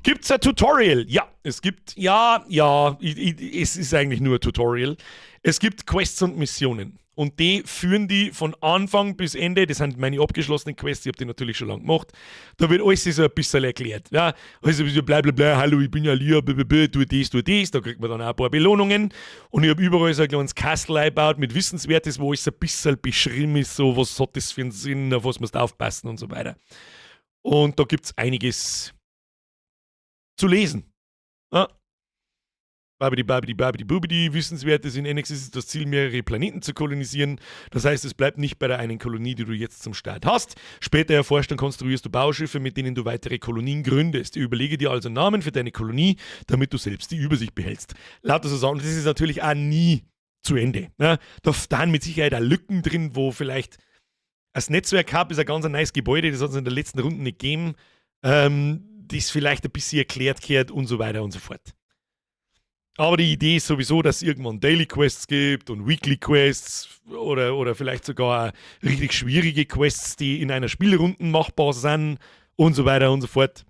Gibt's ein Tutorial? Ja, es gibt, ja, es ist eigentlich nur ein Tutorial. Es gibt Quests und Missionen. Und die führen die von Anfang bis Ende. Das sind meine abgeschlossenen Quests, ich habe die natürlich schon lange gemacht. Da wird alles so ein bisschen erklärt. Ja, also so bla bla bla, hallo, ich bin ja Lia, blablabla, tu das, tu das. Da kriegt man dann auch ein paar Belohnungen. Und ich habe überall so ein kleines Kastel eingebaut mit Wissenswertes, wo alles ein bisschen beschrieben ist, so was hat das für einen Sinn, auf was musst du aufpassen und so weiter. Und da gibt es einiges zu lesen. Ja. Babidi, babidi, babidi, bubidi. Wissenswertes in NX ist es das Ziel, mehrere Planeten zu kolonisieren. Das heißt, es bleibt nicht bei der einen Kolonie, die du jetzt zum Start hast. Später erforscht und konstruierst du Bauschiffe, mit denen du weitere Kolonien gründest. Überlege dir also Namen für deine Kolonie, damit du selbst die Übersicht behältst. Lauter so Sachen. Das ist natürlich auch nie zu Ende. Ne? Da sind mit Sicherheit auch Lücken drin, wo vielleicht das Netzwerk-Hub ist ein ganz nice Gebäude, das hat es in der letzten Runde nicht gegeben. Das vielleicht ein bisschen erklärt gehört und so weiter und so fort. Aber die Idee ist sowieso, dass es irgendwann Daily Quests gibt und Weekly Quests oder vielleicht sogar richtig schwierige Quests, die in einer Spielrunde machbar sind und so weiter und so fort.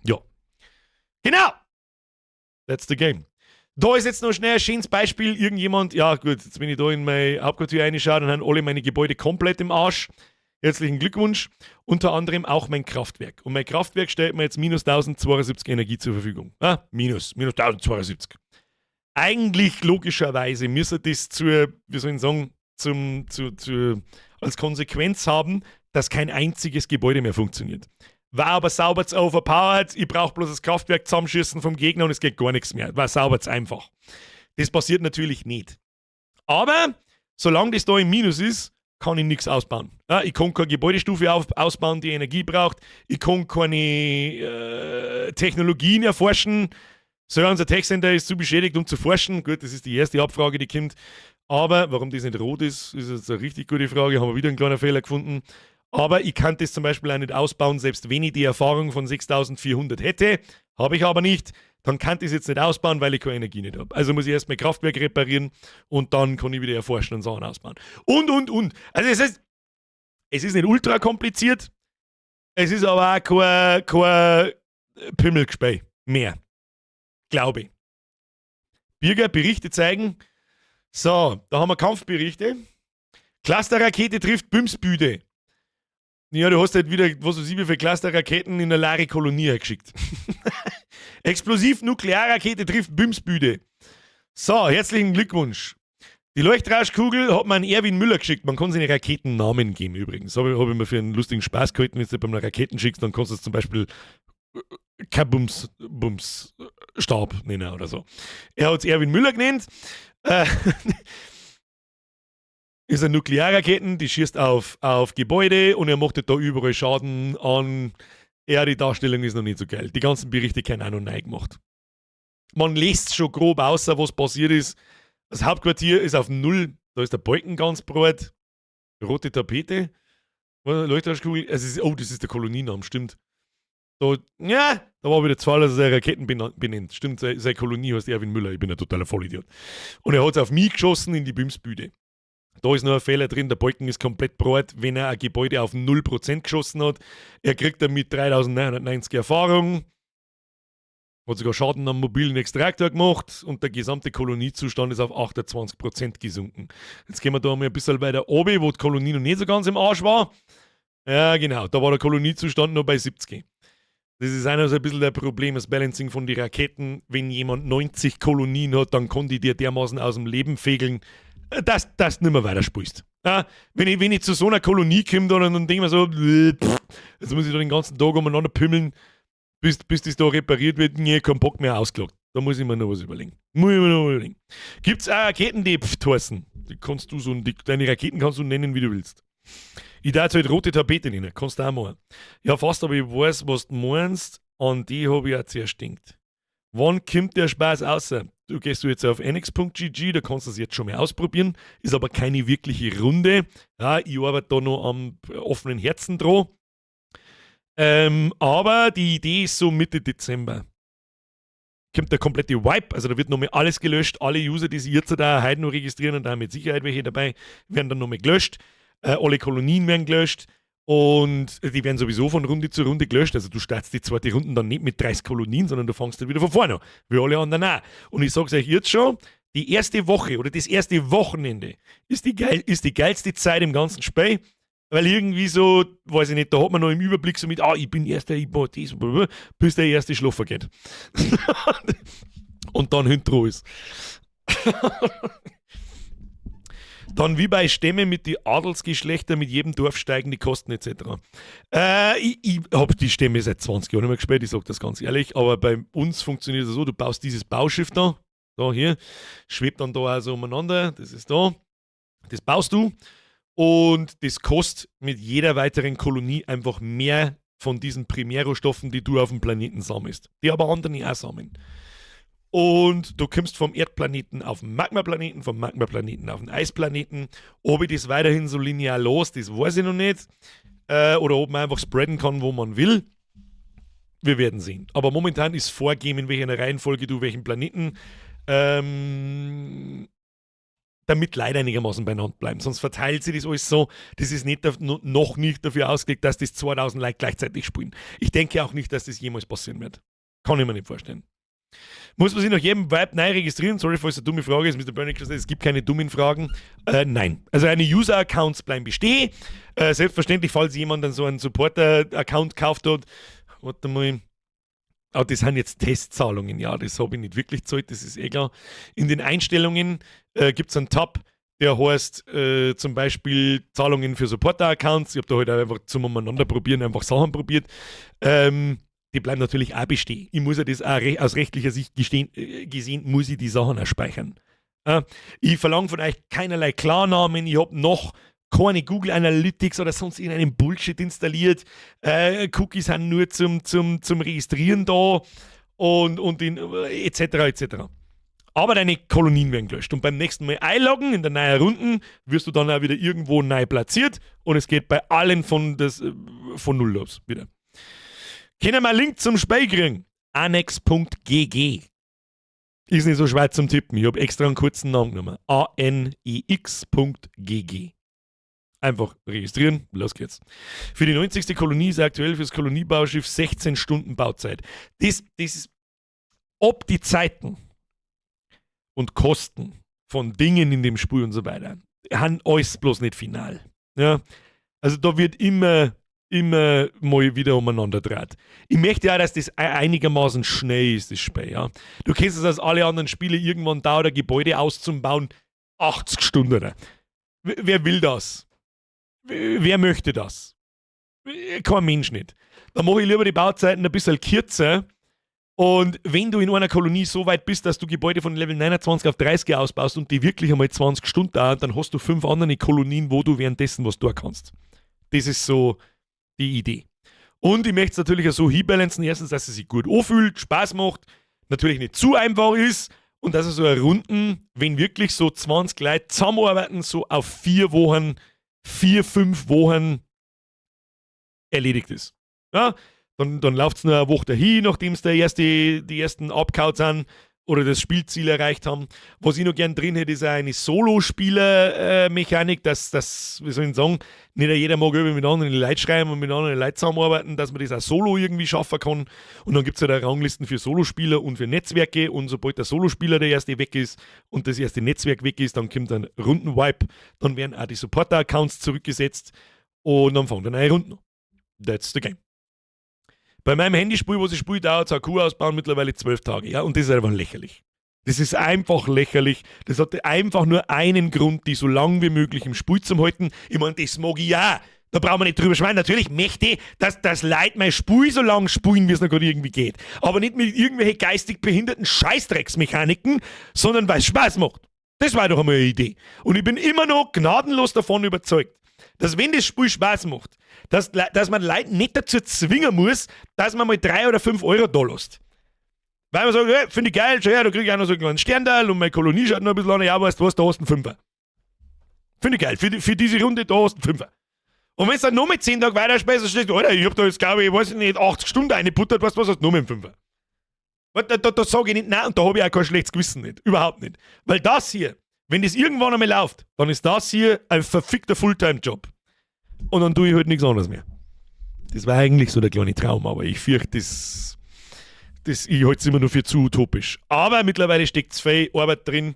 Ja. Genau! That's the game. Da ist jetzt noch schnell ein schönes Beispiel. Irgendjemand, ja gut, jetzt bin ich da in mein Hauptquartier reinschaue, dann haben alle meine Gebäude komplett im Arsch. Herzlichen Glückwunsch. Unter anderem auch mein Kraftwerk. Und mein Kraftwerk stellt mir jetzt minus 1072 Energie zur Verfügung. Ah, minus 1072. Eigentlich logischerweise müsste das zur, wie soll ich sagen, zum, zu, als Konsequenz haben, dass kein einziges Gebäude mehr funktioniert. War aber sauber zu overpowered, ich brauche bloß das Kraftwerk zusammenschießen vom Gegner und es geht gar nichts mehr. War sauber zu einfach. Das passiert natürlich nicht. Aber solange das da im Minus ist, kann ich das Kraftwerk nicht betreiben. kann ich nichts ausbauen. Ja, ich kann keine Gebäudestufe ausbauen, die Energie braucht. Ich kann keine Technologien erforschen. So, unser Tech Center ist zu beschädigt, um zu forschen. Gut, das ist die erste Abfrage, die kommt. Aber warum das nicht rot ist, ist jetzt eine richtig gute Frage. Haben wir wieder einen kleinen Fehler gefunden. Aber ich kann das zum Beispiel auch nicht ausbauen, selbst wenn ich die Erfahrung von 6400 hätte. Habe ich aber nicht. Dann kann ich das jetzt nicht ausbauen, weil ich keine Energie nicht habe. Also muss ich erst mein Kraftwerk reparieren und dann kann ich wieder erforschen und Sachen ausbauen. Und, und, und. Also es ist nicht ultra kompliziert. Es ist aber auch kein Pimmelgespei mehr. Glaube ich. Bürger, Berichte zeigen. So, da haben wir Kampfberichte. Clusterrakete trifft Bümsbüde. Ja, du hast halt wieder, was weiß ich, wie viele Clusterraketen in eine leere Kolonie geschickt. Explosiv-Nuklearrakete trifft Bümsbüde. So, herzlichen Glückwunsch. Die Leuchtrauschkugel hat man an Erwin Müller geschickt. Man kann seine Raketen Namen geben übrigens. Hab ich mir für einen lustigen Spaß gehalten. Wenn du bei einer Raketen schickst, dann kannst du es zum Beispiel Kabums Bums Stab nennen oder so. Er hat es Erwin Müller genannt. Ist eine Nuklearraketen, die schießt auf Gebäude und er macht halt da überall Schaden an. Ja, die Darstellung ist noch nicht so geil. Die ganzen Berichte können auch noch neu gemacht. Man liest schon grob außer, was passiert ist. Das Hauptquartier ist auf Null. Da ist der Balken ganz breit. Rote Tapete. Leuchtarschkugel. Es ist, oh, das ist der Koloniename, stimmt. Da, ja, da war wieder zwei, dass er seine Raketen benennt. Stimmt, seine Kolonie heißt Erwin Müller. Ich bin ein totaler Vollidiot. Und er hat auf mich geschossen in die Bümsbüde. Da ist noch ein Fehler drin, der Balken ist komplett breit, wenn er ein Gebäude auf 0% geschossen hat. Er kriegt damit 3990 Erfahrung. Hat sogar Schaden am mobilen Extraktor gemacht und der gesamte Koloniezustand ist auf 28% gesunken. Jetzt gehen wir da mal ein bisschen weiter oben, wo die Kolonie noch nicht so ganz im Arsch war. Ja, genau, da war der Koloniezustand noch bei 70. Das ist einer so ein bisschen der Problem, das Balancing von den Raketen. Wenn jemand 90 Kolonien hat, dann kann die dir dermaßen aus dem Leben fegeln, dass du nicht mehr weiterspielst. Ja, wenn ich zu so einer Kolonie komme, dann denke ich mir so, pff, jetzt muss ich da den ganzen Tag umeinander pümmeln, bis das da repariert wird. Nee, kein Bock mehr, ausgeloggt. Da muss ich mir noch was überlegen. Muss ich mir noch was überlegen. Gibt es auch Raketen, die Pft heißen? Die kannst du so, deine Raketen kannst du nennen, wie du willst. Ich darf halt rote Tapete nennen, kannst du auch machen. Ja, fast, aber ich weiß, was du meinst, an die habe ich auch zuerst gedacht. Wann kommt der Spaß raus? Du gehst du jetzt auf nx.gg, da kannst du es jetzt schon mal ausprobieren. Ist aber keine wirkliche Runde. Ja, ich arbeite da noch am offenen Herzen dran. Aber die Idee ist so Mitte Dezember. Kommt der komplette Wipe, also da wird nochmal alles gelöscht. Alle User, die sich jetzt da heute noch registrieren und da mit Sicherheit welche dabei, werden dann nochmal gelöscht. Alle Kolonien werden gelöscht. Und die werden sowieso von Runde zu Runde gelöscht. Also du startest die zweite Runde dann nicht mit 30 Kolonien, sondern du fängst dann wieder von vorne an. Wie alle anderen auch. Und ich sag's euch jetzt schon, die erste Woche oder das erste Wochenende ist die geilste Zeit im ganzen Spiel. Weil irgendwie so, weiß ich nicht, da hat man noch im Überblick so mit, ah, ich bin Erster, ich bin das, bis der erste schlafen geht und dann hinten ist. Dann wie bei Stämme mit die Adelsgeschlechter, mit jedem Dorf steigen die Kosten etc. Ich habe die Stämme seit 20 Jahren nicht mehr gespielt, ich sage das ganz ehrlich, aber bei uns funktioniert es so, du baust dieses Bauschiff da, da hier, schwebt dann da also umeinander, das ist da, das baust du und das kostet mit jeder weiteren Kolonie einfach mehr von diesen Primärrohstoffen, die du auf dem Planeten sammelst, die aber andere auch sammeln. Und du kommst vom Erdplaneten auf den Magmaplaneten, vom Magmaplaneten auf den Eisplaneten. Ob ich das weiterhin so linear los, das weiß ich noch nicht. Oder ob man einfach spreaden kann, wo man will. Wir werden sehen. Aber momentan ist vorgegeben, in welcher Reihenfolge du welchen Planeten, damit leider einigermaßen beieinander bleiben. Sonst verteilt sich das alles so. Das ist nicht, noch nicht dafür ausgelegt, dass das 2000 Leute gleichzeitig spielen. Ich denke auch nicht, dass das jemals passieren wird. Kann ich mir nicht vorstellen. Muss man sich nach jedem Wipe neu registrieren? Sorry, falls es eine dumme Frage ist, Mr. Bernie, es gibt keine dummen Fragen. Nein. Also eine User-Accounts bleiben bestehen. Selbstverständlich, falls jemand dann so einen Supporter-Account gekauft hat, warte mal. Aber das sind jetzt Testzahlungen, ja, das habe ich nicht wirklich gezahlt, das ist eh klar. In den Einstellungen gibt es einen Tab, der heißt zum Beispiel Zahlungen für Supporter-Accounts. Ich habe da halt einfach zum Umeinander probieren, einfach Sachen probiert. Die bleiben natürlich auch bestehen. Ich muss ja das auch aus rechtlicher Sicht gesehen, muss ich die Sachen auch speichern. Ich verlange von euch keinerlei Klarnamen. Ich habe noch Keine Google Analytics oder sonst irgendeinen Bullshit installiert. Cookies sind nur zum Registrieren da und in, etc. etc. Aber deine Kolonien werden gelöscht. Und beim nächsten Mal einloggen in der neuen Runden wirst du dann auch wieder irgendwo neu platziert und es geht bei allen von null los wieder. Können wir einen Link zum Spiel kriegen? Anex.gg. Ist nicht so schwer zum Tippen. Ich habe extra einen kurzen Namen genommen. anex.gg. Einfach registrieren, los geht's. Für die 90. Kolonie ist aktuell fürs Koloniebauschiff 16 Stunden Bauzeit. Das ist, ob die Zeiten und Kosten von Dingen in dem Spiel und so weiter, han alles bloß nicht final. Ja? Also da wird immer, immer mal wieder umeinander draht. Ich möchte ja, dass das einigermaßen schnell ist, das Spiel. Ja? Du kennst es aus alle anderen Spiele, irgendwann dauert ein Gebäude auszubauen 80 Stunden. Wer will das? Wer möchte das? Kein Mensch nicht. Da mache ich lieber die Bauzeiten ein bisschen kürzer. Und wenn du in einer Kolonie so weit bist, dass du Gebäude von Level 29 auf 30 ausbaust und die wirklich einmal 20 Stunden dauern, dann hast du fünf andere Kolonien, wo du währenddessen was tun kannst. Das ist so die Idee. Und ich möchte es natürlich auch so hinbalancen, erstens, dass es sich gut anfühlt, Spaß macht, natürlich nicht zu einfach ist und dass es so eine Runden, wenn wirklich so 20 Leute zusammenarbeiten, so auf 4 Wochen, 4, 5 Wochen erledigt ist. Ja, dann läuft es nur eine Woche dahin, nachdem es die ersten abgehauen sind oder das Spielziel erreicht haben. Was ich noch gern drin hätte, ist eine Solo-Spieler-Mechanik, dass das, wie soll ich sagen, nicht jeder mag irgendwie mit anderen Leuten schreiben und mit anderen Leuten zusammenarbeiten, dass man das auch solo irgendwie schaffen kann. Und dann gibt es halt auch Ranglisten für Solospieler und für Netzwerke, und sobald der Solospieler der erste weg ist und das erste Netzwerk weg ist, dann kommt ein Runden-Wipe, dann werden auch die Supporter-Accounts zurückgesetzt und dann fangen dann neue Runden an. That's the game. Bei meinem Handyspiel, wo ich spiele, dauert es HQ ausbauen mittlerweile 12 Tage. Ja, und das ist einfach lächerlich. Das ist einfach lächerlich. Das hat einfach nur einen Grund, die so lang wie möglich im Spiel zu halten. Ich meine, das mag ich ja. Da brauchen wir nicht drüber schweigen. Natürlich möchte ich, dass das Leute mein Spiel so lang spielen, wie es noch gerade irgendwie geht. Aber nicht mit irgendwelchen geistig behinderten Scheißdrecksmechaniken, sondern weil es Spaß macht. Das war doch einmal eine Idee. Und ich bin immer noch gnadenlos davon überzeugt, dass, wenn das Spiel Spaß macht, dass man Leute nicht dazu zwingen muss, dass man mal 3 oder 5 Euro da lässt. Weil man sagt, hey, finde ich geil, schau her, da kriege ich auch noch so einen kleinen Sternteil und meine Kolonie schaut noch ein bisschen an, ja, weißt du was, da hast du einen Fünfer. Finde ich geil, für diese Runde, da hast du einen Fünfer. Und wenn du dann noch mit 10 Tagen weiterspielst, dann steht, Alter, ich hab da jetzt, glaube ich, weiß ich nicht, 80 Stunden reingebuttert, weißt du was, hast du noch mit dem Fünfer. Da sage ich nicht nein und da habe ich auch kein schlechtes Gewissen nicht. Überhaupt nicht. Weil das hier, wenn das irgendwann einmal läuft, dann ist das hier ein verfickter Fulltime-Job. Und dann tue ich halt nichts anderes mehr. Das war eigentlich so der kleine Traum, aber ich fürchte, ich halte es immer nur für zu utopisch. Aber mittlerweile steckt viel Arbeit drin,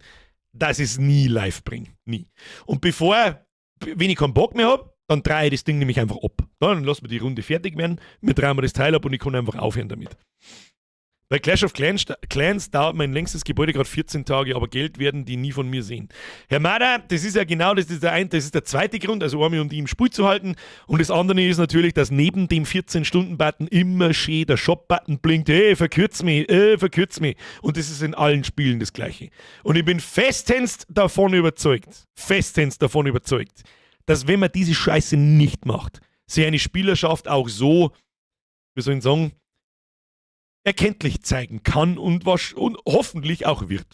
dass ich es nie live bringe. Nie. Und wenn ich keinen Bock mehr habe, dann drehe ich das Ding nämlich einfach ab. Dann lassen wir die Runde fertig werden, wir drehen wir das Teil ab und ich kann einfach aufhören damit. Bei Clash of Clans dauert mein längstes Gebäude gerade 14 Tage, aber Geld werden die nie von mir sehen. Herr Mader, das ist ja genau das, das ist der zweite Grund, also einmal, um die im Spiel zu halten. Und das andere ist natürlich, dass neben dem 14-Stunden-Button immer schön der Shop-Button blinkt. Hey, verkürz mich, verkürz mich. Und das ist in allen Spielen das Gleiche. Und ich bin festens davon überzeugt, dass, wenn man diese Scheiße nicht macht, sich eine Spielerschaft auch so, wie soll ich sagen, erkenntlich zeigen kann und hoffentlich auch wird.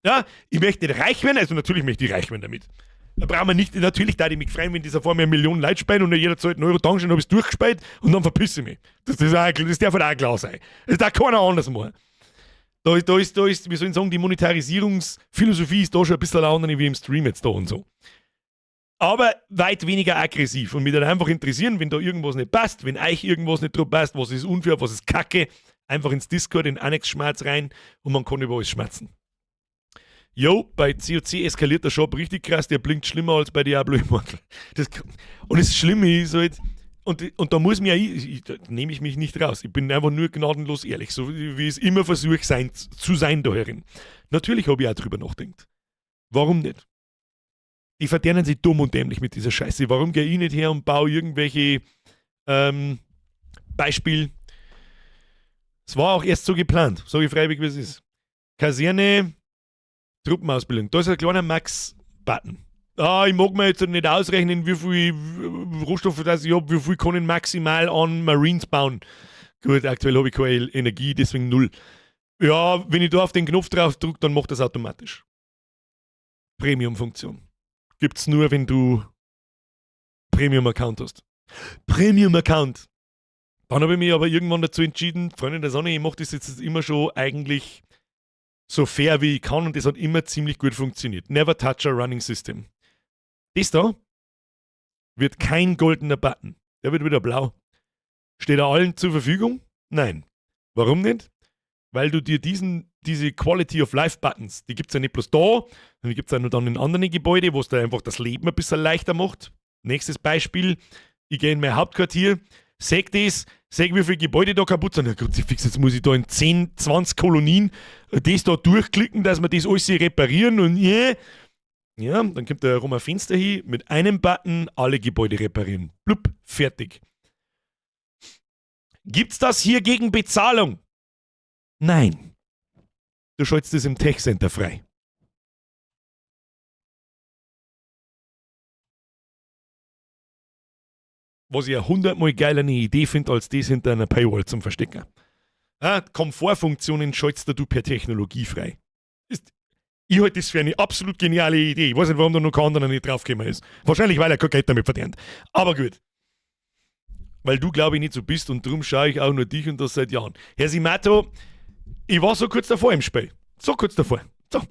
Ja, ich möchte nicht reich werden, also natürlich möchte ich reich werden damit. Da brauchen wir nicht, natürlich da ich mich freuen, wenn dieser vor mir 1 Million Leute spielen und jeder zahlt einen Euro Dankeschön, habe ich es durchgespielt und dann verpisse ich mich. Das darf halt auch klar sein. Das darf keiner anders machen. Da ist, wie soll ich sagen, die Monetarisierungsphilosophie ist da schon ein bisschen anders wie im Stream jetzt da und so. Aber weit weniger aggressiv und mich dann einfach interessieren, wenn da irgendwas nicht passt, wenn euch irgendwas nicht drauf passt, was ist unfair, was ist kacke, einfach ins Discord, in Anex Schmerz rein und man kann über alles schmerzen. Jo, bei COC eskaliert der Shop richtig krass, der blinkt schlimmer als bei Diablo Immortal. Und das Schlimme ist halt, und da muss mir ja, da nehme ich mich nicht raus. Ich bin einfach nur gnadenlos ehrlich, so wie ich es immer versuche zu sein da herin. Natürlich habe ich auch drüber nachgedacht. Warum nicht? Die verdienen sich dumm und dämlich mit dieser Scheiße. Warum gehe ich nicht her und baue irgendwelche, Beispiel, es war auch erst so geplant, sage ich freiwillig, wie es ist. Kaserne, Truppenausbildung. Da ist ein kleiner Max-Button. Ah, ich mag mir jetzt nicht ausrechnen, wie viel Rohstoffe das ich hab, wie viel kann ich maximal an Marines bauen. Gut, aktuell habe ich keine Energie, deswegen null. Ja, wenn ich da auf den Knopf drauf drücke, dann macht das automatisch. Premium-Funktion. Gibt's nur, wenn du Premium-Account hast. Premium-Account! Dann habe ich mich aber irgendwann dazu entschieden, Freunde der Sonne, ich mache das jetzt immer schon eigentlich so fair wie ich kann und das hat immer ziemlich gut funktioniert. Never touch a running system. Das da wird kein goldener Button. Der wird wieder blau. Steht er allen zur Verfügung? Nein. Warum nicht? Weil du dir diese Quality of Life Buttons, die gibt es ja nicht bloß da, sondern die gibt es ja nur dann in anderen Gebäuden, wo es da einfach das Leben ein bisschen leichter macht. Nächstes Beispiel, ich gehe in mein Hauptquartier, seh das, seh, wie viele Gebäude da kaputt sind. Ja, Kruzifix, jetzt muss ich da in 10, 20 Kolonien das da durchklicken, dass wir das alles reparieren und yeah. Ja, dann kommt da herum ein Fenster hin, mit einem Button alle Gebäude reparieren. Blub, fertig. Gibt's das hier gegen Bezahlung? Nein. Du schaltest es im Tech Center frei. Was ich eine hundertmal geilere Idee finde, als das hinter einer Paywall zum Verstecken. Ja, Komfortfunktionen schaltest du per Technologie frei. Ich halte das für eine absolut geniale Idee. Ich weiß nicht, warum da noch kein anderer nicht draufgekommen ist. Wahrscheinlich, weil er kein Geld damit verdient. Aber gut. Weil du, glaube ich, nicht so bist und darum schaue ich auch nur dich und das seit Jahren. Herr Simato, ich war so kurz davor im Spiel. So kurz davor. So.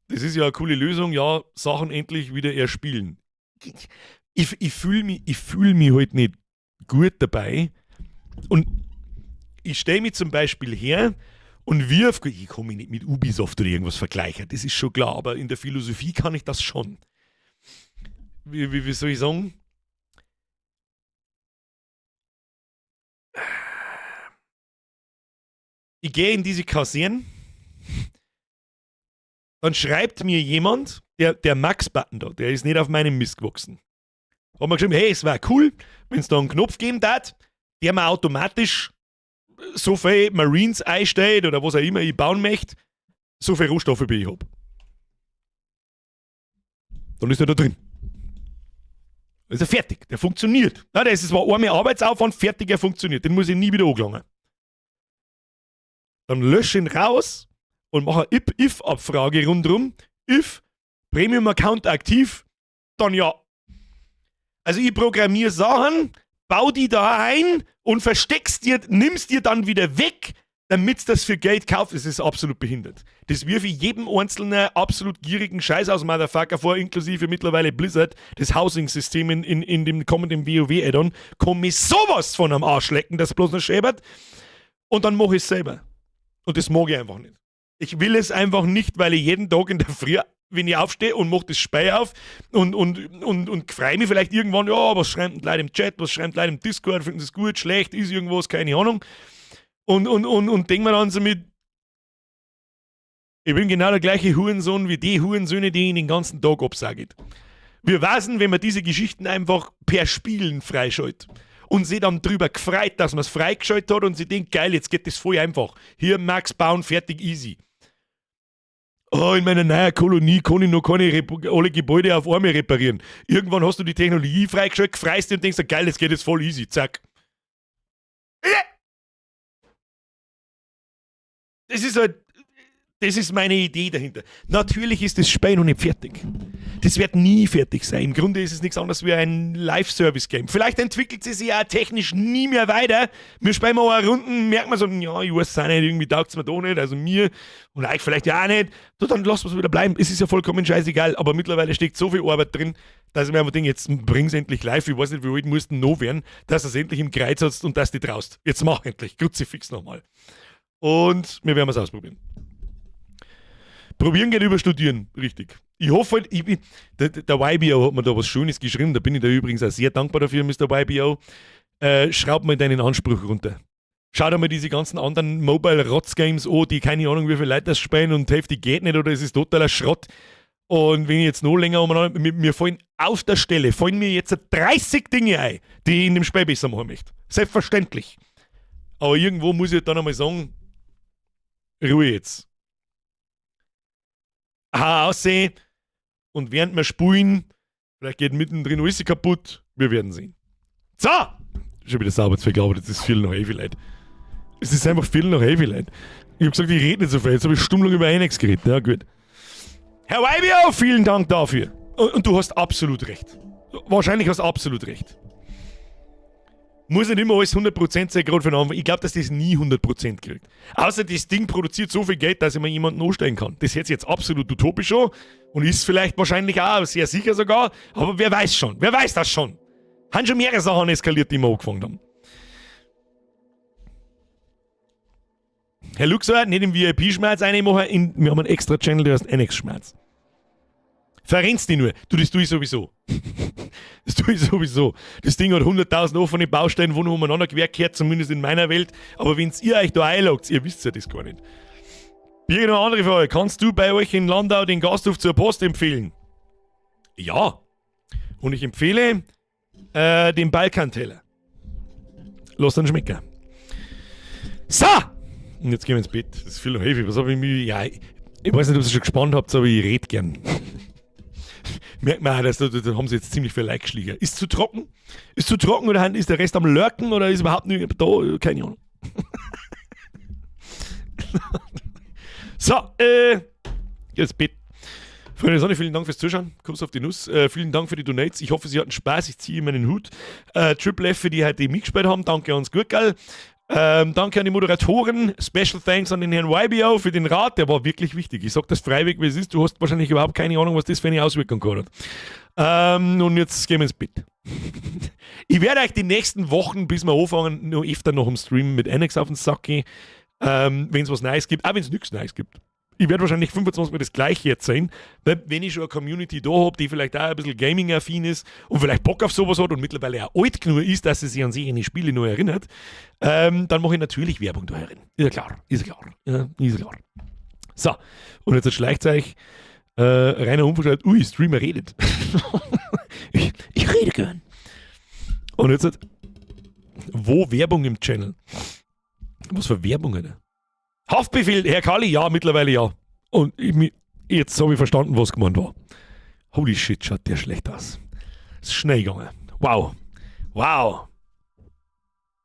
Das ist ja eine coole Lösung, ja, Sachen endlich wieder erspielen. Ich fühle mich, fühl mich halt nicht gut dabei. Und ich stelle mich zum Beispiel her und wirf, ich kann mich nicht mit Ubisoft oder irgendwas vergleichen, das ist schon klar, aber in der Philosophie kann ich das schon. Wie soll ich sagen? Ich gehe in diese Kasernen, dann schreibt mir jemand, der Max-Button da, der ist nicht auf meinem Mist gewachsen. Hat mir geschrieben, hey, es wäre cool, wenn es da einen Knopf geben darf, der mir automatisch so viel Marines einstellt oder was auch immer ich bauen möchte, so viel Rohstoffe wie ich hab. Dann ist er da drin. Dann ist er fertig, der funktioniert. Na, das ist zwar einmal Arbeitsaufwand, fertig, er funktioniert. Den muss ich nie wieder angelangen. Dann lösche ihn raus und mache eine If-Abfrage rundherum. If Premium-Account aktiv, dann ja. Also ich programmiere Sachen, bau die da ein und versteckst dir, nimmst dir dann wieder weg, damit das für Geld kauft. Das ist absolut behindert. Das wirf ich jedem einzelnen absolut gierigen Scheiß aus Motherfucker vor, inklusive mittlerweile Blizzard, das Housing-System in dem kommenden WoW-Add-on, komm mir sowas von am Arsch lecken, das bloß noch schäbert. Und dann mach ich es selber. Und das mag ich einfach nicht. Ich will es einfach nicht, weil ich jeden Tag in der Früh, wenn ich aufstehe und mach das Spei auf und freue mich vielleicht irgendwann, ja, was schreiben die Leute im Chat, was schreiben die Leute im Discord, finden sie es gut, schlecht, ist irgendwas, keine Ahnung. Und denk mir dann so mit, ich bin genau der gleiche Hurensohn wie die Hurensöhne, die ihn den ganzen Tag absagen. Wir wissen, wenn man diese Geschichten einfach per Spielen freischaltet und sie dann drüber gefreut, dass man es freigeschaltet hat und sie denkt, geil, jetzt geht das voll einfach. Hier Max bauen, fertig, easy. Oh, in meiner neuen Kolonie kann ich noch keine alle Gebäude auf einmal reparieren. Irgendwann hast du die Technologie freigeschaltet, freist dich und denkst, geil, jetzt geht es voll easy, zack. Das ist halt, das ist meine Idee dahinter. Natürlich ist das Spiel noch nicht fertig. Das wird nie fertig sein. Im Grunde ist es nichts anderes wie ein Live-Service-Game. Vielleicht entwickelt es sich ja technisch nie mehr weiter. Wir spielen mal eine Runden, merkt man so, ja, ich weiß es auch nicht, irgendwie taugt es mir doch nicht, also mir und euch vielleicht ja auch nicht. So, dann lassen wir es wieder bleiben. Es ist ja vollkommen scheißegal, aber mittlerweile steckt so viel Arbeit drin, dass ich mir einfach denke, jetzt bring's endlich live. Ich weiß nicht, wie alt musst du noch werden, dass es endlich im Kreuz hast und dass du dich traust. Jetzt mach endlich. Kruzifix nochmal. Und wir werden es ausprobieren. Probieren geht über Studieren, richtig. Ich hoffe halt, der YBO hat mir da was Schönes geschrieben, da bin ich da übrigens auch sehr dankbar dafür, Mr. YBO. Schraub mal deinen Anspruch runter. Schau dir mal diese ganzen anderen Mobile-Rotz-Games an, die keine Ahnung, wie viele Leute das spielen und heftig geht nicht oder es ist totaler Schrott. Und wenn ich jetzt noch länger umeinander, mir fallen auf der Stelle, fallen mir jetzt 30 Dinge ein, die ich in dem Spiel besser machen möchte. Selbstverständlich. Aber irgendwo muss ich dann einmal sagen, Ruhe jetzt. Aha, aussehen. Und während wir spulen, vielleicht geht mittendrin alles kaputt. Wir werden sehen. So! Schon wieder sauber zu viel, das ist viel noch heavy, Leute. Es ist einfach viel noch heavy, Leute. Ich hab gesagt, ich rede nicht so viel. Jetzt habe ich stundenlang über Annex geredet. Ja, gut. Herr YBO, vielen Dank dafür. Und du hast absolut recht. Wahrscheinlich hast du absolut recht. Muss nicht immer alles 100% sein, gerade für den Anfang. Ich glaube, dass das nie 100% kriegt. Außer das Ding produziert so viel Geld, dass ich mir jemanden anstellen kann. Das hört sich jetzt absolut utopisch an und ist vielleicht wahrscheinlich auch sehr sicher sogar, aber wer weiß schon. Wer weiß das schon? Haben schon mehrere Sachen eskaliert, die wir angefangen haben. Herr Luxor, nicht im VIP-Schmerz reinmachen, wir haben einen extra Channel, der heißt NX-Schmerz. Verrennst dich nur. Du, das tue ich sowieso. Das tue ich sowieso. Das Ding hat 100.000 offene Baustellen, wo noch umeinander quer zumindest in meiner Welt. Aber wenn ihr euch da einloggt, ihr wisst ja das gar nicht. Birgit, noch eine andere Frage. Kannst du bei euch in Landau den Gasthof zur Post empfehlen? Ja. Und ich empfehle den Balkanteller. Lass den schmecken. So! Und jetzt gehen wir ins Bett. Das ist viel noch heavy. Was habe ich mir. Ja, ich weiß nicht, ob ihr schon gespannt habt, aber ich rede gern. Merkt man auch, dass da haben sie jetzt ziemlich viel Like geschlagen. Ist zu trocken? Ist zu trocken oder ist der Rest am Lurken oder ist überhaupt nicht da? Keine Ahnung. So, jetzt Bett. Freunde der Sonne, vielen Dank fürs Zuschauen. Kuss auf die Nuss. Vielen Dank für die Donates. Ich hoffe, Sie hatten Spaß. Ich ziehe meinen Hut. Triple F, für die heute mitgespielt haben. Danke ans Gurkel. Danke an die Moderatoren. Special Thanks an den Herrn YBO für den Rat. Der war wirklich wichtig. Ich sag das freiwillig, wie es ist. Du hast wahrscheinlich überhaupt keine Ahnung, was das für eine Auswirkung gehabt hat. Und jetzt gehen wir ins Bett. Ich werde euch die nächsten Wochen, bis wir anfangen, noch öfter noch im Stream mit Annex auf den Sack gehen. Wenn es was Neues gibt, auch wenn es nichts Neues gibt. Ich werde wahrscheinlich 25 Mal das Gleiche erzählen, weil wenn ich schon eine Community da hab, die vielleicht auch ein bisschen Gaming-affin ist und vielleicht Bock auf sowas hat und mittlerweile auch alt genug ist, dass sie sich an sich in die Spiele noch erinnert, dann mache ich natürlich Werbung da herin. Ist ja klar, ist ja klar, ja, ist ja klar. So, und jetzt schleicht euch Rainer Unverschaltet, ui, Streamer redet. Ich rede gern. Und jetzt, wo Werbung im Channel? Was für Werbung, Alter? Haftbefehl, Herr Kalli, ja, mittlerweile ja. Und jetzt habe ich verstanden, was gemeint war. Holy shit, schaut der schlecht aus. Ist schnell gegangen. Wow. Wow.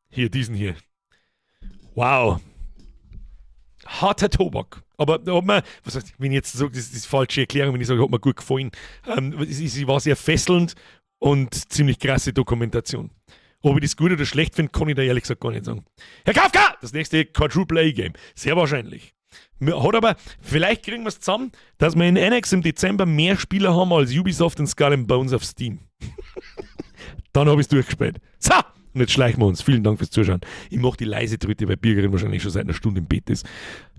Hier, diesen hier. Wow. Harter Tobak. Aber da hat mir, was heißt, wenn ich jetzt sage, das ist die falsche Erklärung, wenn ich sage, hat mir gut gefallen. Sie war sehr fesselnd und ziemlich krasse Dokumentation. Ob ich das gut oder schlecht finde, kann ich da ehrlich gesagt gar nicht sagen. Herr Kafka! Das nächste Quadruple A Game. Sehr wahrscheinlich. Hat aber, vielleicht kriegen wir es zusammen, dass wir in Annex im Dezember mehr Spieler haben als Ubisoft in Skull and Bones auf Steam. Dann habe ich es durchgespielt. So! Und jetzt schleichen wir uns. Vielen Dank fürs Zuschauen. Ich mache die leise Tritte, weil Birgerin wahrscheinlich schon seit einer Stunde im Bett ist.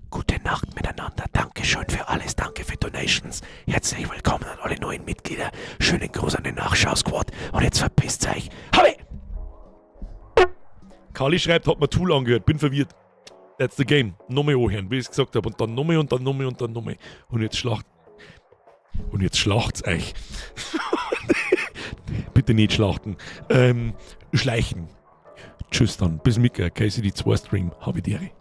Gute Nacht miteinander. Dankeschön für alles. Danke für Donations. Herzlich willkommen an alle neuen Mitglieder. Schönen Gruß an den Nachschau-Squad. Und jetzt verpisst euch. Habe! Kali schreibt, hat mir Tool angehört. Bin verwirrt. That's the game. Nochmal anhören, wie ich es gesagt habe. Und dann nochmal und dann nochmal und dann nochmal. Und jetzt schlacht. Und jetzt schlacht's euch. Bitte nicht schlachten. Schleichen. Tschüss dann. Bis Mika. KCD 2 Stream. Habe die Ehre.